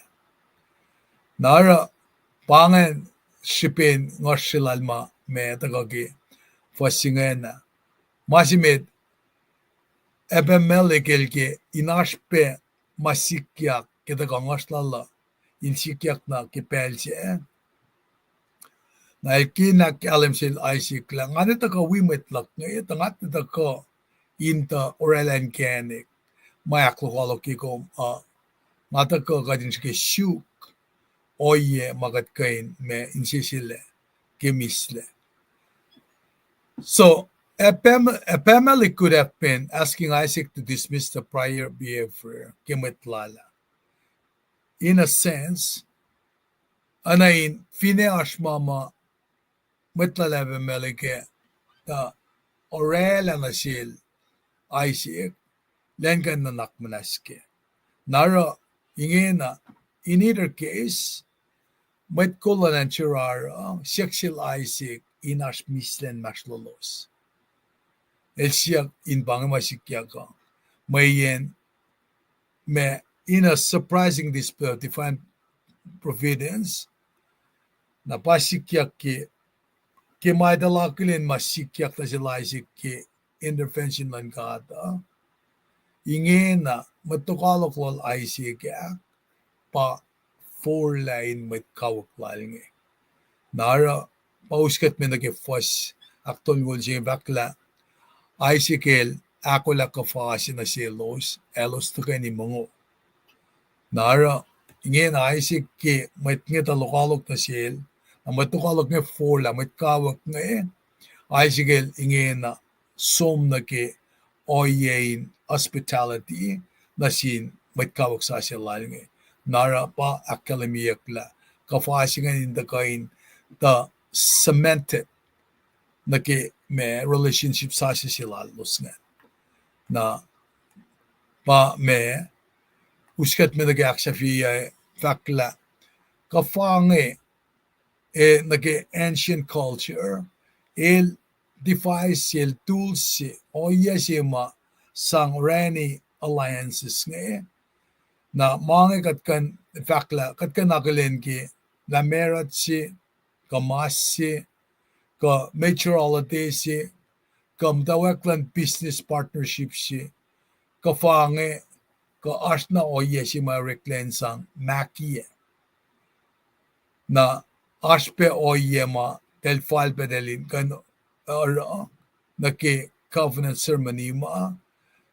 Na oruh pa ingacn srihpen nguhsr se lal ma ma tuhkuh ke fuhs se ingacn ah. Ma se met, Abimelech el ke in oasr pac ma sikyak ke tuhkuh nguhsr lal uh in sikyak na ke pacl sac. Na el ke in ahkkahlwem sel Isaac lah, nga ne tuhkuh wi mwet luhk inge, tuh nga ne tuhkuh in tuh oraclah inkacnek ma ahklokoalokye kom uh. Nga tuhkuh kuht in srihke suk ohiyac ma kuht kuh in ma inseselac ke mislac. So Abim-, Abimelech could have been asking Isaac to dismiss the prior behavior ke mwet lal ah. In a sense, oacna in finne oasr ma ma mwet lal Abimelech ah tuh oraclah nuh sel Isaac, elan kuh in nuhnak muhnahs kac. Na oruh ingena, in either case, mwet kol luhn acn Gerar uh siyuck sel Isaac in oasr mislac inmahsrlolos. El siyuck in pa inge ma sikyak uh, mweyen ma, in a surprising display of divine providence, na pa sikyak ke, ke ma etuh akihlen ma sikyak nuh sel Isaac ke intervention luhn God uh, ingena mwet lokoalok lal Isaac ah pa forlah in mwet kawuck lal inge. Na oruh pa us kuht me nuh ke fuhs ahktolngoul se inge fahk lah Isaac el ahkolah kuhfa se nuh selos, elos tuhkweni mongo. Na oruh ingena Isaac ke mwet inge tuh lokoalok nuh sel, na mwet lokoalok inge forlah, mwet kawuck inge, Isaac el ingena som nuh ke ohiyac in hospitality nuh sin mwet kawuck sasuc lal inge. Na oruh pa ahkkahlwemyeyuck lah kuhfa se ingacn in tuhkuh in tuh cemented nuh ke ma relationship sasuc se lalos ingacn. Na pa ma us kuht me nuh ke ahksahfyelah, fahk lah kuhfa inge, eh, nuh ke ancient culture, el device, el tools se, ohiyac se ma sang orani alliances inge. Na ma inge kuht kuh in fahk lah kuht kuh in akihlen ke lah marriage se, kuh mas se, kuh major holiday se, kuh muhtwacwacack luhn business partnership se, kuhfa inge kuh oasr na ohiyac se ma oreklac in sang makiyac. Na oasr pac ohiyac ma eltahl fal pac eltahl in kuh in oruh nuh ke covenant ceremony ma,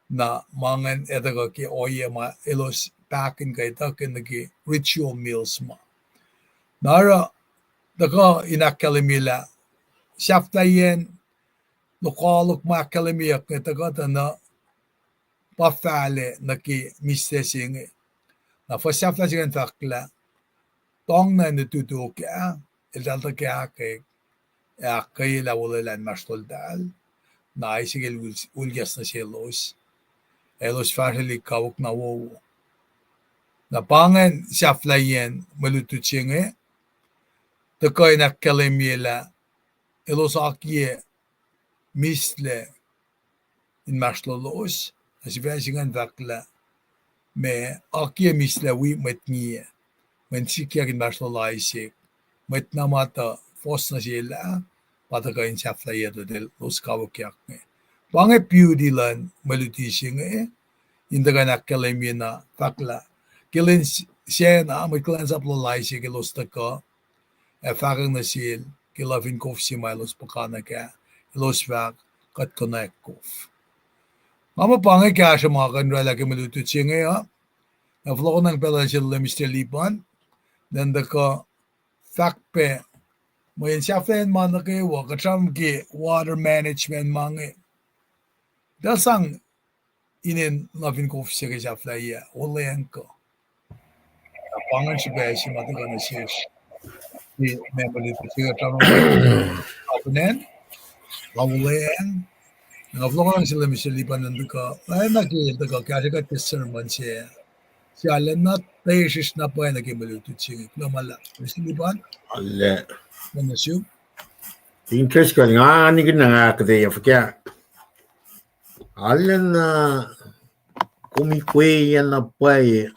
na ma ingacn etuh kuh ke ohiyac ma elos pahkihn kuh etuh ke nuh ke ritual meals ma. Na oruh tuhkuh in ahkkahlwemye lah sahflahiyacn lokoalok ma ahkkahlwemyeyuck inge tuhkuh tuh na pa fahlac nuh ke mihslac se inge. Na fuhs sahflah se ingacn fahk lah, tong na in ututuk ah, eltahl tuh ke ahkkweye, ac ahkkweye lah olwelah inmahsrloltahl, na Isaac el ul-, ulkahs nuh selos, ac elos fahsrwelihk kawuck na wowo. Na pa ingacn sahflahiyacn mwe lutlut se inge, tuhkuh in ahkkahlwemye lah elos akiyac mihslac inmahsrlolos, na sifac se ingacn fahk lah, ma akiyac mihslac wi mwet ngiyac, mwe sikyak inmahsrlol Isaac, mwet na ma tuh fohs nuh sel ah, pa tuhkuh in sahflahiyacn elos kawuckyak inge. Pa inge beauty luhn mwe luti se inge, in tuhkuh in ahkkahlwemye na fahk lah, ke lwen s-, sacna mwet kuhlwacnsap lal Isaac elos tuhkuh, ac fahkwack nuh sel ke luhfin kof se ma elos puhkantwen ah, elos fahk, kuht konwacack kof. Nga muh pa inge kahsruh ma kuh in oraclah ke mwe lutlut se inge uh, na fohlohkohnacng pacl uh nuh sel Mister Lipan, na tuhkuh fahk pac, mweyen sahflahiyacn ma nuh kwewa, kuht sramsram ke water management ma inge. Eltahl sang inen luhfin kof se ke sahflahiyac, olweacng kuh. Pa ingacn srihpac se ma tuhkuh nuh sesr. Ke mwe lutlut se kuht sramsram, covenant, olweacng. Nga fohlohkohnacng sel Mister Lipan in tuhkuh, oacna ke el tuhkuh kahsrwe kuht ke sermon se, se arulacna tesrihsr na pwacye nuh ke mwe lutlut se inge. Kuloh ma luhlahp, Mister Lipan. Arlac. Kuloh ma sum. Interest kuh nga nikihn na nga kuhtwena fuhkah. Arulacna kom ikweyacna pwacye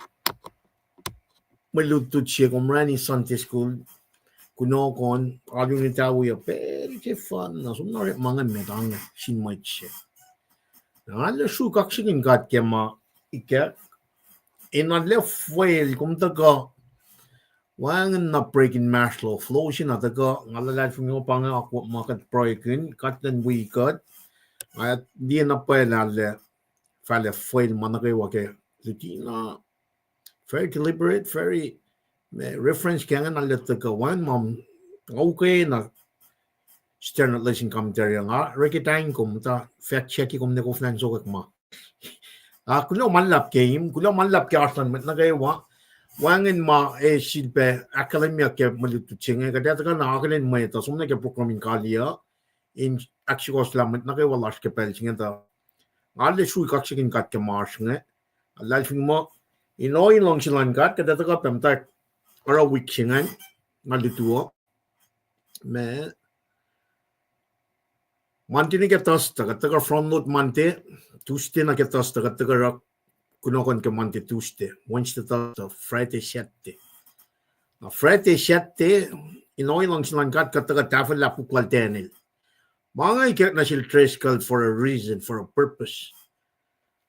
mwe lutlut se kom orani Sunday school, kunohkohn, alu in etawi uh pacl se fun na som na orekma inge met ange sin mwet se. Na nga arlac sru kaksakihn God ke ma ikack, in arlac fwel kom tuhkuh wacngihn na break inmahsrlon flow se na tuhkuh, nga luhlahlfongi pa inge akwuck ma kuht pruhekihn, kuht in wi kuht, nga liye na pwacye lah arlac fahlac fwel ma nuh kwewa ke luti na very deliberate, very, reference ke ingacn arlac tuhkuh wacngihn ma, nga ukwe na Standard Lesson Commentary nga orekma in kom tuh fact check kom ne koflah in sokwack ma. Ah, kuloh ma luhlahp ke im, kuloh ma luhlahp ke oasr luhn mwet nuh kwewa. Wacngihn ma e sifilpac ahkkahlwemyeyuck ke mwe lutlut se inge, kuht ac tuhkuh na akihlen mwet uh som nuh ke program in kaliyac, in ahksukohsohklah mwet nuh kwewa lasr ke pacl se inge tuh. Nga arlac sru kaksakihn God ke ma oasr inge. Luhlahlfongi muh, in ohiyac luhngse luhn God, kuht ac tuhkuh pac muhta oruh wik se ingacn, nga lutu uh. Ma Monday nuh ke Thursday, kuht tuhkuh front load Monday, Tuesday nuh ke Thursday, kuht tuhkuh oruh kunohkohn ke Monday, Tuesday, Wednesday, Thursday, Friday, Saturday. Na Friday, Saturday, in ohiyac luhngse luhn God, kuht tuhkuh tahfwelah puk lal Daniel. Ma inge ikacklah nuh sel Driscoll for a reason, for a purpose.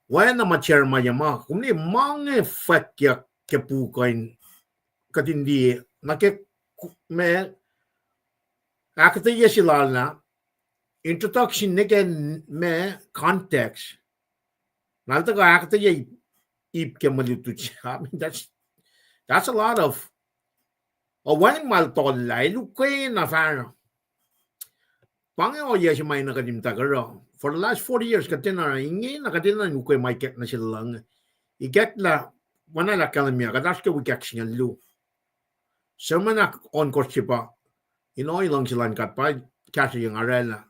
Oacna ma Jeremiah ma, kom liye ma inge fwackyuck ke puk uh in, kuht in liye, nuh ke, ma, ahkuhtweyac se lal ah, introduction nuh ke, ma, context. Na el tuhkuh ahkuhtweyac ip ke mwe lutlut. I mean, that's, that's a lot of, oacna ma el tollah, el ukwe na fahsr. Pa inge ohiyac se ma na kuht in muhta oruh for the last forty years, kuht tiacna, ingena kuht tiacna ukwe ma ikack nuh sel lucng. Ikacklah, oacna lah ahkkahlwemye, kuht oasr ke wik ahksingucul luo. Sermon ahk ohnkohsr se pa, in ohiyac luhngse luhn God pa, kahsrweyuc nga oraclah.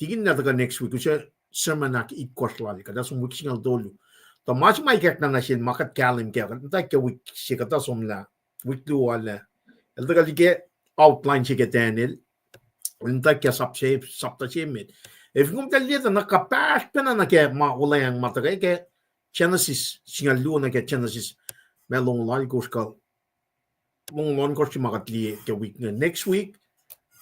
Tikin na tuhkuh next week, use sermon ahk itkohsr lal, kuhtuh som wik singucul tolu. Tuh ma se ma ikacklah nuh sel ma kuht kahlwem kac, kuht muhta ke wik se kuhtuh somlah, wik luo lal ah. El tuhkuh liye ke outline se ke Daniel. El muhta ke sap se, sapta se met. Ac fin kom tiac liye tuh na kuhpahsr pacna nuh ke ma olweacng ma tuhkuh ke Genesis singucul luo nuh ke Genesis ma longoul alkosr kuh longoul ohnkohsr se ma kuht liye ke wik inge. Next week,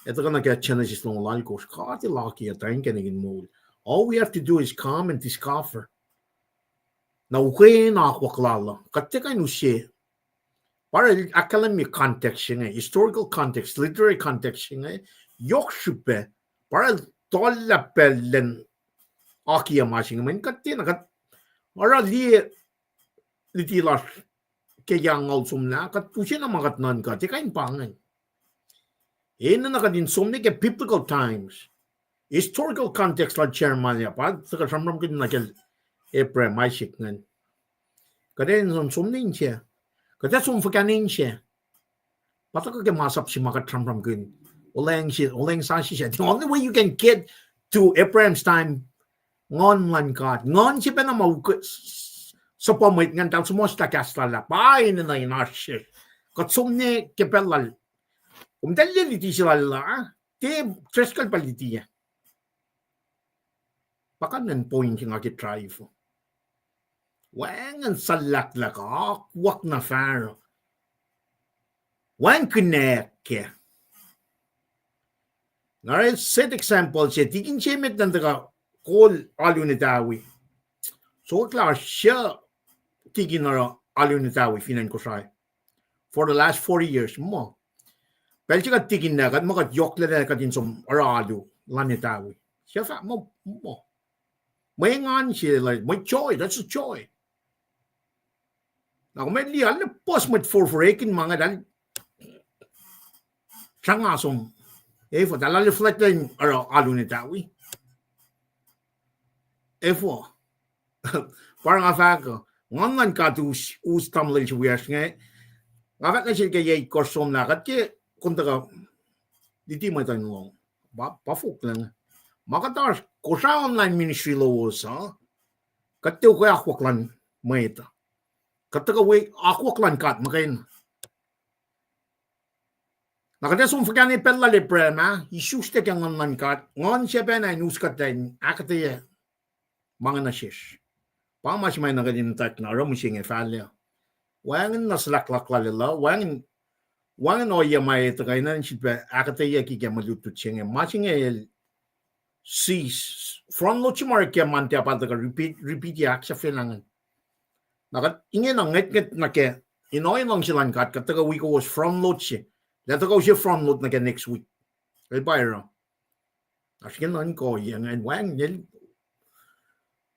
ac tuhkuh nuh ke Genesis longoul alkosr. God El akiyac tuh in kena in moul. All we have to do is come and discover. Na ukwe na akwuck lal uh. Kuht tiac kuh in use. Pa el ahkkahlwemye context se inge, historical context, literary context se inge, yohk srihpac, pa oruh el tohllah pacl lwen akiyac ma se inge, mweyen kuht tiacna, kuht oruh liye luti lasr ke yac angngaul somlah, kuht use na ma kuht nuhnkuh, tiac kuh in pa ingacn. Enenuh kuht in som nuh ke biblical times. Historical context lal Jeremiah, pa tuhkuh sramsramkihn nuh kacl Abraham, Isaac ingacn. Kuht ac som, som nuh inse. Kuht ac som fuhkah nuh inse. Pa tuhkuh ke masap se ma kuht sramsramkihn. Olweacng se, olweacng sasuc se. The only way you can get to Abraham's time, Nguhn luhn God. Nguhn se pacna ma u-, suhpwacr mwet ingacn, eltahl suhmuhslah kahs lal ah. Pa enenuh in oasr sesr. Kuht som nuh ke pacl lal. Kom tuh liye luti se lal ah, tiac Driscoll pa luti ah. Pa ingacn point se nga ke drive. Wacngihn suhlahklahk, akwuck na fahsruh. Wacngihn kihnyack kac. Na oruh set example se, tikin se met elan tuhkuh kol alu nuh Tawi. Sokwack lah oasr tikin oruh alu nuh Tawi fin acn Kosrae for the last forty years, muh. Pacl se kuht tikin na, kuht muh kuht yohklac lah kuht in som oruh alu lal nuh Tawi. Suc fah, muh, muh. Mwe engan se, like, mwe joy, that's a joy. Na kom liye, arlac puhs mwet forfor ekihn ma inge, arlac sranga som. Efuh, eltahl arlac flight line oruh alu nuh Tawi. Efuh. Pa oruh nga fahk uh, Nguhn luhn God us, us tamuhlwel se wiyacsr inge. Nga fahk nuh sel ke yac itkohsr somlah, kuht ke kom tuhkuh luti mwet uh in lohng. Pa, pa fohlohk inge. Ma kuht oasr Kosrae online ministry lowos uh, kuht tiac ukwe akwuck luhn mwet uh. Kuht tuhkuh wi akwuck luhn God muhkwena. Na kuht ac som fuhkah ne pacl lal Abraham ah, isuslac ke Nguhn luhn God, Nguhn se pacna in us kuht lah in ahkuhtweyac ma inge nuh sesr. Pa ma se ma na kuht in muhtwacta na oruh mihsenge fahlac. Wacngihn na suhlahklahk lal ah, wacngihn, wacngihn ohiyac ma etuh kuh in sifilpac ahkuhtweyucki ke mwe lutlut se inge. Ma se inge el cease. Front load se ma orek ke Monday ah pa tuhkuh repeat, repeat ac ahksahfyelah ingacn. Na kuht ingena ngwetngwet nuh ke in ohiyac luhngse luhn God, kuht tuhkuh wi kowos front load se. Lah tuhkuh use front load nuh ke next week. El pa oruh. Oasr ke nuhnkuh ohiyac ingacn wacngihn el.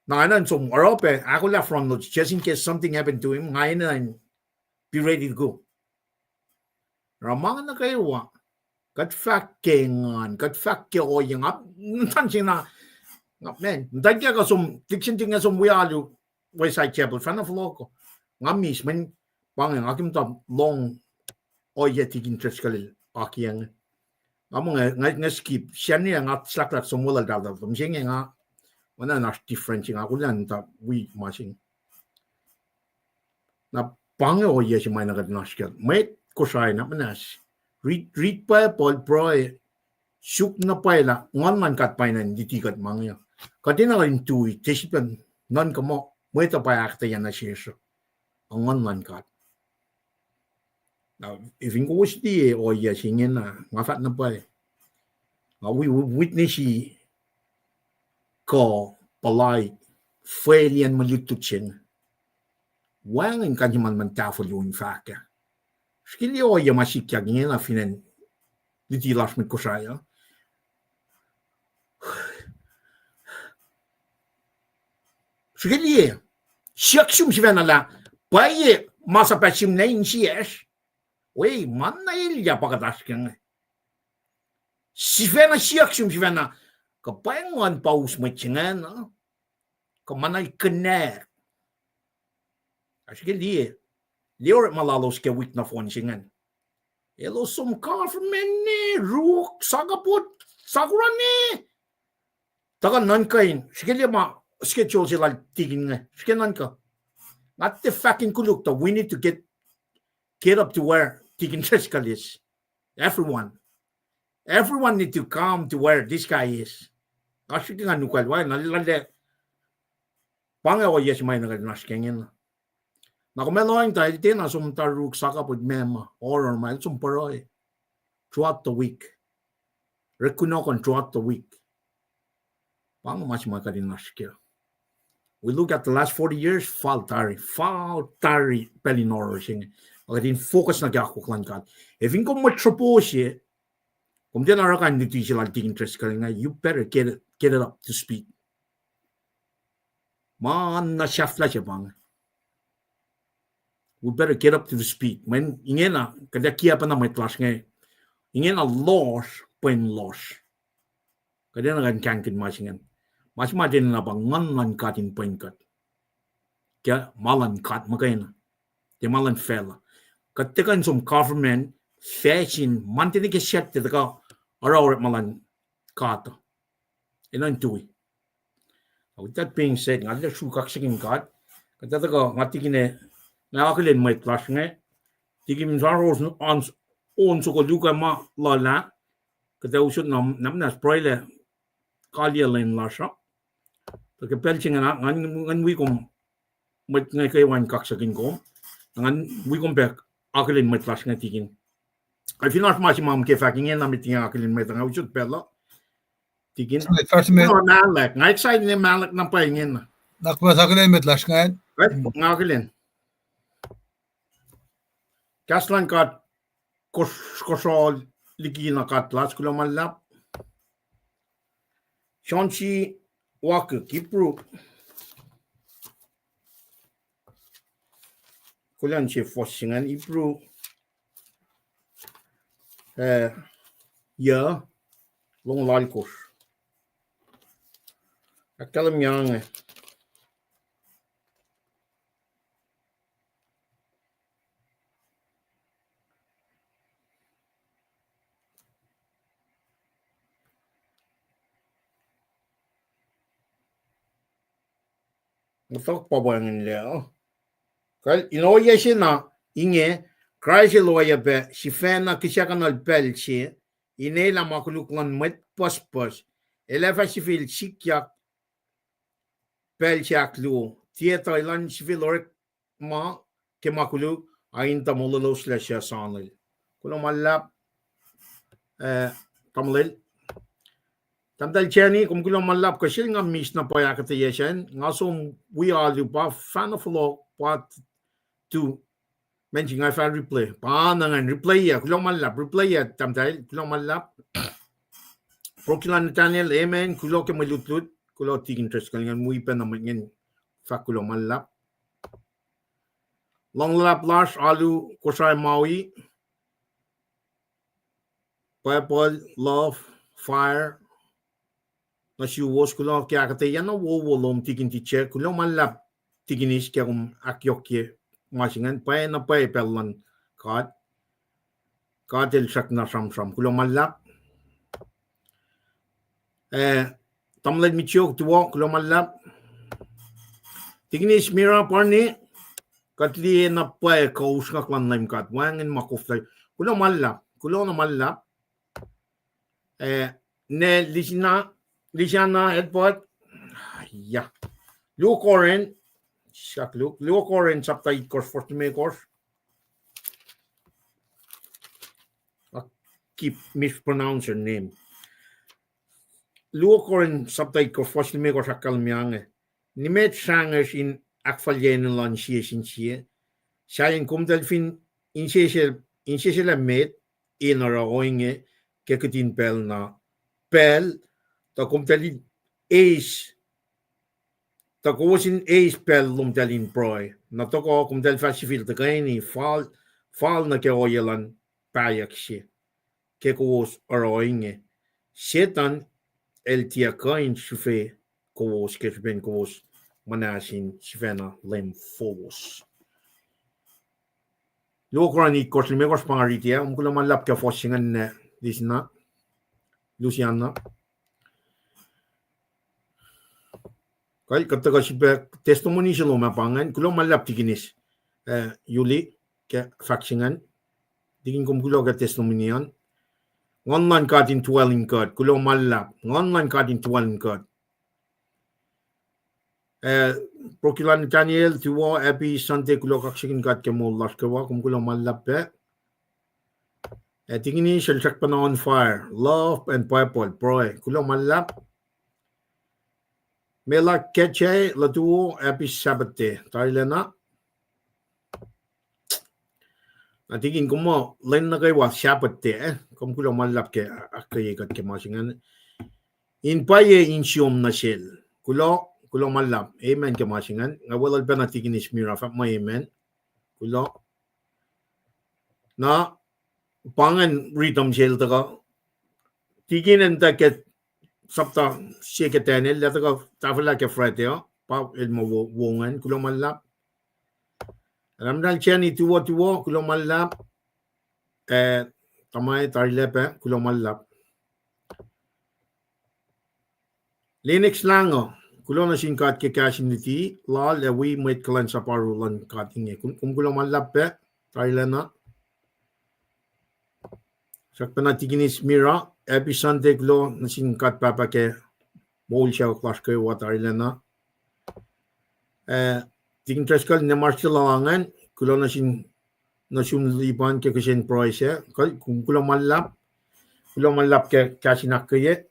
Na enenuh in som oruh pac ahkolah front load just in case something happened to him, nga enenuh in be ready to go. Oruh ma inge nuh kwewa, kuht fahk ke engan, kuht fahk ke ohiyac, nga, muhtuhn se na, nga, man, muhtuhnkack kuh som, tikin se inge som wi alu Westside Chapel, fahna fohlohko. Nga miss, mweyen pa inge nga ke muhta lohng ohiyac tikin Driscoll el akiyac inge. Nga muh nga, nga skip, sani nga suhlahklahk som welwel taltal, mihsenge nga, oacna oasr difference, nga kol an ta wi ma se inge. Na pa inge ohiyac se ma na kuht in oasr kac. Mwet Kosrae na muhnahs. Read, read Bible, pruhe, suk na pwacye lah Nguhn luhn God pa enenuh in luti kuht ma inge. Kuht enenuh in tui, tiac sifilpac nuhnkuh muh mwet uh pa ahkuhtweyac nuh sesr uh. Nguhn luhn God. Na, fin kowos liye ohiyac se ingena, nga fahk na pwacye. Nga wi, wi, witness kuh puhlaik, fweliyacn mwe lutlut se inge. Wacngihn kain se ma, ma tahfuh luo in fahk ah. Srihke liye ohiyac ma sikyak ingena fin acn luti lasr mwet Kosrae uh. Srihke liye, siyuck sum sifacna lah, pwacye masap ah sihmlac insiyacsr, we, ma na elyah pa kuht oasr ke inge. Sifacna siyuck sum sifacna, kuh pwacye Nguhn pa us mwet se ingacn, kuh ma na el connect. Oasr ke liye, liye orekma lalos ke wik nohfohn se ingacn. Elos som government ne, ruk, sakapot, sakurane. Tuhkuh nuhnkuh in, srihke liye ma schedule se lal tikin inge, srihke nuhnkuh. Nga tiac fahk in koluk tuh we need to get, get up to where Tikin Driscoll is. Everyone. Everyone need to come to where this guy is. Nga srihke nga nuhkwewa, na lale, pa inge ohiyac se ma na kuht in oasr ke ingena. Na kom ac lohacng tuh el tiacna som muhta ruk, sakapot, meac ma, oruh ma el som pruhe throughout the week. Orek kunohkohn throughout the week. Pa inge ma se ma kuht in oasr kac. We look at the last forty years, fal tari, fal tari pacl in oruh se inge. Ac kuht in focus nuh ke akwuck luhn God. Ac fin kom mwet sropo se, Kom tiacna oruh kain luti se lal Deacon Driscoll inge, you better get it, get it up to speed. Ma na sahflah se pa inge. We better get up to the speed. Mweyen ingena, kuht ac kiacpacna mwet lasr inge. Ingena lohsr, pwen lohsr. Kuht enenuh in kahngkihn ma se ingacn. Ma se ma tiacna pa Nguhn luhn God in pwen kuht ke ma luhn God muhkwena, tiac ma luhn facluh. Kuht tuhkuh in som government, facsin, ma tiacna ke sactte tuhkuh oruh orekma luhn God uh. Enenuh in tui. With that being said, nga tiac sruhk kaksakihn God. Kuht ac tuhkuh, nga tiacna, nga akihlen mwet lasr inge. Tikin sa on, on soko luhk ma luhlah. Kuht ac usot na, na muhnahs pruhelac, kaliyac lwen lasr uh. Tuh ke pacl se inge, ngan, ngan wi kom, mwet inge kwewa in kaksakihn kom. Ngan wi kom pac akihlen mwet lasr inge tikin. Ac fin oasr ma se ma kom ke fahk ingena met inge akihlen mwet, nga usot pacl uh. Tikin. Sorry, sorry, ma- Malak. Nga excited ne Malak na pwacye ingena. Nak ma akihlen mwet lasr ingacn. Right? Nga akihlen. Kahs luhn God, kos-, kosro liki na God lasr, kuloh ma luhlahp. John C. Wakik, Hebrew. Kuloh in se fuhs se ingacn, Hebrew. Eh, yac, longoul alkosr. Ahkkahlwemye inge. Muhtuhk pa wacngihnlac. Kal, in ohiyac se na inge, Kraist el oacyacpac sifacna kihsackuhnuhl pacl se, in elah ma koluk luhn mwet pucspucs, el ac fah sifil sikyak pacl se ahkluo, tiac tuh elan sifil orekma ke ma koluk, a in tuh molweloslac suc sanel. Kuloh ma luhlahp, eh, tamuhlwel. Tahmtahel Jenny, kom kuloh ma luhlahp, kuh sel nga miss na pwacye ahkuhtweyac sacn, nga som wi alu pa fahna fohlohk pa tu. Mensi nga fah replay. Pa na ngan replay-yac, kuloh ma luhlahp, replay-yac, tahmtahel, kuloh ma luhlahp. Prokila Nathaniel, amen, kuloh ke mwe lutlut, kuloh Tikin Driscoll, ngan wi pacna mwet ingacn fahk kuloh ma luhlahp. Luhng luhlahp lasr, alu Kosrae Maui. Bible, love, fire. Nuh suwos, kuloh ke ahkuhtweyac na wowo lom Tikin Titsac, kuloh ma luhlahp Tikinis ke kom ahkyohkye ma se ingacn, pwacye na pwacye pacl luhn God. God el srackna sramsram, kuloh ma luhlahp. Eh, tamuhlwel Mitchok, tuwo, kuloh ma luhlahp. Tikinis Mira Parney, kuht liye na pwacye kuh usrnguck luhn Leum God, wacngihn ma koflah. Kuloh ma luhlahp, kuloh na ma luhlahp. Eh, ne Lisina, Lisana Edward, ya. Luo Korin, sak Luo, Luo Korin sapta itkohsr, fuhs limekohsr. I keep mispronounce her name. Luo Korin sapta itkohsr, fuhs limekohsr ahkkahlwemye inge. Nimet srangesr in ahkfalyenenuh luhn sie sin sie. Sahyacn komtahl fin insese-, inseselac met in oruh ohinge ke kihtin pacl na pacl, tuh komtahl in eis, tuh kowos in eis pacl lomtahl in pruhe. Na tohkoh komtahl fah sifil tuhkweni fal, fal nuh ke ohiyac luhn pahyuck se. Ke kowos oruh ohinge, Setuhn el tiac kuh in srihfe kowos ke srihpen kowos muhnahs in sifacna leum fowos. Luo Korin itkohsr limekohsr pa nga riti ah, kom kuloh ma luhlahp ke fuhs se ingacn, Lisina, Lusiana. Kal, kuht tuhkuh srihpac testimony se lom ah pa ingacn, kuloh ma luhlahp Tikinis, eh, Yuli, ke fahk se ingacn. Tikin, kom kuloh ke testimony an. Nguhn luhn God in dwelling God, kuloh ma luhlahp. Nguhn luhn God in dwelling God. Eh, Prokila Nathaniel, tuwo, happy Sunday, kuloh kaksakihn God ke moul lasr kwewa, kom kuloh ma luhlahp pac. Eh, Tikinis el srackpacna on fire. Love and Bible, pruhe, kuloh ma luhlahp. Mela Kece, lutuo, happy Sabbath day. Tarilacna. Na tikin kom muh lwen nuh kwewa Sabbath te, eh? Kom kuloh ma luhlahp ke ahkkweye kuht ke ma se ingacn. In pwacye in siom nuh sel. Kuloh, kuloh ma luhlahp. Amen ke ma se ingacn. Nga weluhl pacna tikin Ismira, fahk muh amen. Kuloh. Na, pa ingacn rhythm sel tuhkuh. Tikin an tuh ke sapta se ke Daniel, el tuhkuh tahfwelah ke Friday uh, pa el muh wo, wo ingacn, kuloh ma luhlahp. Alamdal Jenny, tuwo, tuwo, kuloh ma luhlahp. Eh, Tamai Tarilac pac, kuloh ma luhlahp. Lennox Lango, kuloh nuh sin God ke kahs in luti lal ac wi mwet kuhlwacnsap oaru luhn God inge. Kom, kom kuloh ma luhlahp pac, tarilacna. Srackpacna tikin Ismira, happy Sunday, kuloh nuh sin God Pahpah ke moul sacohk lasr kwewa, tarilacna. Eh, tikin Driscoll, ne Marcella ingacn, kuloh nuh sin, nuh sum Lipan ke kihsen pruhe sac, kuh-, kuloh ma luhlahp, kuloh ma luhlahp ke kahs in ahkkweye.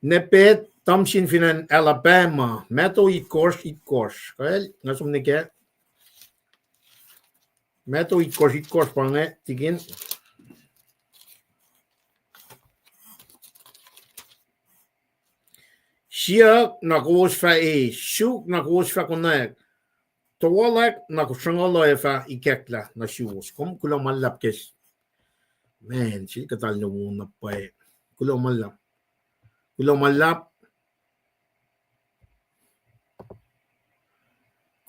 Ne Pet Thompson fin acn Alabama, Matthew itkohsr, itkohsr. Kuh el, nga som nuh kac. Matthew itkohsr, itkohsr pa inge, tikin. Siyuck na kowos fah eis, suk na kowos fah konwacack, toasrlac na sruhnguhl uh ac fah ikacklah nuh suwos. Kom kuloh ma luhlahp ke, man, sel kuhtuh lowos na pwacye. Kuloh ma luhlahp. Kuloh ma luhlahp.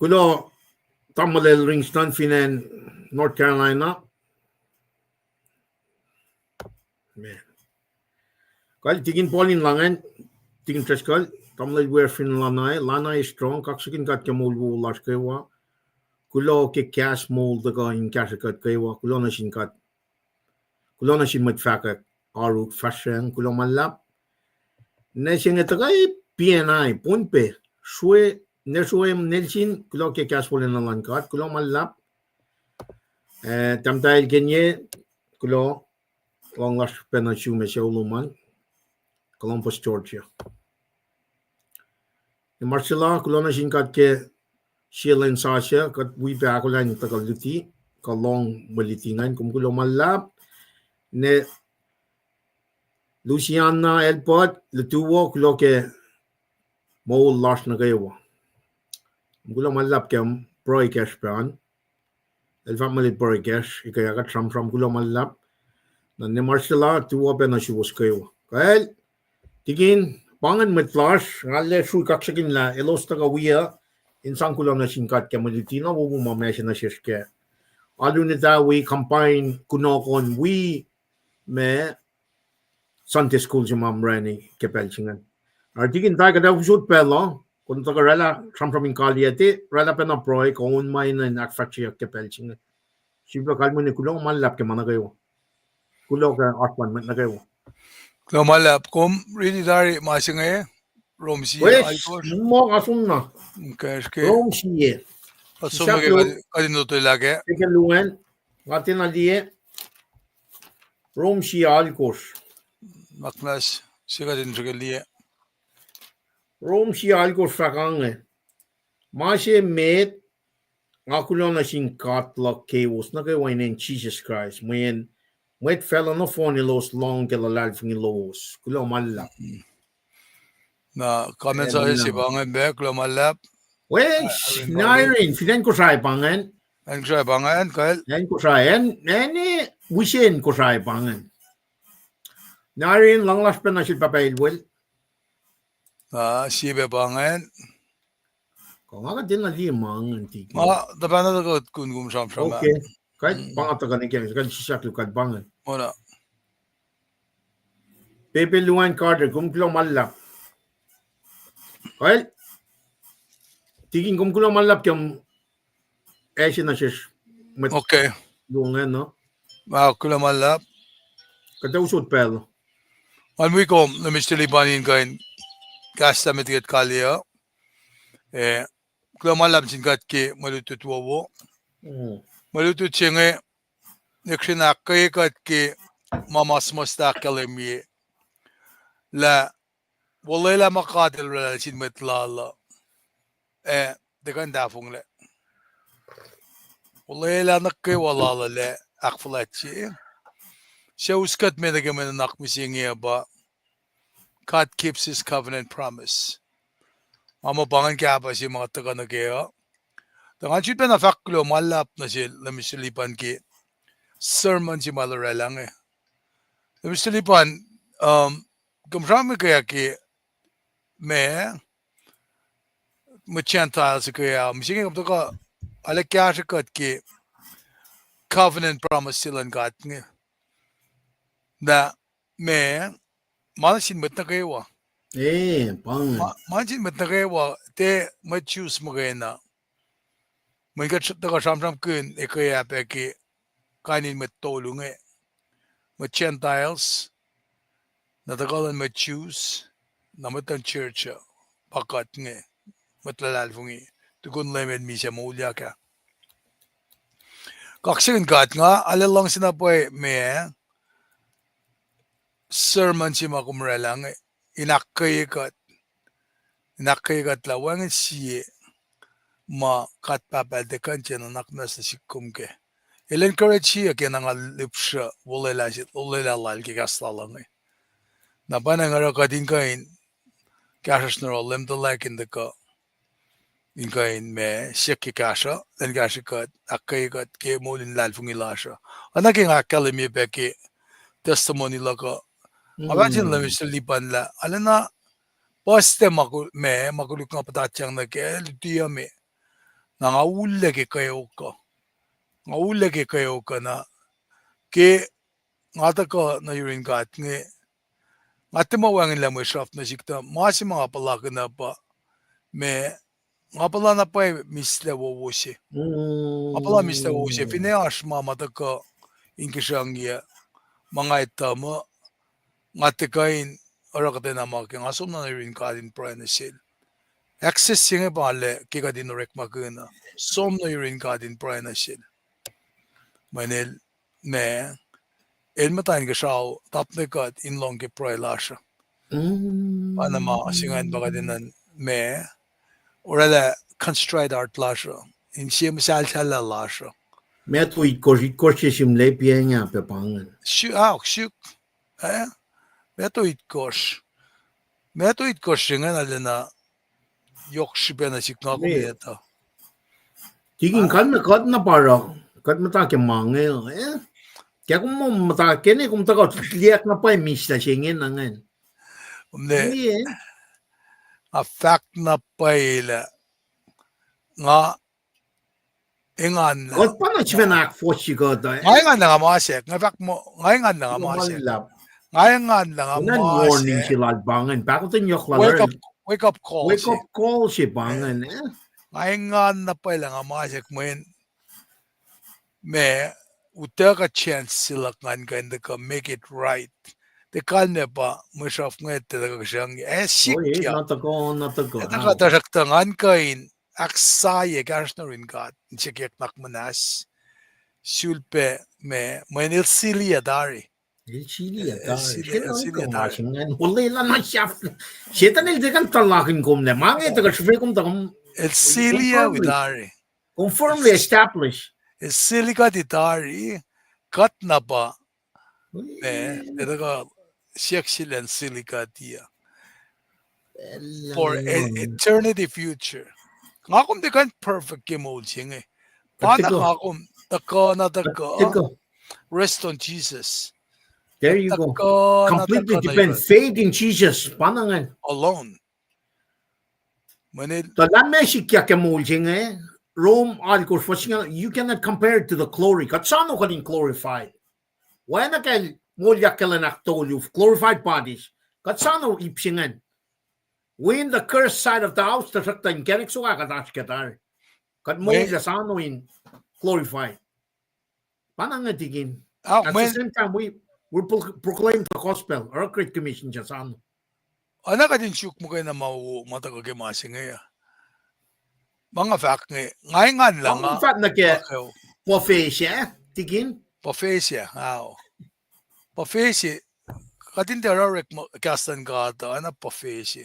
Kuloh, tamuhlwel Ringston fin acn North Carolina. Man. Kuh el tikin Paul in Langan, tikin Driscoll, tamuhlwel Weir fin Lanai, Lanai Strong, kaksakihn God ke moul wowo lasr kwewa. Kuloh ke kahs moul tuhkuh in kahsrwe kuht kwewa. Kuloh nuh sin God. Kuloh nuh sin mwet fahkwack, Aruk Fahsracng, kuloh ma luhlahp. Ne se inge tuhkuh P N I, Pohnpei, srue, ne srue Nelson, kuloh ke kahs wolacna luhn God, kuloh ma luhlahp. Eh, tahmtahel Kenye, kuloh, lohng lasr pacna sum ac sucu lom an, Columbus, Georgia. Ne Marcella, kuloh nuh sin God ke sie lwen sasuc, kuht wi pac ahkolah in tuhkuh luti, kuh lohng mwe luti ingacn, kom kuloh ma luhlahp. Ne Luciana Elbert, lutu wo, kuloh ke moul lasr nuh kwewa. Kom kuloh ma luhlahp ke pruhe kacsr pac an. El fahk muh el pruhe kacsr, ikacklah kuht sramsram, kuloh ma luhlahp. Na ne Marcella, tuwo pac nuh suwos kwewa. Kuh el, tikin, pa ingacn mwet lasr, nga arlac srui kaksakihn lah elos tuhkuh wi uh, in sang kuloh nuh sin God ke mwe luti na wowo ma mase nuh sesr ke alu in etuh wi combine kunohkohn wi ma Sunday school se ma orani ke pacl se ingacn. Oruh tikin, tari kuht ac usot pacl uh, kom tuhkuh oraclah sramsram in kaliyac, oraclah pacna pruhe kuh on ma enenuh in ahkfahsryeyuck ke pacl se inge. Sifilpac kalmeni, kuloh ma luhlahp ke ma nuh kwewa. Kuloh ke oasr luhn mwet nuh kwewa. Kuloh ma luhlahp, kom riti tari ma se inge, Rom sie, Wes, alkosr. Muh nga som na. Ke, ke. Rom sie. Kuht som ke, kuht in lotwelah ke. Ke luhn, nga tiacna liye. Rom sie alkosr. Nuhnak muhnahs, sie kuht in srihke liye. Rom sie alkosr fahk ange. Ma se met, nga kuloh nuh sin God luhk kewos nuh kwewa inen Jisus Kraist, mweyen mwet facluh nohfohn elos lohng ke luhlahlfongi lowos. Kuloh ma luhlahp. Na comment se pa ingacn pac, kuloh ma luhlahp. Wes, Nairin, fin acn Kosrae pa ingacn. Acn Kosrae pa ingacn, kal. Acn Kosrae, acn, acn, eh, wisen Kosrae pa ingacn. Nairin, luhng lasr pacna sel Pahpah Elwel. Ah, sie pac pa ingacn. Kuh nga kuht tiacna liye ma ingacn tiki. Ma, tuhpahna tuhkuh kun kom sramsram. Okay. Kuht pa nga tuhkuh nuh ke, kuht sisaklu kuht pa ingacn. Oruh. Pepe Luan Carter, kom kuloh ma luhlahp. Kal. Tikin, kom kuloh ma luhlahp ke ac se nuh sesr mwet. Okay. Luhngse na. Ma kuloh ma luhlahp. Kuht ac usot pacl. An wi kom, na Mister Liban in kuh in kahslah met ke kaliyac. Eh, kuloh ma luhlahp sin God ke mwe lutlut wowo. Mm. Mwe lutlut se inge, nwe kihsen ahkkweye kuht ke ma ma suhmuhslah ahkkahlwemye lah wolwelah ma God El oraclah nuh sin mwet lal uh. Eh, tiac kuh in tahfonglac. Olwelah nuh kwewa lal uh lah ahkfuhlwactye. Suc us kuht me nuh ke mwe nuhnak mihsenge uh pa God keeps his covenant promise. Ma muh pa ingacn kahpah se ma tuhkuh nuh ke uh. Tuh ngan sifilpacna fahk kuloh ma luhlahp nuh sel Leum Mister Lipan ke sermon se ma el oraclah inge. Leum Mister Lipan, um, kom sramsram ke ke ma, mwet Gentiles ke ah, mihsenge kom tuhkuh, arlac kahsrwe kuht ke covenant promise se luhn God inge. Na, ma, ma nuh sin mwet nuh kwewa. Eh, pa inge. Ma, ma nuh sin mwet nuh kwewa, tiac mwet Jews muhkwena. Mweyen kuht tuhkuh sramsramkihn ekuh ah pac ke kain in mwet tolu inge. Mwet Gentiles, na tuhkuh luhn mwet Jews, na mwet luhn church uh, pa kuht inge, mwet luhlahlfongi, tukun Leum El misac moulyak ah. Kaksakihn God, nga arlac luhngse na pwacye ma sermon se ma kom oraclah inge, in ahkkweye kuht, in ahkkweye kuht lah wacngihn sie ma God Pahpah El tiac kuh in tiac nuhnak muhnahs nuh sihk kom kac. El encourage-ye ke na nga lihpsruh olwelah, olwelah lal ke kahs lal inge. Na pa na nga oruh kuht in kuh in kahsruhsr nuh yohrohl Leum tuhlac in tuhkuh in kuh in ma siyuck ke kahsruh, elan kahsrwe kuht, ahkkweye kuht ke moul in luhlahlfongi lasr uh. Oacna ke nga ahkkahlwemye pac ke testimony luhk uh, nga fahk sin Leum Mister Lipan lah arlacna puhs ta ma, ma, ma koluk nga puhtatyang nuh ke, lutiyuc me. Na nga ullac ke kweok uh. Nga ullac ke kweok uh na ke nga tuhkuh nuh yurin God inge, nga tiac muh wacngihnlah mwe sruhf nuh sihk tuh ma se ma nga puhlakihn uh pa ma, nga puhla na pwacye mislac wowo se. Nga puhla mislac wowo se, finne oasr ma ma tuhkuh in kihsrucngye, ma nga etuh muh, nga tiac kuh in oruh kuhtwena ma ke nga som na nuh yurin God in pruhe nuh sel. Access se inge pa lah ke kuht in orekmakihn uh, som nuh yurin God in pruhe nuh sel. Mweyen el, ma, el muhta inkuhsrao tap nuh kuht in lohng ke pruhe lasr uh. Pa na ma se ingacn pa kuht enenuh ma, oraclah contrite heart lasr uh, inse muhsahlsahllah lasr uh. Matthew itkohsr, itkohsr se sihmlac piacng ah pac pa ingacn. Suk, ah, suk. Eh? Matthew itkohsr. Matthew itkohsr se ingacn arlacna yohk srihpac nuh sihk nga kom etuh. Tikin, kalmac kuht na pa oruh, kuht muhta ke ma inge, eh? Ke kom muhta ke ne kom tuhkuh liyacack na pwacye mislac se inge na ingacn. Kom ne, nga fahk na pwacye lah nga engan lah. Kuht pa na sifacna ahkfohsye kuht uh. Nga engan lah nga masack, nga fahk muh, nga engan lah nga masack. Nga engan lah nga masack. Warning se lal pa ingacn, pahkotwen yohk lal. Wake up, wake up call se. Wake up call se pa ingacn, eh? Nga engan na pwacye lah nga masack mweyen ma, utuckuh chance se luhk ngan kuh in tuhkuh make it right. Tiac kalmac pa mwe sruhf inge tiac tuhkuh kihsrucngye. Eh, sikyak. Tuhkuh tuhsruhktuh ngan kuh in ahksahyac kahsruhsr nuh yurin God in siyuckyuck nuhnak muhnahs. Sulpac ma, mweyen el siliyac tari. El siliyac tari. Setan el tiac kuh in tuhlakihn kom lah ma inge tuhkuh srihfe kom tuh kom. El siliyac wi tari. Confirm, establish. El sili kuht tari, kuht na pa ma, el tuhkuh siyuck sel in sili kuht uh for eternity future. Nga kom tiac kuh in perfect ke moul se inge. Pa na nga kom tuhkuh na tuhkuh, rest on Jesus. There you go. Completely depend, faith in Jesus. Pa na ingacn. Alone. Tuh lah ma sikyak ke moul se inge, Rome alkosr fuhs singucul, you cannot compare it to the glory. Kuht soano kuht in glorified. Oacna ke moulyak ke lwen ahktolu, glorified bodies. Kuht soano ip se ingacn. Wi in the cursed side of the house, tuhsruhktuh inkacnek soko kuht oasr ke tari. Kuht moul ac soano in glorified. Pa na inge tikin. At the same time, we, we pro-, proclaim the gospel, oruh Great Commission se soano. Oacna kuht in suk muhkwena ma wo ma tuhkuh ke ma se inge uh. Ma nga fahk inge, nga engan lah nga fahk nuh ke buffet se, tikin? Buffet se, ao. Buffet se, kuht in tiac oruh orekma kahs luhn God uh, oacna buffet se.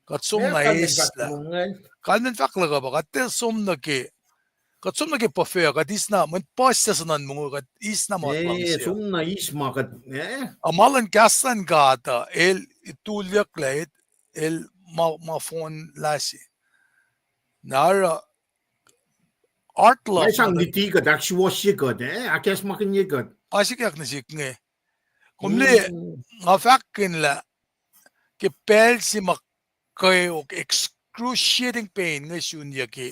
Kuht som na eislah. Kalmen fahk luhk uh pa kuht tiac som nuh ke kuht som nuh ke puhfac, kuht eis na, mweyen puhs se suhnuhn mongo, kuht eis na ma luhngse. Som na eis ma kuht, eh? A ma luhn kahs luhn God uh, el tulyucklac, el ma, ma fohnlah se. Na oruh, heart love. Sang luti kuht, ahksuwohsye kuht, eh? Ahkacsmakihnye kuht. Ma sikyak nuh sihk inge. Kom liye, nga fahkkihn lah ke pacl se ma kweok excruciating pain inge sunyuck ke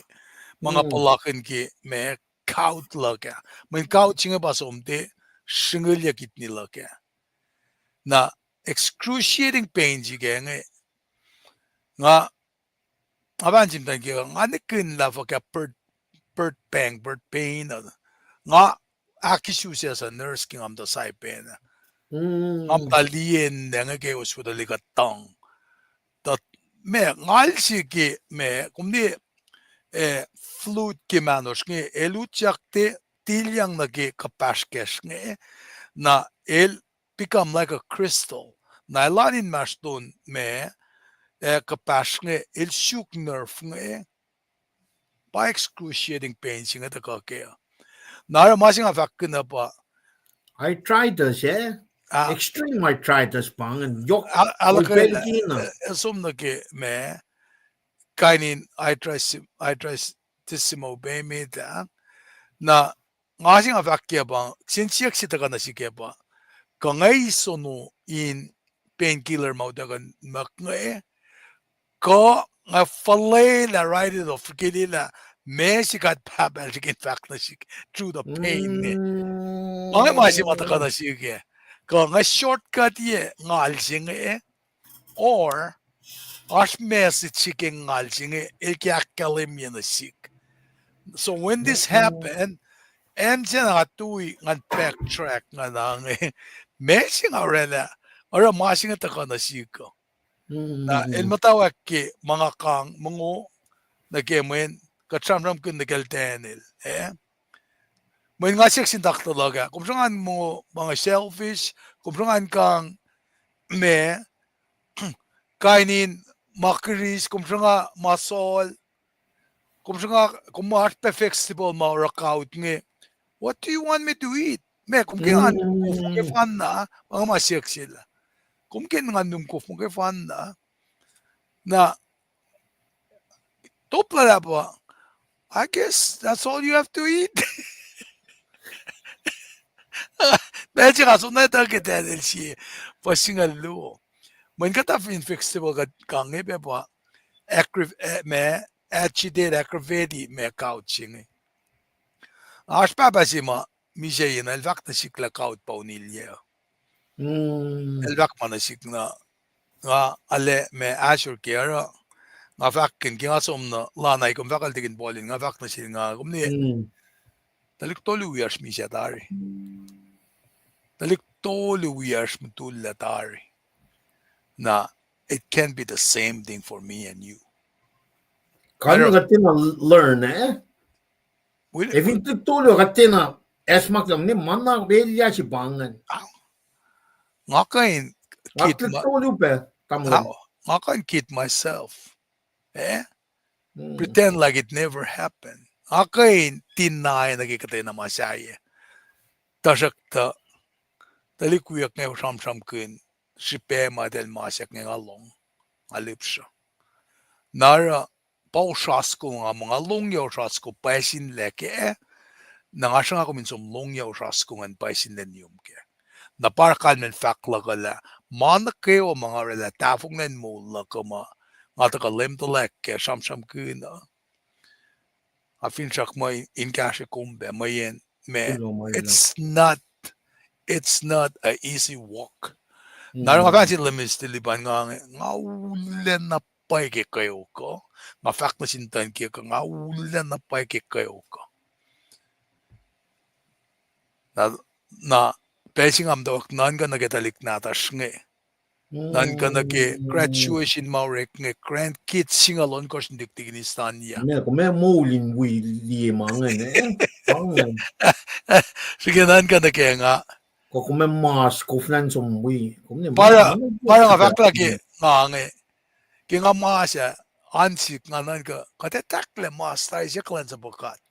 ma nga puhlakihn ke ma kaut luhk ah. Mweyen kaut se inge pa som tuh sringilyac kidney luhk ah. Na excruciating pain sihk inge. Nga, nga pahn simtuhn ke nga nihkihn lah fuhkah birth, birth pang, birth pain. Nga ahkisusac as a nurse ke nga muhta Saipan. Nga muhta liye inge ke hospital kuhtuh. Tuh ma ngal se ke ma, kom liye, eh, fluid ke mahnosr inge, el utyak tilyang nuh ke kuhpahsr kacsr inge, na el become like a crystal. Na elan inmahsrlon ma, eh, kuhpahsr inge, el suk nerve inge. Pa excruciating pain se inge tuhkuh kac. Na oruh ma se nga fahkkihn uh pa arthritis, eh? Extreme arthritis pa ingacn. Yohk, a, a, som nuh ke ma, kain in arthritis, arthritis simobe met ah. Na nga se nga fahk kac pa, kihsen siyuck se tuhkuh nuh sihk kac pa, kuh nga eis ono in painkiller ma utuckuh in muhk inge, kuh nga fuhlwelah write it off, ke liye lah ma se God Pahpah El srihke in fahk nuh sihk through the pain inge. Ma inge ma se ma tuhkuh nuh sihk kac. Kuh nga shortcut-ye ngal se inge, or oasr message se ke ngal se inge el ke ahkkahlwemye nuh sihk. So when this happened, acn se na nga tui ngan backtrack ngan inge, ma se nga oraclah, oruh ma se inge tuhkuh nuh sihk uh. Na el muhtwacwacack ke ma nga kang mongo nuh ke mweyen kuht sramsramkihn nuh kacl Daniel, eh? Mweyen nga siyuck sin doctor luhk ah, kom sruhnga in mongo ma inge selfish, kom sruhnga in kang ma, kain in ma kiris, kom sruhnga ma soal, kom sruhnga, kom oasr pac festival ma oruh kaut inge. What do you want me to eat? Ma kom ke ngan lum kof muhkwena, ma nga ma siyuck sel ah. Kom ke ngan lum kof muhkwena. Na top lal ah pa, I guess that's all you have to eat. Pacl se nga som nuh etuh ke Daniel sie, fuhs singucul luo. Mweyen kuhtuh fin festival kuht kang inge pac pa, aggra-, eh, ma, agitate, aggravate ma kaut se inge. Oasr pahpah se ma misac na el fahk nuh sihk lah kaut pa unilyac. El fahk ma nuh sihk na, nga ale ma asor ke oruh, nga fahkkihn ke nga som nuh Lanai, kom fahk el tikin Paulin, nga fahk nuh sel nga, kom liye, tuhlihk tolu wiyacsr misac tari. Tuhlihk tolu wiyacsr mutullac tari. Na, it can't be the same thing for me and you. Kain kuht tiacna learn, eh? Efin tuhlihk tolu kuht tiacna, as much as ma na elyah se pa ingacn. Nga kuh in kid, nga kuh in kid myself. Eh? Pretend like it never happened. Nga kuh in deny nuh ke kuhtwena ma sahyac. Tuhsruhktuh, tuhlihk wiyuck inge sramsramkihn srihpac ma eltahl masack inge, nga lohng, nga lihpsruh. Na oruh, pa osrasko nga muh nga lohng yac osrasko pwacsinlac kac, na nga sruhnga kom in som lohng yac osrasko ingacn pwacsinlac nuh yom kac. Na pa kalmacn fahk luhk uh lah, ma nuh kwewa ma nga oraclah tahfonglac in moul luhk uh ma nga tuhkuh leum tuhlac kac sramsramkihn uh, nga finsrak muh in kahsrwe kom pac mweyen ma, it's not, it's not a easy walk. Na oruh nga fahk sin Lemis Tiliban nga, nga ullac na pwacye ke kweok uh. Nga fahk nuh sin Tanki uh, nga ullac na pwacye ke kweok uh. Na, na pacl se nga muhtwacwacack nuhnkuh nuh ke tuhlihk nahtuhsr inge, nuhnkuh nuh ke graduation ma orek inge, grandkids singucul ohnkohsr in tuktikinistan ya. Kom ac moul in wi liye ma ingacn, eh? Srihke nuhnkuh nuh ke nga. Kuh kom ac mas koflah in som wi. Pa oruh nga fahk lah ke nga inge, ke nga mas ah, an sihk nga nuhnkuh, kuht ac tahklac mas tari se kuhlwacnsapuh God.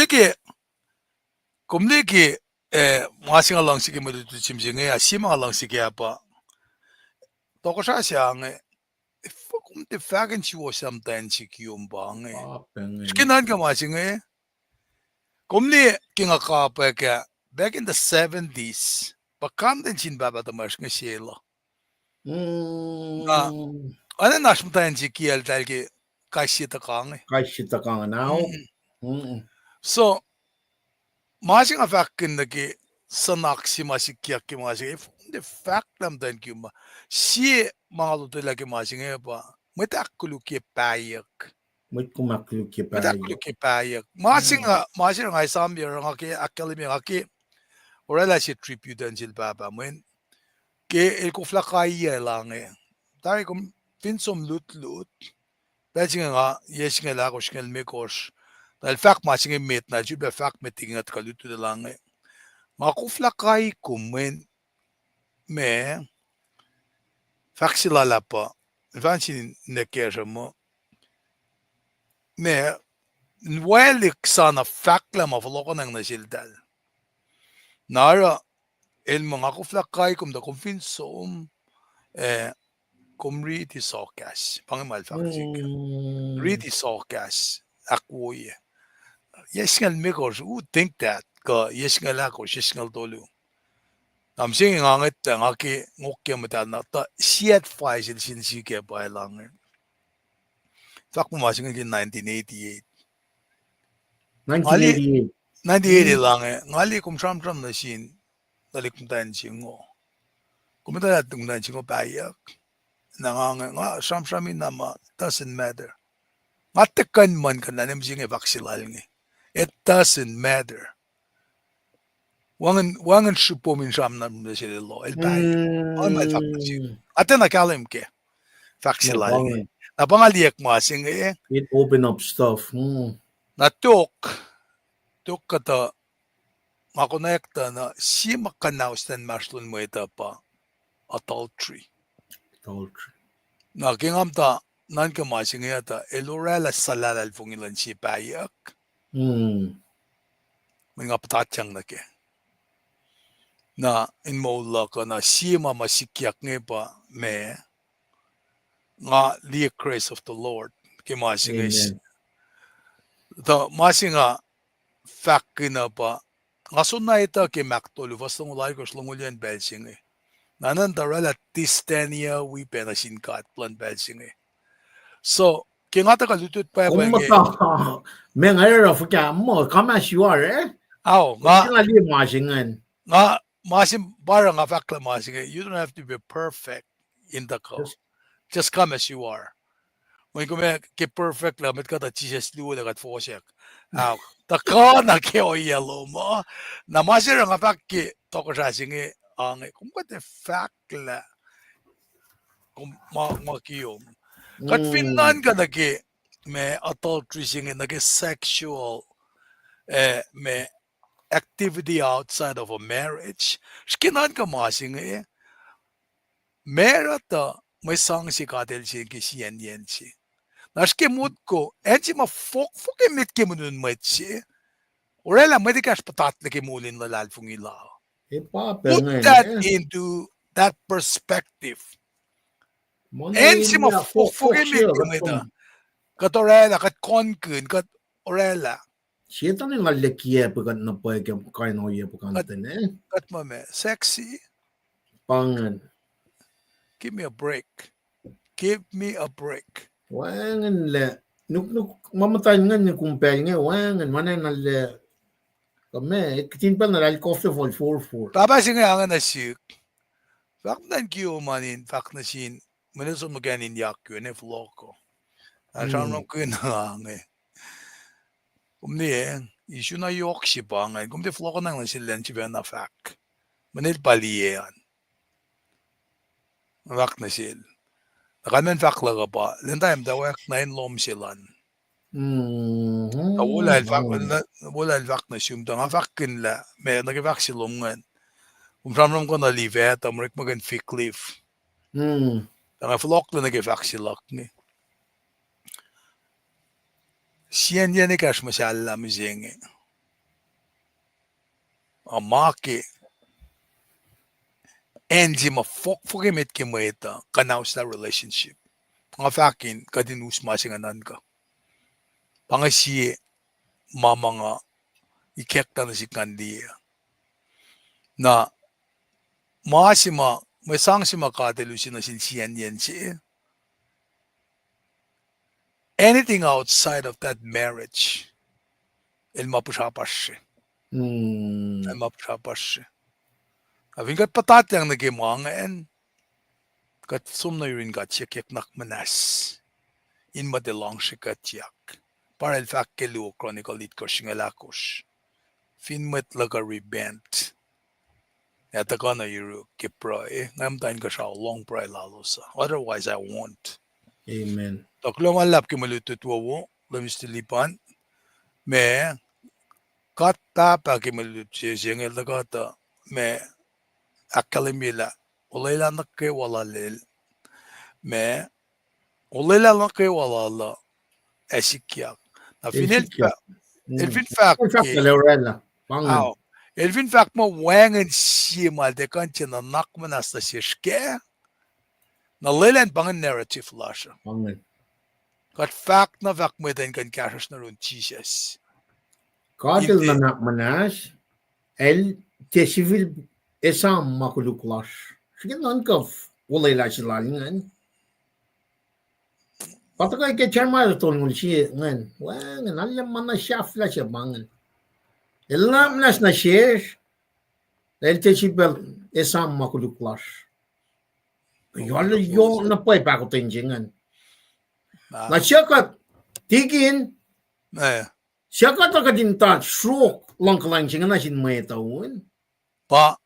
liye ke, kom liye ke, eh, ma se nga luhngse ke mwe lutlut se inge, ah, sie ma nga luhngse ke ah pa, tohkohsrah se inge, efuh kom tiac fahk in suwohs lah muhtwacn se kom pa inge. Srihke nuhnkuh ma se inge, kom liye ke nga kapwack ah, back in the seventies, pa content sin pahpah tuhmwacsr inge se luh. Na, oacna oasr muhtwacn se kiyacl tahl ke kais sie tuhka inge. Kais sie tuhka inge now. So, ma se nga fahkkihn nuh ke suhnak se ma sikyak ke ma se inge, efuh kom tiac fahk lah muhtwacn se kom pa. Sie ma nga lotwelah ke ma se inge pa, mwet ahkkolukye pahyuck. Mwet kom ahkkolukye pahyuck. Mwet ahkkolukye pahyuck. Ma se nga, ma se nga esam yuh, nga ke ahkkahlwemye, nga ke orwaclah se tribute an sel pahpah mweyen ke el koflah kai yac lah inge. Tari kom fin som lutlut, pacl se inge nga yac singucul ahkosr, singucul limekohsr. Tuh el fahk ma se inge met na, el sifilpac fahk met liki nga tuhkuh lutlut lah inge. Nga koflah kai kom mweyen, ma, fahk se lal ah pa, in fahk sin nwe kacsr uh muh, ma, in welihk sa na fahk lah ma fohlohkohnacng nuh seltahl. Na oruh, el muh nga koflah kai kom tuh kom fin som, eh, kom riti sohkahs. Pa inge ma el fahk sihk. Riti sohkahs, ahkwoye. yac singucul limekohsr, who think that, kuh yac singucul ahkosr, yac singucul tolu. Na mihsenge nga ngwetlah, nga ke ngokyac muhtahl na, tuh sie advice el sin srihke pa el ange. Fahk muh ma se inge ke nineteen eighty-eight. Nga liye, nineteen eighty-eight. Nineteen eighty-eight el ange, nga liye kom sramsram nuh sin tuhlihk muhtwacn se ingo. Kom etuh lah tuhlihk muhtwacn se ingo pahyuck. Na nga, nga sramsram na ma, doesn't matter. Nga tiac kuh in muh kuh na mihsenge fahk se lal inge. It doesn't matter. Wacngihn, wacngihn srihpom in sramsram nuh sel elos, el pahyuck. An ma el fahk nuh sihk. Nga tiacna kahlwem ke fahk se lal inge. Na pa nga liyeyuck ma se inge. It open up stuff. Na tok, tok kuhtuh, nga konwacack tuh na sie ma kuhnauslah inmahsrlon mwet uh pa adultery. Na ke nga muhta nuhnkuh ma se inge tuh el oraclah suhlahlahlfongi luhn sie pahyuck. Mweyen nga puhtatyang nuh ke. Na in moul luhk uh na sie ma ma sikyak inge pa ma nga liye grace of the Lord ke ma se inge. Tuh ma se nga fahkkihn uh pa, nga soenna etuh ke Mark tolu, fuhs longoul alkosr, longoul yuc an pacl se inge. Na nuhnkuh oraclah distania wi pac nuh sin God luhn pacl se inge. So ke nga tuhkuh lutlut Bible inge, ma nga oruh fuhkah muh come as you are, eh? Ao, nga liye ma se ingacn. Nga, ma se pa oruh nga fahk lah ma se inge, you don't have to be perfect in the cult. Just come as you are. Mweyen kom ke perfect lah met kuhtuh Jisus luo lah kuht fohsack. Ao, tuhkuh na ke ohiyac lom uh. Na ma se oruh nga fahk ke tohkohsrah se inge, ange, kom kuht ac fahk lah kom ma, ma kiom. Kuht fin nuhnkuh nuh ke ma adultery se inge, nuh ke sexual, eh, ma activity outside of a marriage. Srihke nuhnkuh ma se inge, marriage uh mwe sang se God El se ke siyacnyacn se. Na srihke motko, acn se ma fohkfohk emet ke moul in mwet se, oraclah mwet ekahsr puhtatlac ke moul in luhlahlfongi lal. Put that into that perspective. Acn se ma fohkfohk emet ke mwet uh, kuht oraclah, kuht konkihn, kuht oraclah. Setuhn el na lwekiyac pa kuht na pwacye ke kain ohiyac pa kuht, kuht ma, ma sexy. Pa ingacn. Give me a break. Give me a break. Wacngihnlac. Nuknuk ma muhtwacn ingacn kom pacl inge wacngihn, ma na na lac. Kuh ma, kihtin pacl na lal kof le fol forfor. Pahpah se inge ange nuh sihk. Fahk muhtwacn kiyom an in fahk nuh sin, mweyen el som nuh ke acn in yak yuc ne fohlohko. Ac sramsramkihn ange. Kom liye, isu na yohk se pa ingacn, kom tiac fohlohko na nuh sel elan sifacna fahk. Mweyen el pa liye an. Fahk nuh sel. Na kalmacn fahk luhk uh pa, lwen tari muhtwacwacack na in lohm sel an. Ac wolacna el fahk nuh sum tuh nga fahkkihn lah, ma nuh ke fahk se lom ingacn. Kom sramsramkihn na live tuh orekmakihn fig leaf. Tuh nga fohlohklac nuh ke fahk se luhk inge. Siyacnyacn ekahsr muhsahllah mihsenge. Ac ma ke acn se ma fohkfohk emet ke mwet uh kuhnauslah relationship. Nga fahk in kuht in us ma se inge nuhnkuh. Pa inge sie ma ma nga ikacklah nuh sihk ngan liye. Na ma se ma, mwe sang se ma God El use nuh sin siyacnyacn se, anything outside of that marriage, el ma pihsrapasr se. El ma pihsrapasr se. Ac fin kuht puhtatyang nuh ke ma ingacn, kuht som nuh yurin God siyuckyak nuhnak muhnahs in mwet El luhngse kuhtyak. Pa El fahk ke Luo Chronicle itkohsr singucul ahkosr, fin mwet luhk uh repent ac tuhkuh nuh yuruk ke pruhe, nga muhta inkuhsrao lohng pruhe lalos uh. Otherwise I won't. Amen. Tuh kuloh ma luhlahp ke mwe lutlut wowo, Leum Mister Lipan, ma God Pahpah ke mwe lutlut se, se inge El tuhkuh tuh ma ahkkahlwemye lah olwelah nuh kwewa Lal El, ma olwelah nuh kwewa Lal uh ac sikyak. Na fin El, El fin fahk, El fin fahk muh wacngihn sie ma El tiac kuh in nuhnak muhnahs nuh sesr kac, na lwelah in pa ingacn narrative lasr uh. Kuht fahk na fahk mwet uh in kuh in kahsruhsr nuh yurin Jisus. God El nuhnak muhnahs, El tiac sifil esam ma koluk lasr. Srihke nuhnkuh olwelah se lal ingacn. Pa tuhkuh ke Jeremiah tolngoul sie ingacn, wacngihn, arlac ma na sahflah se pa ingacn. El nuhnak muhnahs nuh sesr, El tiac sifil esam ma koluk lasr. Yohk na pwacye pahkotwen se ingacn. Na siyuck kuht, tikin, siyuck kuht uh kuht in tuh sruok luhngkuhlwacng se inge nuh sin mwet uh un. Pa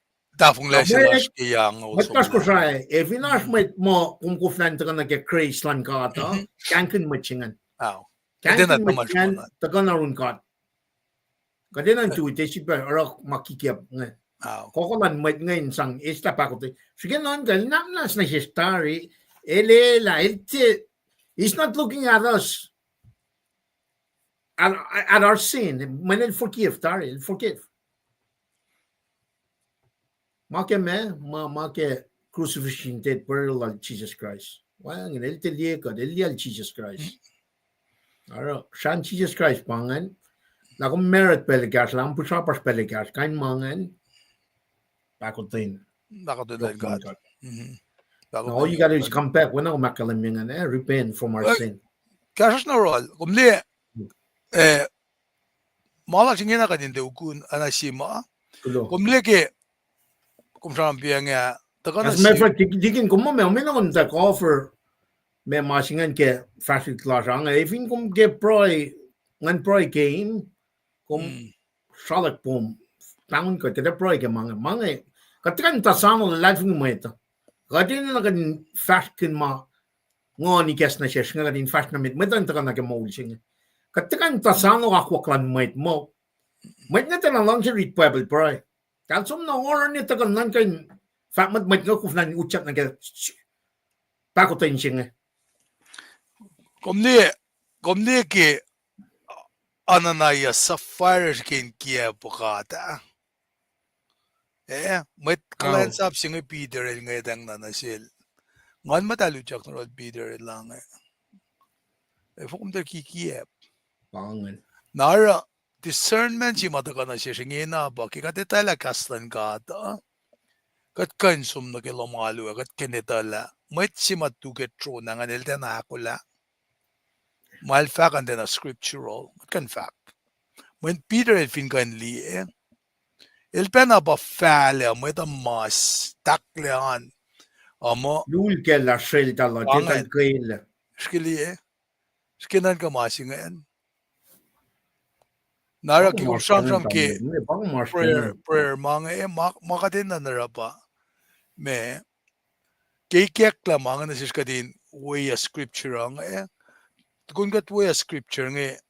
tahfonglac se lasr ke yang mwet lasr Kosrae, ac fin oasr mwet muh kom koflah in tuhkuh nuh ke grace luhn God uh, kahngkihn mwet se ingacn. Kahngkihn mwet se ingacn tuhkuh na run God. Kuht enenuh in tui, tiac sifil oruh ma kikiap inge. Kohkoh luhn mwet inge in sang eslah pahkotwen. Srihke nuhnkuh, El nuhnak muhnahs nuh sesr tari, El, El, El tiac, He's not looking at us, at, at our sin. Mweyen El forgive tari, El forgive. Ma ke ma, ma, ma ke crucifixion, death, burial lal Jesus Christ. Wacngihn, El tiac liye kuht, El liyacl Jesus Christ. Oruh srahn Jesus Christ pa ingacn, lah kom married pacl ekahsr, lah kom pihsrapasr pacl ekahsr, kain ma ingacn, pahkotwen. Pahkotwen luhn God. Now all you gotta do is come back. Oacna kom ahkkahlwemye ingacn, eh, repent from our sin. Kahsruhsr na roal, kom liye, eh, ma lasr ingena kuht in tiac ukun, oacna sie ma. Kom liye ke, kom sramsram piacng ah, tuhkuh nuh sin, tikin, kom muh ma, ma na kom tuh offer, ma, ma se ingacn ke fahsrwelihk lasr inge, ac fin kom ke pruhe, ngan pruhe ke in, kom sralak pom, pahngon kuht, kuht ac pruhe ke ma inge, ma inge, kuht tiac kuh in tuh soano luhlahlfongi mwet uh. Kuht enenuh kuht in fahsrkihn ma Nguhn ikacs nuh sesr inge, kuht in fahsr nuh met, mwet uh in tuhkuh nuh ke moul se inge. Kuht tiac kuh in tuh soano akwuck luhn mwet muh mwet inge tiacna luhngse rit Bible pruhe. Tahl som na oruh ne tuhkuh nuhnkuh in fahk mwet, mwet inge koflah in utyak nuh ke pahkotwen se inge. Kom liye, kom liye ke Ananias, Sapphira srihke in kiacp puhkata. Eh, mwet kuhlwacnsap se inge Peter el ngwetacng na nuh sel. Nguhn Muhtahl utyak nuh yohrohl Peter el inge. Efuh kom tiac kikiacp? Na oruh discernment se ma tuhkuh nuh sesr ingena pa ke kuht etuhlah kahs luhn God uh, kuht kuh in som nuh ke lohm alu ah, kuht kuh in etuhlah mwet se ma tu ke tron ah ingacn el tiacna ahkolah. Ma el fahk an tiacna scriptural, kuht kuh in fahk. Mweyen Peter el fin kuh in liye, el pacna pa fahlac mwet uh mas tahklac an, uh, muh lul ke lah srel tahl uh, tiac tahl kwelah. Srihke liye, srihke nuhnkuh ma se ingacn. Na oruh ke kom sramsram ke prayer, prayer ma inge, ma, ma kuht enenuh in oruh pa, ma, ke ikacklah ma inge nuh sesr kuht in weigh scripture inge, tukun kuht weigh scripture inge,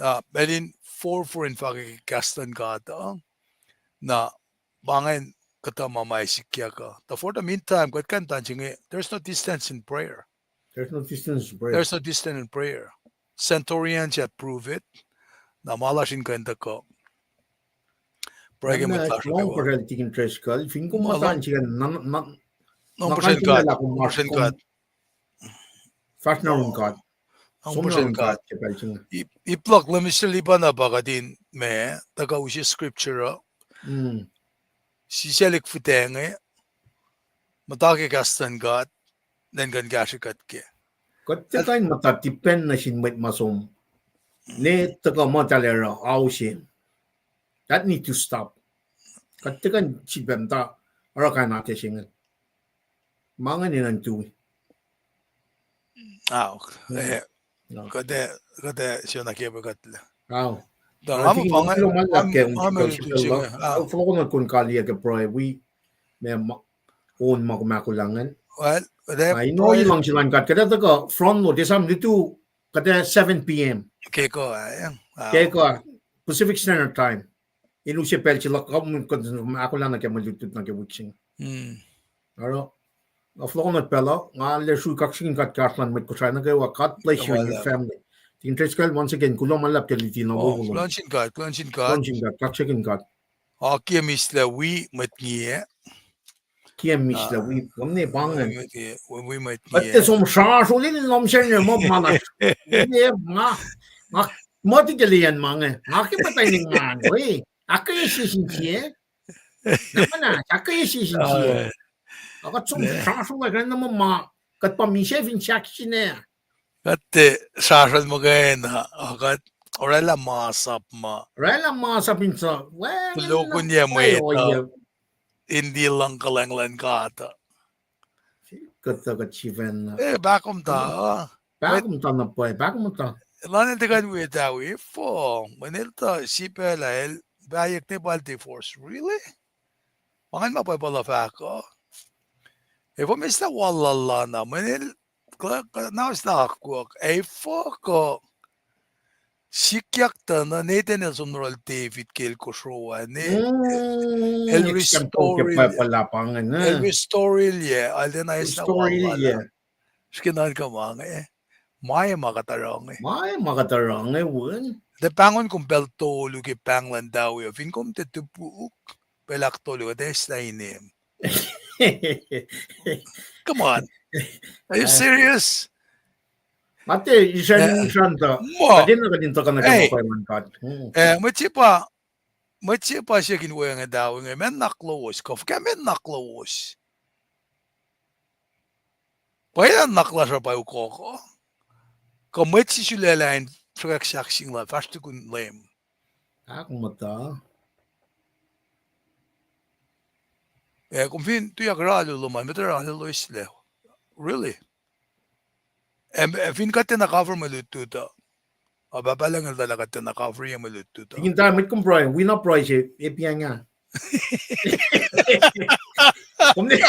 ah, pacl in forfor in fahk ke kahs luhn God uh, na pa ingacn kuhtuh ma ma sikyak uh. Tuh for the meantime, kuht kuh in tuhn se inge, there's no distance in prayer. There's no distance in prayer. Centurion shall prove it. Na ma lasr in kuh in tuhkuh. Pruhe ke mwet lasr uh. Tikin Driscoll, fin kom muhta in siyuck, na, na, na, na puhsren God, puhsren God. Fahsr na run God. Som na run God ke pacl se inge. Ip, ip luhk Leum Israel pa na pa kuht in ma tuhkuh use scripture uh, sisaclihk fihtac inge, muhta ke kahs luhn God, then kuh in kahsrwe kuht ke. Kuht tiac kuh in muhta depend nuh sin mwet ma som. Ne tuhkuh muhtahl oruh, ao se. That need to stop. Kuht tiac kuh in sifilpac muhta oruh kain atac se inge. Ma inge enenuh in tui. Ao, eh, kuht ac, kuht ac suna ke pa kuht lah. Ao. Fohlohkohnot kuh in kaliyac ke pruhe wi, ma, on ma kom ahkolah ingacn. Well, in ohiyac luhngse luhn God, kuht ac tuhkuh front load, esam lutu, kuht ac seven p.m. Ke kuh, eh, ke kuh, Pacific Standard Time. In use pacl se luhk, kom kuh in ahkolah nuh ke mwe lutlut nuh ke wik se inge. Oruh, nga fohlohkohnot pacl uh, nga arlac srui kaksakihn God ke oasr luhn mwet Kosrae nuh kwewa. God bless you and your family. Tikin Driscoll, once again, kuloh ma luhlahp ke luti na wo. Kuloh nuh sin God, kuloh nuh sin God. Kuloh nuh sin God, kaksakihn God. Akiyac mihslac wi mwet ngiyac. Kiyac mihslac wi, kom ne pa ingacn. Wi mwet ngiyac. Kuht tiac som srasr, olin lohm sacn muh ma lasr. Nga, nga Muh tiac liyacn ma inge. Nga ke muhta in engan, we. Ahkkweye sie sin sie. Na ma na, ahkkweye sie sin sie. Ac kuht som srasrolak na ma ma, kuht pa misac fin sahk sine. Kuht tiac srasral muhkwena, ac kuht oraclah masap ma. Oraclah masap in suc, well, kuloh kuhnye mwet uh in liye luhng kuhlwacng luhn God uh. Kuhtuh kuht sifacna. Eh, pahkomuhta, uh. Pahkomuhta na pwacye, pahkomuhta. Elan el tiac kuh in wi tawi, efuh, mweyen el tuh sipaclah el pahyuck ne pal divorce, really? Ma ingacn ma Bible uh fahk uh. Efuh, mihs lah wal lal an, mweyen el, kuh, kuh, na us na akwuck. Efuh kuh sikyak tuh na Nathan el som nuh yohrohl David ke el kosro ah, ne, el restore, el restore el yac, el tiacna eis na wal lal an. Srihke nuhnkuh ma inge. Ma ma kuht oruh inge. Ma ma kuht oruh inge, win. Tuh pahngon kom pacl tolu ke pahng luhn tawi uh, fin kom tiac topuk pacl ahktolu, kuht eis na inem. Come on. Are you serious? Mate, isacn, isacn tuh. Kuht in, kuht in tuhkuh nuh ke ma pwacye luhn God. Eh, mwet se pa, mwet se pa siyuck in we inge tawi inge, meac nuhnak lowos, kuh fuhkah meac nuhnak lowos? Pwacye lah nuhnak lasr uh pa ukoko. Kuh mwet se sulaclah in sruhkwack sahk sing lal, fahsr tukun Leum. Ahkmuhta. Eh, kom fin tuyak oruh alu lom an, met oruh alu loeslac. Really? Em, eh, fin kuht tiacna cover mwe lutlut uh, a Pahpah Lucng El tuh lah kuht tiacna cover-ye mwe lutlut uh. Tikin ta, mwet kom pruhe, wi na pruhe se, epianga. Kom ne,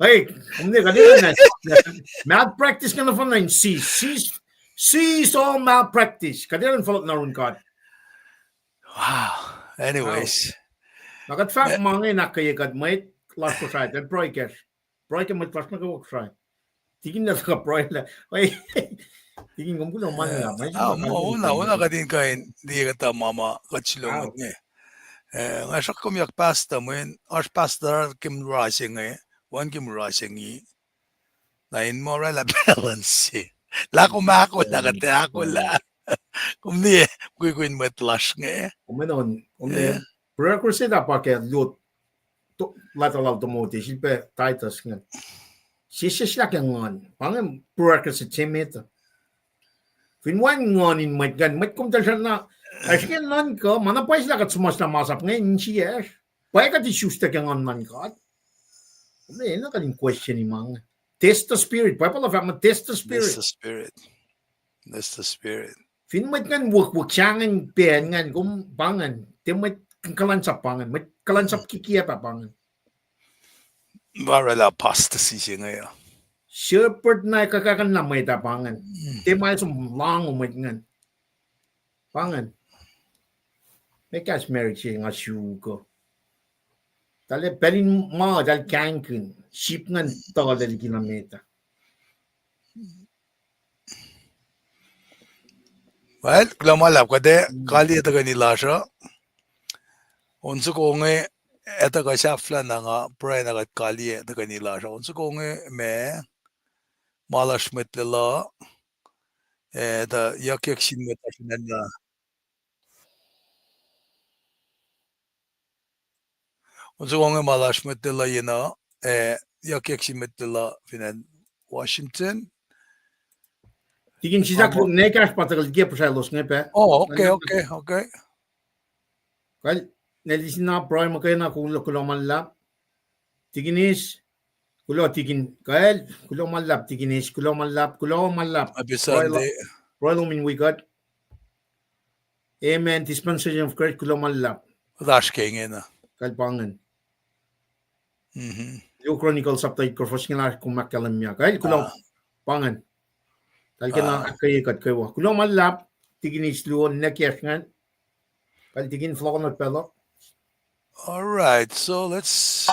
hey, kom ne, kuht in, malpractice ingacn nohfohn na in cease, cease, cease all malpractice. Kuht in fohlohk nuh yurin God. Wow. Anyways. Na kuht fahk ma inge in ahkkweye kuht mwet lasr Kosrae, kuht pruhe kacsr. Pruhe ke mwet lasr nuh kwewa Kosrae. Tikin na tuhkuh pruhe lah. Tikin, kom kuloh ma luhlahp, ma, ona, ona kuht in kuh in liye kuhtuh ma ma kuht sulongut inge. Eh, nga sruhk komyak pastor, mweyen oasr pastor ke mura se inge, wacngihn ke mura se inge. Na in ma oraclah balance se. Lah kom ahkolah, kuht ahkolah. Kom liye, kwikwi in mwet lasr inge. Kom enenuh, kom liye, progress se ta pa ke lut, latah lal Timothy, sifilpac Titus ingacn. Sesseslah ke nguhn, pa inge progress se met. Fin wacngihn nguhn in mwet ingacn, mwet kom tuh srackna, ac srihke nuhnkuh, ma na pwacye lah kuht suhmuhslah masap inge insiyacsr. Pwacye kuht isuslac ke nguhn luhn God. Kom enenuh kuht in question-i ma inge. Test the spirit. Bible uh fahk muh test the spirit. Test the spirit. Test the spirit. Fin mwet ingacn wuhkwuhk sahngweng pacl ingacn, kom pa ingacn, tiac mwet kuhlwacnsap pa ingacn, mwet kuhlwacnsap kikiacp ah pa ingacn. Pa oraclah apostasy se inge uh. Shepherd na kuhkahkuhnlah mwet ah pa ingacn. Tiac ma som lahngo mwet ingacn. Pa ingacn. Meac kahs marriage se nga suk uh. Tahl pacl in ma, tahl kahingkihn. Sip ingacn tuhlac liki na met ah. Well, kuloh ma luhlahp, kuht ac kaliyac tuhkweni lasr uh. On soko inge, etuh kuh sahflah na nga pruhe na kuht kaliyac tuhkweni lasr uh. On soko inge ma, ma lasr mwet Lelu, eh, tuh yuckyak sin mwet lasr Lelu. On soko inge ma lasr mwet Lelu yenuh, eh, yuckyak sin mwet Lelu fin acn Washington. Tikin Sisak, ne kahs pa tuhkuh liki puhsra elos inge pac. Oh, okay, okay, okay. Kal, ne lisi na pruhe muhkwena, kuloh, kuloh ma luhlahp. Tikin East, kuloh Tikin Kal, kuloh ma luhlahp Tikin East, kuloh ma luhlahp, kuloh ma luhlahp. Happy Sunday. Pruhe lom in wi kuht. Amen. Dispensation of Grace, kuloh ma luhlahp. Lasr ke ingena. Kal pa ingacn. Luo Chronicles sapta itkohsr fuhs singucul oalkosr, kom ahkkahlwemye. Kal kuloh pa ingacn. Tahl kena ahkkweye kuht kwewa. Kuloh ma luhlahp, Tikin East luo, ninac kiyacsr ingacn. Kal Tikin, fohlohkohnot pacl uh. All right, so let's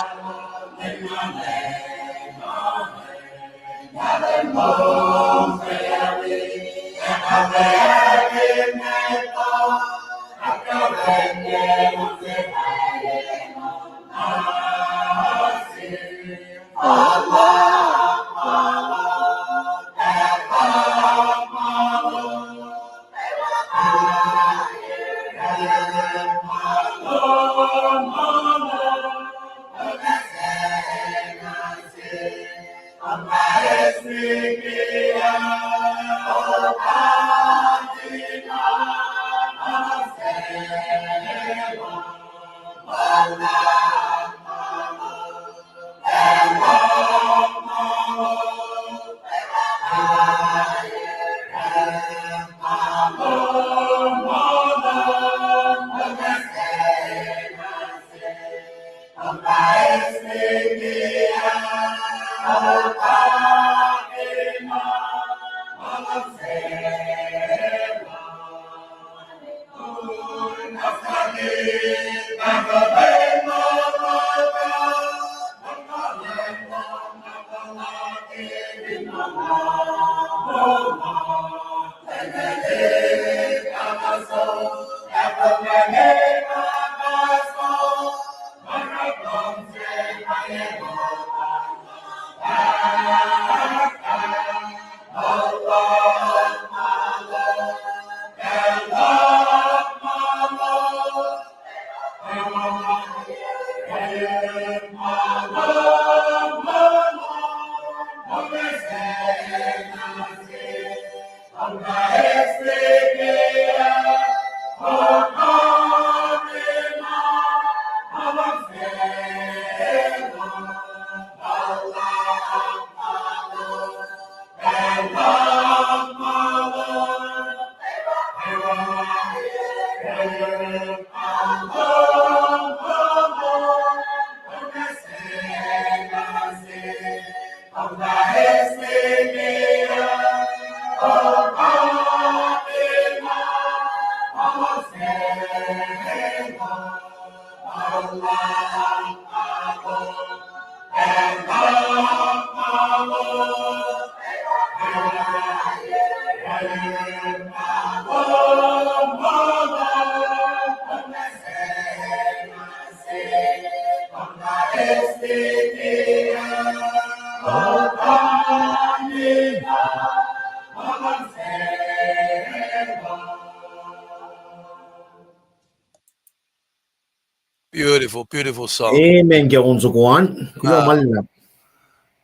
Beautiful, beautiful song. Amen. Ke on soko an, kuloh ma luhlahp.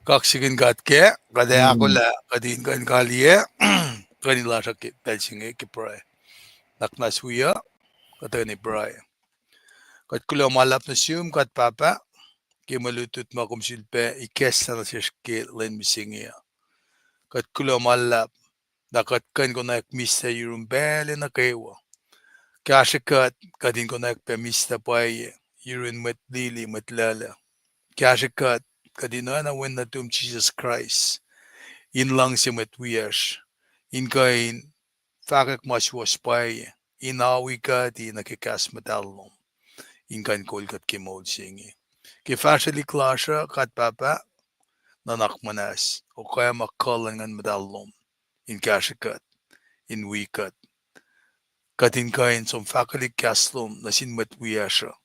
Kaksakihn God kac, kuht ac ahkolah, kuht in kuh in kaliyac, kuh in lasr ke pacl se inge ke pruhe. Nuhnak muhnahs wi uh, kuht in pruhe. Kuht kuloh ma luhlahp nuh sum, God Pahpah, ke mwe lutlut ma kom sulpac ikacslah nuh sesr ke lwen mihsenge uh. Kuht kuloh ma luhlahp, na kuht kuh in konwacack mihslac yurum pacl nuh kwewa. Kahsrwe kuht, kuht in konwacack pac mihslac pwacye yurin mwet lili, mwet laclac. Kahsrwe kuht, kuht in oacna Wen nuhtum Jisus Kraist, in luhngse mwet wiyacsr, in kuh in fahkwack ma suwohs pwacye, in awi kuht nuh ke kahs muhtahl lom, in kuh in kol kuht ke moul se inge. Ke fahsrwelihk lasr uh, God Pahpah, nuhnak muhnahs, okwe ma kuh luhn Nguhn Muhtahl lom in kahsrwe kuht, in wi kuht. Kuht in kuh in som fahkwelihk kahs lom nuh sin mwet wiyacsr uh,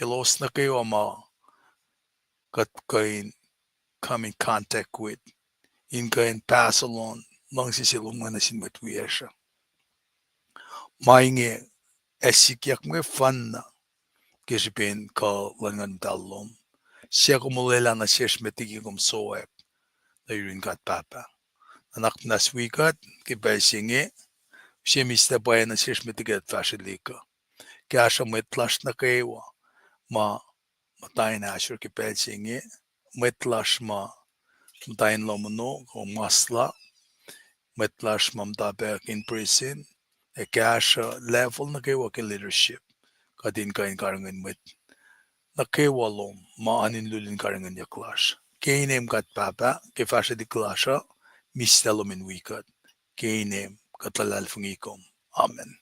elos nuh kwewa ma kuht kuh in come in contact with, in kuh in pass along luhngse se lom inge nuh sin mwet wiyacsr uh. Ma inge ac sikyak mwe fanna ke srihpen kuh luhn Nguhn Muhtahl lom. Suc kom olwelah nuh sesr met liki kom sowack nuh yurin God Pahpah. Nuhnak muhnahs wi kuht ke pacl se inge, use mihslac pwacye nuh sesr met liki kuht fahsrwelihk uh. Kahsruh mwet lasr nuh kwewa ma muhta in ahsor ke pacl se inge, mwet lasr ma muhta in lohm ono kuh masla, mwet lasr ma muhta pac in prison, ac kahsruh level nuh kwewa ke leadership, kuht in kuh in karihngihn mwet nuh kwewa lom ma oan in lulin karihngihnyuck lasr. Ke inem God Pahpah, ke fahsrwelihk lasr uh, mihslac lom in wi kuht. Ke inem kuht luhlahlfongi kom. Amen.